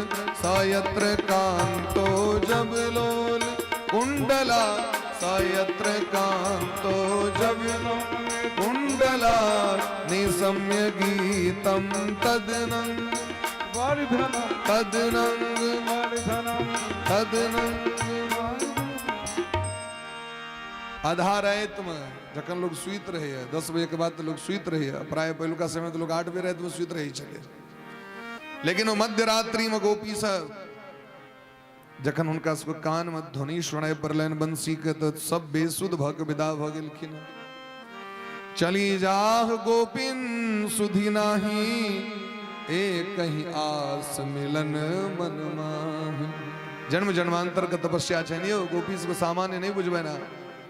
सयत्र कांतो जबलोल कुंडला सयत्र कांतो जबलोल कुंडला निशम्य गीतम तदनंग वर्धनम तदनंग वर्धनम तदनंग। आधा रातिमे जखन लोक सुति रहैए, 10 बजे के बाद तऽ लोक सुति रहैए, प्राय पहिलुका समय तऽ लोक 8 बजे रातिमे सुति रहै छलै, लेकिन ओ मध्यरात्रिमे गोपी सब जखन हुनका सबके कानमे ध्वनि सुनाइ पड़लनि बंसीके, तऽ सब बेसुध भऽ के विदा भऽ गेलखिन। चली जाह गोपिन सुधि नाही, एक कहीं आस मिलन मन माही। जन्म जन्मांतर के तपस्या छनि यौ, गोपी सबके सामान्य नहि बुझबै ना।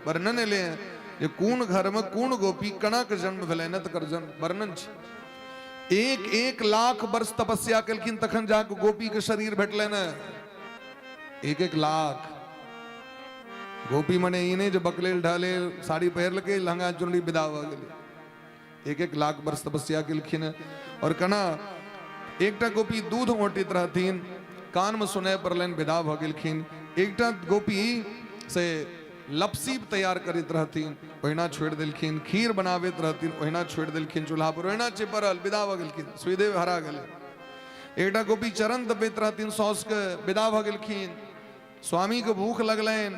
वर्णन एलै हँ जे कोन घर में कोन गोपी कना के जन्म भेलै ने, तकर जन्म वर्णन छै। 1-1 लाख वर्ष तपस्या केलखिन तखन जाके गोपी के शरीर भेटलै ने। 1-1 लाख गोपी मने ई नहि जे बकलेल ढहलेल साड़ी पहिरलकै लहंगा चुनरी विदा भऽ गेलै। 1-1 लाख वर्ष तपस्या केलखिन। और केना एकटा गोपी दूध औंटैत रहथिन, कान में सुनाय पड़लनि, विदा भऽ गेलखिन। एकटा गोपी से लपसी तैयार करैत रहथिन, ओहिना छोड़ि देलखिन। खीर बनाबैत रहथिन, ओहिना छोड़ि देलखिन चूल्हा पर, ओहिना चिपरल विदा भऽ गेलखिन, सुईदेव हरा गेलै। एकटा गोपी चरण दबैत रहथिन साउस के, विदा भऽ गेलखिन। स्वामी के भूख लगलनि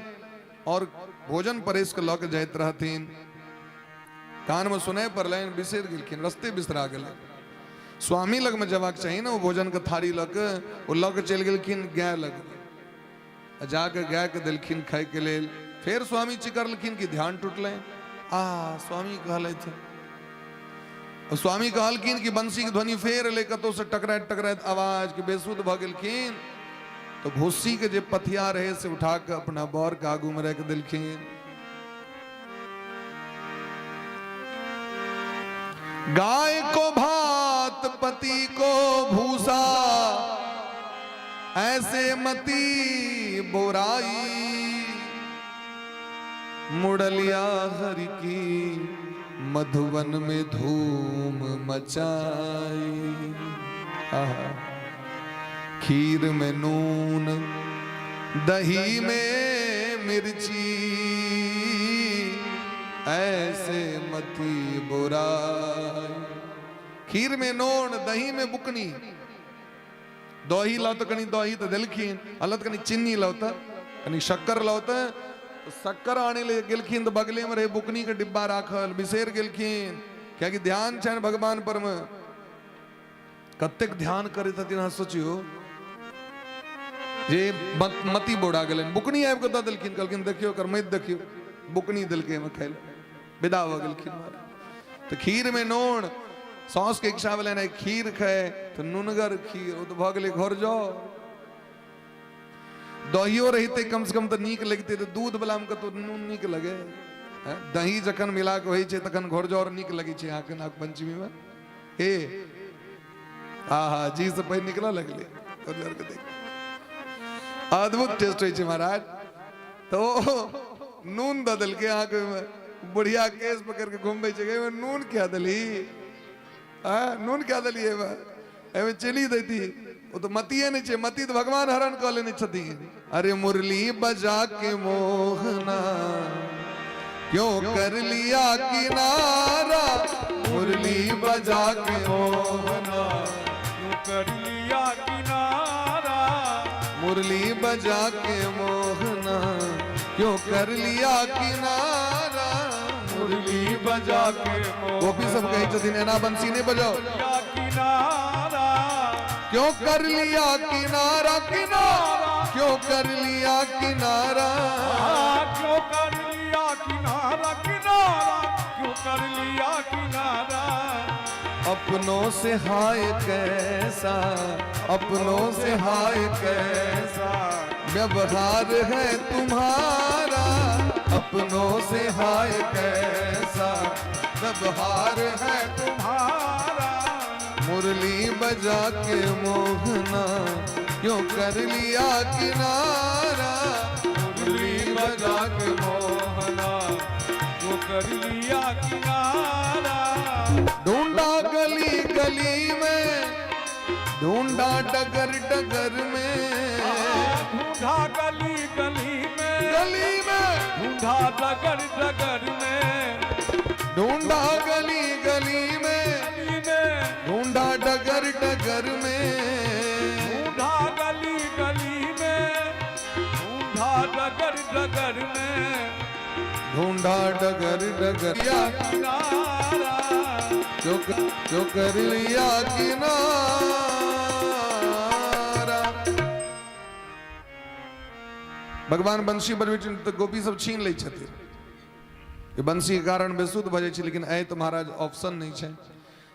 और भोजन परसि के लऽ के जाइत रहथिन, कान में सुनाय पड़लनि, बिसरि गेलखिन, रस्ते बिसरा गेलै। स्वामी लगमे जेबाक चाही ने ओ भोजन के थारी लऽ के, ओ लऽ के चलि गेलखिन गाय लग, जाके गाय के देलखिन खाय के लेल। फेर स्वामी चिकरलखिन कि ध्यान टूटलै। आ स्वामी कहलथि स्वामी कहलखिन कि बंसी के ध्वनि फेर एलै कतौ से टकराइत टकराइत आवाज के बेसुध भऽ गेलखिन। तो भूसी के जे पथिया रहे से उठा के अपना बर के आगू में रख देलखिन। गाय को भात पति को भूसा, ऐसे मती बोराई, मुरलिया हरि की मधुबन में धूम मचाई। आहा। खीर में नून दही में मिर्ची, ऐसे मती बुराई। खीर में नून दही में बुकनी, दही लाओ तो कनी दही तो देलखिन, अलग कनी चीनी लाओ तो कनी शक्कर लाओ तो शक्कर आने ले गेलखिन तो बगले में रहे बुकनी के डिब्बा राखल, बिसेर गेलखिन, कियाकि ध्यान छनि भगवान पर में। कतेक ध्यान करैत हथिन अहाँ सोचियो जे मती बोड़ा गेलनि, बुकनी आबि कऽ दऽ देलखिन, कहलखिन देखियो एकर मति देखियो, बुकनी देलकै एहिमे खाइ लए, विदा भऽ गेलखिन। तऽ खीर में नून, साउस के इच्छा भेलनि खीर खाय तऽ नुनगर खीर, ओ तऽ भऽ गेलै घर जाओ। दहियो रहितै कम से कम तऽ नीक लगितै, तऽ दूध वला मे कतौ नून नीक लगे, दही जखन मिला कऽ होइ छै तखन घर जर नीक लगै छै अहाँके नाग पंचमी में। हे आहा जी से पानि निकलऽ लगलै घर जर के देख, अद्भुत टेस्ट होइ छै महाराज। तो नून दऽ देलकै अहाँके ओहिमे, बुढ़िया केस पकड़ि कऽ घुमबै छै, एहिमे नून किया देलही, नून किया देलियै एहिमे, एहिमे चीनी दैती, ओ तऽ मतिए नहि छै, मति तऽ भगवान हरण कऽ लेने छथिन। अरे मुरली बजा के मोहना क्यों कर लिया किनारा, मुरली बजा के मोहना क्यों कर लिया किनारा, मुरली बजा के मोहना क्यों कर लिया किनारा, मुरली बजा के मोहना। गोपी सब कहै छथिन एना बंसी नहि बजाओ। किनारा क्यों कर लिया किनारा, किनारा क्यों कर लिया किनारा, क्यों कर लिया किनारा, किनारा क्यों कर लिया किनारा। अपनों से हाय कैसा, अपनों से हाय कैसा व्यवहार है तुम्हारा, अपनों से हाय कैसा व्यवहार है तुम्हारा। मुरली बजा के मोहना क्यों कर लिया किनारा, मुरली बजा के मोहना क्यों कर लिया किनारा। ढूंढा गली गली में, ढूंढा डगर डगर में, ढूंढा गली गली में, गली में ढूंढा डगर डगर में, ढूंढा गली गली में, गली में ढूंढा डगर डगर में, ढूंढा गली गली में, ढूंढा डगर डगर में, ढूंढा डगर डगर किनारा जो कर लिया किनारा। भगवान बंसी बजबै छथिन तऽ गोपी सब छीन लै छथिन, ई बंसी के कारण बेसुध भऽ जाइ छै, लेकिन आइ तऽ महाराज ऑप्शन नहि छै।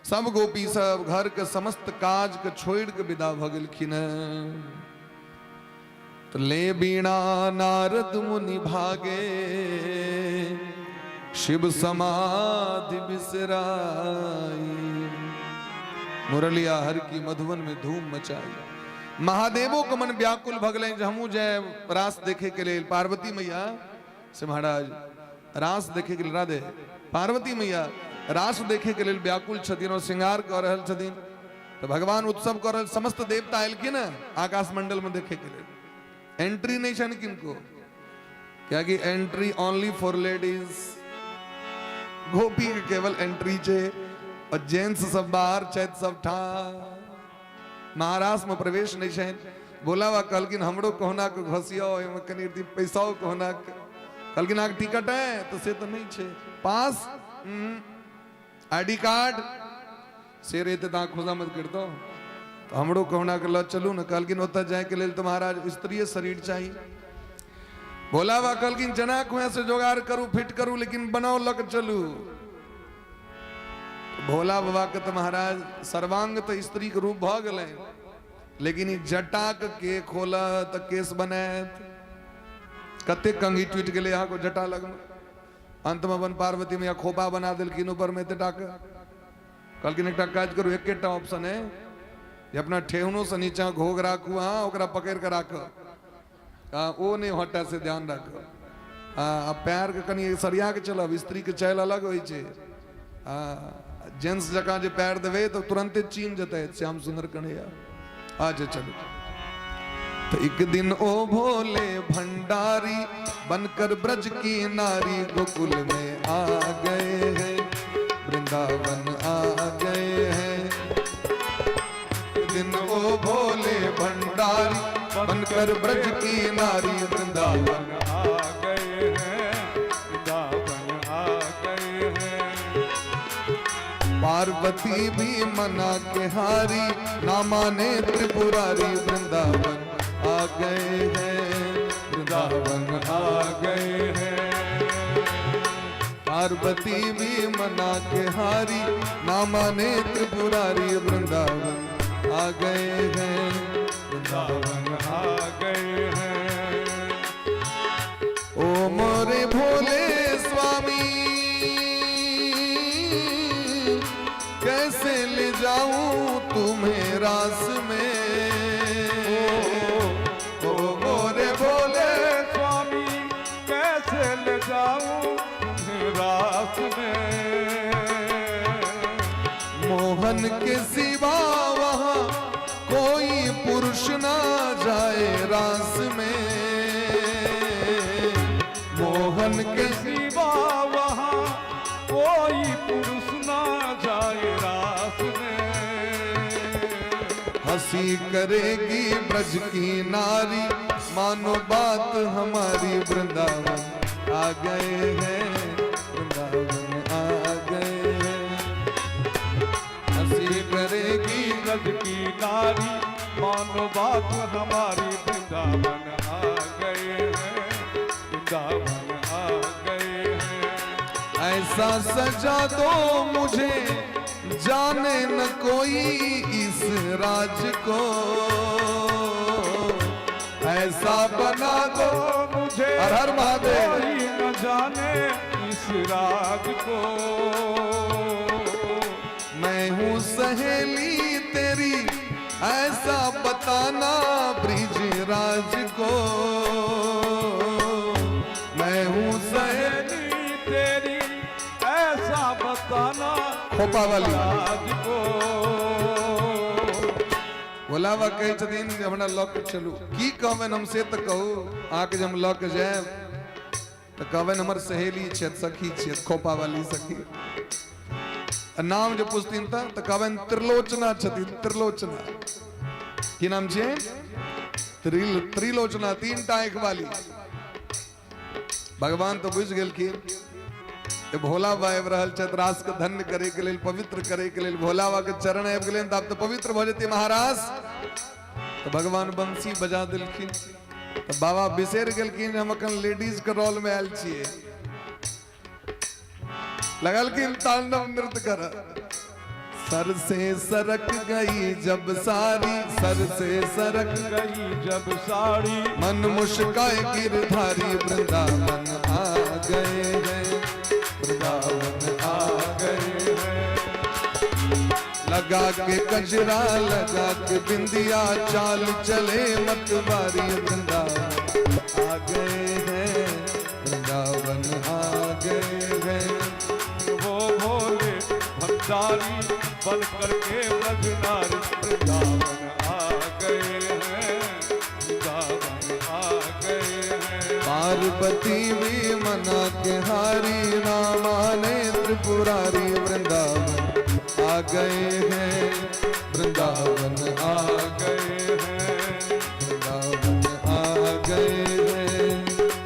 सब गोपी सब घर के समस्त काज के छोड़ि के विदा भऽ गेलखिन हेँ। तऽ ले बीणा नारद मुनि भागे, शिव समाधि बिसराई, मुरलिया हर की मधुबन में धूम मचाई। महादेवो के मन व्याकुल भऽ गेलनि जे हमहूँ जायब रास देखे के लेल। पार्वती मैया से महाराज रास देखे के लेल, राधे पार्वती मैया रास देखे के लेल व्याकुल छथिन और श्रृंगार कऽ रहल छथिन। तऽ भगवान उत्सव कऽ रहल, समस्त देवता एलखिन आकाश मंडल में देखे के लेल। एंट्री नहीं छनि किनको, कियाकि एंट्री ओनली फॉर लेडीज, गोपी के केवल एंट्री छै और जेंट्स सब बाहर छथि सब ठाम, महाराष्ट्र में प्रवेश नहीं छनि। भोला बाबा कहलखिन हमरो कहुना के घसियो, ओहिमे कनि पैसाओ कहुना के। कहलखिन अहाँके टिकट है तऽ से तऽ नहि छै, पास I D card से रहितै तऽ अहाँ खुशामद करितहुँ, तऽ हमरो कहुना के लऽ चलू ने। कहलखिन ओतऽ जायके लेल तऽ महाराज स्त्रीय शरीर चाही। भोला बाबा कहलखिन जेना हुए से जोगाड़ करू, फिट करू, लेकिन बनाओ लऽ के चलू। भोला बाबा के तो महाराज सर्वांग तो स्त्री के रूप भ गेलै, लेकिन ई जटाक के खोलत केस बनायत। कते कंघी टूटि गेलै अहाँ को जटा लगमे। अंत में अपन पार्वती मैया खोपा बना देलखिन ऊपर में एतेटा के। कहलखिन एकटा काज करू, एकेटा ऑप्शन है जे अपना ठेहुनो से नीचा घोघ राखू, अहाँ ओकरा पकड़ि के राखब, ओ नहीं हटे से ध्यान राखब। आ पैर के कनि सरिया के चलब, स्त्री के चालि अलग होइ छै। जेंट्स जकाँ जे पैर देबै तऽ तुरंते चीन जेतै श्याम सुंदर कन्हैया। अच्छा चलू। तो एक दिन ओ भोले भंडारी बनकर ब्रज की नारी गोकुल में आ गए हैं, वृंदावन आ गए हैं। दिन ओ भोले भंडारी बनकर ब्रज की नारी वृंदावन आ गए हैं, वृंदावन आ गए हैं। पार्वती भी मना के हारी, ना माने त्रिपुरारी वृंदावन आ गए हैं, वृंदावन आ गए हैं। पार्वती भी मना के हारी, ना माने त्रिपुरारी वृंदावन आ गए हैं, वृंदावन आ गए हैं। ओ मोरे भोले स्वामी कैसे ले जाऊं तुम्हें रास में। ओ मोरे भोले स्वामी कैसे ले जाऊं तुम्हें रास में। मोहन के सिवा वहां कोई पुरुष ना जाए रास में। मोहन के सिवा वहां कोई पुरुष ना जाए रास में। हंसी करेगी ब्रज की नारी, मानो बात हमारी वृंदावन आ गए हैं, वृंदावन आ गए हैं। हंसी करेगी ब्रज की नारी, मानो बात हमारी वृंदावन आ गए हैं, वृंदावन आ गए हैं। ऐसा सजा दो मुझे जाने न कोई इस राज को, ऐसा बना दो मुझे हर हर महादेव। कोई न जाने इस राज को। मैं हूँ सहेली तेरी ऐसा बताना ब्रिज राज को। मैं हूँ सहेली तेरी ऐसा बताना खोपा वाली राज को। भोला बाबा कहै छथिन जे हमरा लऽ के चलू। की कहबनि हम से तऽ कहू, अहाँके जे हम लऽ के जायब तऽ कहबनि हमर सहेली छथि, सखी छथि, खोपा वाली सखी। नाम जे पुछथिन तऽ कहबनि त्रिलोचना छथिन, त्रिलोचना। की नाम छियै? त्रिलोचना, तीन टा आँखि वाली। भगवान तऽ बुझि गेलखिन जे भोला बाबा आबि रहल छथि रास के धन्य करे के लेल, पवित्र करे के लेल। भोला बाबा के चरण आबि गेलनि तऽ आब तऽ पवित्र भऽ जेतै महाराज। तऽ भगवान बंसी बजा देलखिन। तऽ बाबा बिसरि गेलखिन हम अखन लेडीज के रोल में आयल छियै। लगलखिन तांडव नृत्य कर। सर से सरक गई जब सारी, सर से सरक गई जब साड़ी, मन मुस्काए गिरधारी वृंदावन आ गए हैं, वृंदावन आ गए हैं। लगा के कजरा लगा के बिंदिया, चाल चले मतवारी वृंदावन आ गए हैं, वृंदावन आ गए हैं। वो भोले भंडारी बन करके ब्रज नारी वृंदावन आ गए हैं, वृंदावन आ गए हैं। पार्वती भी मना के हारी, ना माने त्रिपुरारी वृंदावन आ गए हैं, वृंदावन आ गए हैं, वृंदावन आ गए हैं,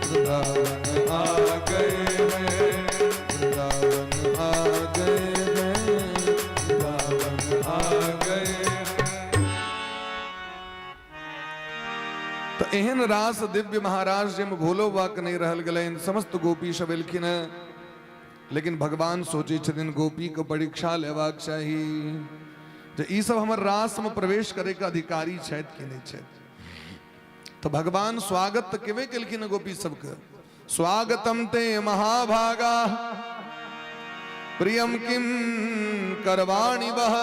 वृंदावन आ गए हैं, वृंदावन आ गए हैं, वृंदावन आ गए हैं। तऽ एहन रास दिव्य महाराज जाहिमे भोलो बाबा के नहि रहल गेलनि, समस्त गोपी सब एलखिन हेँ। लेकिन भगवान सोचै छथिन गोपीके परीक्षा लेबाक चाही जे ई सब हमर रासमे प्रवेश करैके अधिकारी छथि कि नहि छथि। तऽ भगवान स्वागत तऽ केबे केलखिन गोपी सबके, स्वागतम ते महाभागा प्रियम किम करवाणि वह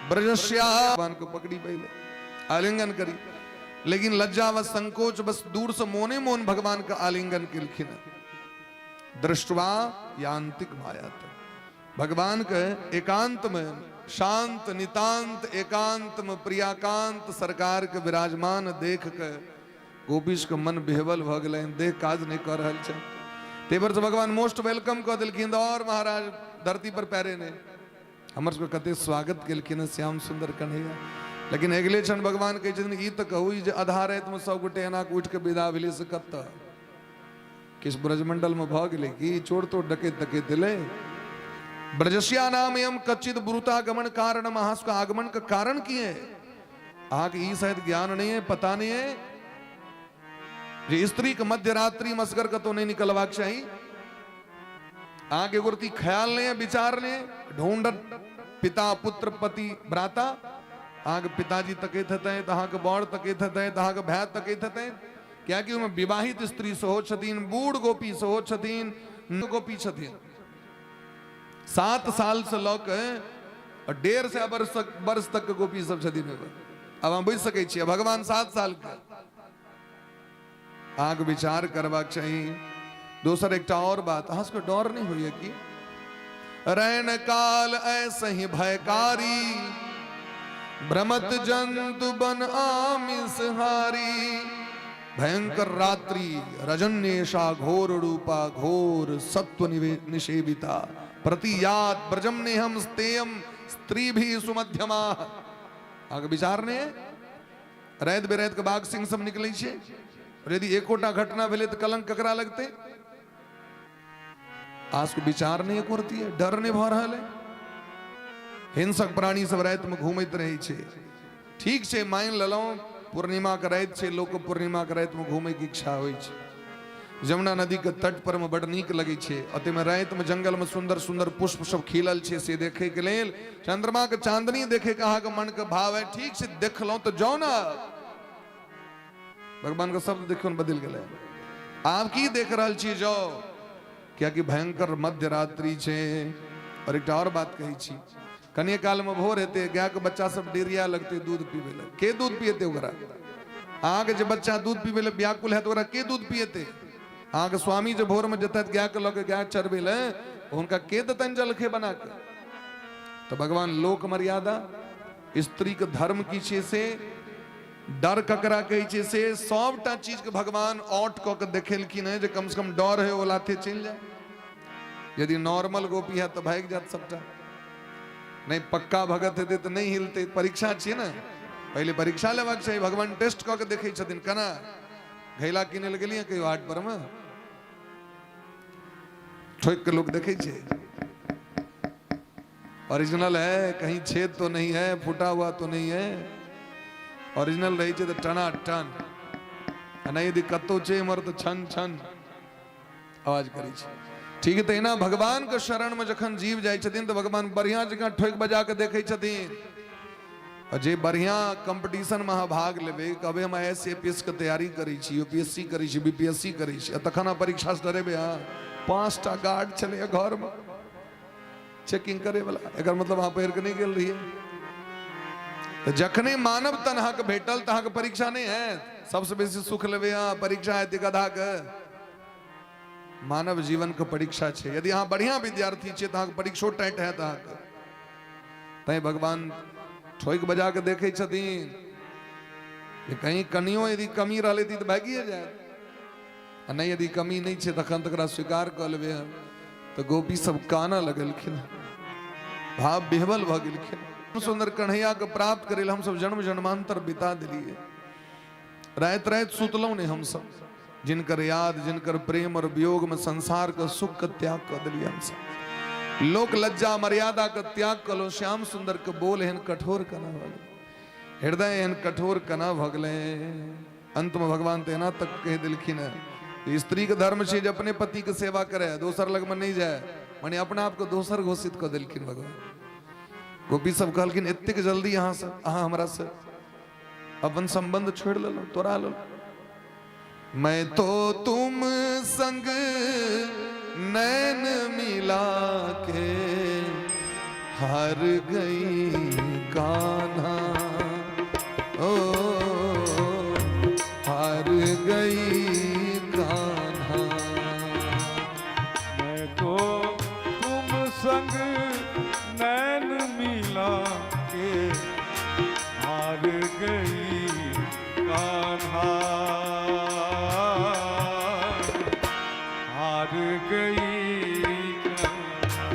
ब्रजस्या। भगवान को पकड़ी पहले आलिंगन करी, लेकिन लज्जा व संकोच बस दूर से मोने मोन भगवान का आलिंगन केलखिन। दृष्टवा यांतिक माया तक भगवान के एकांत में शांत नितांत एकांत में प्रियाकांत सरकार के विराजमान देख के गोपीश के मन बेहबल भ गेलनि, देह काज नहीं कर रहल छै। ताहि पर से भगवान मोस्ट welcome कऽ देलखिन। और महाराज धरती पर पैरे ने हमर सबके कते स्वागत केलखिन हँ श्याम सुंदर कन्हैया। लेकिन अगिले क्षण भगवान कहै छथिन ई तऽ कहू जे आधा रातिमे सब गोटे एना कऽ उठि कऽ विदा भेलै से कतऽ किछु ब्रजमंडल में भऽ गेलै कि चोर तोर डकैत तकैत एलै। ब्रजस्या नाम एम कच्चित ब्रुतागमन कारण, अहाँ सबके आगमन के कारण की है? अहाँके ई शायद ज्ञान नहीं है, पता नहीं है जे स्त्री के मध्य रात्रि में असगर कतौ नहीं निकलबाक चाही। अहाँके एगो रति ख्याल नहीं है, विचार नहीं है, ढूंढत पिता पुत्र पति भ्राता। अहाँके पिताजी तकैत हेतै, तऽ अहाँके बड़ तकैत हेतै, तऽ अहाँके भाय तकैत हेतै, कियाकि ओहिमे विवाहित स्त्री सेहो छथिन, बूढ़ गोपी सेहो छथिन, गोपी छथिन। 7 साल से लऽ के 150 वर्ष तक के गोपी सब छथिन ओहिमे। आब अहाँ बुझि सकै छियै भगवान 7 साल के। अहाँके विचार करबाक चाही। दोसर एकटा और बात, अहाँ सबके डर नहीं होइए कि रैन काल ऐसे ही भयकारी भ्रमत जंतु बन आमिष हारी। भयंकर रात्रि रजन्येषा घोर रूपा घोर सत्व निषेविता प्रतियात ब्रजम नेहम स्तेयम स्त्री भी सुमध्यमा। अहाँके विचार नहीं है? राति बेराति के बाघ सिंह सब निकलै छै, और यदि एकोटा घटना भेलै तऽ कलंक ककरा लगतै? आज को विचार नहीं करती है, डर नहीं भऽ रहल है। हिंसक प्राणी सब राति में घूमैत रहै छै। ठीक छै, मानि लेलहुँ पूर्णिमा के राति छै, लोक के पूर्णिमा के राति में घूमे के इच्छा होइ छै। जमुना नदी के तट पर में बड़ नीक लगै छै, ओतय में राति में जंगल में सुंदर सुंदर पुष्प सब खिलल छै, से देखे के लेल चंद्रमा के चांदनी देखे के अहाँके मन के भाव है। ठीक छै, देखलहुँ तऽ जाउ ने। भगवान के शब्द देखियौ ने बदलि गेलै। आब की देख रहल छी जाउ, कियाकि भयंकर मध्य रात्रि छै। और एकटा और बात कहै छी, कनिये काल में भोर हेतै, गाय के बच्चा सब डेरिया लगतै दूध पीबै लए। के दूध पिएतै ओकरा? अहाँके जे बच्चा दूध पीबै लए व्याकुल हैत ओकरा के दूध पिएतै? अहाँके स्वामी जे भोर में जेतथि गाय के लऽ के गाय चरबै लए, हुनका के देतनि जलखै बना के? तऽ भगवान लोक मर्यादा, स्त्री के धर्म की छै से, डर ककरा कहै छै से, सबटा चीज के भगवान औट कऽ के देखेलखिन हेँ जे कम से कम डर है ओ लाथे चलि जाए। यदि नॉर्मल गोपी है तऽ भागि जायत सबटा, नहीं पक्का भगत हेतै तऽ नहीं हिलतै। परीक्षा छियै ने, पहिले परीक्षा लेबाक चाही। भगवान टेस्ट कऽ के देखै छथिन केना। घैला किनै लए गेलियै कहियो हाट पर मे? ठोकि के लोक देखै छै ओरिजिनल है, कहीं छेद तो नहीं है, फूटा हुआ तो नहीं है। ओरिजिनल रहै छै तऽ टना टन, आ नहि यदि कतौ छै एम्हर तऽ छन छन आवाज करै छै। ठीक है, तहिना भगवान के शरण में जखन जीव जाइ छथिन तऽ भगवान बढ़िया जकाँ ठोकि बजा के देखै छथिन। और जे बढ़िया कंपटीशन में अहाँ भाग लेबै, कहबै हम I S A P S के तैयारी करै छी, यू पी एस सी करै छी, बी पी एस सी करै छी, आ तखन अहाँ परीक्षा से डरेबै? अहाँ 5टा गार्ड छलैए घरमे चेकिंग करे वाला, एकर मतलब अहाँ पढ़ि के नहि गेल रहियै। तऽ जखने मानव तन अहाँके भेटल तऽ अहाँके परीक्षा नहि हैत। सबसँ बेसी सुख लेबै अहाँ, परीक्षा हेतै गधाके। मानव जीवन के परीक्षा छै। यदि अहाँ बढ़िया विद्यार्थी छियै तऽ अहाँके परीक्षो टाइट हैत अहाँके। तैं भगवान ठोकि बजा के देखै छथिन जे कहीं कनियो यदि कमी रहलै तऽ भागिए जायत, आ नहि यदि कमी नहि छै तखन तकरा स्वीकार कऽ लेबै हम। तऽ गोपी सब कानऽ लगलखिन, भाव विह्वल भऽ गेलखिन। सुंदर कन्हैया के प्राप्त करै लए हमसब जन्म जन्मांतर बिता देलियै। राति राति सुतलहुँ नहि हमसब, जिनकर याद जिनकर प्रेम और वियोग में संसार के सुख के त्याग कऽ देलियै हमसब। लोक लज्जा मर्यादा के त्याग कऽ श्याम सुंदर के बोल एहन कठोर केना भऽ गेलै, हृदय एहन कठोर केना भऽ गेलै। अंत में भगवान तऽ एना तक कहि देलखिन हेँ, स्त्री के धर्म छै जे अपने पति के सेवा करे, दोसर लगमे नहि जाय, माने अपना आपके दोसर घोषित कऽ देलखिन भगवान। गोपी सब कहलखिन एतेक जल्दी अहाँ से, अहाँ हमरा से अपन संबंध छोड़ि लेलहुँ, तोड़ा लेलहुँ। मैं तो तुम संग नैन मिला के हार गई कान्हा, ओ हार गई कान्हा। मैं तो तुम संग नैन मिला के हार गई कान्हा, हार गई कान्हा।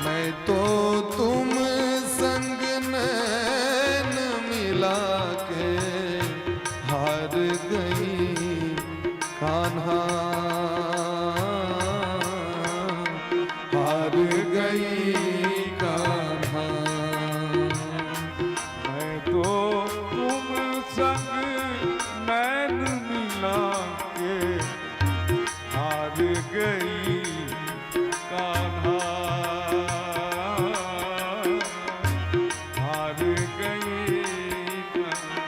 मैं तो तुम संग नैन मिला के हार गई कान्हा, हार गई कान्हा। मैं तो तुम संग नैन मिला के हार गई कान्हा, हार गई कान्हा।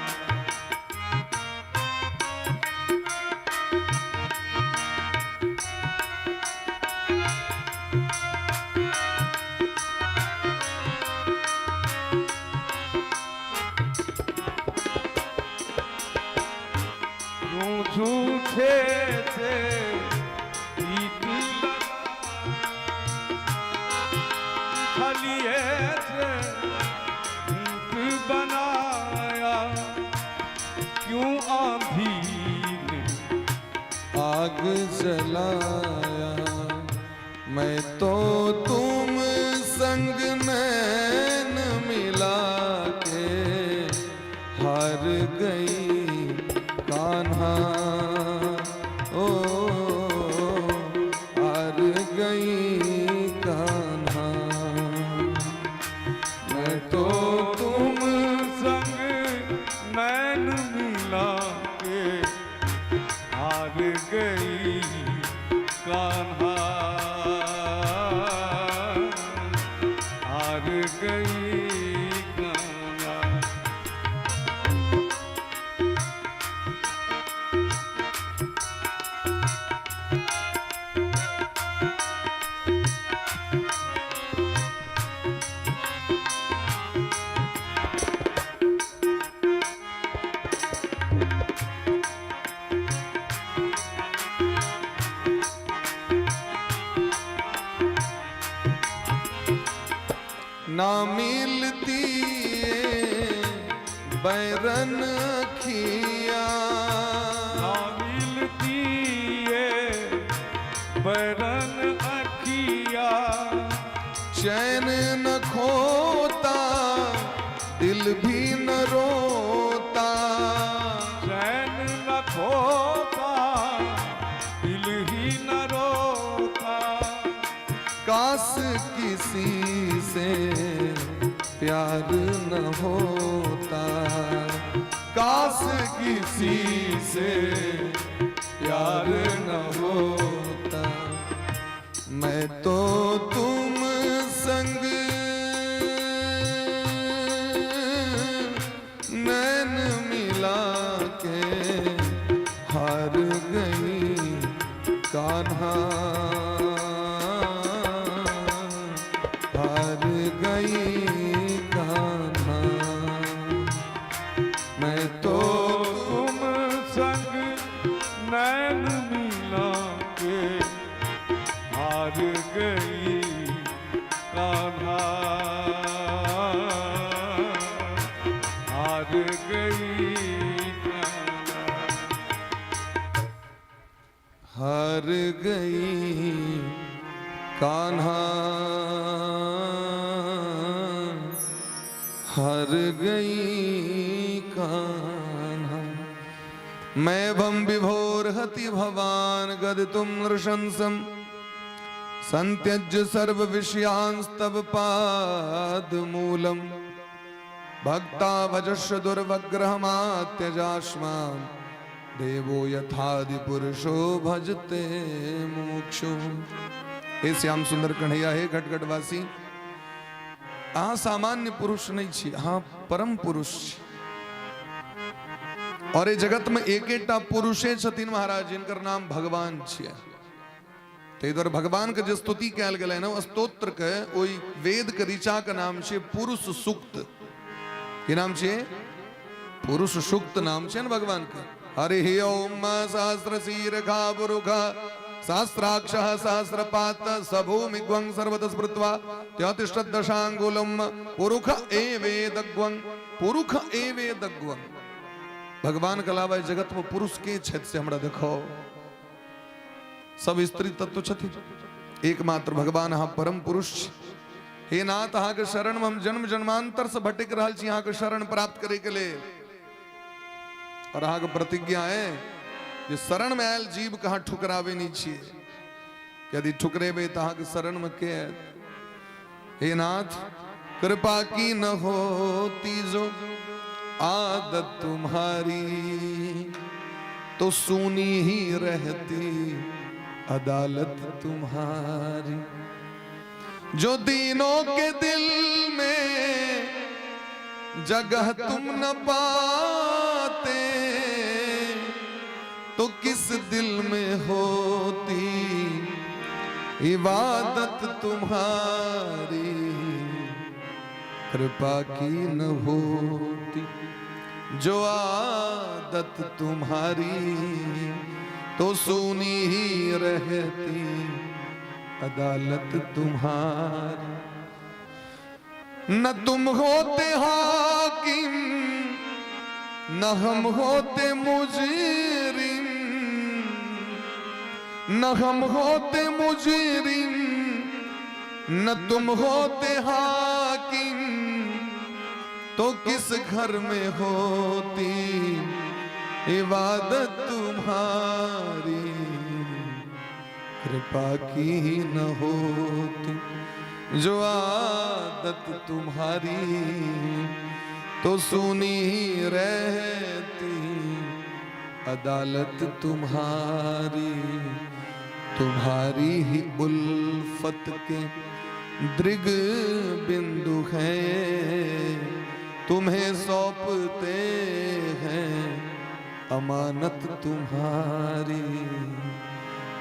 क्यों झूठे से प्रीत छलिए से ऊँट बनाया, क्यों आंधी ने आग जलाया। मैं तो तुम संग नैन मिला के हार गई कान्हा, ओ हार गई कान्हा। मैं तो तुम संग नैन मिला के हार गई कान्हा, हार गई कान्हा। ना मिलती ये बैरन खिया, ना मिलती ये बैरन अखिया, चैन न खोता दिल भी न रोता, चैन न खोता दिल ही न रोता। काश किसी से प्यार न होता, काश किसी से प्यार न होता। मैं तो तुम संग नैन मिला के हार गई कान्हा, हार गई कान्हा। मैं तो तुम संग नैन मिला के हार गई कान्हा, हार गई कान्हा। हार गई कान्हा, हार गई कान्हा। मैं भम विभोर हति भवान गदितुम नृशंसम संत्यज्य सर्व विषयांस्तव पादमूलम भक्ता भजस्व दुर्वग्रहमात्यजाश्मान् देवो यथादि पुरुषो भजते मुमुक्षु। हे श्याम सुंदर कन्हैया, हे घटघटवासी, अहाँ सामान्य पुरुष नहीं छी, अहाँ परम पुरुष छी। और ये जगत में एकेटा पुरुषे छथिन महाराज, जिनकर नाम भगवान छियै। ताहि दुआरे भगवान के जे स्तुति कयल गेलै ने, ओ स्तोत्र के ओहि वेद के ऋचा के नाम छै पुरुष सूक्त। की नाम छै? पुरुष सूक्त नाम छै ने भगवान के। हरि ओम सहस्र शीर्षा पुरुष सहस्राक्ष सहस्रपात सभूमिग्वं सर्वतः स्मृत्वा त्यतिष्ठत् दशांगुलम पुरुष एवेदग्वं पुरुष एवेदग्वं। भगवान के अलावा जगत में पुरुष के छथि से हमरा देखो, सब स्त्री तत्व छथि, एकमात्र भगवान अहाँ परम पुरुष छी। हे नाथ, अहाँ के शरण में हम जन्म जन्मांतर से भटक रहल छी अहाँ के शरण प्राप्त करे के लेल। और अहाँ के प्रतिज्ञा है जे शरण में आयल जीव के अहाँ ठुकरावे नहीं छियै, यदि ठुकरेबै तऽ अहाँ के शरण में के आयत? हे नाथ, कृपा की न होती जो आदत तुम्हारी तो सुनी ही रहती अदालत तुम्हारी। जो दीनों के दिल में जगह तुम न पाते तो किस दिल में होती इबादत तुम्हारी। कृपा की न होती जो आदत तुम्हारी तो सुनी ही रहती अदालत तुम्हारी। न तुम होते हाकिम न हम होते मुजरिम, न हम होते मुजरिम न तुम होते हाकिम तो किस घर में होती इबादत तुम्हारी। कृपा की न होती जो आदत तुम्हारी तो सुनी ही रहती अदालत तुम्हारी। तुम्हारी ही उल्फत के दृग बिंदु हैं, तुम्हें सौंपते हैं अमानत तुम्हारी।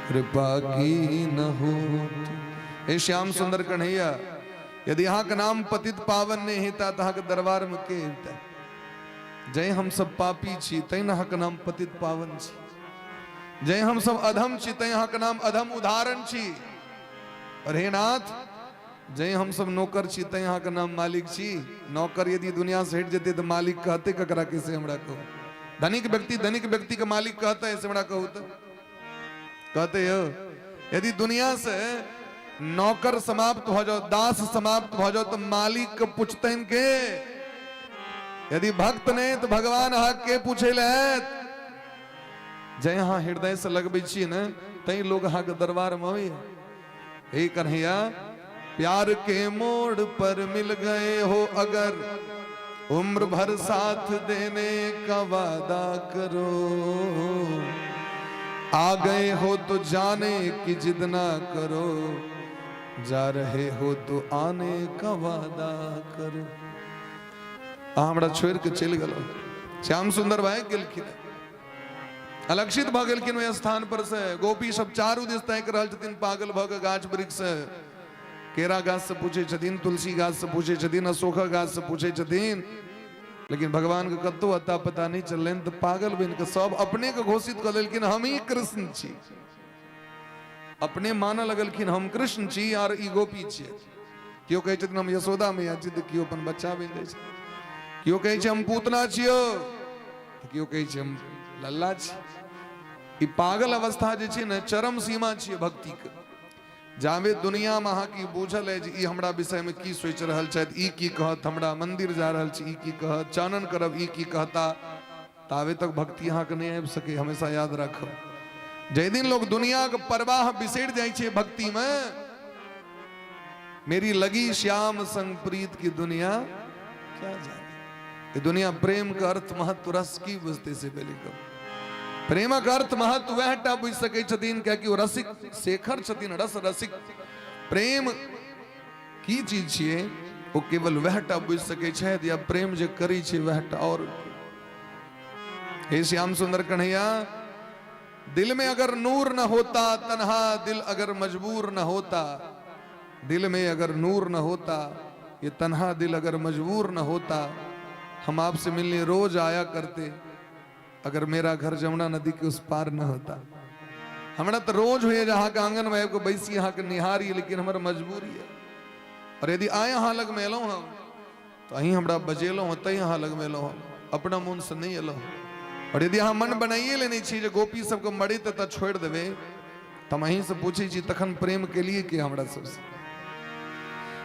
कृपा की न होती। हे श्याम सुंदर कन्हैया, यदि अहाँ के नाम पतित पावन नहीं हेता तो अहाँ के दरबार में के अबिता? जय हम सब पापी छी तैं अहाँ के नाम पतित पावन छी, जय हम सब अधम छी तैं अहाँ के नाम अधम उदाहरण छी। और हे नाथ, जय हम सब नौकर छी तैं अहाँ के नाम मालिक छी। नौकर यदि दुनिया से हट जेते तो मालिक कहते ककरा के, से हमरा कहू। धनिक व्यक्ति धनिक व्यक्ति के मालिक कहते है, से हमरा कहू तो कहते हो। यदि दुनिया से नौकर समाप्त हो जाओ, दास समाप्त हो जाओ, तो मालिक के पूछते के? यदि भक्त नहीं तो भगवान अहाँ के पूछे ले? जय अहाँ हृदय से लगबै छी ने तै लोग अहाँ के दरबार में अबैया। हे कन्हैया, प्यार के मोड़ पर मिल गए हो अगर, उम्र भर साथ देने का वादा करो। आ गए हो तो जाने की जिद ना करो, जा रहे हो तो आने का वादा करो। अहाँ हमरा छोड़ि के चलि गेलहुँ। श्याम सुंदर भागि गेलखिन, अलक्षित भऽ गेलखिन ओहि स्थान पर से। गोपी सब चारू दिस ताकि रहल छथिन पागल भऽ के गाछ वृक्ष से। केरा गाछ से पूछे छथिन, तुलसी गाछ से पूछे छथिन, अशोक गाछ से पूछे छथिन, लेकिन भगवान के कतौ अता पता नहीं चललनि। तऽ पागल बनि के सब अपने के घोषित कऽ लेलखिन, हम ही कृष्ण छी। अपने मानऽ लगलखिन हम कृष्ण छी और ई गोपी छियै। केओ कहै छथिन हम यशोदा मैया छी, तऽ केओ अपन बच्चा बनि जाइ छै। केओ कहै छै हम पूतना छियौ, तऽ केओ कहै छै हम लल्ला छी। ई पागल अवस्था जे छै ने, चरम सीमा छियै भक्तिके। जाबे दुनिया में अहाँ की बूझल है जे ई हमरा विषय में की सोचि रहल छथि, ई की कहत, हमरा मंदिर जा रहल छी ई की कहत, चानन करब ई की कहता, ताबे तक भक्ति अहाँके नहि आबि सके। हमेशा याद राखब, जाहि दिन लोग दुनिया के परवाह बिसरि जाइ छै भक्ति में, मेरी लगी श्याम संग प्रीत की दुनिया क्या जाने। ये दुनिया प्रेम का अर्थ महत्व रस की बुझते से पहले कब प्रेमक अर्थ महत्व वएह टा बुझि सकै छथिन, कियाकि ओ रसिक शेखर छथिन। रस रसिक प्रेम की चीज छियै ओ केवल वएह टा बुझि सकै छथि या प्रेम जे करै छै वएह टा। और हे श्याम सुंदर कन्हैया, दिल में अगर नूर न होता, तन्हा दिल अगर मजबूर न होता, दिल में अगर नूर न होता, ये तन्हा दिल अगर मजबूर न होता, हम आपसे मिलने रोज आया करते, अगर मेरा घर जमुना नदी के उस पार न होता। हमरा तो रोज होइए जे अहाँके आंगन में आबि कऽ बैसी, अहाँके निहारी, लेकिन हमर मजबूरी है। और यदि आइ अहाँ लगमे एलहुँ हम तऽ अहीं हमरा बजेलहुँ हँ, तैं अहाँ लगमे एलहुँ हँ, अपना मोनसँ नहि एलहुँ। और यदि अहाँ मन बनाइए लेने छी जे गोपी सबके मरैत तऽ छोड़ि देबै, तऽ हम अहींसँ पूछै छी, तखन प्रेम केलिए कि हमरा सबसँ?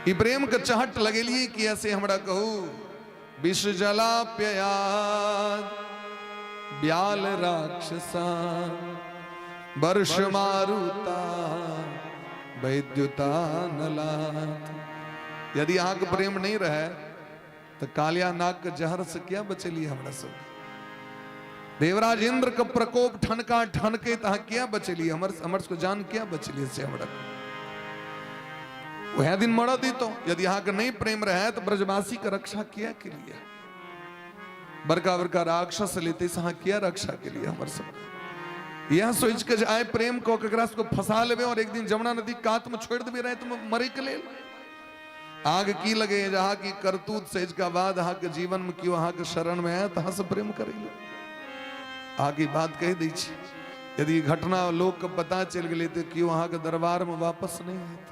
ई प्रेमके चहट लगेलिए किया, से हमरा कहू। विष जलाप्यया ब्याल राक्षसा वर्ष मारुता वैद्युता नलात। यदि अहाँके प्रेम नहीं रहे तो कालिया नाग के जहर से क्या बचेलिए हमरा सब? देवराज इंद्र के प्रकोप ठनका ठनके तो अहाँ क्या बचेलिए? हमर हमर सबके जान क्या बचेलिए से हमरा? वह दिन मर दीतो। यदि अहाँके नहीं प्रेम रहे तो ब्रजवासी के रक्षा किया के लिए? बड़का बड़का राक्षस लेते से अहाँ किया रक्षा के लिए हमर सब? यह सोच के जे आइ प्रेम कऽ के एकरा सबके फंसा लेबै और एक दिन जमुना नदी कात में छोड़ि देबै राति में मरे के लेल। अहाँके की लगे जे अहाँके करतूत से इसका बाद अहाँके जीवन में केओ अहाँके शरण में आयत अहाँ से प्रेम करै लए? अहाँके बात कहि दै छी, यदि ई घटना लोक के पता चलि गेलै तऽ केओ अहाँके दरबार में वापस नहि आयत।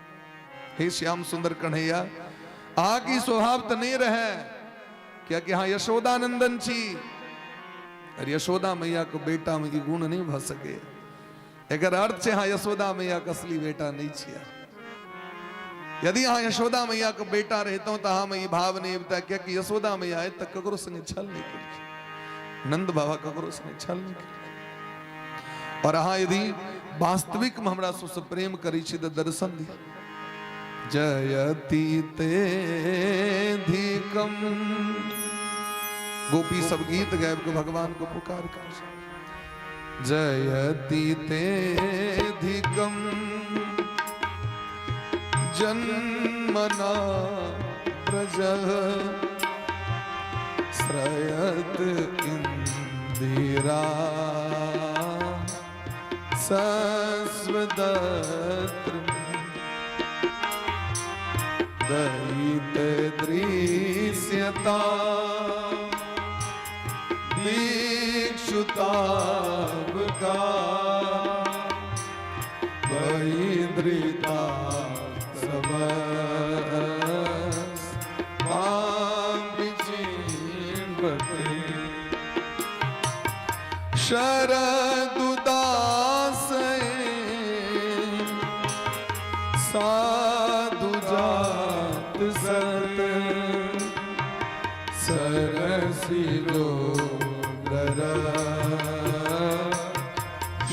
हे श्याम सुंदर कन्हैया, अहाँके ई स्वभाव तऽ नहि रहै, कियाकि अहाँ यशोदानंदन छी और यशोदा मैया के बेटा में ई गुण नहि भऽ सकै। एकर अर्थ छै अहाँ यशोदा मैया के असली बेटा नहि छियै। यदि अहाँ यशोदा मैया के बेटा रहितहुँ तऽ अहाँमे ई भाव नहि अबितै, कियाकि यशोदा मैया आइ तक ककरो संगे छल नहि केलखिन, नंद बाबा ककरो संगे छल नहि केलखिन। और अहाँ यदि वास्तविक में हमरा सबसँ प्रेम करै छी तऽ दर्शन दिअ। जयति ते धिकम, गोपी सब गीत गाबि के भगवान को पुकार कर, जयति ते धिकम जन्मना प्रज श्रयत इंदिरा सस्वदत्र दयित दृश्यता दीक्षुतावका वैद्रिता सब शरदुदास साधु जात सत सरसिलो दर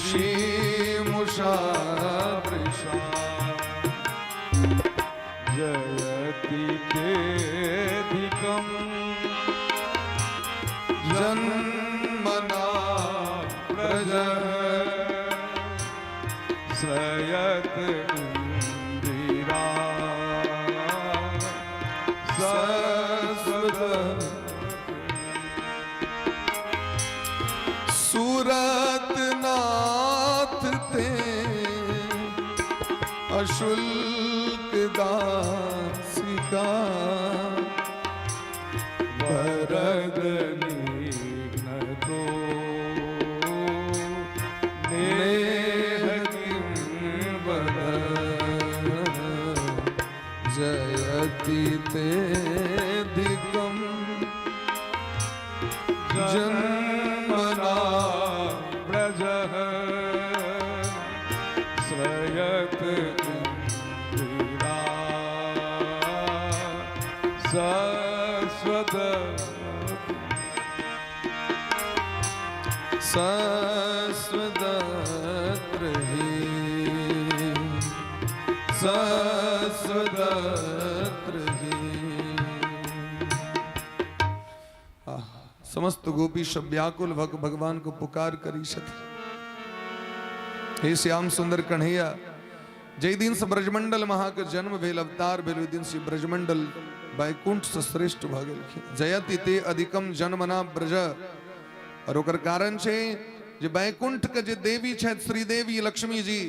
श्री मुषा जयति तेधिकम जन्मना प्रज श्रयत इंदिरा सरस्वत सूरत नाथ ते अशुल्क दासिका वरद निघ्न तो नेह किं वद। जयति ते धिकम जन्मना व्रज श्रयत इंदिरा सस्वत सस्वदत्र ही सस्वदत्र ही। समस्त गोपी सब व्याकुल भऽ कऽ भगवान को पुकार करी छथिन। हे श्याम सुंदर कन्हैया, जाहि दिन से ब्रजमंडल में अहाँके जन्म भेल, अवतार भेल, ओहि दिन से ब्रजमंडल वैकुंठ से श्रेष्ठ भऽ गेलखिन। जयति ते अधिकम जन्मना ब्रज। और ओकर कारण छै जे वैकुंठ के जे देवी छथि श्रीदेवी लक्ष्मी जी,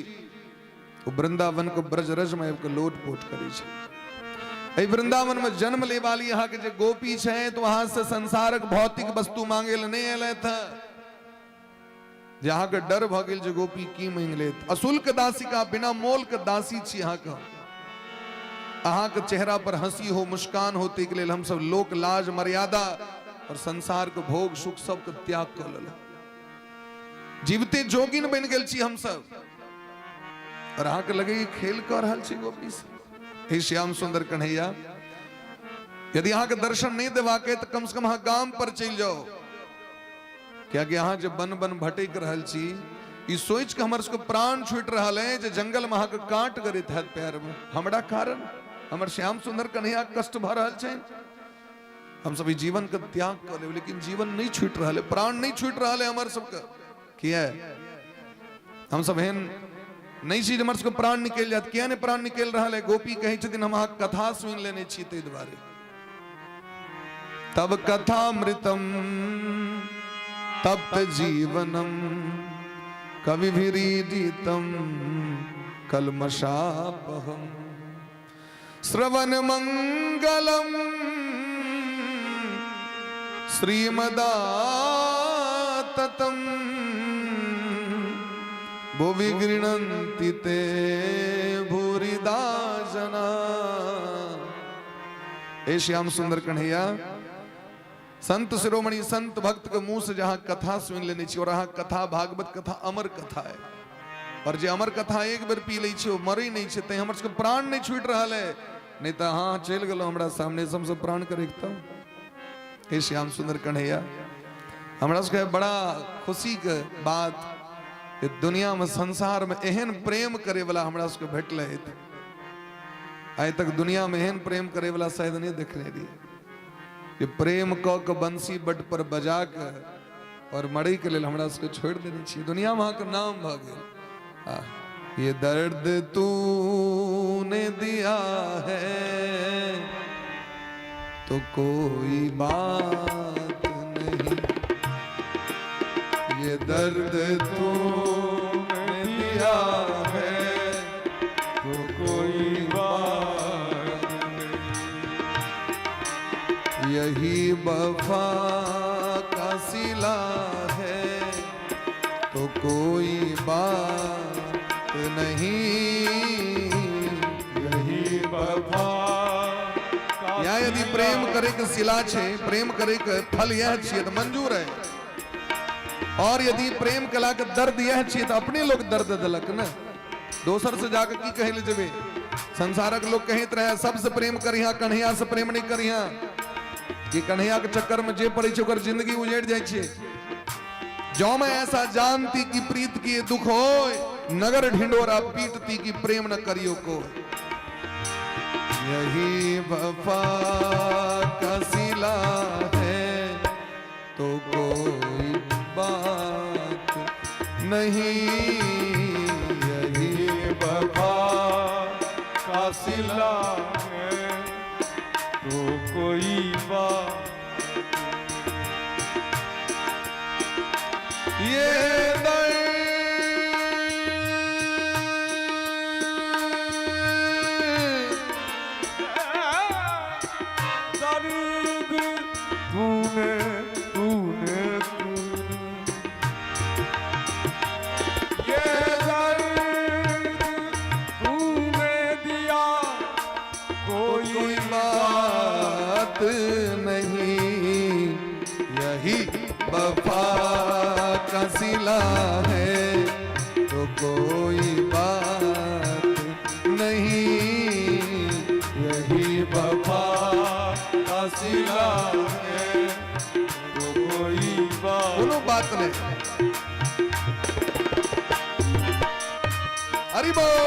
ओ वृंदावन के ब्रज रज में आबि कऽ लोटपोट करै छै। एहि वृंदावन में जन्म ले वाली अहाँके जे गोपी छै तो अहाँ से संसारक भौतिक वस्तु मांगे लए नहि एलथि हँ। जे अहाँके डर भऽ गेल जे गोपी की मांगि लेत। अशुल्क दासिका, बिना मोल के दासी छी अहाँके। अहाँके चेहरा पर हंसी हो, मुस्कान हो, ताहिके लेल हमसब लोक लाज मर्यादा और संसार के भोग सुख सबके त्याग कऽ लेलहुँ। जीवते जोगिन बनि गेल छी हमसब और अहाँके लगे खेल कऽ रहल छी गोपी से। हे श्याम सुंदर कन्हैया, यदि अहाँके दर्शन नहि देबाक अइ तऽ कम से कम अहाँ गाम पर चलि जाउ, कियाकि अहाँ जे बन बन भटकि रहल छी ई सोचि कऽ हमर सबके प्राण छूटि रहल है जे जंगल में अहाँके काँट गड़ैत हैत पैर में। हमरा कारण हमर श्याम सुंदर कन्हैया कष्ट भऽ रहल छनि। हम सब ई जीवन के त्याग कऽ लेब, लेकिन जीवन नहीं छूटि रहल है, प्राण नहीं छूटि रहल है हमर सबके। किया हम सब एहन नहीं छी जे हमर सबके प्राण निकलि जायत? किया नहीं प्राण निकलि रहल है? गोपी कहै छथिन हम अहाँके कथा सुनि लेने छी ताहि दुआरे। तब कथामृतम तप्त जीवनम कविभिरीडितम कल्मषापहम श्रवण मंगलम श्रीमदाततम भुवि गृणन्ति ते भूरिदा जना। हे श्याम सुंदर कन्हैया, संत शिरोमणि संत भक्त के मुंह से जहां कथा सुन लेने छी और अहाँ कथा भागवत कथा अमर कथा है और जे अमर कथा एक बेर पी लै छी ओ मरै नहीं छै, तैं हमर सबके प्राण नहीं छूटि रहल है। नहीं तऽ अहाँ चलि गेलहुँ हमरा सामने से हमसब प्राण के रखितहुँ। हे श्याम सुंदर कन्हैया, हमरा सबके बड़ा खुशी के बात जे दुनिया में संसार में एहन प्रेम करे वाला हमरा सबके भेटलै। आइ तक दुनिया में एहन प्रेम करे वाला शायद नहीं देखने रहिए कि प्रेम क के बंसी बट पर बजा के और मरे के लेल हमरा सबके छोड़ देने छी। दुनिया में अहाँके नाम भऽ गेल। ये दर्द तूने दिया है तो कोई बात नहीं, ये दर्द तूने दिया है तो कोई बात नहीं, यही वफा का सिला है तो कोई बात नहीं, यही वफा का या यदि प्रेम करे के सिला छे, प्रेम करे के फल यह छिए तो मंजूर है, और यदि प्रेम कला के दर्द यह छिए तो अपने लोग दर्द देलक न, दोसर से जाके की कहे ले जेबे। संसारक लोग कहत रहे सबसे प्रेम करिहा, कन्हैया से प्रेम नहीं करिहा, कि कन्हैया के चक्कर में जे पड़े छे ओकर जिंदगी उजड़ जाय छे। जो मैं ऐसा जानती कि प्रीत की दुख होय, नगर ढिंडोरा पीटती कि प्रेम न करियो को। यही वफा का सिला है तो कोई बात नहीं, यही वफा का सिला है तो कोई बात। ये दर्द तूने तूने तूने ये दर्द तूने दिया कोई कोई बात नहीं, यही वफा का सिला है तो कोई बात नहीं, यही वफा का सिला है तो कोई बात कोनो बात नहीं। हरि बोल।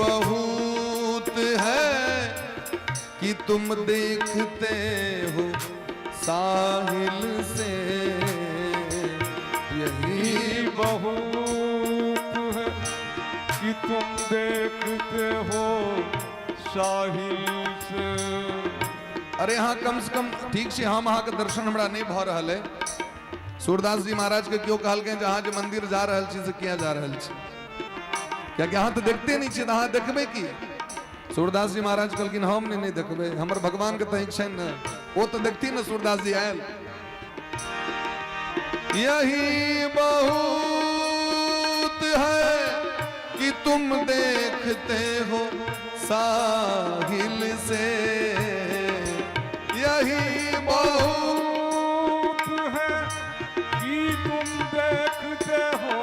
बहुत है कि तुम देखते हो साहिल से, यही बहुत है कि तुम देखते हो साहिल से। अरे हाँ, कम से कम ठीक से हम अहाँ के दर्शन हमरा नहीं भऽ रहल है। सूरदास जी महाराज के क्यों कहलकै जे अहाँ जे मंदिर जा रहल छी से किया जा रहल छी, कियाकि अहाँ तऽ देखते नहीं छी, तऽ अहाँ देखबै की? सूरदास जी महाराज कहलखिन हम नहीं देखबै, हमर भगवान के तऽ छनि ने, ओ तऽ देखथिन ने। सूरदास जी आयल, यही बहुत है कि तुम देखते हो साहिल से, यही बहुत बहुत है कि तुम देखते हो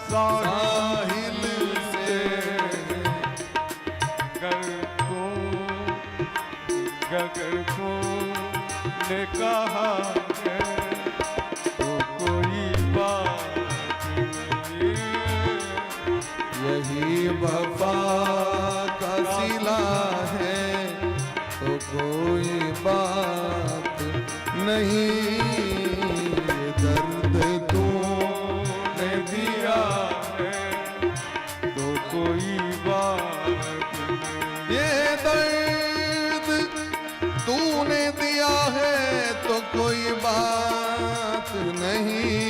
साहिल साहिल से। गर तुमने कहा है तो कोई बात नहीं। यही वफा का सिला है तो कोई बात नहीं। ये दर्द तूने दिया है तो कोई बात नहीं। ये दर्द तूने दिया है तो कोई बात नहीं,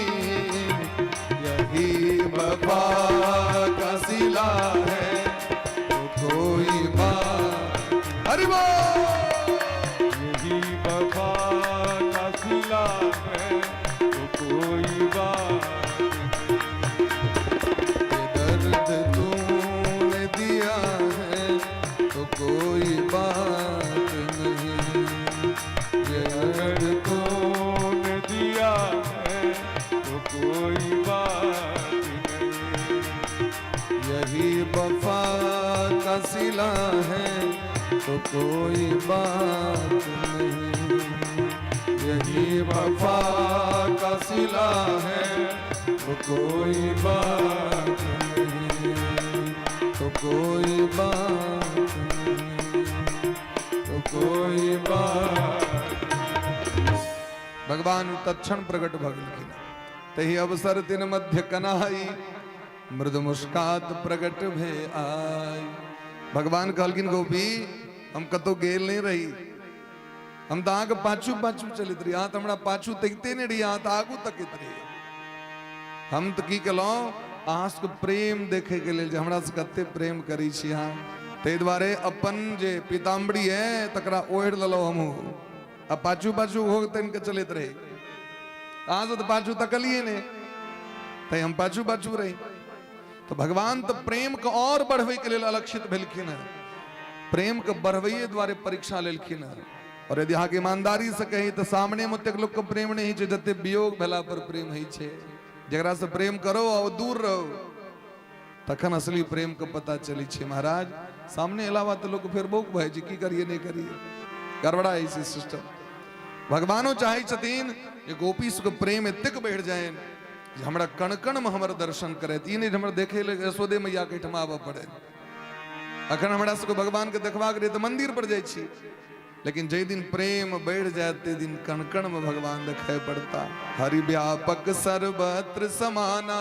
यही वफा का सिला है तो कोई बात। हरि बोल। यही वफा का सिला है तो कोई बात नहीं। ये दर्द तूने दिया है तो कोई बात नहीं, ये दर्द तूने दिया है तो कोई बात नहीं। यही वफा का सिला है तो कोई बात नहीं, यही वफा का सिला है तो कोई बात नहीं, तो कोई बात नहीं, तो कोई बात। भगवान तत्क्षण प्रकट भऽ गेलखिन। तही अवसर तिन मध्य कनाई, मृदु मुस्कात प्रकट भे आई। भगवान कहलखिन गोपी, हम कतौ गेल नहीं रही, हम तऽ अहाँके पाछू पाछू चलैत रही, अहाँ तऽ हमरा पाछू तकिते नहि रही, अहाँ तऽ आगू तकैत रही। हम तऽ की केलहुँ, अहाँ सबके प्रेम देखैके लेल जे हमरा से कते प्रेम करै छी अहाँ, ताहि दुआरे अपन जे पीताम्बरी है तकरा ओढ़ि लेलहुँ हमहूँ, आ पाछू पाछू हो तनि के चलैत रही। अहाँ सब तऽ पाछू तकलिए नहि, तैं हम पाछू पाछू रही। तऽ भगवान तऽ प्रेम के और बढ़बै के लेल अलक्षित भेलखिन हेँ, प्रेम के बढ़बैए दुआरे परीक्षा लेलखिन हेँ। और यदि अहाँके ईमानदारी से कही तऽ सामने में ओतेक लोक के प्रेम नहीं होइ छै जते वियोग भेला पर प्रेम होइ छै। जकरा से प्रेम करो आ ओ दूर रहो तखन असली प्रेम के पता चलै छै। महाराज सामने अलावा तऽ लोक फेर बौक भए छै, की करिए नहि करिए, गड़बड़ा होइ छै सिस्टम। भगवानो चाहै छथिन जे गोपी सबके प्रेम एतेक बढ़ि जानि जे हमरा कण कण में हमर दर्शन करैत, ई नहि जे हमरा देखै लेल यशोदे मैया के एहिठाम आबऽ पड़े। अखन हमरा सबके भगवान के देखबाक रहै तऽ मंदिर पर जाइ छी, लेकिन जाहि दिन प्रेम बढ़ि जायत ताहि दिन कण कण में भगवान देखाइ पड़ता। हरि व्यापक सर्वत्र समाना,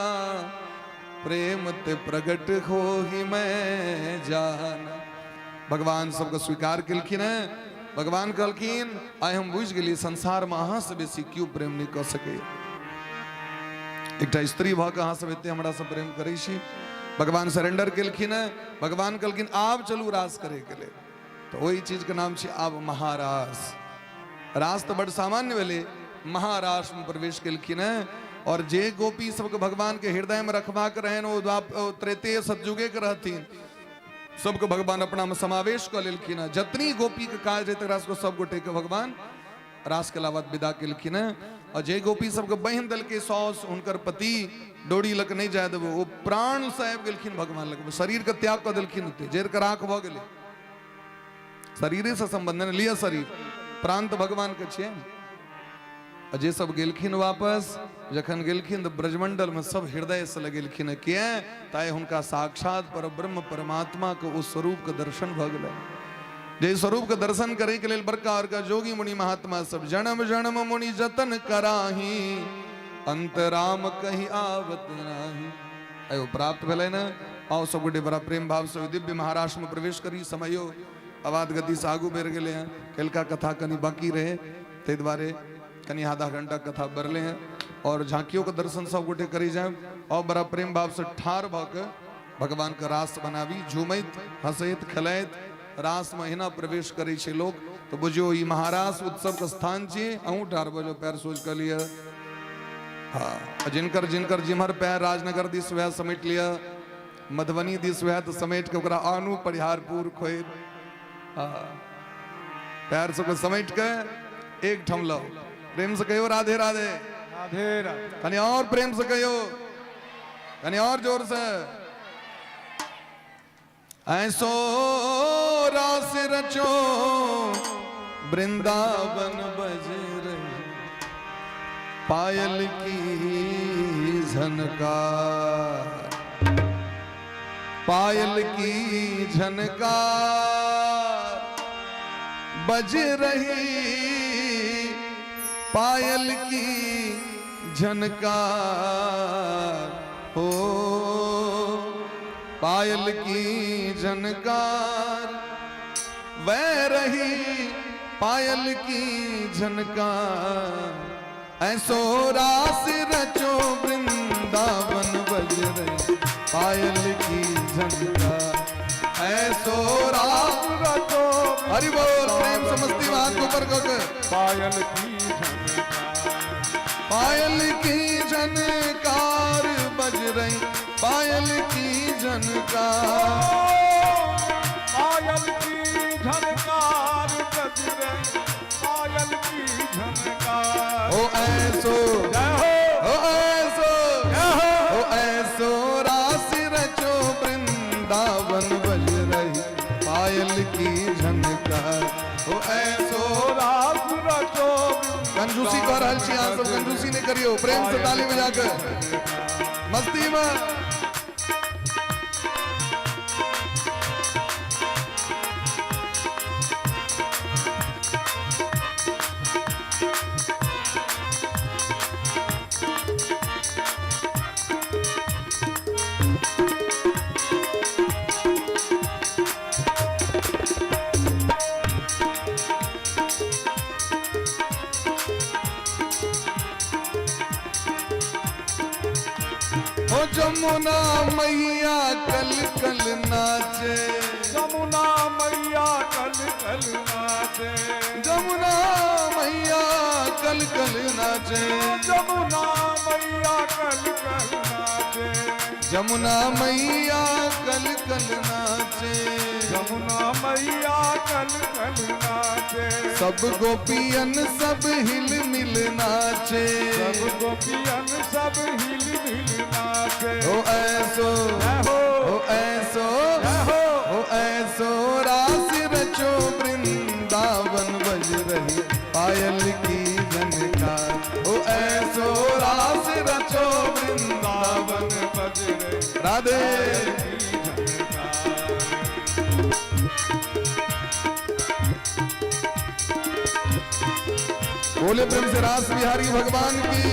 प्रेम ते प्रगट हो ही मैं जाना। भगवान सबके स्वीकार केलखिन हेँ। भगवान कहलखिन आइ हम बुझि गेलियै संसार में अहाँ से बेसी केओ प्रेम नहि कऽ सकैए। एकटा स्त्री भऽ कऽ अहाँ सब एते हमरा से प्रेम करै छी। भगवान सरेंडर केलखिन हेँ। भगवान कहलखिन आब चलू रास करैके लेल, तऽ ओहि चीजके नाम छै आब महारास। रास तऽ बड्ड सामान्य भेलै, महारास में प्रवेश केलखिन हेँ। और जे गोपी सबके भगवान के हृदय में रखबाक रहनि ओ त्रेते सतयुगे के रहथिन, सबके भगवान अपना में समावेश कऽ लेलखिन हेँ। जतनी गोपी के काज रहै तकरा सबके सब गोटे के भगवान रास के अलावा विदा केलखिन हेँ। और जे गोपी सबके बहिन देलकै साउस, हुनकर पति डोरी लग नहि जाय देबो, ओ प्राण से आबि गेलखिन भगवान लग, शरीर के त्याग कऽ देलखिन, ओते जरि के राख भऽ गेलै। शरीरे से संबंध नहि लिअ, शरीर प्राण तऽ भगवान के छियै। आ जे सब गेलखिन वापस, जखन गेलखिन तऽ ब्रजमंडल में सब हृदय से लगेलखिन। किया? ताइ हुनका साक्षात पर ब्रह्म परमात्मा के ओ स्वरूप के दर्शन भऽ गेलै। जे स्वरूप के दर्शन करे के लेल बड़का बड़का जोगी मुनि महात्मा सब जन्म जन्म मुनि जतन कराही, अंत राम कही आवत नाही। आयो प्राप्त भेलै ने। आओ सब गोटे बड़ा प्रेम भाव से दिव्य महाराष्ट्र में प्रवेश करी। समयो अबाध गति से आगू बढ़ि गेलै हँ। कलका कथा कनि बाकी रहे, ताहि दुआरे कनि आधा घंटा कथा बढ़ले हैं और झांकियों के दर्शन सब गोटे करी जाए। और बड़ा प्रेम भाव से ठार भऽ के भगवान के रास बनाबी, झूमैत हंसैत खेलैत रास में एहिना प्रवेश करै छै लोक, तो बुझियौ ई महारास उत्सव के स्थान छी। अहूँ ठार भऽ जाउ, पैर सोझ कऽ लिअ। हाँ, जिनकर जिनकर जिम्हर पैर राजनगर दिस वएह समेट लिअ, मधुबनी दिस वएह तऽ समेट के ओकरा आनू परिहारपुर खोरि। हाँ, पैर सबके समेट के एक ठाम लाओ। प्रेम से कहियो राधे राधे। राधे राधे। कनि और प्रेम से कहियो, कनि और जोर से। ऐसो रास रचो वृंदावन बज रही पायल की झनकार, पायल की झनकार बज रही, पायल की झनकार हो, पायल की झनकार वह रही, पायल की झनकार। ऐसो रास रचो वृंदावन बज रही पायल की झनकार, ऐसो रास रचो। हरि बोल। प्रेम से मस्ती में हाथ ऊपर करके। पायल की झनकार, पायल की झनकार बज रही, पायल की झनकार, पायल की झनकार बज रही, पायल की झनकार। ओ ऐसो, जय हो, ओ ऐसो, जय हो, ओ ऐसो रास रचो वृंदावन बज रही पायल की झनकार, ओ ऐसो रास रचो। कंजूसी कऽ रहल छी अहाँ सब, कंजूसी नहीं करियो। प्रेम से ताली बजा के मस्ती में। ओ जमुना मैया कल कल नाचे, जमुना मैया कल कल नाचे, जमुना मैया कल कल नाचे, जमुना मैया कल कल नाचे, जमुना मैया कल कल नाचे, जमुना मैया कल कल नाचे, सब गोपियन सब हिल मिल नाचे, सब गोपियन सब हिल मिल नाचे। ओ ऐसो, जय हो, ओ ऐसो, जय हो, ओ ऐसो रास रचो वृंदावन बज रही पायल की झनकार, ओ ऐसो रास रचो वृंदावन बज रही राधे। की झनकार। बोले प्रेम से रास बिहारी भगवान की,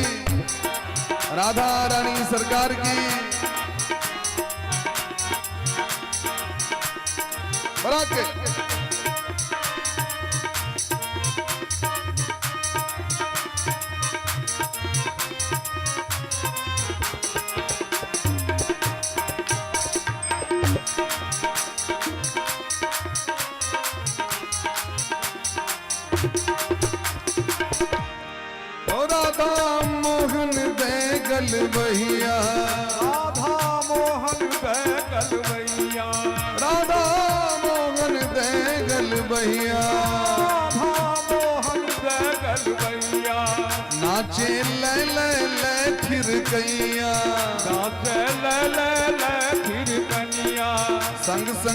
राधा रानी सरकार की। बराके ओ राधा मोहन बैगल बहिया, राधा मोहन बैगल भैया, राधा मोहन बैगल बहिया, राधा मोहन बैगल भैया, नाचे ले ले ले थिरकैया, नाचे ले ले ले फिर कनिया, संग संग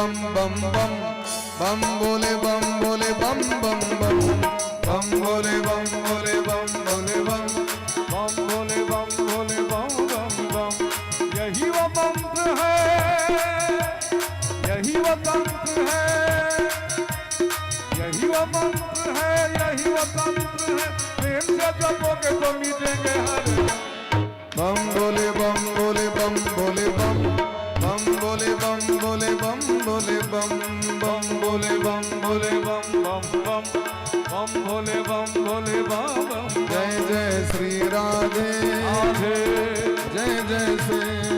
बम बम बम, बम भोले बम भोले बम बम बम, बम भोले बम भोले बम भोले बम, बम भोले बम भोले बम बम बम। यही वो मंत्र है, यही वो तंत्र है, यही वो मंत्र है, यही वो तंत्र है। प्रेम से जपोगे तो मिटेंगे हर बम भोले बम भोले बम भोले बम, बम भोले बम भोले बम भोले बम, बम भोले बम भोले बम बम बम, बम भोले बम भोले बम बम। जय जय श्री राधे, राधे, जय जय श्री